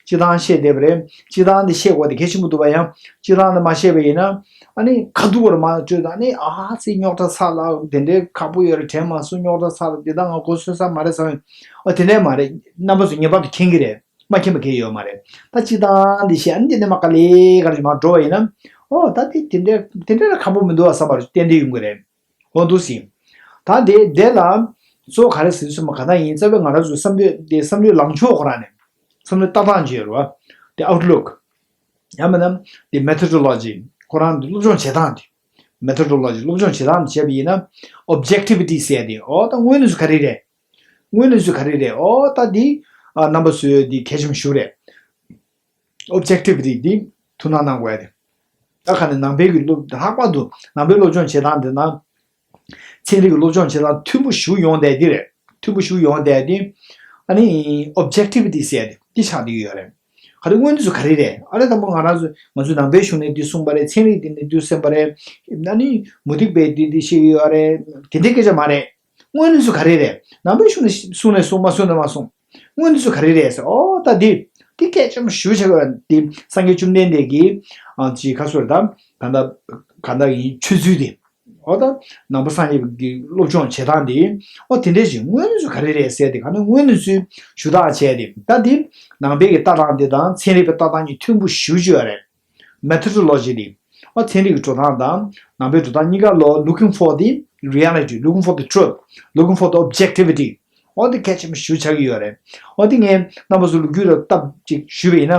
སྤྱི་བཏང་བཤད་བསྡད་པ་རེད། སྤྱི་བཏང་འདི་བཤད་དགོས་དེ་གལ་ཆེན་པོ་འདུག་བ། ཡང་སྤྱི་བཏང་འདི་མ་བཤད་པ་ཡིན་ན། ཨ་ནི་ཁ་ཐུག་པར་མ་སྤྲོད་དང་ཨ་ནི་ཨ་ཙི་རྙོག་དྲ་ཚ་ལ་དེ་འདྲའི་ཁག་པོ་ཡོད་རེད། དྲན་མ་སོང་རྙོག་དྲ་ཚ་ལ་འདི་ད་ང་གོ་སོན་ས་མ་རེད་བསམ་ཡོད། ཨ་དེ་འདྲའི་མ་རེད། རྣམ་པ་ཚོ་ངེས་པར་དུ་མཁྱེན་གྱི་རེད། མ་མཁྱེན་པ་གང་ཡང་ཡོད་མ་རེད། ད་སྤྱི་བཏང་འདི་བཤད་ཨ་ནི་འདི་ནས་མ་ག་ལེ་ག་ལེ་མ་འགྲོ་བ་ཡིན་ན། ཨོ་ད་དེ་དེ་འདྲའི་དེ་འདྲའི་ཁག་པོ་མི་འདུག་བ་བསམ་པ་ཏན་ཏན་ཡོང་གི་རེད། འོ་འདུག་སེ། ད་དེ་དེ་ལ་གཙོ་བོ་ག་རེ་ཟེར་སོང་མ་ག་ད་ཡིན་རྩ་བའི་ང་རང་ཚོའི་བསམ་བློའི་དེ་བསམ་བློའི་ལངས་ཕྱོགས་ཁོ་རང་ནས་བསམ་བློའི་ལྟ་སྟངས་ཅིག་ཡོད་རེད་བ། དེ་outlook ཡང་མིན་ན་དེ་methodology ཁོ་རང་དེ་སློབ་སྦྱོང་བྱེད་སྟངས་དེ། methodology སློབ་སྦྱོང་བྱེད་སྟངས་བྱས་པ་ཡིན་ན་objectivity ཟེར་དེ་འོ་ད་དངོས་གནས་སུ་ག་རེ་རེད། དངོས་གནས་སུ་ག་རེ་རེད། འོ་ད་དེ་ཨ་རྣམ་པ་ཚོས་དེ་གལ་ཆེན་པོ་ཞིག་རེད། objectivity འདི་ཐུགས་སྣང་གནང་དགོས་ཡ་དེ། ད་ག་ནས་ནང་པའི་གི་སློབ་ལྷག་པར་དུ་ནང་པའི་སློབ་སྦྱོང་བྱེད་སྟངས་དེ་ན། ཚན་རིག་གི་སློབ་སྦྱོང་བྱེད་སྟངས་མཐུན་པོ་ཞིག་ཡོང་བསྡད་དེ་རེད། མཐུན་པོ་ཞིག་ཡོང་བསྡད་དེ། ཨ་ནི་objectivity ཟེར་ཡ་དེ་འདི་ཆགས་བསྡད་ཀྱི་ཡོད་རེད། ག་རེ་དངོས་གནས་སུ་ག་རེ་རེད། ཨ་རེ་དང་པོ་ང་རང་ཚོ་ང་ཚོའི་ནང་པའི་གཞུང་ནས་འདི་གསུངས་པ་རེད། ཚན་རིག་འདི་ནས་འདི་གསུངས་པ་རེད། ཨ་ནི་མུ་སྟེགས་པས་འདི་འདི་བཤད་ཀྱི་ཡོད་རེད། དེ་འདྲའི་སྐད་ཆ་མ་རེད། དངོས་གནས་སུ་ག་རེ་རེད། ནང་པའི་གཞུང་ནས་གསུངས་ནས་གསུངས་མ་གསུངས་ནས་མ་གསུངས། དངོས་གནས་སུ་ག་རེ་རེད་ཟེར། ཨོ་ད་འདི་འདི་སྐད་ཆ་མ་ཞུ་བྱ་དགོས་འདི་སངས་རྒྱས་བཅོམ་ལྡན་འདས་ཀྱིས་ཨ་ཅི་ཁ་སོར་དང་ག་འདྲ་ག་འདྲ་ཡིན་ཆོས་ཚུལ་འདི། ཨོ་ད་ནང་པ་སངས་རྒྱས་ཀྱི་སློབ་སྦྱོང་བྱེད་སྟངས་འདི་ཨོ་དེ་འདྲས་ཞིག་དངོས་གནས་སུ་ག་རེ་རེད་ཟེར་ཏེ་ག་ནས་དངོས་གནས་སུ་ཞུ་དག་བྱས་ཏེ་ད་འདི་ནང་པའི་གི་ལྟ་སྟངས་འདི་དང་ཚན་རིག་པའི་ལྟ་སྟངས་གཉིས་མཐུན་པོ་ཞེ་པོ་ཅིག་ཡོད་རེད། methodology འདི། ཨོ་ཚན་རིག་གི་འགྲོ་སྟངས་དང་ནང་པའི་འགྲོ་སྟངས་གཉིས་ཀ་ལོ་looking for the reality, looking for the truth, looking for the objectivity ཨོ་འདི་གལ་ཆེན་པོ་ཞེ་པོ་ཆགས་ཀྱི་ཡོད་རེད། ཨོ་འདི་ངས་རྣམ་པ་ཚོ་ལོ་རྒྱུས་ལ་སྟབས་ཅིག་ཞུས་པ་ཡིན་ན།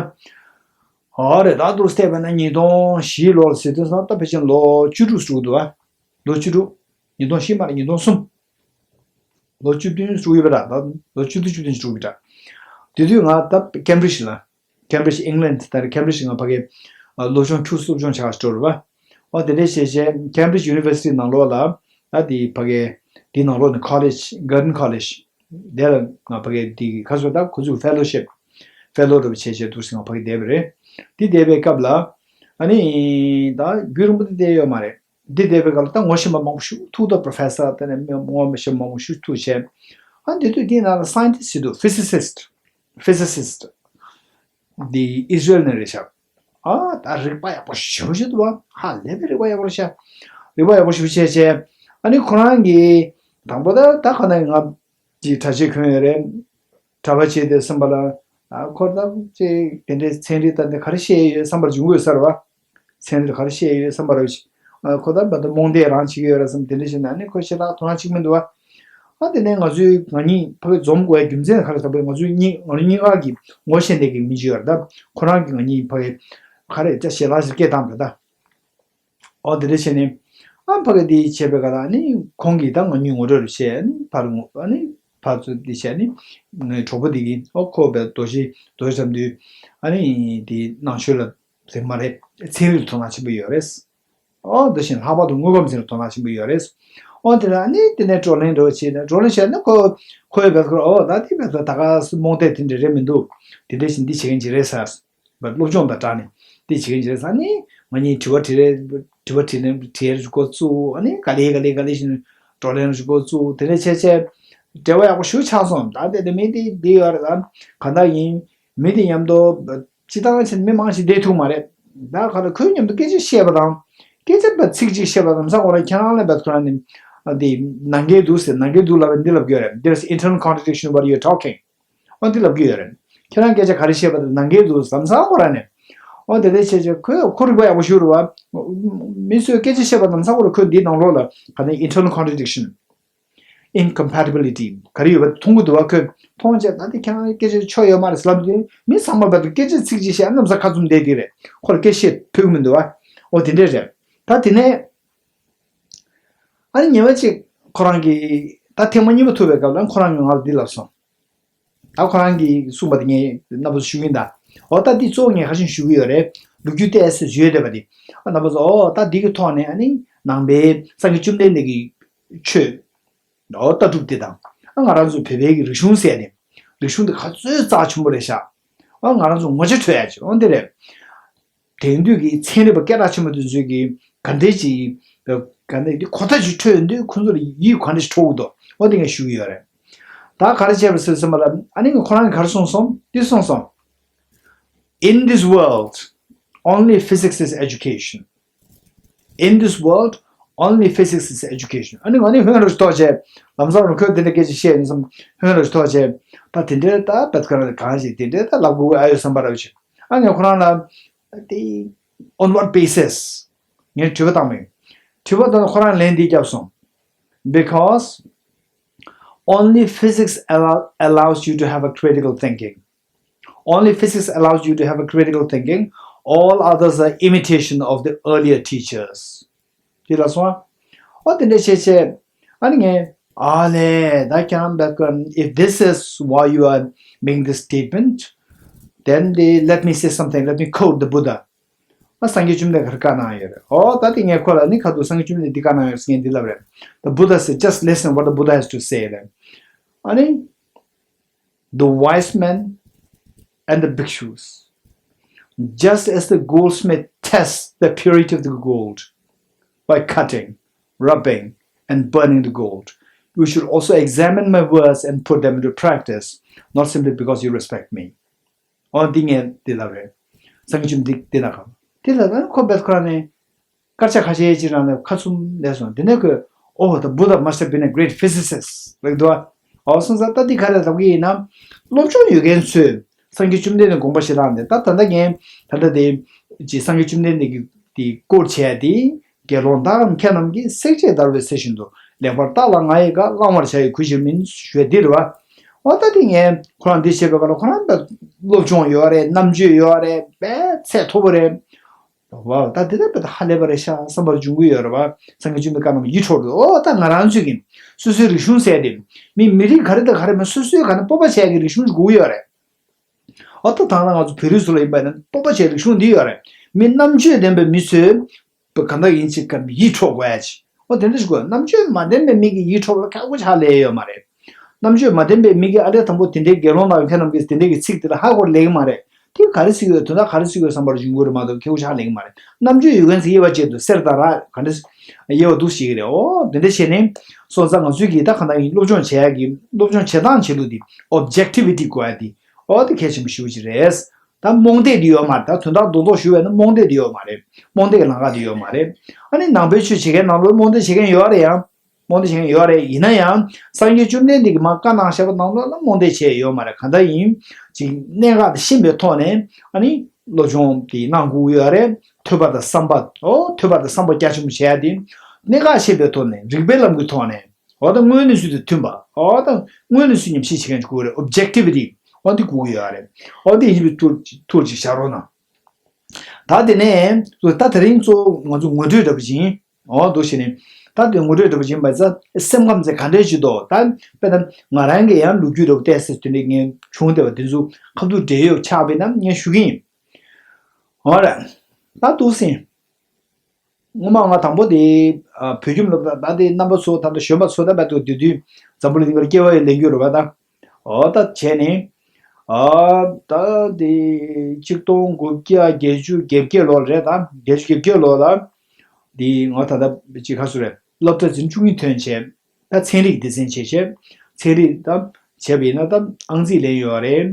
ཨོ་རེད་ད་དུང་བལྟས་པ་ན་ཉིས་སྟོང་བཞི་ལོ་ལ་ཟེར་དུས་ཙང་ད་ཕལ་ཆེར་ལོ་བཅུ་དྲུག་འགྲོ་གི་འདུག་ཨ། ལོ་བཅུ་དྲུག་ཉིས་སྟོང་བཞི་མ་རེད་ཉིས་སྟོང་གསུམ། ལོ་བཅུ་བདུན་འགྲོ་གི་ཡོད་པ་འདྲ། ད་ལོ་བཅུ་བདུན་བཅུ་བདུན་འགྲོ་གི་འདྲ། དེ་དུས་ང་ད་Cambridge ལ། Cambridge England ད་རེད། Cambridge ང་ཕ་གི་སློབ་སྦྱོང་ཁྱུག་སློབ་སྦྱོང་བྱ་བ་འགྲོ་རེད་བ། ཨོ་དེ་འདྲ་བྱས་བྱས་Cambridge University ནང་ལོགས་ལ་ད་དེ་ཕ་གི་དེ་ནང་ལོགས་ནས་college Girton College དེ་ལ་ང་ཕ་གི་དེ་ག་སོ་ད་ཁོ་ཚོའི་fellowship fellow འདྲ་བོ་བྱས་བྱས་འདུག་སེ་ང་ཕ་གི་བསྡད་པ་རེད། དེ་བསྡད་པའི་སྐབས་ལ་ཨ་ནི་ད་རྒྱུན་རིང་པོ་དེ་བསྡད་ཡོད་མ་རེད། འདི་བསྡད་པའི་སྐབས་ལ་ད་ངོ་ཤེས་པ་མང་པོ་ཞིག་ཐུག་ད་professor དེ་ནས་ངོ་ཤེས་པ་མང་པོ་ཞིག་ཐུག་བྱས། ཨ་འདི་དུས་འདི་ནང་ལ་scientist ཞིག་འདུག physicist physicist འདི་Israel ནས་རེད་ཤག་ཨ་ད་རིག་པ་ཡག་པོ་ཞེ་པོ་ཞིག་འདུག་བ། ཧ་ལས་པའི་རིག་པ་ཡག་པོ་ཤག་རིག་པ་ཡག་པོ་ཞེ་པོ་བྱས་བྱས། ཨ་ནི་ཁོ་རང་གིས་དང་པོ་ད་ད་ག་ནས་ང་གི་གྲྭ་ཆས་གོན་ཡོད་རེད། གྲྭ་པ་བྱས་ཏེ་སེམས་པ་ལ། ཨ་ཁོ་ད་ཅིག་དེ་འདྲའི་ཚན་རིག་ད་འདི་ག་རེ་བཤད་ཡོད་བསམ་པར་འབྱུང་དགོས་ས་རེད་བ། ཚན་རིག་ག་རེ་བཤད་ཡོད་བསམ་པར་ཨ་ཁོ་ད་བར་དུ་རྨོངས་དད་རང་བྱེད་ཀྱི་ཡོད་རེད་བསམ་དེ་འདྲ་བྱས་ན་ཨ་ནི་ཁོ་ཞེ་དྲག་དོ་སྣང་བྱེད་ཀྱི་མི་འདུག་བ། ཨ་དེ་ནས་ང་ཚོའི་ང་གཉིས་ཕ་གི་འཛོམས་དགོས་ཡ་རྒྱུ་མཚན་ག་རེ་ཟེར་བ་ང་ཚོའི་གཉིས་ང་རང་གཉིས་ཀ་གི་ངོ་ཤེས་ལས་ཀྱི་མི་གཅིག་ཡོད་རེད་ད། ཁོ་རང་གི་ང་གཉིས་ཕ་གི་ག་རེ་ཅག་ཞལ་ལག་ཞིག་སྐད་བཏང་རེད་ད། ཨོ་དེ་འདྲ་བྱས་ནས། ཨ་ཕ་གི་དེ་བྱས་པའི་སྐབས་ལ་ཨ་ནི་ཁོང་གིས་ད་ང་གཉིས་ངོ་སྤྲོད་རེ་བྱས། ཨ་ནི་ཕར་ངོ་ཨ་ནི་ཕར་ཚུར་དེ་བྱས་ནི་ངའི་གྲོགས་པོ་དེ་གིས་ཨོ་ཁོ་བས་རྡོ་རྗེ་རྡོ་རྗེ་ལབ་དུས་ཨ་ནི་དེ་ནང་ཆོས་ལ་དེ་མ་རེད། ཚན་རིག་ལ་དོ་སྣང་ཆེན་པོ་ཡོད་རེད། ཨོ་འདི་བཞིན་ལྷག་པར་དུ་དངོས་ཁམས་ཚན་ལ་དོ་སྣང་ཆེན་པོ་ཡོད་རེད། ཨོ་དེ་ལ་ཨ་ནི་དེ་ནས་བགྲོ་གླེང་འདྲ་བོ་བྱས་ནས་བགྲོ་གླེང་བྱས་ན་ཁོ་ཁོའི་བས་ཁོ་ཨོ་ད་དེ་བས་ད་ག་རྨོངས་དད་དེ་འདྲ་རེད་མི་འདུག་དེ་འདྲ་བཞིན་འདི་བྱེད་མཁན་ཅིག་རེད་ཟེར། བ་སློབ་སྦྱོང་དང་སྦྲགས་ནས་འདི་བྱེད་མཁན་ཅིག་རེད་ཟེར་ནས་ང་གཉིས་དྲི་བ་དྲི་རེས་དྲི་བ་དྲིས་ལན་དྲི་ཡར་འགོ་བཙུགས། ཨ་ནི་ག་ལེ་ག་ལེ་ག་ལེ་བཞིན་བགྲོ་གླེང་འགོ་བཙུགས། དེ་ནས་བྱས་བྱས་འབྲེལ་བ་ཡག་པོ་ཞེ་པོ་ཆགས་སོང་། ད་དེ་དེ་མི་དེ་འདི་ཡོད་རེད། ད་ག་འདྲ་ཡིན་མི་དེ་མཉམ་དུ་སྤྱི་བཏང་བྱས་ནས་མི་མང་ཞིག་བསྡད་ཐུབ་མ་རེད། ད་ག་ལ་ཁོའི་མཉམ་དུ་སྐད་ཆ་བཤད་པ་དང་སྐད་ཆ་བ་ཚིག་གཅིག་བཤད་པ་དང་ས་ཁོ་རང་ཁྱེད་རང་ལ་བས་ཁོ་རང་ནི་འདི་ནང་འགལ་འདུག་ཟེར། ནང་འགལ་འདུག་ལབ་པ་འདི་ལབ་ཀྱི་ཡོད་རེད། There's internal contradiction what you're talking ཨོ་འདི་ལབ་ཀྱི་ཡོད་རེད། ཁྱེད་རང་སྐད་ཆ་ག་རེ་བཤད་པ་དེ་ནང་འགལ་འདུག་ལམ་སང་ཁོ་རང་ནས། ཨོ་དེ་འདྲ་བྱས་བྱས་ཁོས་ཁོ་རིག་པ་ཡག་པོ་ཞེ་པོ་རེད་བ། མི་ཚོས་སྐད་ཆ་བཤད་པ་ལམ་སང་ཁོ་རང་ཁོས་འདིའི་ནང་ལོགས་ལ་ག་ནས་internal contradiction incompatibility ག་རེ་ཡོད་པ་མཐོང་གི་འདུག་བ། ཁོས་མཐོང་བྱས་ད་དེ་ཁྱེད་རང་སྐད་ཆ་ཆོ་ཡོད་མ་རེད་ལབ་དུས་མི་ཚང་མ་བར་དུ་སྐད་ཆ་ཚིག་གཅིག་བཤད་ལམ་སང་ཁ་བཙུམ་བསྡད་དེ་རེད། ཁོ་ལ་སྐད་བཤད་ཕོད་ཀྱི་མི་འདུག་བ། ཨོ་དེ་འདྲ་རེད། ད་དེ་ནས་ཨ་ནི་ཉེ་བ་གཅིག་ཁོ་རང་གིས་ད་ཐེངས་མ་གཉིས་པ་ཐུག་པའི་སྐབས་ལ་ཁོ་རང་གིས་ང་ལ་འདི་ལབ་སོང་། ད་ཁོ་རང་གིས་གསུངས་པ་དེ་ངས་རྣམ་པ་ཚོ་ཞུ་གིན་ད། འོ་ད་འདི་གཙོ་བོ་ངས་ག་རེ་བྱུང་ཞུ་གི་ཡོད་རེད། ལོ་རྒྱུས་ཏོག་ཙམ་བརྗོད་བསྡད་པ་དེ། ཨ་རྣམ་པ་ཚོ་འོ་ད་འདི་གི་ཐོག་ནས་ཨ་ནི་ནང་པའི་སངས་རྒྱས་བཅོམ་ལྡན་འདས་ཀྱི་ཆོས། འོ་ལྟ་གྲུབ་དེ་དང་། ཨ་ང་རང་ཚོ་བོད་པའི་གི་རིག་གཞུང་ཟེར་ནས། རིག་གཞུང་དེ་ག་ཚོད་རྩ་ཆེན་པོ་རེད་ཤག་ཨ་ང་རང་ཚོ་ངོ་ཆ་འཕྲོད་ཡ་ཅིག་འོ་འདི་རེད། དེང་དུས་ཀྱི་ཚན་རིག་པ་སྐད་གྲགས་ཆེན་པོ་དེ་ཚོས་ཀྱིས་ག་འདྲས་ཅིག་ག་འདྲས་ཀྱི་གོ་ཐག་ཅིག་འཕྲོད་ཡོང་དུས་ཁོ་ཚོ་ལ་ཡིད་ག་འདྲས་ཤིག་འཕྲོག་གི་འདུག་འོ་དེ་ངས་ཞུ་གི་ཡོད་རེད། ད་ག་རེ་བྱས་པ་ཟེར་སེམས་པ་ལ་ཨ་ནི་ཁོ་རང་གིས་ག་རེ་གསུངས་སོང་འདི་གསུངས་སོང་། In this world, only physics is education. In this world, only physics is education. ཨ་ནི་ང་ནི་ཧོན་རོ་ཐོག་བྱས་ལམ་སང་རུ་ཁོས་དེ་འདྲ་སྐད་ཆ་བཤད་ཡིན་བསམ། ཧོན་རོ་ཐོག་བྱས་ད་དེ་འདྲའི་ད་བད་ཁ་ར་གང་ཞིག་དེ་འདྲའི་ད་ལབ་དགོས་ཨ་ཡོད་བསམ་པ་ར་བྱས། ཨ་ངས་ཁོ་རང་ལ་དེ། On what basis? ངས་དྲི་བ་བཏང་མེད། དྲི་བ་དང་ཁོ་རང་ལན་འདི་བརྒྱབ་སོང་། Because only physics allow, allows you to have a critical thinking. Only physics allows you to have a critical thinking. All others are imitation of the earlier teachers. དེ་ལ་སོང་ཨ། ཨོ་དེ་འདྲ་བྱས་བྱས། ཨ་ནི་ངས་ཨ་ལས་ད་ཁྱེད་རང་བད་ཀན། If this is why you are making this statement, then the, let me say something, let me quote the Buddha. ཨ་སངས་རྒྱས་བཅོམ་ལྡན་ག་རེ་བཀའ་གནང་ཡོད་རེད། ཨོ་ད་དེ་ངས་ཁོ་ལ་ནི་ཁ་ཐུག་སངས་རྒྱས་བཅོམ་ལྡན་འདི་བཀའ་གནང་ཡོད་ཟེར་ངས་འདི་ལབ་རེད། The Buddha said, just listen what the Buddha has to say རེད། ཨ་ནི། The wise men and the bhikkhus, just as the goldsmith tests the purity of the gold by cutting, rubbing, and burning the gold, you should also examine my words and put them into practice, not simply because you respect me. ཨོ་འདི་ངས་འདི་ལབ་རེད། སངས་རྒྱས་བཅོམ་འདི་འདི་ན་གམ་འདི་ལབ་ན་ཁོ་བད་ཁོ་རང་ནས་སྐར་ཆ་ཁ་ཤས་ཅིག་རང་ནས་ཁ་བཙུམ་ལས་སོང་། དེ་ནས་ཁོས་Oh, the Buddha must have been a great physicist ལབ་འདུག་བ། ཨོ་སོང་ཙང་ད་འདི་ག་རེ་ལབ་གི་ཡིན་ན། སློབ་སྦྱོང་ཡོད་མཁན་ཚོས་སངས་རྒྱས་བཅོམ་ལྡན་འདས་དགོངས་པ་བཞེས་སྟངས་དེ་ད་ད་ལྟ་ངས་ད་ལྟ་དེ་ཅི་སངས་རྒྱས་བཅོམ་ལྡན་འདས་ཀྱི་དེ་སྐོར་བྱས་ཏེ། དགེ་སློང་དག་གམ་མཁས་རྣམས་ཀྱིས་བསྲེག་བཅད་བརྡར་བའི་ཚེ་བཞིན་དུ། ལེགས་པར་བརྟགས་ལ་ང་ཡི་བཀའ། བླང་བར་བྱ་ཡི་གུས་ཕྱིར་མིན། ཞུས་འདི་རེད་བ། འོ་ད་དེ་ངས་ཁོ་རང་འདི་བྱེད་པའི་སྐབས་ལ་ཁོ་རང་ད་སློབ་སྦྱོང་ཡོད་རེད། རྣམ་དཔྱོད་ཡོད་རེད། དཔེ་ཚད་མཐོ་པོ་རེད། ཝའོ་ད་འདི་ད་དཔེ་ད་ཧ་ལས་པ་རེད་ཤག་བསམ་པར་འབྱུང་གི་ཡོད་རེད་བ། སངས་རྒྱས་བཅོམ་ལྡན་བཀའ་གནང་བ་ཡིད་འཕྲོག་འདུག་འོ་ད་ང་རང་ཚོས་ཀྱི་སོ་སོའི་རིག་གཞུང་ཟེར་དེ་མི་མི་རིགས་ག་རེ་དང་ག་རེ་མིན་སོ་སོའི་ག་ནས་སྤོབས་པ་བྱས་ཀྱི་རིག་གཞུང་ཞིག་དགོས་ཀྱི་ཡོད་རེད། ཨོ་ད་ཐང་ན་ང་ཚོ་བོད་རིགས་ཚོ་ལ་ཡིན་པ་ན་སྤོབས་པ་བྱེད་རིག་གཞུང་འདི་ཡོད་རེད། མི་རྣམ་དཔྱོད་ལྡན་པའི་མི་ཚོས་གང་ལྟར་ཡིན་ཅིག་གམ་ཡིད་འཕྲོག་དགོས་ཡ་ཅིག་ཨོ་དེ་འདྲ་ཞིག་དགོས། རྣམ་དཔྱོད་མ་ལྡན་པའི་མི་གི་ཡིད་འཕྲོག་ལ་ཁག་པོ་ཆགས་ལས་ཡོད་མ་རེད། རྣམ་དཔྱོད་མ་ལྡན་པའི་མི་གིས་ཨ་ལས་དང་པོ་དེ་འདྲའི་དགེ་སློང་དང་ཁྱེད་རྣམས་ཀྱིས་དེ་འདྲའི་གི་ཚིག་དེ་ལ་ཧ་གོ་ལེགས་མ་རེད། དེ་ག་རེ་ཟེར་གྱི་ཡོད་དོན་དག་ག་རེ་ཟེར་གྱི་ཡོད་བསམ་པར་འཇུག་གི་རེད་མ་གཏོགས་ཁེ་བོ་ཆགས་ལེགས་མ་རེད། རྣམ་དཔྱོད་ཡོད་མཁན་ཚོས་དབྱེ་བ་འབྱེད་དུས་གསེར་དང་རག་ག་འདྲ་དབྱེ་བ་འདུག་ཤེས་ཀྱི་རེད། ཨོ་དེ་འདྲ་བྱས་ནས་སོང་ཙང་ང་ཚོས་ཀྱིས་ད་གང་ལྟར་ཡིན་སློབ་སྦྱོང་བྱེད་ཡག་གི་སློབ་སྦྱོང་བྱེད་སྟངས་བྱེད་ལུགས་དེ་ཨོབ་ཇེག་ཊི་བི་ཊི་དགོས་ཡ་དེ་ཨོ་དེ་གལ་ཆེན་པོ་ཞེ་པོ་ཅིག་རེད། ད་རྨོངས་དད་དེ་ཡོད་མ་རེད། ད་དོན་དག་རྡོག་རྡོག་ཞུ་བས་ན་རྨོངས་དད་དེ་ཡོད་མ་རེད། རྨོངས་དད་ཀྱི་ལམ་ཁ་དེ་ཡོད་མ་རེད། ཨ་ནི་ནང་པའི་ཆོས་བྱེད་མཁན་ནང་ལོགས་རྨོངས་དད་བྱེད་མཁན་ཡོད་རེད་ཡང་། རྨོངས་དད་བྱེད་མཁན་ཡོད་རེད། ཡིན་ན་ཡང་སངས་རྒྱས་བཅོམ་ལྡན་འདས་ཀྱིས་མར་བཀའ་གནང་བཞག་པ་ནང་ལོགས་ལ་རྨོངས་དད་བྱས་ཡོད་མ་རེད། གང་ལྟར་ཡིན་ཅིག་གནད་འགག་དེ་ཤེས་པའི་ཐོག་ནས་ཨ་ནི་སློབ་སྦྱོང་དེ་གནང་དགོས་ཡོད་རེད། ཐོས་པ་དང་བསམ་པ་ཨོ་ཐོས་པ་དང་བསམ་པ་རྒྱ་ཆེན་པོ་བྱས་ཏེ་གནད་འགག་ཤེས་པའི་ཐོག་ནས་རིགས་པའི་ལམ་གྱི་ཐོག་ནས་ཨོ་ད་དངོས་གནས་སུ་དེ་མཐུན་པ་ཨོ་ད་དངོས་གནས་སུ་ཉམས་ཞིབ་བྱེད་མཁན་ཅིག་དགོས་རེད། ཨོབ་ཇེག་ཊི་བི་ཊི་ཨོ་འདི་དགོས་ཀྱི་ཡོད་རེད། ཨོ་འདི་ཡིན་པའི་ཐུགས་ཐུགས་ཅིག་བཞག་རོགས་གནང་། ད་དེ་ནས་ད་དེ་རིང་གཙོ་བོ་ང་ཚོ་ངོ་སྤྲོད་འདྲ་པོ་ཅིག་ཡིན། འོ་འདུག་བྱས་ནས་ད་དེ་ངོ་སྤྲོད་འདྲ་པོ་ཅིག་ཡིན་པ་ཙང་སེམས་ཁམས་ཚེ་ག་འདྲས་ཅིག་འདུག་ད་དཔེར་ན་ང་རང་གི་ཡང་ལོ་རྒྱུས་འདྲ་པོ་བལྟས་ཚེ་དེ་འདྲས་ངས་བྱུང་བསྡད་པ་དེ་ཚོ་ཁ་ཐུག་འབྲེལ་ཡོད་ཆགས་པས་ན་ངས་ཞུ་གི་ཡིན། འོ་རེད། ད་འདུག་སེ་སྔོན་མ་ང་དང་པོ་དེ་ཨ་བོད་ཁྱིམ་ལ་ད་ད་དེ་རྣམ་པ་ཚོ་ད་ལྟ་གཞོན་པ་ཚོ་ད་བར་དུ་དེ་དུས་འཛམ་བུ་གླིང་པར་སྐྱེ་བ་ཡི་ལེན་རྒྱུ་རེད་པ་ད། འོ་ད་བྱས་ནས། ཨ་ད་དེ་ཆིག་སྟོང་དགུ་བརྒྱ་བརྒྱད་ཅུ་གྱ་བརྒྱད་ལོ་རེད་ད། བརྒྱད་ཅུ་གྱ་བརྒྱད་ལོ་ལ། དེ་ང་ད་ལྟ་ཅིག་ག་སུ་རེད། སློབ་གྲྭ་འཛིན་བཅུ་གཉིས་ཐོན་བྱས། ད་ཚན་རིག་སྡེ་ཚན་བྱས་བྱས། ཚན་རིག་ད་བྱས་པ་ཡིན་ན་ད་ཨང་རྩིས་ལེན་ཡོད་རེད།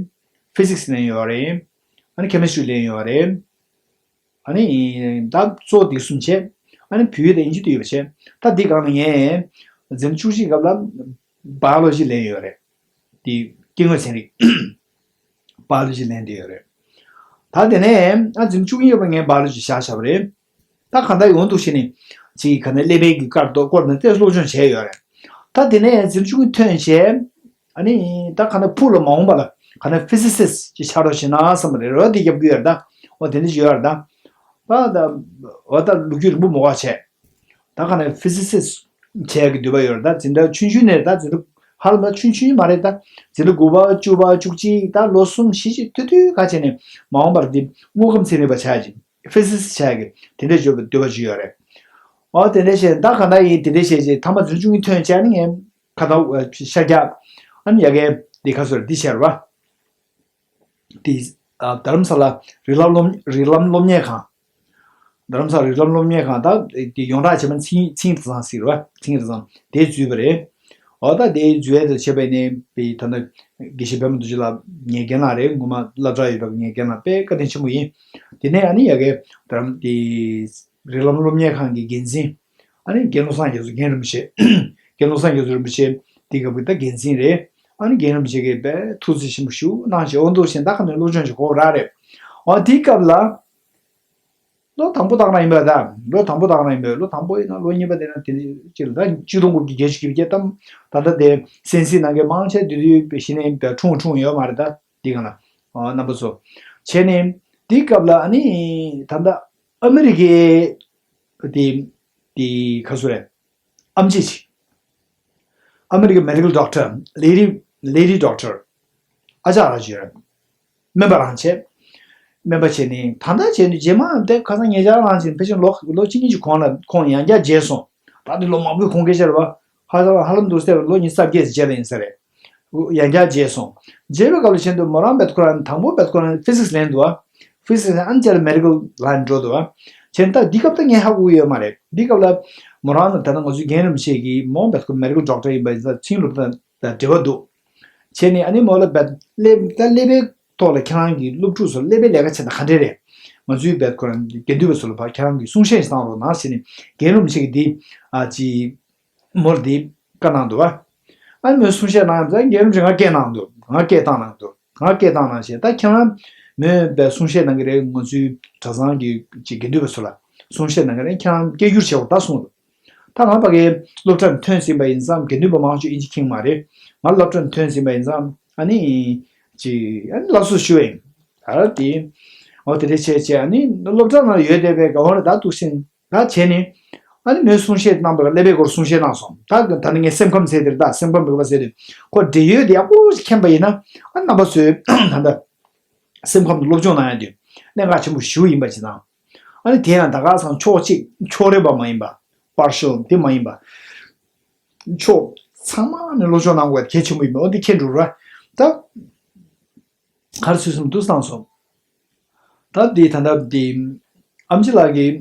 ཕི་ཟིག་སི་ལེན་ཡོད་རེད། ཨ་ནི་ཁེ་མི་སི་ཊི་རི་ལེན་ཡོད་རེད། ཨ་ནི་ད་གཙོ་བོ་འདི་གསུམ་བྱས། ཨ་ནི་བོད་ཡིག་དང་དབྱིན་ཇི་དེ་ཡོད་པ་བྱས། ད་འདི་སྒང་ལ་ངས་འཛིན་བཅུ་གཅིག་སྐབས་ལ་བཱ་ཡོ་ལོ་ཇི་ལེན་ཡོད་རེད། དེ་སྐྱེ་དངོས་ཚན་རིག་བཱ་ཡོ་ལོ་ཇི་ལེན་བསྡད་ཡོད་རེད། ད་དེ་ནས་ཨ་འཛིན་བཅུ་གཉིས་པ་ངས་བཱ་ཡོ་ལོ་ཇི་བཞག་བཞག་པ་རེད། ད་གང་ལྟར་ཡོང་འདུག་བྱས་ནས་ཅིག་ག་ནས་ཀླད་པའི་གི་སྐོར་དོ་སྐོར་ནས་ཏེ་སློབ་སྦྱོང་བྱས་ཡོད་རེད། ད་དེ་ནས་འཛིན་བཅུ་གཉིས་ཐོན་བྱས། ཨ་ནི་ད་ག་ནས་ཕུགས་ལ་མ་འོངས་པ་ལ་ག་ནས་ཕི་སི་སི་སི་ཅིག་ཆགས་རོགས་བྱེད་ན་བསམ་པ་རེད། རོ་དེ་རྒྱབ་ཀྱི་ཡོད་རེད་ད། འོ་དེ་འདྲ་ཅིག་ཡོད་རེད་ད། ད་ད་འོ་ད་ལོ་རྒྱུས་རིང་པོ་མོ་ག་བྱས། ད་ག་ནས་ཕི་སི་སི་སི་བྱས་ཀྱི་འདོད་པ་ཡོད་རེད་ད། འཛིན་གྲྭ་ཆུང་ཆུང་ནས་ད་འཛིན་གྲྭ་ཧ་ལམ་ད་ཆུང་ཆུང་མ་རེད་ད། འཛིན་གྲྭ་དགུ་པ་བཅུ་པ་བཅུ་གཅིག་ད་ལོ་གསུམ་བཞི་ཅིག་ཐུ་ཐུ་ག་བྱས་ནས་མ་འོངས་པར་འདི་དངོས་ཁམས་ཚན་རིག་པ་ཆགས་ཀྱི་ཕི་སི་སི་སི་བྱས་ཀྱི་དེ་འདྲ་བརྗོད་པ་འདོད་པ་ཅིག་ཡོད་རེད། འོ་དེ་འདྲ་བྱས་ད་ག་འདྲ་ཡིན་དེ་འདྲ་བྱས་རྗེས་ཐ་མ་འཛིན་གྲྭ་བཅུ་གཉིས་ཐོན་བྱས་ནས་ངས་ཁ་ཐག་ཤར་རྒྱག་ཨ་ནི་ཡ་གའི་འདི་ཁ་སོར་འདི་བྱས་རེད་བ། དེ་ཨ་རྡ་རམ་ས་ལ་རིགས་ལམ་སློབ་རིགས་ལམ་སློབ་གཉེར་ཁང་། རྡ་རམ་ས་ལ་རིགས་ལམ་སློབ་གཉེར་ཁང་ད་དེ་ཡོངས་གྲགས་བྱས་པ་ཚིང་ཚིང་གྲྭ་ཚང་ཟེར་བ་ཚིང་གྲྭ་ཚང་དེ་བཙུགས་པ་རེད། འོ་ད་དེ་བཙུགས་ཡས་དེ་བྱས་པ་ནས་པའི་ད་ལྟ་དགེ་བཤེས་པད་མ་རྡོ་རྗེ་ལགས་ངའི་རྒན་ལགས་རེད། སྔོན་མ་སློབ་གྲྭ་ཡོད་པ་ངའི་རྒན་ལགས་དཔེ་བཀའ་དྲིན་ཆེན་པོ་ཡིན། དེ་ནས་ཨ་ནི་ཡ་གའི་རྡ་རམ་དེ་རིགས་ལམ་སློབ་གཉེར་ཁང་གི་འགན་འཛིན། ཨ་ནི་རྒན་བློ་བཟང་རྒྱ་མཚོ་རྒན་རིན་པོ་ཆེ། རྒན་བློ་བཟང་རྒྱ་མཚོ་རིན་པོ་ཆེ་དེ་སྐབས་ཀྱི་ད་འགན་འཛིན་རེད། ཨ་ནི་རྒན་རིན་པོ་ཆེ་གིས་དཔེ་ཐུགས་རྗེ་ཆེན་པོ་ཞུ་གནང་བྱས་འོ་འདུག་བཞིན་ད་ག་ནས་སློབ་སྦྱོང་བྱེད་དགོས་ར་རེད། འོ་དེའི་སྐབས་ལ། ལོ་དང་པོ་བཏང་རང་ཡིན་པ་དང་ལོ་དང་པོ་བཏང་རང་ཡིན་པས་ལོ་དང་པོ་ཡིན་ན་ལོ་གཉིས་པ་དེ་ན་དེ་ཅི་ལ་ད་ཆིག་སྟོང་དགུ་བརྒྱ་བརྒྱད་ཅུ་གྱ་བརྒྱད་ཙམ་ད་ལྟ་དེ་གསན་གཟིགས་གནང་མཁན་མང་ཆེ་དེ་དུས་གཞི་ནས་འཁྲུངས་འཁྲུངས་ཡོད་མ་རེད་ད་འདི་ག་ན་རྣམ་པ་ཚོ་བྱས་ནས་དེའི་སྐབས་ལ་ཨ་ནི་ད་ལྟ་ཨ་མི་རི་ཀའི་དེ་དེ་ག་ཚོད་རེད། ཨེམ་ཆི་ཅིག་ཨ་མི་རི་ཀའི་མེ་ཌི་ཀལ་ཌོག་ཊར་ལེ་ཌི་ལེ་ཌི་ཌོག་ཊར་ཨ་ཅག་རང་བྱོས་རེད། སྨན་པ་རང་བྱས། སྨན་པ་བྱས་ནས་ད་ལྟ་བྱས་ནས་རྗེས་མ་དེ་ཁ་སང་ཉེ་ཆར་རང་བྱས་ནས་ཕལ་ཆེར་ལོ་ལོ་གཅིག་གཉིས་ཀྱི་གོང་ལ་ཁོང་ཡང་བསྐྱར་མཇལ་སོང་། ད་དེ་ལོ་མང་པོའི་གོང་སྐད་ཆ་རེད་བ། ཧ་ལམ་ཧ་ལམ་འདུག་སྟེ་ལོ་ཉི་ཤུ་རྩ་བརྒྱད་རྗེས་ལ་ཡིན་ས་རེད། ཡང་བསྐྱར་མཇལ་སོང་། མཇལ་བའི་སྐབས་ལ་བྱས་འདུག་མོ་རང་བེད་ཁོ་རང་དང་པོ་བེད་ཁོ་རང་ཕི་ཟིག་སི་ལེན་འདུག་བ། ཕི་ཟིག་སི་ཨན་ཅར་མེ་ཌི་ཀལ་ལ་ཡིན་འགྲོ་འདུག་བ། བྱས་ད་འདི་སྐབས་ད་ངས་ཧ་གོ་གི་ཡོད་མ་རེད། འདི་སྐབས་ལ་མོ་རང་ནི་ད་ནི་ང་ཚོའི་རྒན་རིན་པོ་ཆེ་གིས་མོ་བེད་ཁོ་མེ་ཌི་ཀལ་ཌོག་ཊར་ཡིན་པ་ཡིན་ཙང་ཚིག་ལ་ད་འབྲེལ་བ་འདུག་བྱས་ནས་ཨ་ནི་མོ་ལ་བེད་ཀླད་ད་ཀླད་པའི་ཐོག་ལ་ཁྱེད་རང་གི་སློབ་ཕྲུག་ཚོ་ཀླད་པའི་ལས་ཀ་བྱེད་ན་ག་འདྲས་རེད། ང་ཚོའི་བེད་ཁོ་རང་དགེ་འདུན་པ་ཚོ་ལ་ཕར་ཁྱེད་རང་གི་གསུང་བཤད་ཞིག་བཏང་རོགས་གནང་ཟེར་ནས་རྒན་རིན་པོ་ཆེ་གིས་འདི་ཨ་ཅི། མོར་འདི་བཀའ་གནང་འདུག་བ། ཨ་ནི་མོས་གསུང་བཤད་གནང་ཡོད་ཙང་རྒན་རིན་པོ་ཆེ་ང་སྐད་གནང་འདུག་ང་སྐད་བཏང་གནང་འདུག་ང་སྐད་བཏང་གནང་བྱས་ད་ཁྱེད་རང་མོས་པའི་གསུང་བཤད་གནང་གི་རེད། ང་ཚོའི་གྲྭ་ཚང་གི་ཅིག་དགེ་འདུན་པ་ཚོ་ལ་གསུང་བཤད་གནང་གི་རེད། ཁྱེད་རང་སྐད་སྒྱུར་བྱེད་དགོས་ད་གསུངས་འདུག་ད་ང་ཕ་གིའི་སློབ་གྲྭར་ཐོན་ཟིན་པ་ཡིན་ཙང་དགེ་འདུན་པ་མང་ཆེ་ཨིན་ཇི་མཁྱེན་མ་རེད། ང་སློབ་གྲྭར་ཐོན་ཟིན་པ་ཡིན་ཙང་ཨ་ནི་ཅིག་ཨ་ནི་ལགས་སོ་ཞུ་བ་ཡིན། ད་དེ་འོ་དེ་འདྲ་བྱས་བྱས་ཨ་ནི་སློབ་གྲྭ་ནང་ཡོད་བསྡད་པའི་དགའ་བ་རེད་ད་འདུག་ཟིན། ད་བྱས་ནས། ཨ་ནི་མོས་གསུང་བཤད་གནང་བ་ཀླད་པའི་སྐོར་གསུང་བཤད་གནང་སོང་། ད་ད་ནི་ངས་སེམས་ཁམས་ཟེར་དེར་ད་སེམས་ཁམས་རིག་པ་ཟེར་དེ་ཁོ་འབྲེལ་ཡོད་དེ་ཡག་པོ་ཞིག་མཁྱེན་པ་ཡིན་ན་ཨ་རྣམ་པ་ཚོས་ད་ལྟ་ སེམས་ཁམས་དེ་སློབ་སྦྱོང་གནང་ཡ་དེ་གནད་འགག་ཆེན་པོ་ཞེ་པོ་ཡིན་པ་ཅིག་དང་། ཨ་ནི་དེ་ཡང་ད་ག་སང་ཕྱོགས་གཅིག་ཕྱོགས་རིས་པ་མ་ཡིན་པ། པར་ཤལ་དེ་མ་ཡིན་པ། ཕྱོགས་ཚང་མ་ནས་སློབ་སྦྱོང་གནང་དགོས་གལ་ཆེན་པོ་ཡིན་པ། འོ་འདི་མཁྱེན་འགྲོ་ར། ད་ག་རེ་ཟེར་སོང་འདུག་བསམ་སོང་། ད་འདི་ད་ལྟ་འདི་ཨམ་ཆི་ལགས་ཀྱིས་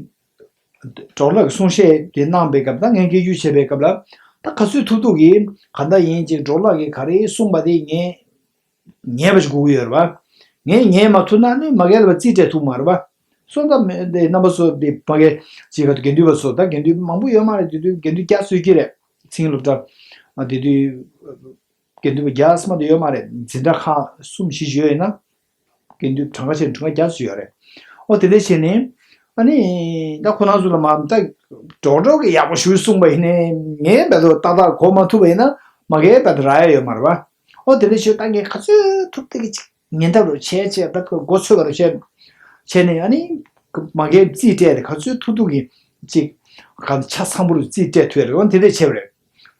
ཌོག་ལགས་ཀྱི་གསུང་བཤད་དེ་གནང་པའི་སྐབས། ད་ངས་སྐད་སྒྱུར་བྱས་པའི་སྐབས་ལ། ད་ག་ཚོད་ཐུབ་ཐུབ་ཀྱིས་ག་འདྲ་ཡིན་ཅིག་ཌོག་ལགས་ཀྱིས་ག་རེ་གསུངས་པ་དེ་ངས་ངེས་པ་ཞིག་དགོས་ཀྱི་ཡོད་རེད་པ། ངས་ངེས་མ་ཐུབ་ན་ནི་མ་གལ་ལ་རྩིས་སྤྲད་ཐུབ་མ་རེད་པ། སོང་ཙང་མི་དེ་རྣམ་པ་ཚོ་དེ་མ་གལ་ཅིག་ག་དུས་དགེ་འདུན་པ་ཚོ། ད་དགེ་འདུན་མང་པོ་ཡོད་མ་རེད། དེ་དུས་དགེ་འདུན་བརྒྱ་བཟོས་ཀྱི་རེད། ཚིག་སློབ་གྲྭ་ཨ་དེ་དུས་དགེ་འདུན་པ་བརྒྱ་ཙམ་དུ་ཡོད་མ་རེད། འཛིན་གྲྭ་ཁག་གསུམ་བཞི་ཞིག་ཡོད་ཡིན་ན། དགེ་འདུན་གྲངས་ཀ་བྱས་ན་གྲངས་ཀ་བརྒྱ་ཙམ་ཡོད་རེད། ཨོ་དེ་འདྲ་བྱས་ནས་ཨ་ནི་ད་ཁོ་རང་ཚོ་ལ་མ་ད་ཌོག་ཊར་གྱིས་ཡག་པོ་ཞེ་པོ་གསུངས་པ་ཡིན་ནའི་ངས་བལ་དུ་ཏག་ཏག་གོ་མ་ཐུབ་པ་ཡིན་ན་མ་གལ་བལ་དུ་རག་ཡ་ཡོད་མ་རེད་པ། ཨོ་དེ་འདྲ་བྱས་ད་ངས་ག་ཚོད་ཐུབ་ཐུབ་ཀྱིས་ཅིག་ཉན་ཐབས་རོགས་བྱས་བྱས། ད་མགོ་ཚོད་པ་རོགས་བྱས་བྱས་ནས་ཨ་ནི་མ་གལ་རྩིས་སྤྲད་དེ་ག་ཚོད་ཐུབ་ཐུབ་ཀྱིས་ཅིག་ག་ཆ་ཚང་པོ་རུ་རྩིས་སྤྲད་ཐུབ་ཡ་རེད། ཨོ་དེ་འདྲ་བྱས་པ་རེད།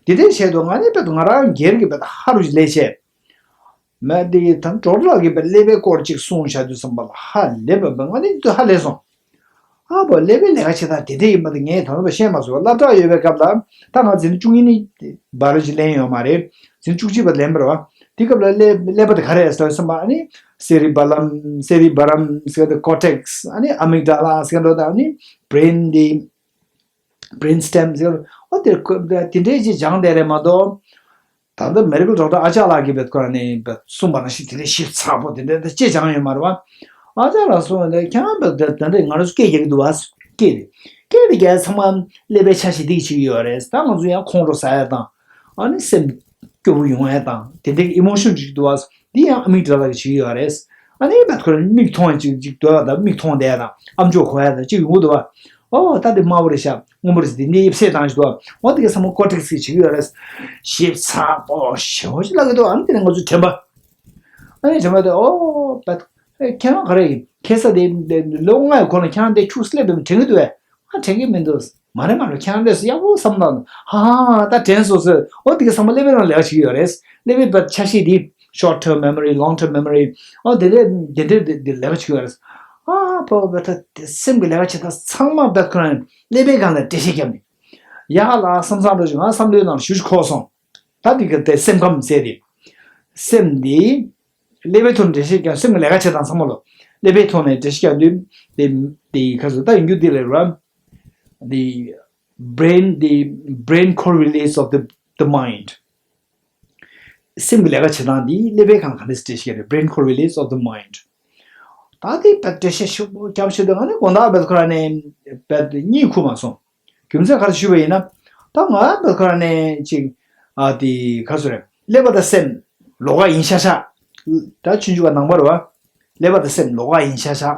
དེ་འདྲ་བྱས་དུས་ང་ནི་བལ་དུ་ང་རང་སྒེར་གྱི་བལ་དུ་ཧ་རུ་ལས་བྱས། མ་དེ་ད་ཌོག་ཊར་ལགས་ཀྱིས་བལ་ཀླད་པའི་སྐོར་ཅིག་གསུངས་བཞག་དུས་ཙམ་པ་ལ་ཧ་ལས་པ་བལ་ང་ནི་དུ་ཧ་ལས་སོང་། ཨ་བོ་ཀླད་པའི་ལས་ཀ་བྱེད་སྟངས་དེ་འདྲ་ཡིན་པ་དེ་ངས་ད་ལྟ་བ་ཤེས་མ་སོང་། སློབ་གྲྭ་ཡོད་པའི་སྐབས་ལ་ད་ང་འཛིན་གྲྭ་བཅུ་གཉིས་ནས་བཱ་ཡོ་ལོ་ཇི་ལེན་ཡོད་མ་རེད། འཛིན་གྲྭ་བཅུ་གཅིག་པ་ལེན་པ་རེད་པ། དེ་སྐབས་ལ་ཀླད་ཀླད་པ་དེ་ག་རེ་ཟེར་བསམ་པ། ཨ་ནི་སེ་རི་བ་ལམ་སེ་རི་བ་རམ་ཟེར་དེ་ཀོར་ཊེག་སི། ཨ་ནི་ཨ་མིག་ཌ་ལ་ཟེར་དེ། ཨ་ནི་བྷི་རེན་དེ་བྷི་རེན་སི་ཊེམ་ཟེར། ཨོ་དེ་དེ་འདྲའི་ཅིག་སྦྱངས་བསྡད་རེད་མ་གཏོགས། ད་ལྟ་མེ་ཌི་ཀལ་ཌོག་ཊར་ཨ་ཅག་ལགས་ཀྱིས་བལ་ཁོ་རང་ནས་བལ་གསུངས་པ་ནང་བཞིན་དེ་འདྲའི་ཞིབ་ཚགས་པོ་དེ་འདྲ་ཅིག་སྦྱངས་ཡོད་མ་རེད་པ། ཨ་ཅག་ལགས་གསུངས་པ་འདི་ཁྱེད་རང་བལ་དེ་འདྲའི་ང་རང་ཚོ་སྐད་རྒྱག་གི་འདུག་པ། སྐད་དེ་སྐད་དེ་རྒྱག་ཚང་མ་ཀླད་པའི་ཆ་ཤས་འདི་གིས་བྱེད་ཀྱི་ཡོད་རེད། ད་ང་ཚོ་ཡང་ཁོང་ཁྲོ་ཟ་ཡ་དང་། ཨ་ནི་སེམས་སྐྱོ་བོ་ཡོང་ཡ་དང་དེ་འདྲའི་ཨི་མོ་ཤན་ཅིག་འདུག་པ། འདི་ཡང་ཨ་མིག་ཌ་ལ་གིས་བྱེད་ཀྱི་ཡོད་རེད། ཨ་ནི་བལ་ཁོ་རང་མིག་མཐོང་ཡ་ཅིག་ཅིག་འདུག་པ། ད་མིག་མཐོང་བསྡད་ཡ་དང་ཨམ་ཅོག་གོ་ཡ་དང་ཅིག་ཡོང་གི་འདུག་པ། ཨོ་ད་དེ་དམར་པོ་རེད་ཤག་སྔོན་པོ་རེད་ཟེར། དེ་འདྲའི་དབྱིབས་གསལ་བཏང་ཞིག་འདུག་ཨོ་དེ་ག་ཚང་མ་ཀོར་ཊེག་སི་གིས་བྱེད་ཀྱི་ཡོད་རེད། ཞིབ་ཚགས་པོ་ཞེ་པོ་ཅིག་ལབ་ཀྱི་འདུག་ཨ་ནི་དེ་ནས་ང་ཚོ་དྲན་པ། ཨ་ནི་དྲན་པ་དེ་ཨོ་བལ་ཁྱེད་རང་ག་རེ་ཡིན། ཁ་སང་དེ་ལོ་ལྔ་ཡི་གོང་ལ་ཁྱེད་རང་དེ་ཁྱུག་ཙམ་སླེབས་པའི་དྲན་གྱི་འདུག་པས། ཨ་དྲན་གྱི་མི་འདུག་མ་རེད་མ་རེད། ཁྱེད་རང་སླེབས་སོང་ཡག་པོ་བསམ་བློ་བཏང་། ཧ་ཧ་ཧ། ད་དྲན་སོང་ཟེར། ཨོ་དེ་ག་ཚང་མ་ཀླད་པའི་ནང་ལས་ཀ་བྱེད་ཀྱི་ཡོད་རེད། ཀླད་པའི་བལ་ཆ་ཤས་དེ་short term memory, long term memory ཨོ་དེ་ལས་དེ་འདྲའི་དེ་དེ་ལས་ཀ་བྱེད་ཀྱི་ཡོད་རེད། ཨ་ཕོ་བལ་ད་དེ་སེམས་ཀྱི་ལས་ཀ་བྱེད་སྟངས་ཚང་མ་བལ་ཁོ་རང་ཀླད་པའི་སྒང་ལ་འགྲེལ་བཤད་བརྒྱབ་ནས། ཡག་ལ་བསམ་བསམ་འགྲོ་བྱུང་། ང་བསམ་བློའི་ནང་ཞུ་ཞུ་འཁོར་སོང་། ད་འདི་ག་དེ་སེམས་ཁམས་ཟེར་དེ། སེམས་འདི་ཀླད་པའི་ཐོག་ནས་འགྲེལ་བཤད་རྒྱག་སེམས་ཀྱི་ལས་ཀ་བྱེད་སྟངས་ཚང་མ་ལོ། ཀླད་པའི་ཐོག་ནས་འགྲེལ་བཤད་རྒྱག་དུས་དེ་དེ་ག་ཚོད་ད་ཡིན་རྒྱུ་འདི་ལས་ར། the brain, the brain correlates of the, the mind. སེམས་ཀྱི་ལས་ཀ་བྱེད་སྟངས་འདི་ཀླད་པའི་སྒང་ག་འདྲ་སེ་འགྲེལ་བཤད་རེད། brain correlates of the mind. ད་དེ་བལ་འགྲེལ་བཤད་ཤུགས་རྒྱབ་ཤོད་དུས་ང་ནི་དགོང་དག་བལ་ཁོ་རང་ནས་བལ་གཉིད་ཁུག་མ་སོང་། རྒྱུ་མཚན་ག་རེ་ཞུས་པ་ཡིན་ན། ད་ང་བལ་ཁོ་རང་ནས་ཅིག་ཨ་དེ་ག་ཚོད་རེད། ཀླད་པ་དང་སེམས་ལོགས་ཀ་ཡིན་ཤག་ཤག་ད་ཆུང་ཆུང་བ་ནང་པ་རེད་པ། ཀླད་པ་དང་སེམས་ལོགས་ཀ་ཡིན་ཤག་ཤག་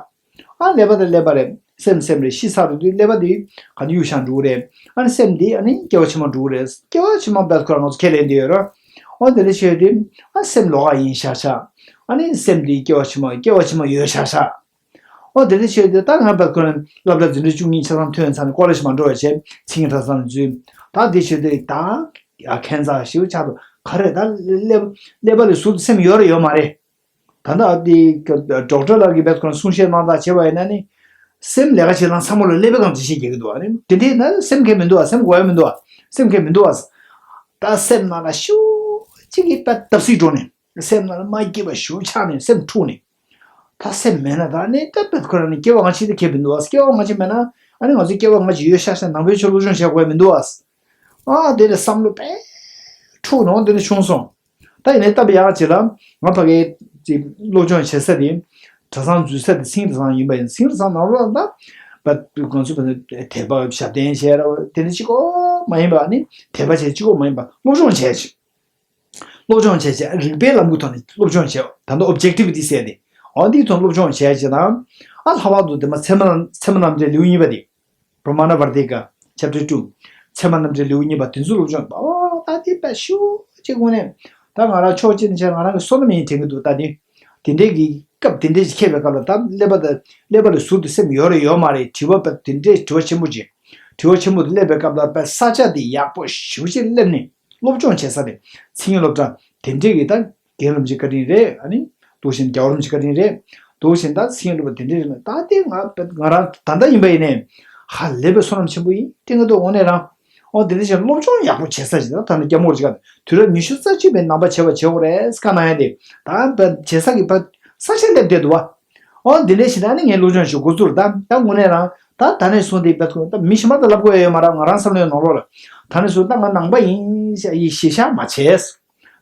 ཨ་ཀླད་པ་དང་ཀླད་པ་རེད། སེམས་སེམས་རེད། ཤི་ཚར་དུས་ཀླད་པ་དེ་ག་ནས་གཡུག་བཞག་འགྲོ་གི་རེད། ཨ་ནི་སེམས་དེ་ཨ་ནི་སྐྱེ་བ་ཕྱི་མ་འགྲོ་གི་རེད། སྐྱེ་བ་ཕྱི་མ་བལ་ཁོ་རང་ང་ཚོ་ཁས་ལེན་བསྡད་ཡོད་རེད། འོ་དེ་འདྲ་བྱས་དུས་ཨ་སེམས་ལོགས་ཀ་ཡིན་ཤག་ཤག་ཨ་ནི་སེམས་དེ་སྐྱེ་བ་ཕྱི་མ་སྐྱེ་བ་ཕྱི་མ་ཡོད་ཤག་ཤག་འོ་དེ་འདྲ་བྱས་དུས་ད་ང་བལ་ཁོ་རང་སློབ་གྲྭ་འཛིན་གྲྭ་བཅུ་གཉིས་ཆ་ཚང་ཐོན་ཚར་ནས་ཀོ་ལེ་ཇི་མ་འགྲོ་བ་བྱས་ཚིག་ངན་གྲྭ་ཚང་ལ་འཛུལ། ད་དེ་བྱས་དུས་ད་ཡ་ཁྱད་མཚར་ཞེ་པོ་ཆགས་འདུག་ག་རེ་ད་ཀླད་པ་ཀླད་པ་ལ་ཟུར་དུ་སེམས་ཡོད་རེད་ཡོད་མ་རེད། ད་ལྟ་འདི་ཌོག་ཊར་ལགས་ཀྱིས་བལ་ཁོ་རང་གསུང་བཤད་གནང་སྟངས་བྱས་པ་ཡིན་ན་ནི། སེམས་ལས་ཀ་བྱེད་སྟངས་ཚང་མ་ལ་ཀླད་པའི་སྒང་འགྲེལ་བཤད་རྒྱག་གི་འདུག་ཨ་ནི་དེ་འདྲའི་ན་སེམས་ཁས་མི་འདུག་ཨ། སེམས་དགོས་ཡ་མི་འདུག་ཨ། སེམས་ཁས་མི་འདུག་ཨ། ད་སེམས་ནང་ལ་ཤུགས་གཅིག་གིས་བལ་བརྡབ་གསིག་འགྲོ་ནས། སེམས་ནང་ལ་མ་སྐྱིད་པ་ཞེ་པོ་ཆགས་ནས་སེམས་འཁྲུགས་ནས། ད་སེམས་མེད་ན་ད་ནི་ད་བལ་ཁོ་རང་ནི་སྐྱེ་བ་སྔ་ཕྱི་དེ་ཁས་མི་འདུག་ཨ། སྐྱེ་བ་སྔ་ཕྱི་མེད་ན་ཨ་ནི་ང་ཚོ་སྐྱེ་བ་སྔ་ཕྱི་ཡོད་ཤག་ཤག་ནང་པའི་ཆོས་སློབ་སྦྱོང་བྱེད་དགོས་ཡ་མི་འདུག་ཨ། ཨ་དེ་ལ་བསམ་བློ་དཔེ་འཁྲུག་ནོ་དེ་འདྲ་བྱུང་སོང་། ད་ཡིན་ནའི་སྟབས་ཡག་ཅིག་ལ་ང་ཕ་གིའི་ཅིག་སློབ་སྦྱོང་བྱེད་ས་དེ་གྲྭ་ཚང་འཛུལ་ས་དེ་ཚིང་གྲྭ་ཚང་ཡིན་པ་ཡིན། ཚིང་གྲྭ་ཚང་ནང་ལོགས་ལ་ད་ང་ཚོ་དད་པ་ཞབས་བརྟན་བྱས་ར་དེ་འདྲ་གཅིག་པོ་མ་ཡིན་པ་ནི་དད་པ་བྱས་གཅིག་པོ་མ་ཡིན་པ་སློབ་སྦྱོང་བྱས་ཅིག་སློབ་སྦྱོང་བྱས་བྱས་རིགས་པའི་ལམ་གྱི་ཐོག་ནས་སློབ་སྦྱོང་བྱས། ད་ལྟ་ཨོབ་ཇེག་ཊི་བི་ཊི་ཟེར་ཏེ་འོ་འདིའི་ཐོག་སློབ་སྦྱོང་བྱས་བྱས་དང་ཨ་ལྷག་པར་དུ་དེ་མ་ཚད་མ་ཚད་མ་རྣམ་འགྲེལ་ལེའུ་གཉིས་པ་དེ། Brahmana Vartika Chapter two ཚད་མ་རྣམ་འགྲེལ་ལེའུ་གཉིས་པ་དེ་ཚོ་སློབ་སྦྱོང་ཨོ་ད་དེ་དཔེ་ཤུགས་ཅིག་དངོས་གནས་ད་ང་རང་ཕྱོགས་གཅིག་ནས་བྱས་ང་རང་གི་བསོད་ནམས་ཡིན་དྲན་གྱི་འདུག་ད་དེ་དེ་འདྲས་ཀྱི་སྐབས་དེ་འདྲས་ཀྱི་འཁེལ་བའི་སྐབས་ལ་ད་ཀླད་པ་དང་ཀླད་པ་ལ་ཟུར་དུ་སེམས་ཡོད་རེད་ཡོད་མ་རེད་དྲི་བ་དཔེ་དེ་འདྲས་དྲི་བ་ཆེན་པོ་ཅིག་དྲི་བ་ཆེན་པོ་དེ་སླེབས་པའི་སྐབས་ལ་དཔེ་ས་ཆ་དེ་ཡག་པོ་ཞེ་པོ་ཅིག་སླེབས་ནས། སློབ་སྦྱོང་བྱེད་ས་དེ་མཚན་ཉིད་སློབ་གྲྭ་དེ་འདྲས་ཀྱི་ད་རྒན་རིན་པོ་ཆེ་བཀའ་དྲིན་རེད། ཨ་ནི་འདུག་བཞིན་རྒྱལ་བ་རིན་པོ་ཆེ་བཀའ་དྲིན་རེད། འདུག་བཞིན་ད་སེམས་ལུགས་པ་དེ་འདྲའི་རེད་ན། ད་དེ་ང་ང་རང་ད་ལྟ་ཡིན་པ་ཡིན་ནའི་ཧ་ལས་པའི་བསོད་ནམས་ཆེན་པོ་ཡིན་དྲན་གི་འདུག་དངོས་གནས་རང་། ཨོ་དེ་འདྲ་བྱས་སློབ་སྦྱོང་ཡག་པོ་བྱེད་ས་ཞིག་ད་ད་ནི་སྐྱབས་མགོན་རེ་ཅིག་ག་དུས་རབས་ཉི་ཤུ་རྩ་གཅིག་པའི་ནང་པ་བྱེད་པ་བྱེད་དགོས་རེད་བཀའ་གནང་ཡ་དེ་ད་བྱེད་ས་གི་ས་ཆ་སླེབས་བསྡད་འདུག་བ། ཨོ་འདི་འདྲ་བྱས་ད་ནི་ངས་སློབ་སྦྱོང་ཞུ་འགོ་ཚུགས་ད་ད་དངོས་གནས་རང་ད་ད་ནས་བཟུང་སྟེ་བད་ཁོ་ད་མི་གཞན་པ་ད་ལབ་དགོས་ཡ་ཡོད་མ་རེད། ང་རང་བསམ་བློའི་ནང་ལོགས་ལ་ད་ནས་བཟུང་ད་ང་ནང་པ་ཡིན་ཞེས་བཤད་མ་བྱས།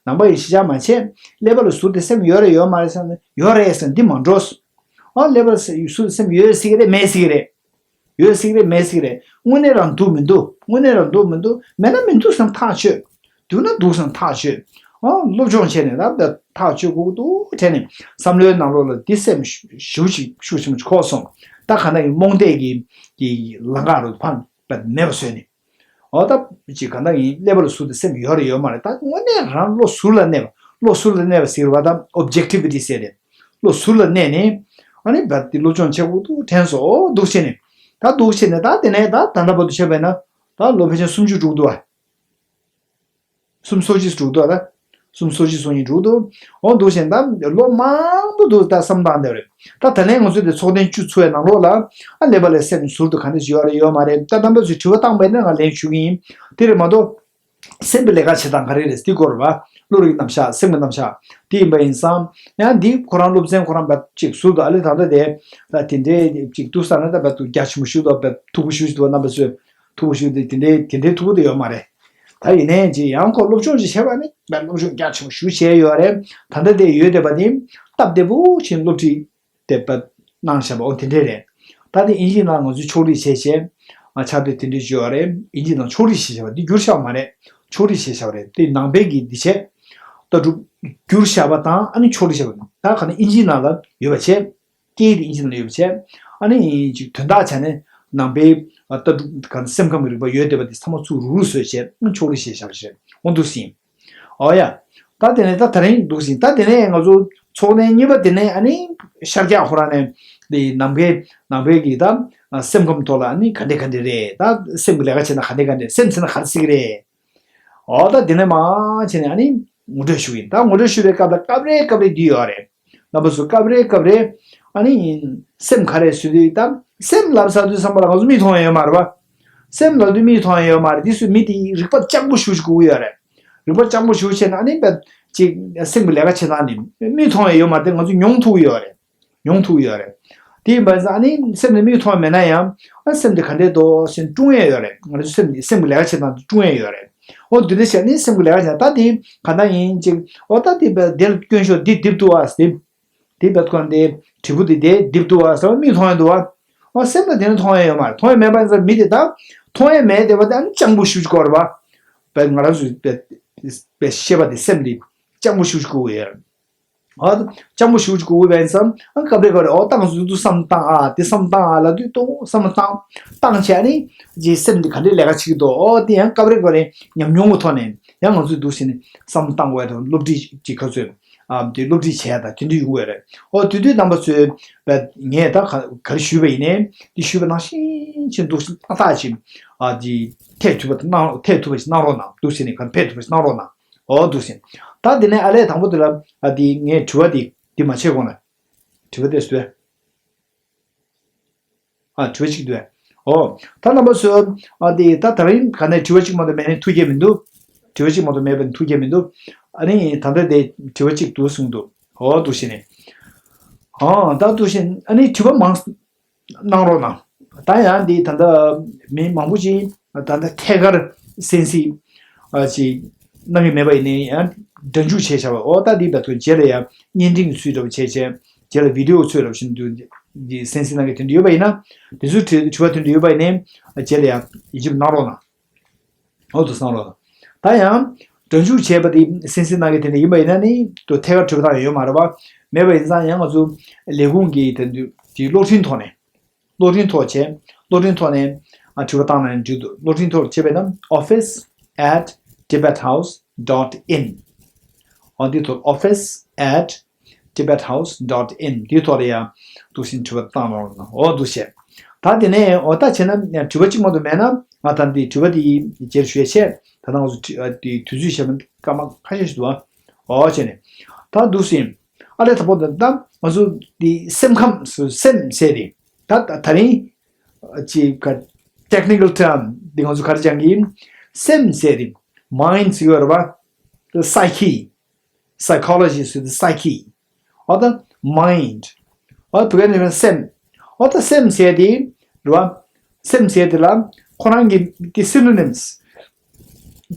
ནང་པ་ཡིན་ཞེས་བཤད་མ་བྱས། ཀླད་པ་ལ་ཟུར་དེ་སེམས་ཡོད་རེད་ཡོད་མ་རེད་བསམ་ན་ཡོད་རེད་ཟེར་འདི་མ་འགྲོ། ཨ་ཀླད་པ་ལ་ཟུར་དེ་སེམས་ཡོད་སྲིད་ཀྱི་རེད་མེད་སྲིད་ཀྱི་རེད། ཡོད་སྲིད་ཀྱི་རེད་མེད་སྲིད་ཀྱི་རེད། དངོས་གནས་རང་འདུག་མི་འདུག་དངོས་གནས་རང་འདུག་མི་འདུག་མེད་ན་མི་འདུག་བསམ་ཐག་ཆོད། འདུག་ན་འདུག་བསམ་ཐག་ཆོད། ཨ་སློབ་སྦྱོང་བྱས་ནས་ད་ཐག་ཆོད་དགོས་ཀྱི་འདུག་དྲན་ནས་བསམ་བློའི་ནང་ལོགས་ལ་འདི་སེམས་ཞུ་ཞིག་ཤུགས་ཆེན་པོ་འཁོར་སོང་། ད་ག་ན་ཡིན་རྨོངས་དད་ཀྱི་ཀྱི་ལམ་ཁ་རུ་ཕར་མེད་པ་བཟོས་ནས། འོ་ད་ཅིག་ག་འདྲ་ཡིན་ཀླད་པ་ལ་ཟུར་དེ་སེམས་ཡོད་རེད་ཡོད་མ་རེད། ད་དངོས་གནས་རང་བློ་ཟུར་ལ་གནས་པ་བློ་ཟུར་ལ་གནས་པ་ཟེར་བ་ད་ཨོབ་ཇེག་ཊི་བི་ཊི་ཟེར་རེད། བློ་ཟུར་ལ་གནས་ནས་ཨ་ནི་བ་དེ་སློབ་སྦྱོང་བྱེད་དགོས་འདུག་དྲན་སོང་། འོ་འདུག་བྱས་ནས་ད་འདུག་བྱས་ནས་ད་དེ་ནས་ད་ད་ལྟ་བར་དུ་བྱས་པས་ན་ད་ལོ་ཕལ་ཆེར་སུམ་ཅུ་འགྲོ་གི་འདུག་ཨ། སུམ་ཅུ་སོ་གཅིག་འགྲོ་གི་འདུག་ཨ། སུམ་ཅུ་སོ་གཅིག་སོ་གཉིས་འགྲོ་གི་འདུག་འོ་འདུག་བྱས་ནས་ད་ལོ་མང་པོ་འདུག་ད་བསམ་སྟངས་དེ་རེད། ད་ད་ལན་ང་ཚོས་དེ་ཚོགས་ཐེངས་བཅུ་ཚོགས་པའི་ནང་ལོགས་ལ་ཨ་ཀླད་པ་ལ་སེམས་ཟུར་དུ་ག་འདྲ་ཞིག་ཡོད་རེད་ཡོད་མ་རེད། ད་རྣམ་པ་ཚོས་དྲི་བ་བཏང་པས་ན་ང་ལན་ཞུ་གི་ཡིན། དེ་རེད་མ་གཏོགས། སེམས་ཀྱི་ལས་ཀ་བྱེད་སྟངས་ག་རེ་རེད་འདི་སྐོར་བ། བློ་རིག་རྣམ་གཞག་སེམས་ཀྱི་རྣམ་གཞག་དེ་ཡིན་པ་ཡིན་ཙང་། ཡང་འདི་ཁོ་རང་སློབ་ཚན་ཁོ་རང་བ་ཅིག་ཟུར་དུ་ཨ་ལེ་ད་ལྟ་དེ་ད་དེ་འདྲའི་ཅིག་འདུག་ས་ན་ད་བ་དུ་རྒྱ་ཆེན་པོ་ཞུ་དོ་བ་ཐུགས་ཁུར་ཞུ་ཞུ་དོ་རྣམ་པ་ཚོས་ཐུགས་ཁུར་ཞུ་དེ་དེ་འདྲའི་དེ་འདྲའི་ཐུགས་ཁུར་དེ་ཡོད་མ་རེད། ད་ཡིན་ནའི་ཅིག་ཡང་ཁོ་སློབ་སྦྱོང་ཅིག་བྱས་པ་ནི་བ་སློབ་སྦྱོང་རྒྱ་ཆེན་པོ་ཞུ་བྱས་ཡོད་རེད། ད་ལྟ་དེ་ཡོད་བསྡད་པ་ནི་སྟབས་བདེ་པོ་ཕྱིན་སློབ་ཁྲིད། དེ་བ་གནང་བཞག་པ་འོ་དེ་འདྲས་རེད། ད་དེ་ཨིན་ཇིའི་ནང་ང་ཚོས་ཕྱོགས་སྒྲིག་བྱས་བྱས། ང་ཆ་དེ་དེ་འདྲས་བརྗོད་པ་རེད། ཨིན་ཇིའི་ནང་ཕྱོགས་སྒྲིག་བྱས་བཞག་པ་འདི་བསྒྱུར་བཞག་པ་མ་རེད། ཕྱོགས་སྒྲིག་བྱས་བཞག་པ་རེད། དེ་ནང་པའི་གི་འདི་བྱས། ལྟ་གྲུབ་བསྒྱུར་བཞག་པ་དང་ཨ་ནི་ཕྱོགས་སྒྲིག་བྱས་པ་ད་ག་ནི་ཨིན་ཇིའི་ནང་ལ་ཡོད་པ་བྱས། སྐད་ཡིག་དེ་ཨིན་ཇིའི་ནང་ལ་ཡོད་པ་བྱས། ཨ་ནི་ཅིག་དོན་དག་ཆ་ནས་ནང་པའི་ལྟ་གྲུབ་ག་ནི་སེམས་ཁམས་ཀྱི་རིག་པ་ཡོད་བསྡད་པ་དེ་ཚང་མ་ཚུར་རུག་རུག་བཟོས་བྱས་ཨ་ནི་ཕྱོགས་སྒྲིག་བྱས་བཞག་པ་རེད། འོ་འདུག་སེ་ཡིན། ཨོ་ཡ། ད་དེ་ནས་ད་ད་རིང་འདུག་ཟིན་ད་དེ་ནས་ང་ཚོ་ཚོགས་གནས་གཉིས་པ་དེ་ནས་ཨ་ནི་ཤར་རྒྱག་ཁོ་རང་ནས་དེ་ནམ་མཁའི་ནམ་མཁའི་གི་ད་སེམས་ཁམས་ཐོག་ལ་ཨ་ནི་ག་འདྲ་ག་འདྲ་རེད། ད་སེམས་ཀྱི་ལས་ཀ་བྱེད་ན་ག་འདྲ་ག་འདྲ་སེམས་ཟེར་ན་ག་རེ་ཟེར་གི་རེད། ཨོ་ད་དེ་ནས་མ་བྱས་ནས་ཨ་ནི་ངོ་སྤྲོད་ཞུ་གི་ཡིན། ད་ངོ་སྤྲོད་ཞུ་བའི་སྐབས་ལ་སྐབས་རེ་སྐབས་རེ་འདི་ཡོད་རེད། རྣམ་པ་ཚོ་སྐབས་རེ་སྐབས་རེ་ཨ་ནི་སེམས་ག་རེ་ཟེར་དུས་ད་སེམས་ལབ་ཚར་དུས་བསམ་པ་ལ་ང་ཚོ་མིག་མཐོང་ཡ་ཡོད་མ་རེད་པ། སེམས་ལབ་དུས་མིག་མཐོང་ཡ་ཡོད་མ་རེད། འདི་ཚོས་མི་དེ་རིག་པ་སྤྱང་པོ་ཞེ་པོ་ཅིག་དགོས་ཀྱི་ཡོད་རེད། རིག་པ་སྤྱང་པོ་ཞེ་པོ་བྱས་ན་ཨ་ནི་དཔེ་ཅིག་སེམས་ཀྱི་ལས་ཀ་བྱེད་སྟངས་ནི་མིག་མཐོང་ཡ་ཡོད་མ་རེད། དེ་ང་ཚོ་མྱོང་ཐུབ་ཀྱི་ཡོད་རེད། མྱོང་ཐུབ་ཀྱི་ཡོད་རེད། དེ་ཡིན་པ་ཡིན་ཙང་ཨ་ནི་སེམས་དེ་མིག་མཐོང་མེད་ན་ཡང་ཨ་སེམས་དེ་ག་འདྲས་འདུག་ཟེར་སྲུང་ཡ་ཡོད་རེད། ང་ཚོ་སེམས་སེམས་ཀྱི་ལས་ཀ་བྱེད་སྟངས་དེ་སྲུང་ཡ་ཡོད་རེད། འོ་འདི་འདྲ་བྱས་ནས་སེམས་ཀྱི་ལས་ཀ་བྱས་ད་དེ་ག་འདྲ་ཡིན་ཅིག་འོ་ད་དེ་དཔེ་དེ་ལ་སྐྱོན་ཤོར་འདི་འདེབས་ཐུབ་ཨ་ཟེར། དེ་དེ་བས་ཁོ་དེ་དྲིལ་བུ་དེ་དེ་རྡིབ་འདུག་བ་ཟེར་བ་མིག་མཐོང་ཡ་འདུག་བ། ཨ་སེམས་ལ་དེ་ནི་མཐོང་ཡ་ཡོད་མ་རེད། མཐོང་ཡ་མེད་པ་ཡིན་ཙང་མི་དེ་དག་མཐོང་ཡ་མེད་བསྡད་པ་དེ་ཨ་ནི་སྤྱང་པོ་ཞེ་པོ་ཅིག་དགོས་རེད་བ། བས་ང་རང་ཚོའི་བས་བས་ཤེས་པ་དེ་སེམས་དེ་སྤྱང་པོ་ཞེ་པོ་ཅིག་དགོས་ཡོད། ཨ་སྤྱང་པོ་ཞེ་པོ་ཅིག་དགོས་བས་ཡིན་ཙང་ཨ་སྐབས་རེ་སྐབས་རེ་ཨོ་བཏང་ཟུག་ཏུ་བསམ་བཏང་ཨ་དེ་བསམ་བཏང་ཨ་ལབ་དུས་ཏོ་བསམ་བཏང་བཏང་བྱས་ཨ་ནི་ཅིག་སེམས་དེ་ག་འདྲའི་ལས་ཀ་བྱེད་ཀྱི་འདུག་ཨོ་དེ་ཡང་སྐབས་རེ་སྐབས་རེ་ཉམས་མྱོང་གི་ཐོག་ནས་ཡང་ང་ཚོས་འདུག་ཟེར་ནས་བསམ་བཏང་དགོས་ཡ་དང་སློབ་ཁྲིད་ཅིག་ག་ཚོད། ཨ་དེ་སློབ་ཁྲིད་བྱས་དང་དེ་འདྲ་ཡོང་གི་རེད། ཨོ་དེ་དུས་རྣམ་པ་ཚོས་བས་ངས་ད་ག་ག་རེ་ཞུས་པ་ཡིན་ནའི་དེ་ཞུས་པ་ནང་བཞིན་ཅིག་འདུག་ཏག་ཏག་ཅིག་ཨ་དེ་ཐད་ཐུབ་པ་གནང་ཐད་ཐུབ་པ་ཞིག་གནང་རོགས་གནང་འདུག་ཟེར་ནས་ག་ཕེབས་ཐུབ་པ་ཞིག་གནང་རོགས་གནང་། ཨོ་འདུག་ཟེར། ད་དེ་ནས་ཨ་ལས་དང་པོ་དེ་ལ་ཨ་དེ་ངས་དྲི་བ་དེ་དེ་མ་བྱས་གོང་ལ་དྲི་བ་དེ་བཟོས། ཨ་དྲི་བ་གཅིག་འདུག་ཨོ། ད་རྣམ་པ་ཚོས་ཨ་དེ་ད་ད་རིང་ག་ནས་དྲི་བ་གཅིག་མ་གཏོགས་མེད་ནས་ཐུགས་བསྐྱེད་མི་འདུག་དྲི་བ་གཅིག་མ་གཏོགས་མེད་པ་ནི་ཐུགས་བསྐྱེད་མི་འདུག་ཨ་ནི་ད་ལྟ་དེ་དྲི་བ་གཅིག་འདུག་གསུངས་འདུག་ཨོ་འདུག་ཟེར་ནས། ཨོ་ད་འདུག་ཟེར་ཨ་ནི་དྲི་བ་མང་གནང་རོགས་གནང་། ད་ཡང་འདི་ད་ལྟ་མི་མང་པོ་ཅིག་ད་ལྟ་ཐད་ཀར་གསན་གཟིགས་ཅིག་གནང་གི་མེད་པ་ཡིན་ནའི་ཡང་སྒྲ་འཇུག་བྱས་བཞག་པ་འོ་ད་འདི་བར་དུ་རྗེས་ལ་ཡང་བརྙན་འཕྲིན་གྱི་ཚུལ་འདྲ་བོ་བྱས་བྱས་རྗེས་ལ་བི་ཌི་ཨོ་ཚུལ་འདྲ་བོ་བཞིན་དུ་འདི་གསན་གཟིགས་གནང་གི་དེ་འདྲ་ཡོད་པ་ཡིན་ན་དེ་ཚོའི་དྲི་དྲི་བ་དེ་འདྲ་ཡོད་པ་ཡིན་ནའི་རྗེས་ལ་ཡང་ཡིད་ཆེས་གནང་རོགས་གནང་། འོ་དུ་གསུངས་རོགས་གནང་། ད་ཡང་སྒྲ་འཇུག་བྱས་པ་དེ་གསན་གཟིགས་གནང་གི་དེ་འདྲ་ཡིན་པ་ཡིན་ན་ནི་དུ་ཐད་ཀར་དྲི་བ་བཏང་ཡ་ཡོད་མ་རེད་པ། མེད་པ་ཡིན་ཙང་ཡང་ང་ཚོ་ལས་ཁུངས་ཀྱི་དེ་འདུག་དེ་གློག་འཕྲིན་ཐོག་ནས། གློག་འཕྲིན་ཐོག་བྱས། གློག་འཕྲིན་ཐོག་ནས་ཨ་དྲི་བ་བཏང་ན་འགྲིག་འདུག་གློག་འཕྲིན་ཐོག་བྱས་པས་ན་office at tibet house dot in། ཨ་འདི་ཐོག་office at tibet house dot in། འདི་ཐོག་ལ་ཡང་འདུག་སེ་དྲི་བ་བཏང་རོགས་གནང་། འོ་འདུག་སེ། ད་དེ་ནས་འོ་ད་བྱས་ན་དྲི་བ་གཅིག་མ་གཏོགས་མེད་ན་ང་ད་འདི་དྲི་བ་འདི་རྗེས་ཞུ་ཡ་བྱས། ད་ང་ཚོ་དྲི་ཨ་དེ་དུས་ཚོད་བྱས་པ་སྐར་མ་ཁ་ཤས་ཤིག་འདུག་ཨ། འོ་བྱས་ནས་ད་འདུག་སེ། ཨ་ལས་ད་པོ་ད་ད་ ང་ཚོ་འདི་སེམས་ཁམས་སུ་སེམས་ཟེར་ཏེ། ད་ད་ད་རིང་ཅིག་ག་technical term འདི་ང་ཚོ་ག་རེ་སྦྱང་གི་ཡིན། སེམས་ཟེར་ཏེ། mind ཟེར་བ་རེད་པ། psyche, psychology ཟེར་ཏེ་psyche། འོ་ད་mind། འོ་བོད་སྐད་ནང་སེམས། འོ་ད་སེམས་ཟེར་ཏེ་རེད་པ། སེམས་ཟེར་དེ་ལ་ཁོ་རང་གི་དེ་synonyms།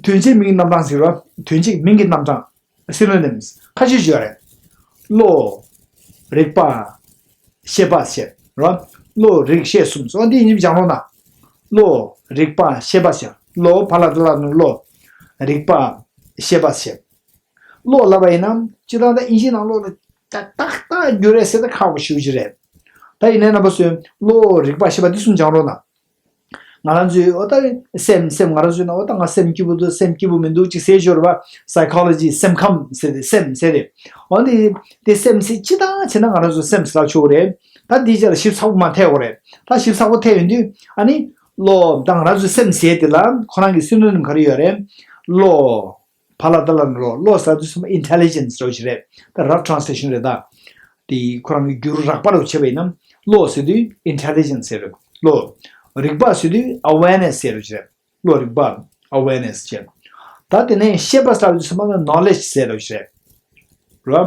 དོན་གཅིག་མིང་གི་རྣམ་གྲངས་ཟེར་བ། དོན་གཅིག་མིང་གི་རྣམ་གྲངས། Synonyms ཁ་ཤས་ཤིག་ཡོད་རེད། བློ། རིག་པ། ཤེས་པ་ཟེར་རོ། བློ་རིག་ཤེས་གསུམ་སོགས་འདི་ཡིན་སྦྱང་རོགས་གནང་། བློ། རིག་པ། ཤེས་པ་ཟེར། བློ་བ་ལ་ད་ལ་ནི་བློ། རིག་པ། ཤེས་པ་ཟེར། བློ་ལབ་པ་ཡིན་ན་སྤྱིར་བཏང་ད་དབྱིན་ཇིའི་ནང་བློ་ལ་ཏག་ཏག་ཏག་འགྱུར་རེད་ཟེར་ད་ཁག་པོ་ཞེ་པོ་ཅིག་རེད། ད་ཡིན་ནའི་རྣམ་པ་ཚོས་བློ། རིག་པ། ཤེས་པ་འདི་གསུམ་སྦྱང་རོགས་གནང་། ང་རང་ཚོའི་འོ་ད་སེམས་སེམས་ང་རང་ཚོའི་ནང་འོ་ད་ང་སེམས་སྐྱིད་པོ་འདུག་སེམས་སྐྱིད་པོ་མི་འདུག་ཅིག་ཟེར་ཞོར་བ། Psychology སེམས་ཁམས་ཟེར་ཏེ་སེམས་ཟེར་ཏེ། འོ་འདི་དེ་སེམས་ཟེར་སྤྱིར་བཏང་བྱས་ན་ང་རང་ཚོ་སེམས་ཟེར་ལབ་ཆོག་གི་རེད། ད་འདིའི་རྗེས་ལ་ཞིབ་ཚགས་པོ་མ་ཐེ་ཡོད་རེད། ད་ཞིབ་ཚགས་པོ་ཐེ་ཡོང་དུས་ཨ་ནི་བློ་ད་ང་རང་ཚོའི་སེམས་ཟེར་དེ་ལ་ཁོ་རང་གི་synonym ག་རེ་ཡོད་རེད། བློ། བ་ལ་ད་ལ་ནི་བློ། བློ་ཟེར་དུས་ཙམ་intelligence རོ་ཞིག་རེད། ད་rough translation རེད་ད། དེ་ཁོ་རང་གི་བསྒྱུར་རགས་པ་རུ་བྱས་པ་ཡིན་ན། བློ་ཟེར་དུས་intelligence ཟེར་རེད། བློ། རིག་པ་ཟེར་དུས་awareness ཟེར་རོ་ཞིག་རེད། བློ་རིག་པ་awareness བྱས། ད་དེ་ནས་ཤེས་པ་ཟེར་དུས་ཙམ་ན་knowledge ཟེར་རོ་ཞིག་རེད། རོ།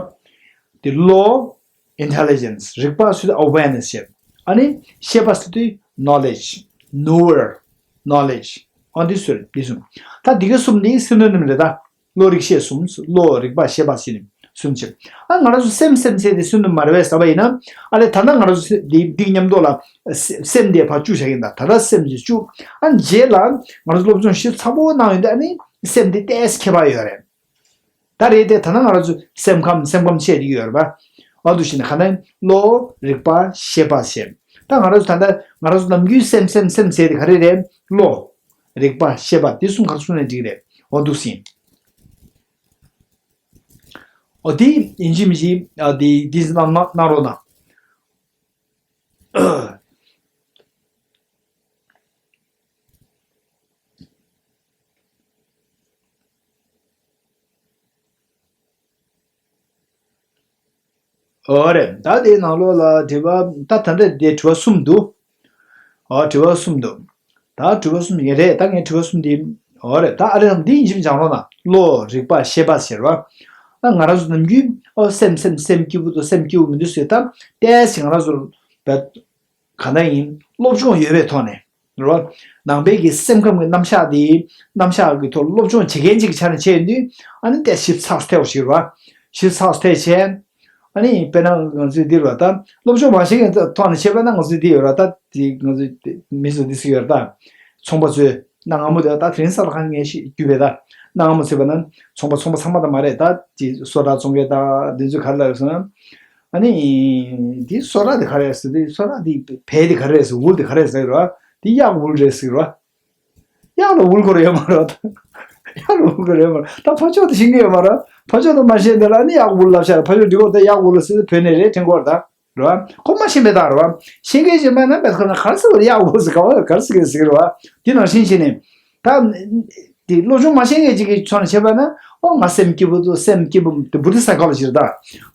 དེ་བློ། intelligence རིག་པ་ཟེར་དུས་awareness བྱས། ཨ་ནི་ཤེས་པ་ཟེར་དུས་knowledge། knower knowledge ཨ་འདི་ཟེར་འདི་གསུམ། ད་འདི་ག་གསུམ་ནི་synonym རེད་ད། བློ་རིག་ཤེས་གསུམ། བློ་རིག་པ་ཤེས་པ་ཟེར་ནི་གསུམ་བྱས། ཨ་ང་རང་ཚོ་སེམས་སེམས་ཟེར་དེ་synonym མ་རེད་པས་ཟེར་བ་ཡིན་ན། ཨ་ལས་ད་ལྟ་ང་རང་ཚོ་འདི་འདི་མཉམ་དུ་ལ་སེམས་དེ་ཕར་བཅུག་བྱ་གི་ཡིན་ད། ད་ལྟ་སེམས་ཀྱི་བཅུག་ཨ་རྗེས་ལ་ང་རང་ཚོ་སློབ་སྦྱོང་ཞིབ་ཚགས་པོ་གནང་ཡོང་དུས་ཨ་ནི་སེམས་དེ་ཏོག་ཙམ་ཁྱད་པར་ཡོད་རེད། ད་རེད་དེ་ད་ལྟ་ང་རང་ཚོ་སེམས་ཁམས་སེམས་ཁམས་བཤད་ཀྱི་ཡོད་རེད་པ། འོ་འདུག་བྱས་ནས་ག་ནས་བློ་རིག་པ་ཤེས་པ་ཟེར། ད་ང་རང་ཚོ་ད་ལྟ་ང་རང་ཚོ་ནམ་རྒྱུན་སེམས་སེམས་སེམས་ཟེར་དེ་ག་རེ་རེད། བློ། རིག་པ་ཤེས་པ་དེ་གསུམ་ག་རེ་གསུངས་ནས་འགྲིག་རེད། འོ་འདུག་ཟིན། འོ་དེ་ཡིན་གཅིག་མིན་གཅིག་ཨ་དེ་དེ་གནང་གནང་གནང་རོགས་གནང་། འོ་རེད། ད་དེའི་ནང་ལོགས་ལ་དྲི་བ་ད་ད་ལྟ་དེ་དྲི་བ་གསུམ་འདུག་འོ་དྲི་བ་གསུམ་འདུག་ད་དྲི་བ་གསུམ་ཡིན་རེད། ད་ངས་དྲི་བ་གསུམ་དེ། འོ་རེད། ད་ཨ་རེ་འདི་ཡིན་གཅིག་སྦྱང་རོགས་གནང་། བློ་རིག་པ་ཤེས་པ་ཟེར་བ། ད་ང་རང་ཚོ་ནམ་རྒྱུན་ཨོ་སེམས་སེམས་སེམས་སྐྱིད་པོ་འདུག་སེམས་སྐྱིད་པོ་མི་འདུག་ཟེར་ད་ཏོག་ཙམ་ང་རང་ཚོ་བས། གང་ལྟར་ཡིན་སློབ་སྦྱོང་ཡོད་པའི་ཐོག་ནས་རོ། ནང་པའི་གི་སེམས་ཁམས་ཀྱི་རྣམ་གཞག་དེ་རྣམ་གཞག་གི་ཐོག་སློབ་སྦྱོང་བྱེད་མཁན་ཅིག་གི་ཆ་ནས་བྱས་ཡོང་དུས་ཨ་ནི་ཏོག་ཙམ་ཞིབ་ཚགས་སུ་ཐེ་བ་ཞིག་རོ། ཞིབ་ཚགས་སུ་ཐེ་བྱས། ཨ་ནི་དཔེར་ན་ང་ཚོའི་འདི་རོ་ད་སློབ་སྦྱོང་མ་བྱེད་མཁན་ཐོག་ནས་བྱས་པ་ན་ང་ཚོའི་འདི་ཡོད་ར་ད་འདི་ང་ཚོའི་མི་ཚོ་འདི་ཚོ་ཡོད་ར་ད་ཚོང་པ་ཚོའི། གནའ་སྔ་མོ་དེ་ད་དེ་རིང་སང་ལ་གང་ངས་ཤེས་རྒྱུ་བས་ད། གནའ་སྔ་མོ་ཟེར་བ་ན་ཚོང་པ་ཚོང་པ་ཚང་མ་དང་མ་རེད་ད། དེ་སོ་ཏྲ་བཙོང་མཁན་དང་དེ་ཚོས་ག་རེ་ལབ་ཡོད་ཟེར་ན། ཨ་ནི། དེ་སོ་ཏྲ་དེ་ག་རེ་རེད་ཟེར་དུས་སོ་ཏྲ་དེ་བལ་དེ་ག་རེ་རེད་ཟེར་ཝུལ་དེ་ག་རེ་རེད་ཟེར་གི་རེད་བ། དེ་གཡག་ཝུལ་རེད་ཟེར་གི་རེད་བ། གཡག་ལ་ཝུལ་དགོས་རེད་ཡོད་མ་རེད་བ། གཡག་ལ་ཝུལ་དགོས་རེད་ཡོད་མ་རེད་ད། ཕར་ཕྱོགས་དེ་ཤེས་ཀྱི་ཡོད་མ་རེད། ཕར་ཕྱོགས་དེ་མ་ཤེས་འདི་ལ་ཨ་ནི་གཡག་ཝུལ་ལབ་ཤག་ཕར་ཕྱོགས་འདི་གོ་ད་གཡག་ཝུལ་ཟེར་དུས་བོད་ནས་རེད་དྲན་གོ་རེད་ད། རེད་བ། ཁོ་མ་ཤེས་པའི་རྟགས་རེད་བ། ཤེས་མཁན་ཞིག་མ་ན་བས་ཁོ་ན་ག་རེ་ཟེར་བ་རེད། གཡག་ཝུལ་ཟེར་ག་བ་ག་རེ་ཟེར་གི་ཟེར་གི་རེད་བ། དེ་ནང་བཞིན་བྱས་ནས། ད། དེ་སློབ་སྦྱོང་མ་བྱེད་མཁན་ཅིག་གི་ཕྱོགས་ནས་བཤད་པ་ན། ཨོ་ང་སེམས་སྐྱིད་པོ་འདུག་སེམས་སྐྱིད་པོ་འདུག Buddhist psychology རེད་ད།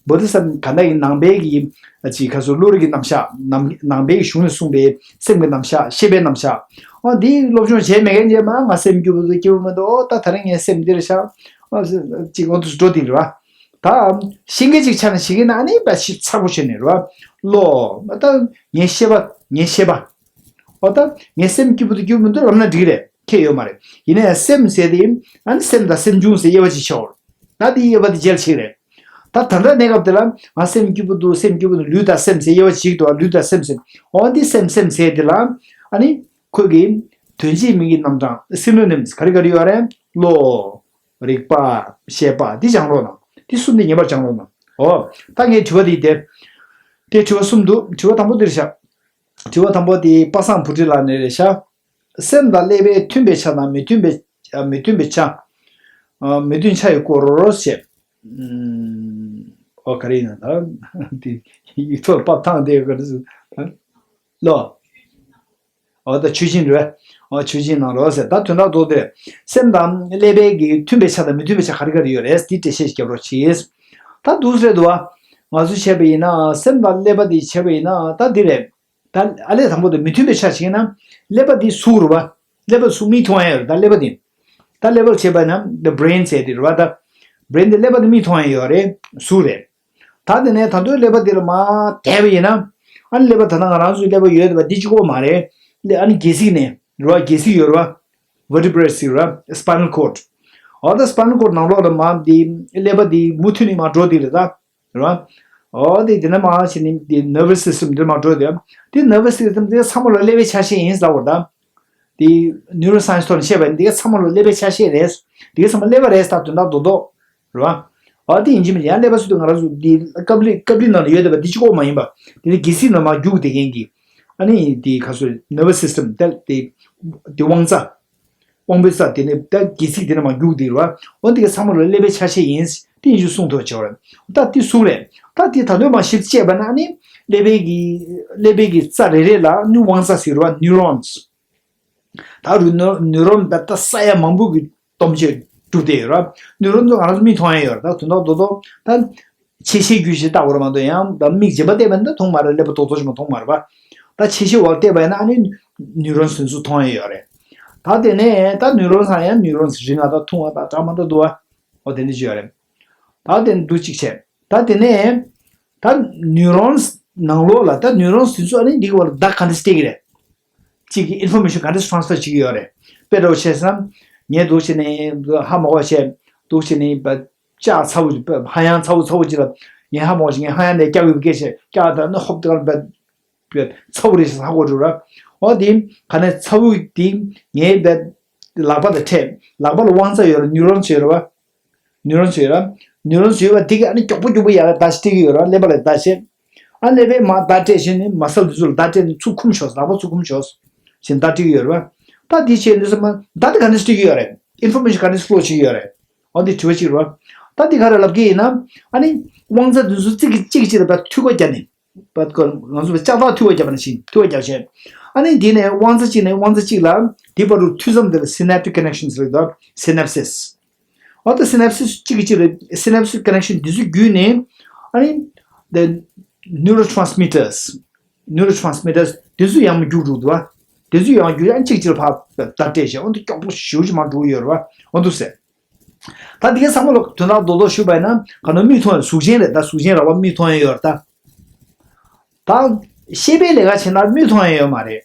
Buddhist ག་འདྲ་ཡིན་ནང་པའི་གི་ཅིག་ཁ་སོ་བློ་རིག་གི་རྣམ་གཞག་ནང་ནང་པའི་གི་གཞུང་ནས་གསུངས་པའི་སེམས་ཀྱི་རྣམ་གཞག་ཤེས་པའི་རྣམ་གཞག་ཨོ་འདི་སློབ་སྦྱོང་བྱས་མེད་མཁན་ཅིག་མ་ང་སེམས་སྐྱིད་པོ་འདུག་སྐྱིད་པོ་མི་འདུག་ཨོ་ད་ད་རིང་ངའི་སེམས་འདིར་བཞག་ཨོ་ཅིག་ཨོ་འདུག་འགྲོ་དེ་རེད་བ། ད། ཤེས་མཁན་ཅིག་ཆ་ནས་ཤེས་ཀྱི་ན་ཨ་ནི་བས་ཞིབ་ཚགས་པོ་བྱས་ནས་རེད་བ། བློ། ད་ངའི་ཤེས་པ་ངའི་ཤེས་པ། ཨོ་ད་ངའི་སེམས་སྐྱིད་པོ་འདུག་སྐྱིད་པོ་མི་འདུག་ལབ་ན་འགྲིག་རེད། ཁྱད་ཡོད་མ་རེད། ཡིན་ནའི་སེམས་ཟེར་དེ་ཨ་ནི་སེམས་དང་སེམས་བྱུང་ཟེར་དབྱེ་བ་གཅིག་ཕྱེ་བ་རེད། ད་དེ་དབྱེ་བ་དེ་འཇལ་ཆེད་རེད། ད་ད་ལྟ་གནས་སྐབས་དེ་ལ་ང་སེམས་སྐྱིད་པོ་འདུག་སེམས་སྐྱིད་པོ་འདུག་ལུས་དང་སེམས་ཟེར་དབྱེ་བ་གཅིག་འདུག་ལུས་དང་སེམས་ཟེར། འོ་འདི་སེམས་སེམས་ཟེར་དེ་ལ་ཨ་ནི་ཁོ་གི་དོན་གཅིག་མིང་གི་རྣམ་གྲངས་synonyms ག་རེ་ག་རེ་ཡོད་རེད། བློ། རིག་པ། ཤེས་པ་འདི་སྦྱང་རོགས་གནང་། འདི་གསུམ་འདི་ངེས་པར་སྦྱང་རོགས་གནང་། འོ། ད་ངའི་དྲི་བ་འདི་སྟེ། དེ་དྲི་བ་གསུམ་འདུག་དྲི་བ་དང་པོ་འདིར་བཞག་དྲི་བ་དང་པོ་དེ་པ་སངས་བུ་ཁྲིད་ལགས་ནས་རེད་ཤག་སེམས་དང་ཀླད་པའི་མཐུན་པའི་ཆ་དང་མི་མཐུན་པའི་མི་མཐུན་པའི་ཆ། མི་མཐུན་ཆ་ཡི་སྐོར་བཤད། ཨོ་ག་རེ་ཡིན་ན་ད། དེ་ཡིག་ཐོག་ཕབ་ཐང་དེ་ག་རེ་ཟེར། ལོ། འོ་ད་ཆོས་སྦྱིན་རེད། འོ་ཆོས་སྦྱིན་གནང་རོགས་ཟེར། ད་དོན་དག་རྡོག་དེ་རེད། སེམས་དང་ཀླད་པའི་གི་མཐུན་པའི་ཆ་དང་མི་མཐུན་པའི་ཆ་ག་རེ་ག་རེ་ཡོད་རེད། དེ་འགྲེལ་བཤད་ཞིག་རྒྱབ་རོགས་གྱིས། ད་འདུག་ཟེར་འདུག་བ། ང་ཚོས་བྱས་པ་ཡིན་ན་སེམས་དང་ཀླད་པ་དེ་བྱས་པ་ཡིན་ན་ད་འདི་རེད། ད་ཨ་ལས་དང་པོ་དེ་མི་མཐུན་པའི་ཆ་བྱས་ན་ཀླད་པ་དེ་ཟུག་རེད་བ། ཀླད་པ་ཟུག་མིག་མཐོང་ཡ་ཡོད་རེད། ད་ཀླད་པ་དེ་ད་ཀླད་པ་བྱས་པ་ན་the brain ཟེར་དེ་རེད་བ། ད་brain དེ་ཀླད་པ་དེ་མིག་མཐོང་ཡ་ཡོད་རེད། ཟུག་རེད། ད་དེ་ནས་ད་དུང་ཀླད་པ་དེ་ལ་མར་དེད་པ་ཡིན་ན། ཨ་ནི་ཀླད་པ་ད་ལྟ་ང་རང་ཚོའི་ཀླད་པ་ཡོད་པ་འདི་གཅིག་པོ་མ་རེད། ཀླད་ཨ་ནི་རྒྱལ་སྲིད་ནས་རེད་བ། རྒྱལ་སྲིད་ཡོད་རེད་བ། vertebrae ཟེར་རེད་བ། spinal cord། འོ་ད་spinal cord ནང་ལོགས་ལ་མར་འདི་ཀླད་པ་འདི་མུ་མཐུད་ནས་མར་འགྲོ་འདི་རེད་ད། རེད་བ། འོ་དེ་དེ་ནས་མར་བྱས་ནས་དེ་nervous system དེ་མར་འགྲོ་དེ། དེ་nervous system དེ་ཚང་མ་ལ་ཀླད་པའི་ཆ་ཤས་ཡིན་ཟེར་བ་དང་། དེ་neuroscience ཐོག་ནས་བཤད་པ་ཡིན་དེ་ཚང་མ་ལ་ཀླད་པའི་ཆ་ཤས་རེད། དེ་ཚང་མ་ཀླད་པ་རེད་ཟེར་དོན་དག་རྡོག་རྡོག་རེད་བ། འོ་དེ་ཡིན་གཅིག་མིན་གཅིག་ཡང་ཀླད་པ་ཟེར་དུས་ང་རང་ཚོ་དེ་ཀབ་ལི་ཀབ་ལི་ནང་ལ་ཡོད་བསྡད་པ་དེ་གཅིག་པོ་མ་ཡིན་པ། དེ་ནི་རྒྱལ་སྲིད་ནང་མར་རྒྱུག་བསྡད་མཁན་གྱི། ཨ་ནི་དེ་ག་ཚོད་nervous system དེ་དེ་དབང་རྩ། དབང་པོའི་རྩ་དེ་ནི་ད་སྒལ་ཚིགས་དེ་ནས་མར་རྒྱུག་དེ་རེད་བ། འོ་འདི་ག་ཚང་མ་ལ་ཀླད་པའི་ཆ་ཤས་ཡིན། དེ་ཡིན་ཞུ་གསུངས་ཐུབ་བྱས་པ་རེད། ད་དེ་ཟུག་རེད། ད་དེ་ད་དུང་མར་ཞིབ་དཔྱད་པ་ན་ནི་ཀླད་པའི་གི་ཀླད་པའི་གི་རྩ་རེ་རེ་ལ་ནི་དབང་རྩ་ཟེར་བ་neurons། ད་རུ་ནུ་neuron ད་ལྟ་ས་ཡ་མང་པོ་གི་སྟོབས་ཆེ་གྲུབ་བསྡད་ཡོད་རེད། neuron ཚོ་ང་རང་ཚོ་མིག་མཐོང་ཡ་ཡོད་རེད། ད་དོན་དག་རྡོག་རྡོག་ད། ཆེ་ཤེལ་བརྒྱུད་ཅིག་བལྟ་དགོས་རེད་མ་གཏོགས་ཡང་ད་མིག་རྗེན་པ་བལྟས་པ་ཡིན་ན་མཐོང་མ་རེད། ཀླད་པ་རྡོག་རྡོག་ཅིག་མ་མཐོང་མ་རེད་པ། ད་ཆེ་ཤེལ་འོག་བལྟས་པ་ཡིན་ན་ཨ་ནི་neurons དེ་ཚོ་མཐོང་ཡ་ཡོད་རེད། ད་དེ་ནས་ད་neurons ཚང་ཡང་neurons རིང་བ་དང་ཐུང་བ་དང་འདྲ་མི་འདྲ་འདུག་བ། འོ་དེ་འདྲ་ཅིག་ཡོད་རེད། ད་དེ་འདུག་ཅིག་བྱས། ད་དེ་ནས་ད་neurons ནང་ལོགས་ལ་ད་neurons དེ་ཚོ་ཨ་ནི་འདི་གི་བར་ལ་བརྡ་ག་འདྲ་སྤྲད་ཀྱི་རེད། གཅིག་གི་information ག་འདྲ་transfer བྱེད་ཀྱི་ཡོད་རེད། དཔེ་འདྲ་བོ་བྱས་ན་ངས་འདུག་བྱས་ནས་ཧ་མ་གོ་བྱས་འདུག་བྱས་ནས་ལྕགས་ཚ་བོ་ཧ་ཡང་ཚ་བོ་ཚ་བོ་ཅིག་ལ་ངས་ཧ་མ་གོ་བྱས་ངས་ཧ་ཡང་ནས་སྐྱག་ཡོད་པའི་སྐད་བྱས་སྐྱག་ད་ནི་ཧོབ་དེ་ག་ལ་ཚ་བོ་རེད་ཟེར་ཧ་གོ་འགྲོ་ར། འོ་དེ་ག་ནས་ཚ་བོ་དེ་ངའི་ལག་པ་ལ་འཕྲད། ལག་པ་ལ་དབང་རྩ་ཡོད་ར། neurons ཡོད་ར་བ། neurons ཡོད་ར། neurons ཡོད་པ་དེ་ག་ཨ་ནི་མགྱོགས་པོ་མགྱོགས་པོ་ཡར་བརྡ་སྤྲད་ཀྱི་ཡོད་ར། ཀླད་པ་ལ་བརྡ་བྱས། ཨ་ཀླད་པས་མར་བརྡ་སྤྲད་བྱས་ནས་མ་སལ་དེ་ཚོ་ལ་བརྡ་སྤྲད་ནས་ཚུར་འཁུམ་ཤོག་ལག་པ་ཚུར་འཁུམ་ཤོག་ཟེར་བརྡ་སྤྲད་ཀྱི་ཡོད་ར་བ། ད་དེ་བྱས་འདི་ཚོ་མ་བརྡ་དེ་ག་ནས་སྤྲད་ཀྱི་ཡོད་རེད། information ག་ནས་flow བྱེད་ཀྱི་ཡོད་རེད། འོ་འདི་དྲི་བ་གཅིག་རེད་བ། ད་འདི་ག་རེ་ལབ་ཀྱི་ཡིན་ན། ཨ་ནི་དབང་རྩ་འདི་ཚོ་གཅིག་གིས་གཅིག་གཅིག་ལ་བརྡ་མཐུད་སྒོ་བརྒྱབ་ནས། བརྡ་ཀོ་ང་ཚོ་ལྕགས་ཐག་མཐུད་སྒོ་བརྒྱབ་པ་ནང་བཞིན་མཐུད་སྒོ་བརྒྱབ་བྱས། ཨ་ནི་འདི་ནས་དབང་རྩ་གཅིག་ནས་དབང་རྩ་གཅིག་ལ་འདི་བར་དུ་མཐུད་མཚམས་དེ་ལ་synaptic connections རེད་དོ། synapses། འོ་ད་synapses གཅིག་གིས་གཅིག་ལ་synaptic connection འདི་ཚོ་བརྒྱུད་ནས་ཨ་ནི་the neurotransmitters neurotransmitters འདི་ཚོ་ཡང་མ་རྒྱུག་འགྲོ་འདུག་བ། འདི་ཚོ་ཡང་རྒྱུག་ཡང་གཅིག་གཅིག་ལ་ཕར་བརྡ་སྤྲད་བྱས་འོ་འདི་མགྱོགས་པོ་ཞེ་པོ་ཅིག་མར་འགྲོ་གི་ཡོད་རེད་བ། འོ་འདུག་ཟེར། ད་འདི་ག་ཚང་མ་ལ་དོན་དག་རྡོག་རྡོག་ཞུས་པ་ཡིན་ན་ག་ནོ་མིག་མཐོང་ཡང་གཟུགས་ཅན་རེད། ད་གཟུགས་ཅན་ར་བ་མིག་མཐོང་ཡང་ཡོད་རེད་ད། ད་ཤེས་པའི་ལས་ཀ་བྱེད་ན་མིག་མཐོང་ཡ་ཡོད་མ་རེད།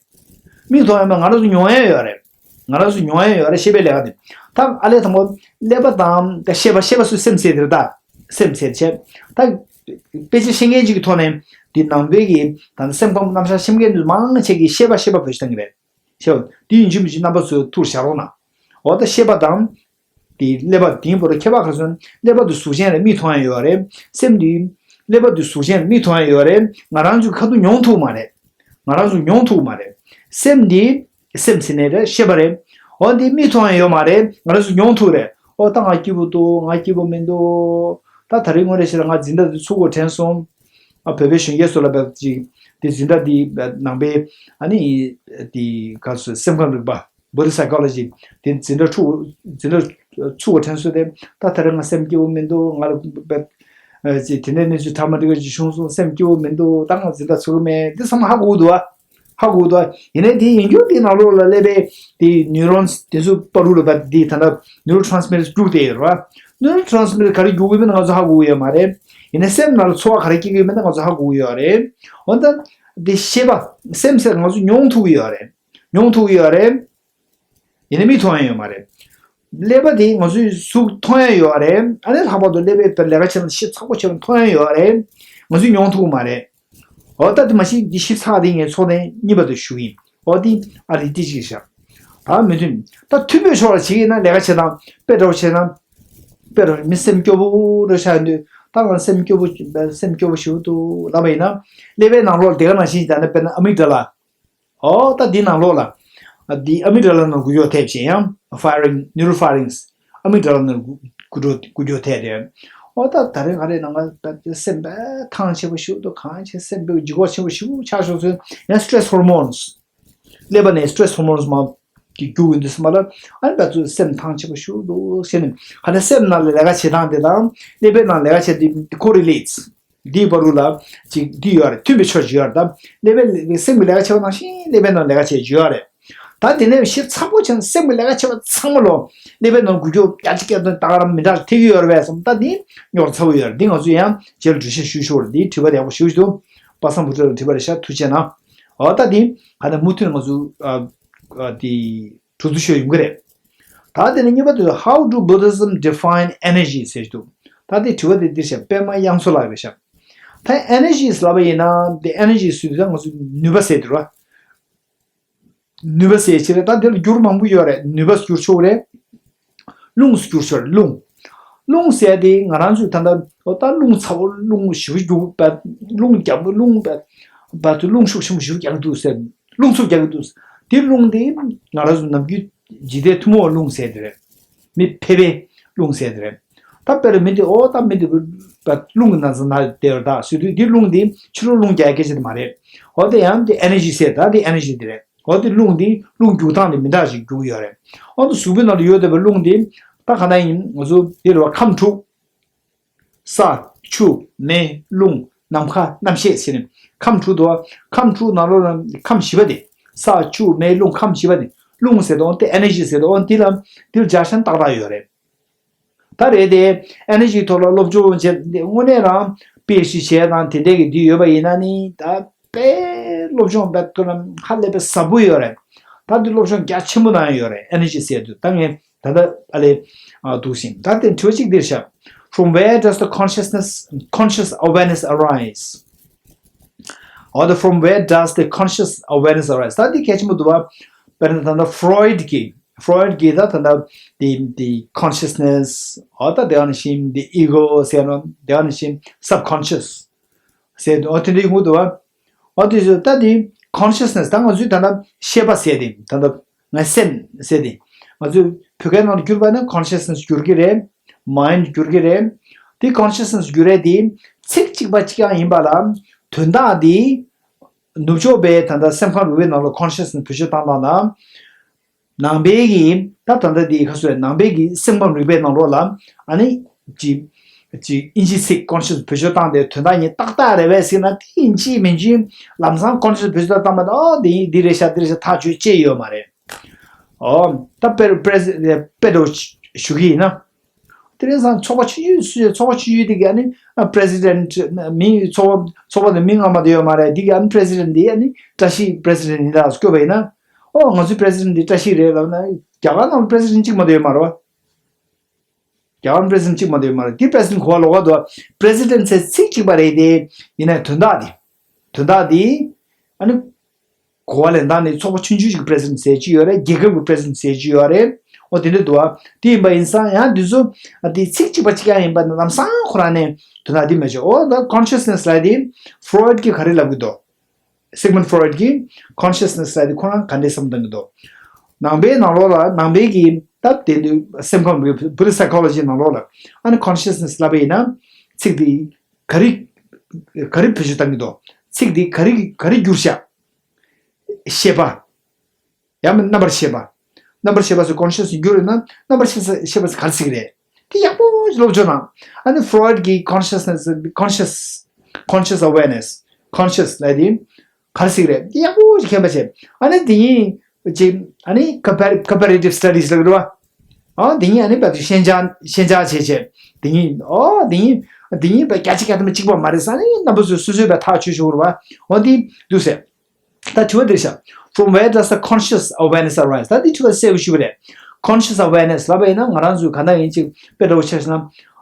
མིག་མཐོང་ཡ་མ་ང་རང་ཚོ་མྱོང་ཡ་ཡོད་རེད། ང་རང་ཚོ་མྱོང་ཡ་ཡོད་རེད་ཤེས་པའི་ལས་ཀ་དེ། ད་ཨ་ལས་དང་པོ་ཀླད་པ་དང་ད་ཤེས་པ་ཤེས་པ་སུ་སེམས་ཟེར་དེ་རེད་ད། སེམས་ཟེར་བྱས། ད་དཔེ་ཆ་ཤེས་མཁན་ཅིག་གི་ཐོག་ནས་འདི་ནང་པའི་གི་ད་སེམས་ཁམས་རྣམ་གཞག་ཤེས་མཁན་དུ་མང་ཆེ་གི་ཤེས་པ་ཤེས་པ་བོད་ཤེས་སྟངས་ཀྱི་རེད། ཤེས་པ་འདི་ཡིན་གཅིག་མིན་གཅིག་རྣམ་པ་ཚོས་ཐུགས་བཞག་རོགས་གནང་། འོ་ད་ཤེས་པ་དང་དེ་ཀླད་པ་དེའི་བར་དུ་ཁྱད་པར་ག་རེ་ཟེར་ན་ཀླད་པ་དེ་གཟུགས་ཅན་རེད། མིག་མཐོང་ཡ་ཡོད་རེད། སེམས་དེ་ཀླད་པ་དེ་གཟུགས་ཅན་རེད། མིག་མཐོང་ཡ་ཡོད་རེད། ང་རང་ཚོའི་ཁ་ཐུག་མྱོང་ཐུབ་མ་རེད། ང་རང་ཚོ་མྱོང་ཐུབ་མ་རེད། སེམས་དེ་སེམས་ཟེར་ནས་རེད་ཤེས་པ་རེད། འོ་དེ་མིག་མཐོང་ཡ་ཡོད་མ་རེད། ང་རང་ཚོ་མྱོང་ཐུབ་རེད། འོ་ད་ང་སྐྱིད་པོ་འདུག་ང་སྐྱིད་པོ་མི་འདུག་ད་ད་རེས་དངོས་གནས་བྱས་ན་ང་འཛིན་གྲྭ་དེ་ཚུགས་དགོས་དྲན་སོང་། ཨ་བོད་པའི་གཞོན་སྐྱེས་ཚོ་ལ་བབ་ཅིག་དེ་འཛིན་གྲྭ་དེ་ནང་པའི་ཨ་ནི་དེ་ག་ཚོད་སེམས་ཁམས་རིག་པ། body psychology དེ་འཛིན་གྲྭ་ཚུགས་འཛིན་གྲྭ་ཚུགས་དྲན་གསོ་དེ་ད་ད་རེས་ང་སེམས་སྐྱིད་པོ་མི་འདུག་ང་ལ་ཅི་དེ་འདྲའི་གནས་ཚུལ་ཐ་མ་འདི་ག་ཅིག་བྱུང་སོང་། སེམས་སྐྱིད་པོ་མི་འདུག་ད་ང་འཛིན་གྲྭ་ཚུགས་ཀྱི་མེད། འདི་ཚང་མ་ཧ་གོ་གི་འདུག་ཨ། ཧ་གོ་གི་འདུག་ཨ། ཡིན་ནའི་དེ་ཡིན་རྒྱུ་དེ་ནང་ལོགས་ལ་སླེབས་པའི་དེ་neurons དེ་ཚོ་བར་དུ་ལ་བ་དེ་ད་ལྟ་neurotransmitters རྒྱུག་བསྡད་ཡོད་རེད་བ། neurotransmitter ག་རེ་རྒྱུག་གི་མིན་ང་ཚོ་ཧ་གོ་གི་ཡོད་མ་རེད། ཡིན་ནའི་སེམས་ནང་ལ་ཚོར་བ་ག་རེ་སྐྱེ་གི་ཡོད་མིན་ང་ཚོ་ཧ་གོ་གི་ཡོད་རེད། འོན་ཏེ་དེ་ཤེས་པ་སེམས་ཟེར་ང་ཚོ་མྱོང་ཐུབ་ཀྱི་ཡོད་རེད། མྱོང་ཐུབ་ཀྱི་ཡོད་རེད། ཡིན་ནའི་མིག་མཐོང་ཡ་ཡོད་མ་རེད། ཀླད་པ་དེ་ང་ཚོའི་གཟུགས་མཐོང་ཡ་ཡོད་རེད། ཨ་ནི་ལྷག་པར་དུ་ཀླད་པའི་ལས་ཀ་བྱེད་ན་ཤེས་ཚ་པོ་བྱེད་ན་མཐོང་ཡ་ཡོད་རེད། ང་ཚོས་མྱོང་ཐུབ་ཀྱི་མ་རེད། འོ་ད་དེ་མ་གཞི་འདི་ཞིབ་ཚགས་དེ་ངས་ཚོགས་ཐེངས་གཉིས་པ་དུ་ཞུ་གི་ཡིན། འོ་དེ་ཨ་རི་ཏི་ཅིག་བཞག་ད་མི་མཐུན། ད་མཐུན་པའི་ཕྱོགས་ལ་བྱེད་ཀྱི་ཡིན་ན་ལས་ཀ་བྱེད་སྟངས་དཔེ་འདྲ་བོ་བྱེད་ན། དཔེ་འདྲ་བོ་མི་སེམས་སྐྱོ་པོ་འདྲ་ཆགས་ཡོང་དུས་ད་ང་སེམས་སྐྱོ་པོ་སེམས་སྐྱོ་པོ་ཞིག་འདུག་ལབ་པ་ཡིན་ན། ཀླད་པའི་ནང་ལོགས་ལ་དེ་ག་ནང་བཞིན་ད་ནི་དཔེར་ན་ཨ་མིག་ཌ་ལ། ཨོ་ད་འདི་ནང་ལོགས་ལ། འདི་ཨ་མིག་ཌ་ལ་ནང་འགུལ་སྐྱོད་ཐེབས་བྱས་ཡང་firing neural firings ཨ་མིག་ཌ་ལ་ནང་འགུལ་འགུལ་འགྲོ་འགུལ་སྐྱོད་ཐེབས་ཏེ། ཨོ་ད་ད་རེས་ང་རེ་ནང་ང་སེམས་པ་ཐང་ཆེ་པོ་ཞིག་འདུག་གང་བྱས་སེམས་པའི་ལྗིད་ཁོག་ཆེན་པོ་ཞིག་ཆགས་ཤོག་ཚུལ་ཡང་stress hormones ཀླད་པ་ནས་stress hormones མ་གི་རྒྱུག་ཡོང་དུས་སེམས་པ་ལ་ཨ་ནི་ད་ཚོད་སེམས་ཐང་ཆེ་པོ་ཞིག་འདུག་ཟེར་ནས་ཧ་ནས་སེམས་ནང་ལ་ལས་ཀ་བྱེད་སྟངས་དེ་དང་ཀླད་པའི་ནང་ལས་ཀ་བྱེད་དུས་correlates འདིའི་བར་དུ་ལ་ཅིག་འདི་ཡོད་རེད། མཐུན་པའི་ཕྱོགས་ཅིག་ཡོད་རེད། ད་ཀླད་པའི་སེམས་ཀྱི་ལས་ཀ་བྱེད་པ་ནང་བཞིན་ཀླད་པའི་ནང་ལས་ཀ་བྱེད་ཀྱི་ཡོད་རེད། ད་དེ་ནས་ཞིབ་ཚགས་པོ་བྱས་ན་སེམས་ཀྱི་ལས་ཀ་བྱེད་པ་ཚང་མ་ལོ་ཀླད་པའི་ནང་འགུལ་སྐྱོད་རྒྱ་ཆེ་སྐྱེ་དོན་ད་ག་རང་མི་འདྲ་ཐེབས་ཀྱི་ཡོད་རེད་པས་སམ། ད་འདི་རྙོག་ཚ་པོ་ཡོད་རེད། འདི་ང་ཚོ་ཡང་རྗེས་ལ་འགྲེལ་བཤད་ཞུ་ཞུ་རེད། འདིའི་དྲི་བ་ཡག་པོ་ཞུ་ཞུ་འདུག་པ་སངས་བུ་ཁྲིད་ལ་དྲི་བ་རེད་ཤག་ཐུགས་རྗེ་གནང་། འོ་ད་འདི་ག་ནས་མུ་མཐུད་ང་ཚོ་ཨ་ཨ་འདི་གྲུབ་ཚུལ་ཤོད་ཡོང་གི་རེད། ད་དེ་ནས་གཉིས་པ་དེ་How do Buddhism define energy ཟེར་གྱི་འདུག་ད་དེ་དྲི་བ་དེ་འདིར་བཤད། པད་མ་དབྱངས་མཚོ་ལགས་རེད་ཤག་ད་ཨེ་ནར་ཇི་ལབ་པ་ཡིན་ན་དེ་ཨེ་ནར་ཇི་ཟེར་དུས་ད་ང་ཚོ་ནུས་པ་ཟེར་དུས་ར། ནུས་པ་ཟེར་ཕྱིར་ད་དེ་ལ་འགྱུར་མང་པོ་ཡོད་རེད། ནུས་པ་འགྱུར་ཆོག་རེད། རླུང་འགྱུར་ཆོག་རེད། རླུང་། རླུང་ཟེར་དེ་ང་རང་ཚོས་ད་ལྟ་ད་རླུང་ཚ་པོ་རླུང་ཞེ་པོ་རྒྱུག་པ། རླུང་རྒྱག་པོ་རླུང་པ། བ་དུ་རླུང་ཤུགས་ཆེན་པོ་ཞེ་པོ་རྒྱག་གི་འདུག་ཟེར། རླུང་འཚུབ་རྒྱག་གི་འདུག་དེ་རླུང་དེ་ང་རང་ཚོ་ནམ་རྒྱུན་འཇིག་རྟེན་ཐུན་མོང་བའི་རླུང་ཟེར་དེ་རེད། མི་ཕལ་པའི་རླུང་ཟེར་དེ་རེད། ད་དཔེར་མི་དེ་ཨོ་ད་མི་དེ་རླུང་གི་ན་ཚ་ན་དེ་རེད། ད་ཟེར་དུས་དེ་རླུང་དེ་ཕྱི་ལོགས་རླུང་རྒྱག་སྐད་ཆ་དེ་མ་རེད། ཨོ་དེ་ཡང་དེ་ཨེ་ནར་ཇི་ཟེར། ད་དེ་ཨེ་ནར་ཇི་དེ་རེད། ཨོ་དེ་རླུང་དེ་རླུང་རྒྱུག་སྟངས་དེ་མི་འདྲ་ཞིག་རྒྱུག་ཡོད་རེད། ཨོ་དེ་གཟུགས་པོའི་ནང་ལ་ཡོད་བསྡད་པའི་རླུང་དེ་ད་ག་ན་ཡིན། ང་ཚོ་དེ་རེད་བ། ཁམས་དྲུག་ས། ཆུ། མེ། རླུང་། ནམ་མཁའ། རྣམ་ཤེས་ཟེར་ནས་ཁམས་དྲུག་འདུག་ཁམས་དྲུག་ནང་ལོགས་ལ་ཁམས་བཞི་པ་དེ། ས། ཆུ། མེ། རླུང་། ཁམས་བཞི་པ་དེ། རླུང་ཟེར་དུས་དེ་ཨེ་ནར་ཇི་ཟེར་དུས་འདི་ལ་འདིར་སྦྱར་ཤན་ཏག་ཏག་ཡོད་རེད། ད་རེད་དེ་ཨེ་ནར་ཇིའི་ཐོག་ལ་སློབ་སྦྱོང་བྱས་དངོས་གནས་རང་པི་ཨེཆ་ཌི་བྱས་དང་དེ་འདྲས་ཀྱི་འདི་ཡོད་པ་ཡིན་ན་ནི་ད་དཔེ་སློབ་སྦྱོང་དཔེ་ཐོག་ལ་ཧ་ལས་པའི་ཟབ་པོ་ཡོད་རེད། ད་འདི་སློབ་སྦྱོང་རྒྱ་ཆེན་པོ་གནང་ཡོད་རེད། ཨེ་ནར་ཇི་ཟེར་དུས་ད་ངས། ད་ལྟ་ཨ་ལས་ཨ་འདུག་ཟིན། ད་དེ་དྲི་བ་གཅིག་འདིར་བཞག From where does the consciousness, conscious awareness arise? Or the from where does the conscious awareness arise? ད་འདི་གལ་ཆེན་པོ་འདུག་བ། དཔེར་ན་ད་ལྟ་Freud གིས། Freud གིས་ད་ད་ལྟ་the, the consciousness, or ད་དེ་ནང་བཞིན་the ego ཟེར་ན་དེ་ནང་བཞིན་subconscious ཟེར་འདུག་འོ་དེ་འདྲ་ཡོང་གི་འདུག་བ། འོ་དེ་ཚོ་ད་དེ་consciousness ད་ང་ཚོའི་ད་ལྟ་ཤེས་པ་ཟེར་དེ་ད་ལྟ་ང་སེམས་ཟེར་དེ། ང་ཚོའི་བོད་སྐད་ནང་དུ་བསྒྱུར་བ་ན་consciousness བསྒྱུར་གྱི་རེད། mind བསྒྱུར་གྱི་རེད། དེ་consciousness བསྒྱུར་རེད་དེ། ཚིག་གཅིག་པ་གཅིག་རྐྱང་ཡིན་པ་ལ་དོན་དག་དེ་ནུབ་ཕྱོགས་པའི་ད་ལྟ་སེམས་ཁམས་རིག་པའི་ནང་ལ་consciousness བེད་སྤྱོད་བཏང་སྟངས་དང་། ནང་པའི་གི་ད་ད་ལྟ་དེ་ག་ཚོད་ནང་པའི་གི་སེམས་ཁམས་རིག་པའི་ནང་ལོགས་ལ་ཨ་ནི་ཅི་ཅི་ཨིན་ཇི་ཚིག་conscious བེད་སྤྱོད་བཏང་སྟེ་དོན་དག་གཉིས་ཏག་ཏག་རེད་པས་ཟེར་ན་དེ་ཡིན་གཅིག་མིན་གཅིག་ལམ་སང་conscious བེད་སྤྱོད་བཏང་པ་ན་ཨོ་དེ་ཡིན་འདི་རེད་ཤག་འདི་རེད་ཤག་ཐག་གཅོད་ཅེས་ཡོད་མ་རེད། ཨོ་ད་དཔེ་དཔེ་དཔེ་འདྲ་ཞུ་གི་ཡིན་ན། དེ་རིང་སང་ཚོགས་པ་ཆུང་ཆུང་སུ་ཚོགས་པ་ཆུང་ཆུང་དེ་གི་ཨ་ནི་president མིང་ཚོགས་པ་ཚོགས་པ་དེ་མིང་ངོ་མ་དེ་ཡོད་མ་རེད། དེ་གི་ཨ་ནི་president དེ་ཨ་ནི་བཀྲ་ཤིས་president ཡིན་ད་བཀོད་པ་ཡིན་ན། ཨོ་ང་ཚོའི་president དེ་བཀྲ་ཤིས་རེད་ལབ་ན་རྒྱ་གར་ནང་president གཅིག་མ་གཏོགས་ཡོད་མ་རེད་བ། རྒྱ་གར་president གཅིག་མ་གཏོགས་ཡོད་མ་རེད། དེ་president གོ་བ་ལོག་ག་འདུག president ཟེར་ཚིག་གཅིག་པ་རེད་དེ། ཡིན་ན་དོན་དག་དེ། དོན་དག་དེ། ཨ་ནི། གོ་བ་ལེན་སྟངས་ནི་ཚོགས་པ་ཆུང་ཆུང་ཞིག་president ཟེར་གྱི་ཡོད་རེད། རྒྱལ་ཁབ་ཀྱི་president ཟེར་གྱི་ཡོད་རེད། འོ་དེ་འདྲ་འདུག་བ། དེ་ཡིན་པ་ཡིན་ཙང་ཡང་འདི་ཚོ་དེ་ཚིག་གཅིག་པ་གཅིག་རྐྱང་ཡིན་པ་ནི་ལམ་སང་ཁོ་རང་ནས་དོན་དག་འདི་མེད་ཆོག་འོ་ད་consciousness ལབ་དེ་Freud གིས་ག་རེ་ལབ་གི་འདུག Sigmund Freud གིས་consciousness ལབ་དེ་ཁོ་རང་ག་འདྲས་བསམ་བཏང་གི་འདུག་ནང་པའི་ནང་ལོགས་ལ་ནང་པའི་གི་ད་དེ་འདུག་སེམས་ཁམས་རིག་པའི་Buddhist psychology ནང་ལོགས་ལ་ཨ་ནི་consciousness ལབ་པ་ཡིན་ན་ཚིག་དེ་ག་རེ་ག་རེ་བེད་སྤྱོད་བཏང་གི་འདུག་ཚིག་དེ་ག་རེ་ག་རེ་བསྒྱུར་བཞག་ཤེས་པ། ཡང་མིན་རྣམ་པར་ཤེས་པ། རྣམ་པར་ཤེས་པ་ཟེར་conscious བསྒྱུར་ཡོད་ན་རྣམ་པར་ཤེས་ཤེས་པ་ཟེར་ག་རེ་ཟེར་གི་རེད། དེ་ཡག་པོ་ཞིག་སློབ་སྦྱོང་གནང་། ཨ་ནི་Freud གིས་consciousness conscious conscious awareness conscious ལབ་དེ་ག་རེ་ཟེར་གི་རེད། དེ་ཡག་པོ་ཞིག་མཁྱེན་པ་བྱས། ཨ་ནི་དེ་ཡིན་ཅིག་ཨ་ནི་compar- comparative studies ལབ་གི་རེད་བ། ཨ་དེ་ཡིན་ཨ་ནི་བ་དུ་ཤན་སྦྱར་ཤན་སྦྱར་བྱས་བྱས་དེ་ཡིན་ཨོ་དེ་ཡིན་དེ་ཡིན་བ་བརྒྱ་ཆ་བརྒྱ་ཐམ་པ་གཅིག་པ་མ་རེད་ཟེར་ནས་རྣམ་པ་ཚོས་སོ་སོའི་བ་ཐག་ཆོད་ཆོག་གི་རེད་བ། འོ་དེ་འདུག་ཟེར། ད་དྲི་བ་འདིར་བཞག From where does the conscious awareness arise? ད་འདི་དྲི་བ་གསལ་པོ་ཞུ་བ་རེད། Conscious awareness ལབ་པ་ཡིན་ན་ང་རང་ཚོའི་ག་འདྲ་ཡིན་ཅིག་དཔེ་འདྲ་བོ་ཆ་བཞག་ན།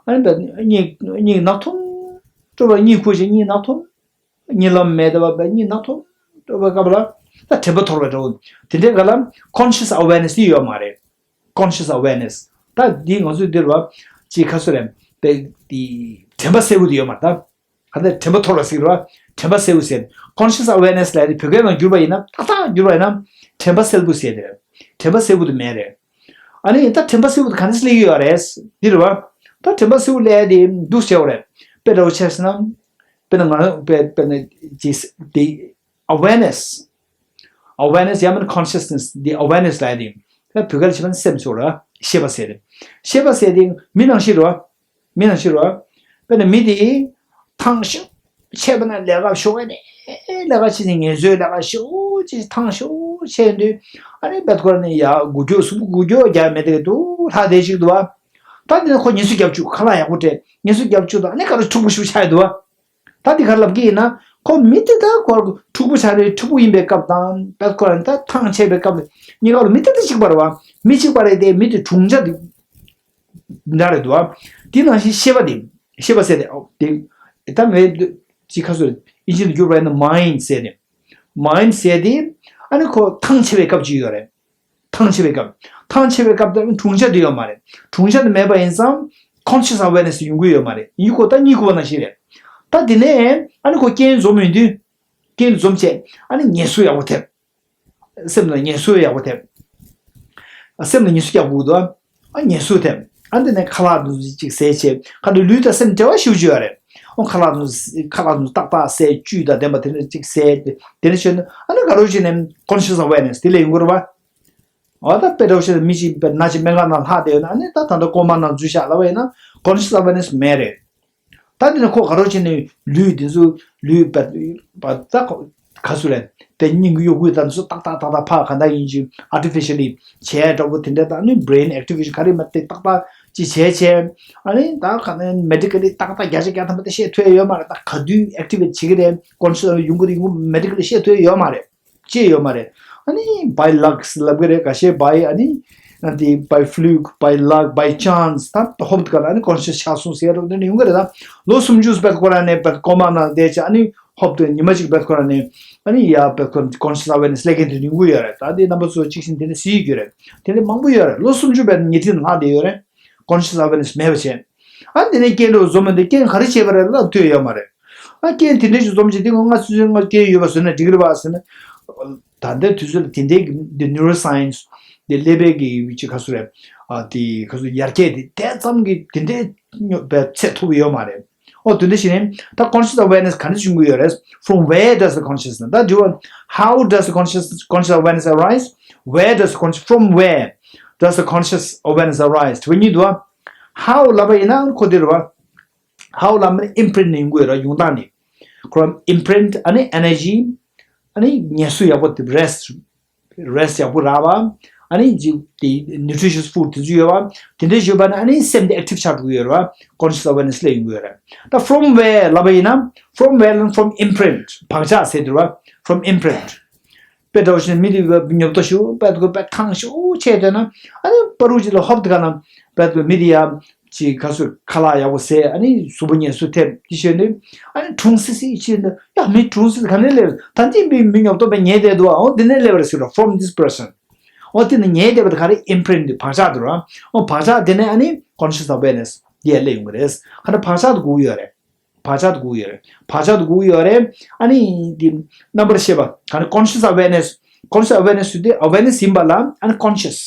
ཨ་ནི་གཉིད་གཉིད་ནག་འཐོམ་སྤྲོ་བ་གཉིད་ཁུག་ཅིག་གཉིད་ནག་འཐོམ། གཉིད་ལམ་མེད་པ་གཉིད་ནག་འཐོམ་སྤྲོ་བའི་སྐབས་ལ་ད་དྲན་པ་འཐོར་བའི་འདྲ་བོ། དེ་འདྲའི་སྐབས་ལ་conscious awareness དེ་ཡོད་མ་རེད། Conscious awareness ད་འདི་ང་ཚོའི་འདིར་བ་ཅིག་ག་ཚོད་རེད་པས་དེ་དྲན་པ་གསལ་པོ་དེ་ཡོད་མ་རེད་ད། ག་ཚོད་དྲན་པ་འཐོར་བ་ཟེར་བ། དྲན་པ་གསལ་པོ་ཟེར། Conscious awareness ལབ་དེ་བོད་སྐད་ནང་བསྒྱུར་བ་ཡིན་ན་ཏག་ཏག་བསྒྱུར་བ་ཡིན་ན། དྲན་པ་གསལ་པོ་ཟེར་དེ་རེད། དྲན་པ་གསལ་པོ་དེ་མེད་རེད། ཨ་ནི་ད་དྲན་པ་གསལ་པོ་དེ་ག་འདྲ་སླེབས་ཀྱི་ཡོད་རེད། འདི་རེད་བ། ད་དྲན་པ་གསལ་པོ་སླེབས་དེ་འདུག་ཟེར་བ་རེད། དཔེ་འདྲ་བོ་ཆ་བཞག་ན། དཔེར་ན་ང་རང་དཔེ་དཔེར་ན་ཅི་དེ་awareness awareness ཡང་མིན་consciousness དེ་awareness ལབ་དེ། ད་བོད་སྐད་ལ་བྱས་པ་ན་སེམས་ཚོར་བ་ཤེས་པ་ཟེར་དེ། ཤེས་པ་ཟེར་དེ་མི་ནང་བཞིན་རེད་བ། མི་ནང་བཞིན་རོ། དཔེར་ན་མི་དེ་ཐང་ཤིང་ ཆད་པ་ན་ལས་ཀ་ཤོག་ཨེ་ནས་ལས་ཀ་བྱེད་ཅིག་ངལ་གསོའི་ལས་ཀ་ཤོག་ཅིག་ཐང་ཤོག་ཆད་དུས། ཨ་ནི་བད་ཁོ་ར་ནི་ཡ་འགུལ་སྐྱོད་གཟུགས་པོ་འགུལ་སྐྱོད་རྒྱག་མེད་དེ་འདུག་ལྷག་བསྡད་ཅིག་འདུག་བ། ད་འདི་ནི་ཁོ་ངལ་གསོ་རྒྱབ་བཅུག་ཁ་ལག་ཡག་པོ་སྤྲད་ངལ་གསོ་རྒྱབ་བཅུག་དང་ཨ་ནི་ག་རེ་འཁྲུག་པོ་ཞིག་ཆགས་འདུག་བ། ད་འདི་ག་རེ་ལབ་ཀྱི་ཡིན་ན་ཁོ་མི་དེ་ད་ཁོ་འཁྲུག་པོ་ཆགས་རེད། འཁྲུག་པོ་ཡིན་པའི་སྐབས་དང་བད་ཁོ་ར་ད་ཐང་ཆད་པའི་སྐབས་གཉིས་ཀ་ལ་མི་དེ་ད་གཅིག་པ་རེད་བ། མི་གཅིག་པ་རེད་དེ་མི་དེ་གྲུང་ཆ་དེ་འདྲ་རེད་འདུག་བ། དེ་ནང་བཞིན་ཤེས་པ་དེ་ཤེས་པ་ཟེར་དེ་ཨོ་དེ་ད་ངས་ཅི་ཁ་སོ་ཨིན་ཇི་དུ་བསྒྱུར་བ་ཡིན་ན་མའིན་ཌི་ཟེར་དེ། མའིན་ཌི་ཟེར་དེ་ཨ་ནི་ཁོ་ཐང་ཆད་པའི་སྐབས་ཅིག་ཡོད་རེད། ཐང་ཆད་པའི་སྐབས། ཐང་ཆད་པའི་སྐབས་དེ་གྲུང་ཆ་དེ་ཡོད་མ་རེད། གྲུང་ཆ་དེ་མེད་པ་ཡིན་ཙང་conscious awareness ཡོང་གི་ཡོད་མ་རེད། ཡིན་གོ་ད་གཉིད་ཁུག་པ་ནང་བཞིན་རེད། ད་དེ་ནས་ཨ་ནི་ཁོ་རྐྱེན་འཛོམས་ཡོང་དུས་རྐྱེན་འཛོམས་བྱས་ཨ་ནི་ངལ་གསོ་ཡག་པོ་ཐེབས། སེམས་ལ་ངལ་གསོ་ཡག་པོ་ཐེབས། སེམས་ལ་ངལ་གསོ་རྒྱག་དགོས་འདུག་ཨ་ངལ་གསོ་ཐེབས། ཨ་འདི་ནས་ཁ་ལག་འདུག་ཅིག་ཟས་བྱས་ཁ་འདུག་ལུས་དང་སེམས་འབྲེལ་བ་ཞེ་པོ་ཅིག་ཡོད་རེད། ཨོ་ཁ་ལག་འདུག་ཁ་ལག་འདུག་ཏག་ཏག་ཟས་བཅུད་དང་ལྡན་པ་དེ་འདྲ་ཅིག་ཟས་དེ་འདྲ་བྱས་ན་ཨ་ནི་ག་རེ་བྱས་ནས་conscious awareness དེ་ལས་ཡོང་གི་རེད་བ། འོ་ད་དཔེ་འདྲ་བོ་བཤད་ན་མི་ཞིག་དཔེ་ན་ཅིག་སྨན་ཁང་ནང་ལྷག་བསྡད་ཡོད་ན་ཨ་ནི་ད་ད་ལྟ་ཀོ་མ་ནང་འཛུལ་ཤག་ལབ་པ་ཡིན་ན་conscious awareness མེད་རེད། ད་དེ་ནི་ཁོ་ག་རེ་བྱས་ནས་ལུས་འདི་ཚོ་ལུས་པ་པ་ད་ཁོ་ག་ཚོད་རེད་དེ་སྙིང་གི་གཡོ་འགུལ་དང་འདི་ཚོ་ཏག་ཏག་ཏག་ཏག་ཕར་ག་འདྲ་ཡིན་ཅིག་artificially བྱས་འདྲ་པོ་དེ་འདྲ་དང་ནི་brain activation ག་རེ་མ་དེ་ཏག་ཏག་ཅིག་བྱས་བྱས་ཨ་ནི་ད་ག་ནས་medically ཏག་ཏག་བརྒྱ་ཆ་བརྒྱ་ཐམ་པ་དེ་བཤད་ཐུབ་ཡ་ཡོད་མ་རེད། ད་ག་དུས་activate བྱེད་ཀྱི་རེད་conscious ཡོང་གི་རེད་ཡོང་གི་medically བཤད་ཐུབ་ཡ་ཡོད་མ་རེད། ཅེས་ཡོད་མ་རེད། ཨ་ནི་by luck ལབ་ཀྱི་རེད། ཁ་ཤས་by ཨ་ནི་ཨ་དེ་by fluke, by luck, by chance ད་ཧོབ་ཏེ་ག་ལ་ཨ་ནི་conscious ཆགས་སོང་ཟེར་རོ་དེ་ནི་ཡོང་གི་རེད། ད་ལོ་སུམ་ཅུ་བད་ཁོ་ར་ནས་བད་ཀོ་མ་ནང་བསྡད་ཅིག་ཨ་ནི་ཧོབ་ཏེ་ཉི་མ་གཅིག་བད་ཁོ་ར་ནས་ཨ་ནི་ཡ་བད་ཁོ་conscious awareness སླེབས་མཁན་དེ་ཡོང་གི་ཡོད་རེད། ད་དེ་རྣམ་པ་ཚོ་གཅིག་བཞིན་དེ་འདྲ་གཟིགས་ཡོད་རེད། དེ་འདྲ་མང་པོ་ཡོད་རེད། ལོ་སུམ་ཅུ་བད་ཉལ་ཁྲིའི་ནང་ལྷག་བསྡད་ཡོད་རེད། conscious awareness མེད་པ་བྱས། ཨ་དེ་ནས་རྐྱེན་འདྲ་བོ་བཟོ་མི་འདུག་རྐྱེན་ག་རེ་བྱས་པ་རེད་ལབ་ཐུབ་ཡོད་མ་རེད། ཨ་རྐྱེན་དེ་འདྲ་ཞིག་འཛོམས་བྱས་དེ་ང་ང་སུ་སུ་ང་རྐྱེན་ཡོད་པ་བཟོས་ན་འགྲིག་གི་རེད་པ་ཟེར་ན། ད་ལྟའི་དུས་ཚོད་ལ་དེ་འདྲའི་གི་འདི་neuroscience འདི་ཀླད་པའི་གི་ཅི་ག་ཚོད་རེད། ཨ་དེ་ག་ཚོད་ཡར་རྒྱས་དེ་དེ་ཙམ་གི་དེ་འདྲའི་སྙོབ་པའི་ཚད་མཐོ་པོ་ཡོད་མ་རེད། ཨོ་དེ་འདྲ་ཞིག་ནས་ད་conscious awareness ག་ནས་བྱུང་གི་ཡོད་རེད། From where does the consciousness ད་དྲི་བ། How does the conscious conscious awareness arise? Where does the conscious from where does the conscious awareness arise? དྲི་བ་གཉིས་འདུག་ཨ། How ལབ་པ་ཡིན་ན་ཁོ་དེ་རེད་བ། How ལབ་པ་ནི་imprint ནས་ཡོང་གི་ཡོད་རེད། ཡོང་སྟངས་ནི། ཁོ་རང་imprint ཨ་ནི་energy ཨ་ནི་ངལ་གསོ་ཡག་པོ་དེ་rest rest ཡག་པོ་རག་པ། ཨ་ནི་ཅིག་དེ་nutritious food དེ་ཚོ་ཡོད་པ། དེ་འདྲ་ཡོད་པ་ན་ཨ་ནི་སེམས་དེ་active ཆགས་འགྲོ་གི་ཡོད་རེད་བ། conscious awareness སླེབས་ཡོང་གི་ཡོད་རེད། ད་from where ལབ་པ་ཡིན་ན་from where ལ་from imprint བག་ཆགས་ཟེར་དེ་རེད་བ། From imprint དཔེ་འདྲ་བོ་ཞིག་ནས་མི་དེ་ཉོབ་ཏོ་ཞུ་དཔེ་དགོས་དཔེ་ཐང་ཞུ་བྱས་བསྡད་ན་ཨ་ནི་པ་རུ་ཅིག་ལ་ཧོབ་དེ་ག་ན་དཔེ་དགོས་མི་དེ་ཡ་ཅིག་ག་ཚོད་ཁ་ལག་ཡག་པོ་ཟས་ཨ་ནི་གཟུགས་པོ་ངལ་གསོ་ཐེབས་ཅི་བྱས་ནས་ཨ་ནི་གྲུང་སི་སི་ཅི་ནས་ཡ་མི་གྲུང་སི་སི་ག་ནས་སླེབས་ད་འདི་མི་མི་ཉོབ་ཏོ་དཔེ་ཉལ་བསྡད་འདུག་ཨོ་འདི་ནས་སླེབས་རེད་ཟེར་རོ། From this person ཨོ་དེ་ནས་ཉལ་བསྡད་པ་དེ་ག་རེ་imprint དེ་བག་ཆགས་དེ་རོ། ཨོ་བག་ཆགས་དེ་ནས་ཨ་ནི་conscious awareness དེ་ཡ་སླེབས་ཡོང་གི་རེད། ག་ནས་བག་ཆགས་དེ་སྒུག་ཡོད་རེད། བག་ཆགས་དེ་སྒུག་ཡོད་རེད། བག་ཆགས་དེ་སྒུག་ཡོད་རེད། ཨ་ནི་འདི་རྣམ་པར་ཤེས་པ་ག་ནས་conscious awareness conscious awareness ཟེར་དུས་awareness ཡིན་པ་ལ་ཨ་ནི་conscious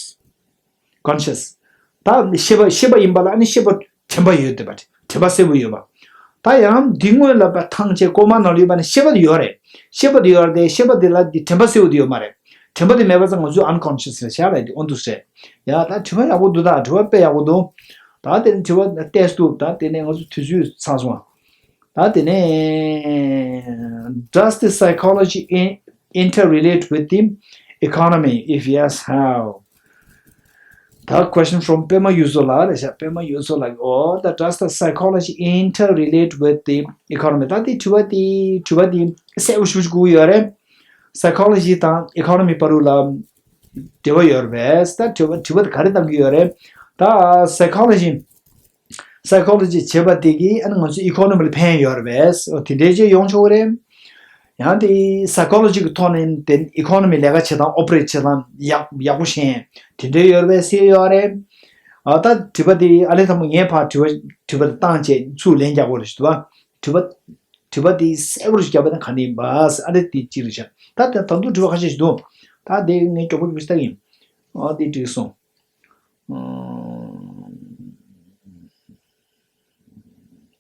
conscious ད་ཤེས་པ་ཤེས་པ་ཡིན་པ་ལ་ཨ་ནི་ཤེས་པ་དྲན་པ་ཡོད་བསྡད་པ་དྲན་པ་གསལ་པོ་ཡོད་པ། ད་ཡང་འདི་སྔོན་ལ་བ་ཐང་ཆད་ཀོ་མ་ནང་ལ་ཡོད་པ་ནི་ཤེས་པ་དེ་ཡོད་རེད། ཤེས་པ་དེ་ཡོད་རེད་དེ་ཤེས་པ་དེ་ལ་འདི་དྲན་པ་གསལ་པོ་དེ་ཡོད་མ་རེད། དྲན་པ་དེ་མེད་པ་ཙང་ང་ཚོས་unconscious ལ་བཞག་ལ་འདི་ཨོ་འདུག་སེ། ཡ་ད་དྲི་བ་ཡག་པོ་འདུག་ད་དྲི་བ་དཔེ་ཡག་པོ་འདུག་ད་དེ་ནི་དྲི་བ་ཏོག་ཙམ་འདུག་ད་དེ་ནས་ང་ཚོ་དུས་ཚོད་ཚང་སོང་། ད་དེ་ནས་does the psychology in- interrelate with the economy? If yes, how? ད་question from པད་མ་གཡུ་མཚོ་ལགས་རེད་ཤག་པད་མ་གཡུ་མཚོ་ལགས། Oh, the does the psychology interrelate with the economy? ད་དེ་དྲི་བ་དེ་དྲི་བ་དེ་གསལ་པོ་ཞེ་པོ་ཅིག་གོ་གི་ཡོད་རེད། Psychology དང་economy བར་དུ་ལ་འབྲེལ་བ་ཡོད་རེད་པས། ད་དྲི་བ་དྲི་བ་དེ་ག་རེ་གཏང་གི་ཡོད་རེད། ད་psychology psychology བྱེད་པ་དེ་གིས་ཨ་ནི་ང་ཚོའི་economy ལ་ཕན་ཡོད་རེད་པས། དེ་འདྲའི་ཅིག་ཡོང་ཆོག་གི་རེད། ཡང་དེ་psychology གི་ཐོག་ནས་དེ་economy ལས་ཀ་བྱེད་སྟངས་operate བྱེད་སྟངས་ཡག་ཡག་པོ་ཤེས་དེ་འདྲའི་ཡོད་རེད་པས་ཟེར་ཡོད་རེད། ཨ་ད་དྲི་བ་དེ་ཨ་ལས་ཚང་མ་ངས་ཕར་དྲི་བ་དྲི་བ་དེ་བཏང་བྱས་ཚུར་ལན་རྒྱག་དགོས་རེད་ཞུ་དུས་པ། དྲི་བ་དྲི་བ་དེ་གསལ་པོ་ཞིག་བརྒྱབ་པ་ན་ག་ནས་ཡིན་པ་ཟེར་ཨ་ལས་དེ་གཅིག་རེད་ཤག་ད་དེ་ད་དུང་དྲི་བ་ཁ་ཤས་ཤིག་འདུག་ད་དེ་ངས་མགྱོགས་པོ་མགྱོགས་པོ་ཞིག་ལྟ་གི་ཡིན། ཨ་དེ་འགྲིག་སོང་།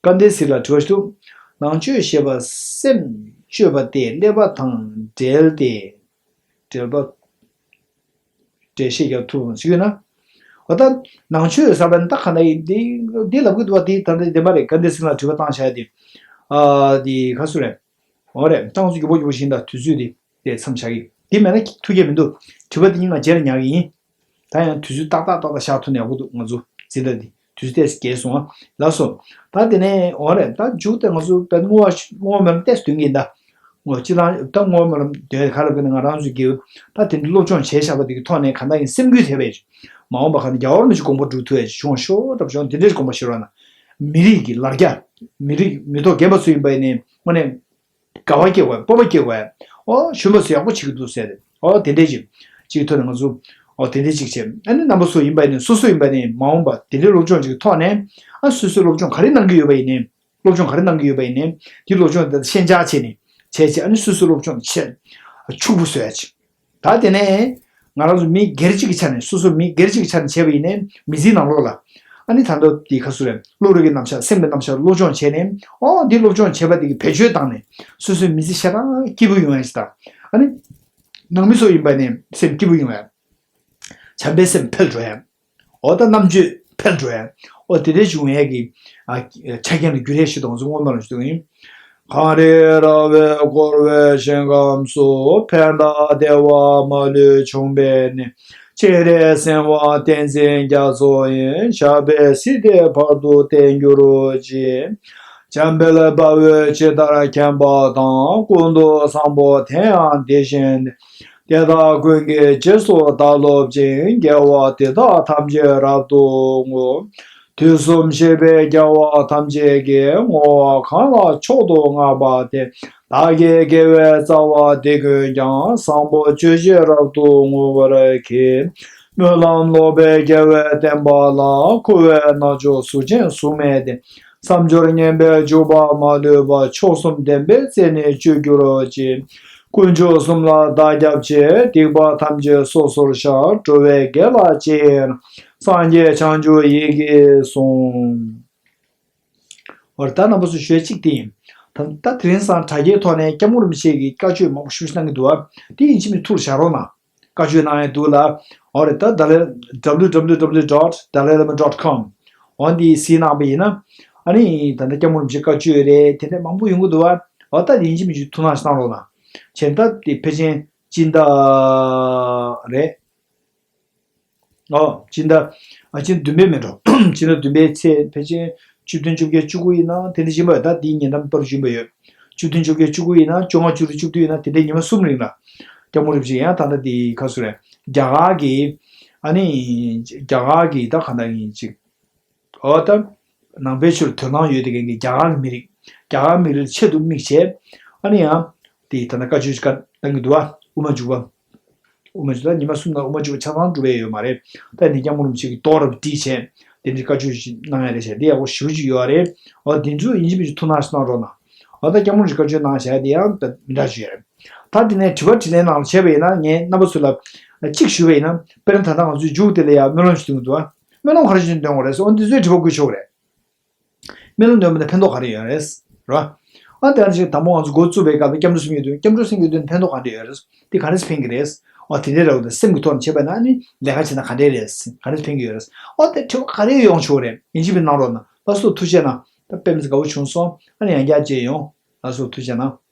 སྐལ་ལྡན་ཟེར་ལ་དྲི་བ་ཞིག་འདུག་ནང་ཆོས་ཞེས་པ་སེམས་བཅོས་པ་སྟེ་ཀླད་པ་དང་འབྲེལ་ཏེ། འབྲེལ་པ། འགྲེལ་བཤད་རྒྱག་ཐུབ་ཟེར་ན། འོ་ད་ནང་ཆོས་ཟེར་བ་ནི་ད་ག་འདྲ་ཡིན་འདི་འདི་ལབ་གི་འདུག་བ། འདི་ད་འདི་བདེན་པ་རེད། སྐལ་ལྡན་ཟེར་ལ་དྲི་བ་བཏང་བྱ་ཡ་དེ། ཨ་དེ་ག་སུ་རེད། འོ་རེད། ཏང་སུ་རྒྱུ་པོ་རྒྱུ་པོ་བཞིན་དང་དུས་ཚོད་དེ་དེ་མཚམས་བཞག་གི། དེ་མེད་ན་ཐུགས་ཁྱད་མི་འདུག་དྲི་བ་དེ་གཉིས་ང་རྗེས་ལ་ཉར་གི་ཡིན། ད་ཡང་དུས་ཚོད་ཏག་ཏག་ཏག་ཏག་བཞག་ཐུབ་ན་ཡག་པོ་འདུག་ང་ཚོ་འཛིན་གྲྭ་འདི་དུས་ཚོད་ཏོག་ཙམ་བརྒལ་སོང་ཨ། ལགས་སོ། ད་དེ་ནས་འོ་རེད། ད་མཇུག་དེ་ང་ཚོ་དཔེ་བསྔོ་བ་བསྔོ་བ་སྨོན་ལམ་ཏོག་ཙམ་འདོན་གྱི་ཡིན་ད། ངོ་སྤྱི་བཏང་ད་བསྔོ་བ་སྨོན་ལམ་འདོན་ག་ལ་དགོས་ན། ང་རང་ཚོའི་དགེ་བ་ད་དེ་འདྲ་སློབ་སྦྱོང་བྱས་བཞག་པ་དེ་གི་ཐོག་ནས་གང་ལྟར་ཡིན་སེམས་འགུལ་ཐེབས་པའི་མ་འོངས་པ་ག་ནས་རྒྱལ་བ་རིན་པོ་ཆེ་དགོངས་པ་འགྲུབ་ཐུབ་ཡ་ཅིག་བྱུང་བ་ཤོག་འདྲ་བྱུང་། དེ་འདྲའི་དགོངས་པ་བཞེས་རོགས་གནང་། མི་རིགས་ཀྱི་ལར་རྒྱ། མི་རིགས་མི་ཐོག་རྒན་པ་ཚོ་ཡིན་པ་ཡིན་ནའི་དངོས་གནས་དགའ་བ་སྐྱེ་དགོས། སྤོབས་པ་སྐྱེ་དགོས། ཨོ་གཞོན་པ་ཚོ་ཡག་པོ་བྱེད་ཀྱི་འདུག་ཟེར་ཏེ། ཨོ་དེ་འདྲས་ཅིག་ཅིག་ཐོག་ནས་ང་ཚོ་ཨོ་དེ་འདྲས་ཅིག་བྱས། ཨ་ནི་རྣམ་པ་ཚོ་ཡིན་པ་ཡིན་ནའི་སོ་སོ་ཡིན་པ་ནི་མ་འོངས་པ་དེ་འདྲའི་སློབ་སྦྱོང་ཅིག་གི་ཐོག་ནས་ཨ་སོ་སོའི་སློབ་སྦྱོང་ག་རེ་གནང་གི་ཡོད་པ་ཡིན་ནའི། སློབ་སྦྱོང་ག་རེ་གནང་གི་ཡོད་པ་ཡིན་ནའི་དེའི་སློབ་སྦྱོང་དེ་ཤན་སྦྱར་བྱས་ནས་བྱས་བྱས། ཨ་ནི་སོ་སོའི་སློབ་སྦྱོང་དེ་ཕྱུག་པོ་བཟོ་ཡ་ཅིག་ད་དེ་ནས་ང་རང་ཚོ་མི་སྒེར་གཅིག་གི་ཆ་ནས། སོ་སོ་མི་སྒེར་གཅིག་གི་ཆ་ནས་བྱས་པ་ཡིན་ནའི་མི་ཚེའི་ནང་ལོགས་ལ་ཨ་ནི་ད་ལྟ་དེ་ག་སུ་རེད། བློ་རིག་གི་རྣམ་གཞག་སེམས་ཀྱི་རྣམ་གཞག་སློབ་སྦྱོང་བྱས་ནས། ཨོ་འདི་སློབ་སྦྱོང་བྱས་པ་དེ་གི་བེད་སྤྱོད་བཏང་ནས་སོ་སོའི་མི་ཚེ་ཞེ་དྲག་སྐྱིད་པོ་ཡོང་ཡ་ཞིག་དང་། ཨ་ནི་ནང་མི་ཚོ་ཡིན་པ་ནས་སེམས་སྐྱིད་པོ་ཡོང་ཡ། བྱམས་པའི་སེམས་འཕེལ་འགྲོ་ཡ། འོ་ད་རྣམ་དཔྱོད་འཕེལ་འགྲོ་ཡ། འོ་དེ་འདྲའི་བྱུང་ཡས་ཀྱི་ཨ་ཆ་རྐྱེན་ལ་འགྱུར་ཡས་ཤིག་དང་ཚོ་སྔོན་མ་ལ་ཞུ་དགོས་ཡིན། གངས་རི་ར་བས་བསྐོར་བའི་ཞིང་ཁམས་སུ། ཕན་དང་བདེ་བ་མ་ལུས་འབྱུང་བའི་གནས། སྤྱན་རས་གཟིགས་དབང་བསྟན་འཛིན་རྒྱ་མཚོ་ཡི། ཞབས་པད་སྲིད་མཐའི་བར་དུ་བརྟན་གྱུར་ཅིག་འཇམ་དཔལ་དཔའ་བོས་ཇི་ལྟར་མཁྱེན་པ་དང་། ཀུན་ཏུ་བཟང་པོ་དེ་ཡང་དེ་བཞིན་ཏེ། དེ་དག་ཀུན་གྱི་རྗེས་སུ་བདག་སློབ་ཅིང་། དགེ་བ་འདི་དག་ཐམས་ཅད་རབ་ཏུ་བསྔོ། དུས་གསུམ་གཤེགས་པའི་རྒྱལ་བ་ཐམས་ཅད་ཀྱིས། བསྔོ་བ་གང་ལ་མཆོག་ཏུ་བསྔགས་པ་དེས། བདག་གི་དགེ་བའི་རྩ་བ་འདི་ཀུན་ཀྱང་། བཟང་པོ་སྤྱོད་ཕྱིར་རབ་ཏུ་བསྔོ་བར་བགྱི། སྨོན་ལམ་ལོག་པའི་དགེ་བའི་བསྟན་པ་ལ། འཁོར་བའི་རྣལ་འབྱོར་གཟུགས་ཅན་གཟུགས་མེད་དེ། མཚམས་སྦྱོར་ངན་པའི་འཇུག་པ་མ་ལུས་པ། མཆོག་གསུམ་བདེན་པའི་རྩེ་ནས་སྤྱོད་གྱུར་ཅིག་དཀོན་མཆོག་གསུམ་ལ་བདག་སྐྱབས་མཆི། སྡིག་པ་ཐམས་ཅད་སོ་སོར་བཤགས། འགྲོ་བའི་དགེ་ལ་ཅི་ཡིན་རུང་། སངས་རྒྱས་བྱང་ཆུབ་ཡིད་ཀྱིས་བཟུང་། འོ་ད་རྣམ་པ་ཚོ་ཞུ་ཡ་གཅིག་དེ་ཡིན། ད་ད་དེ་རིང་སང་དྲ་རྒྱའི་ཐོག་ནས་སྐྱབས་མགོན་རིན་པོ་ཆེ་གི་བཀའ་ཆོས་མང་པོ་ཞེ་པོ་ཅིག་གནང་གི་འདུག་ཨ། དེ་ཡིན་གཅིག་མིན་གཅིག་ཐུགས་ལ་བཞག་རོགས་གནང་། བཀའ་ཆོས་གནང་ཡ་འདུག་ལ། འོ་རེད། ད་ད་ལེ་www dot dalai lama dot com འོ་འདི་གཟིགས་གནང་པ་ཡིན་ན། ཨ་ནི་ད་ལྟ་སྐྱབས་མགོན་རིན་པོ་ཆེ་བཀའ་ཆོས་རེད། དེ་འདྲ་མང་པོ་ཡོང་གི་འདུག་བ། འོ་ད་ཡིན་གཅིག་མིན་གཅིག་ཐུགས་སྣང་གནང་རོགས་གནང་། བྱས་ད་དེ་ཕལ་ཆེར་སྤྱི་ཟླ་རེད། ཨོ་སྤྱི་ཟླ་ཨ་སྤྱི་ཟླ་བདུན་པའི་མེད་འགྲོ། སྤྱི་ཟླ་བདུན་པའི་ཚེས་ཕལ་ཆེར་བཅུ་བདུན་བཅོ་བརྒྱད་བཅུ་དགུ་ཡིན་ན་དེ་འདྲ་ཡིན་པ་ཡོད། ད་དེའི་ཉིན་གྲངས་པར་ཡིན་པ་ཡོད། བཅུ་བདུན་བཅོ་བརྒྱད་བཅུ་དགུ་ཡིན་ན་བཅོ་ལྔ་བཅུ་དྲུག་བཅུ་བདུན་ཡིན་ན་དེ་འདྲའི་ཉི་མ་གསུམ་རིང་ལ། སྐྱབས་མགོན་རིན་པོ་ཆེ་ཡང་ད་ལྟ་དེ་ག་སུ་རེད། རྒྱ་གར་གྱི་ཨ་ནི་རྒྱ་གར་གྱི་ད་ག་འདྲ་ཡིན་ཅིག་འོ་ད་ནང་པའི་ཆོས་ལ་དོ་སྣང་ཡོད་དེ་མཁན་གྱི་རྒྱ་གར་གྱི་མི་རིགས། རྒྱ་གར་མི་རིགས་ཆེད་དུ་དམིགས་བྱས། ཨ་ནི་ཡང་དེ་ད་ལྟ་བཀའ་ཆོས་ཀྱི་བཀའ་གནང་གི་འདུག་བ། དབུ་མ་འཇུག་པ། དབུ་མ་འཇུག་པ་ཉི་མ་གསུམ་ལ་དབུ་མ་འཇུག་པ་ཆ་ཚང་འགྲུབ་པའི་ཡོད་མ་རེད། ད་ནི་སྐྱབས་མགོན་རིན་པོ་ཆེ་གི་རྡོག་ར་བསྒྲིགས་བྱས་དེ་འདྲའི་བཀའ་ཆོས་ཤིག་གནང་ཡ་རེད་བྱས། དེ་ཡག་པོ་ཞེ་པོ་ཅིག་ཡོད་རེད། འོ་དེ་ཚོ་ཡིན་གཅིག་མིན་གཅིག་ཐུགས་སྣང་ཞིག་གནང་རོགས་གནང་། འོ་ད་སྐྱབས་མགོན་རིན་པོ་ཆེ་བཀའ་ཆོས་གནང་བྱས་དེ་ཡང་ད་མི་འདྲ་ཅིག་ཡོད་རེད། ད་དེ་ནས་དྲི་བ་དྲིས་ལན་ནང་ལ་བྱས་པ་ཡིན་ན་ངས་རྣམ་པ་ཚོ་ལ་གཅིག་ཞུས་པ་ཡིན་ན། དཔེར་ན་ད་ལྟ་ང་ཚོའི་མཇུག་དེ་ལ་ཡང་སྨོན་ལམ་ཞིག་འདོན་གྱི་འདུག་ཨ། སྨོན་ལམ་ག་རེ་ཞིག་འདོན་དགོས་རེད་ཟེར། འོ་འདི་ཚོའི་དྲི་བ་བཀོད་ཆོག་གི་རེད། སྨོན་ལམ་འདོན་པ་ནས་ཕན་ཐོགས་ག་རེ་ཡོད་རེད། རེད་བ། ཨ་དེ་ནང་བཞིན་དང་པོ་ང་ཚོ་འགོ་བཙུགས་པའི་སྐབས་ལ་སྐྱབས་འགྲོ་གསུང་གི་འདུག་སྐྱབས་འགྲོ་གསུང་གི་འདུག་ཕན་ཐོགས་ག་འདྲ་ཡོད་རེད། དེ་ག་རེ་ཕན་གྱི་རེད། ཨ་དེ་འདྲའི་རེད་བ། སེམས་ཀྱི་ཐོག་ནས་བྱས་པ་ན་ནི་ལས་ཀ་བྱས་ན་ག་འདྲ་རེད། ག་རེ་ཕན་གྱི་ཡོད་རེད། ཨ་དེ་དྲི་བ་ག་རེ་ཡོང་ཆོག་རེད། ཡིན་གཅིག་མིན་གནང་རོགས་གནང་། ལགས་སོ་ཐུགས་རྗེ་གནང་། ད་དཔེ་མི་སྲིད་དགའ་བོ་བྱུང་སོང་། ཨ་ནི་ཡང་བསྐྱར་མཇལ་ཡོང་། ལགས་སོ་ཐུགས་རྗེ་གནང་།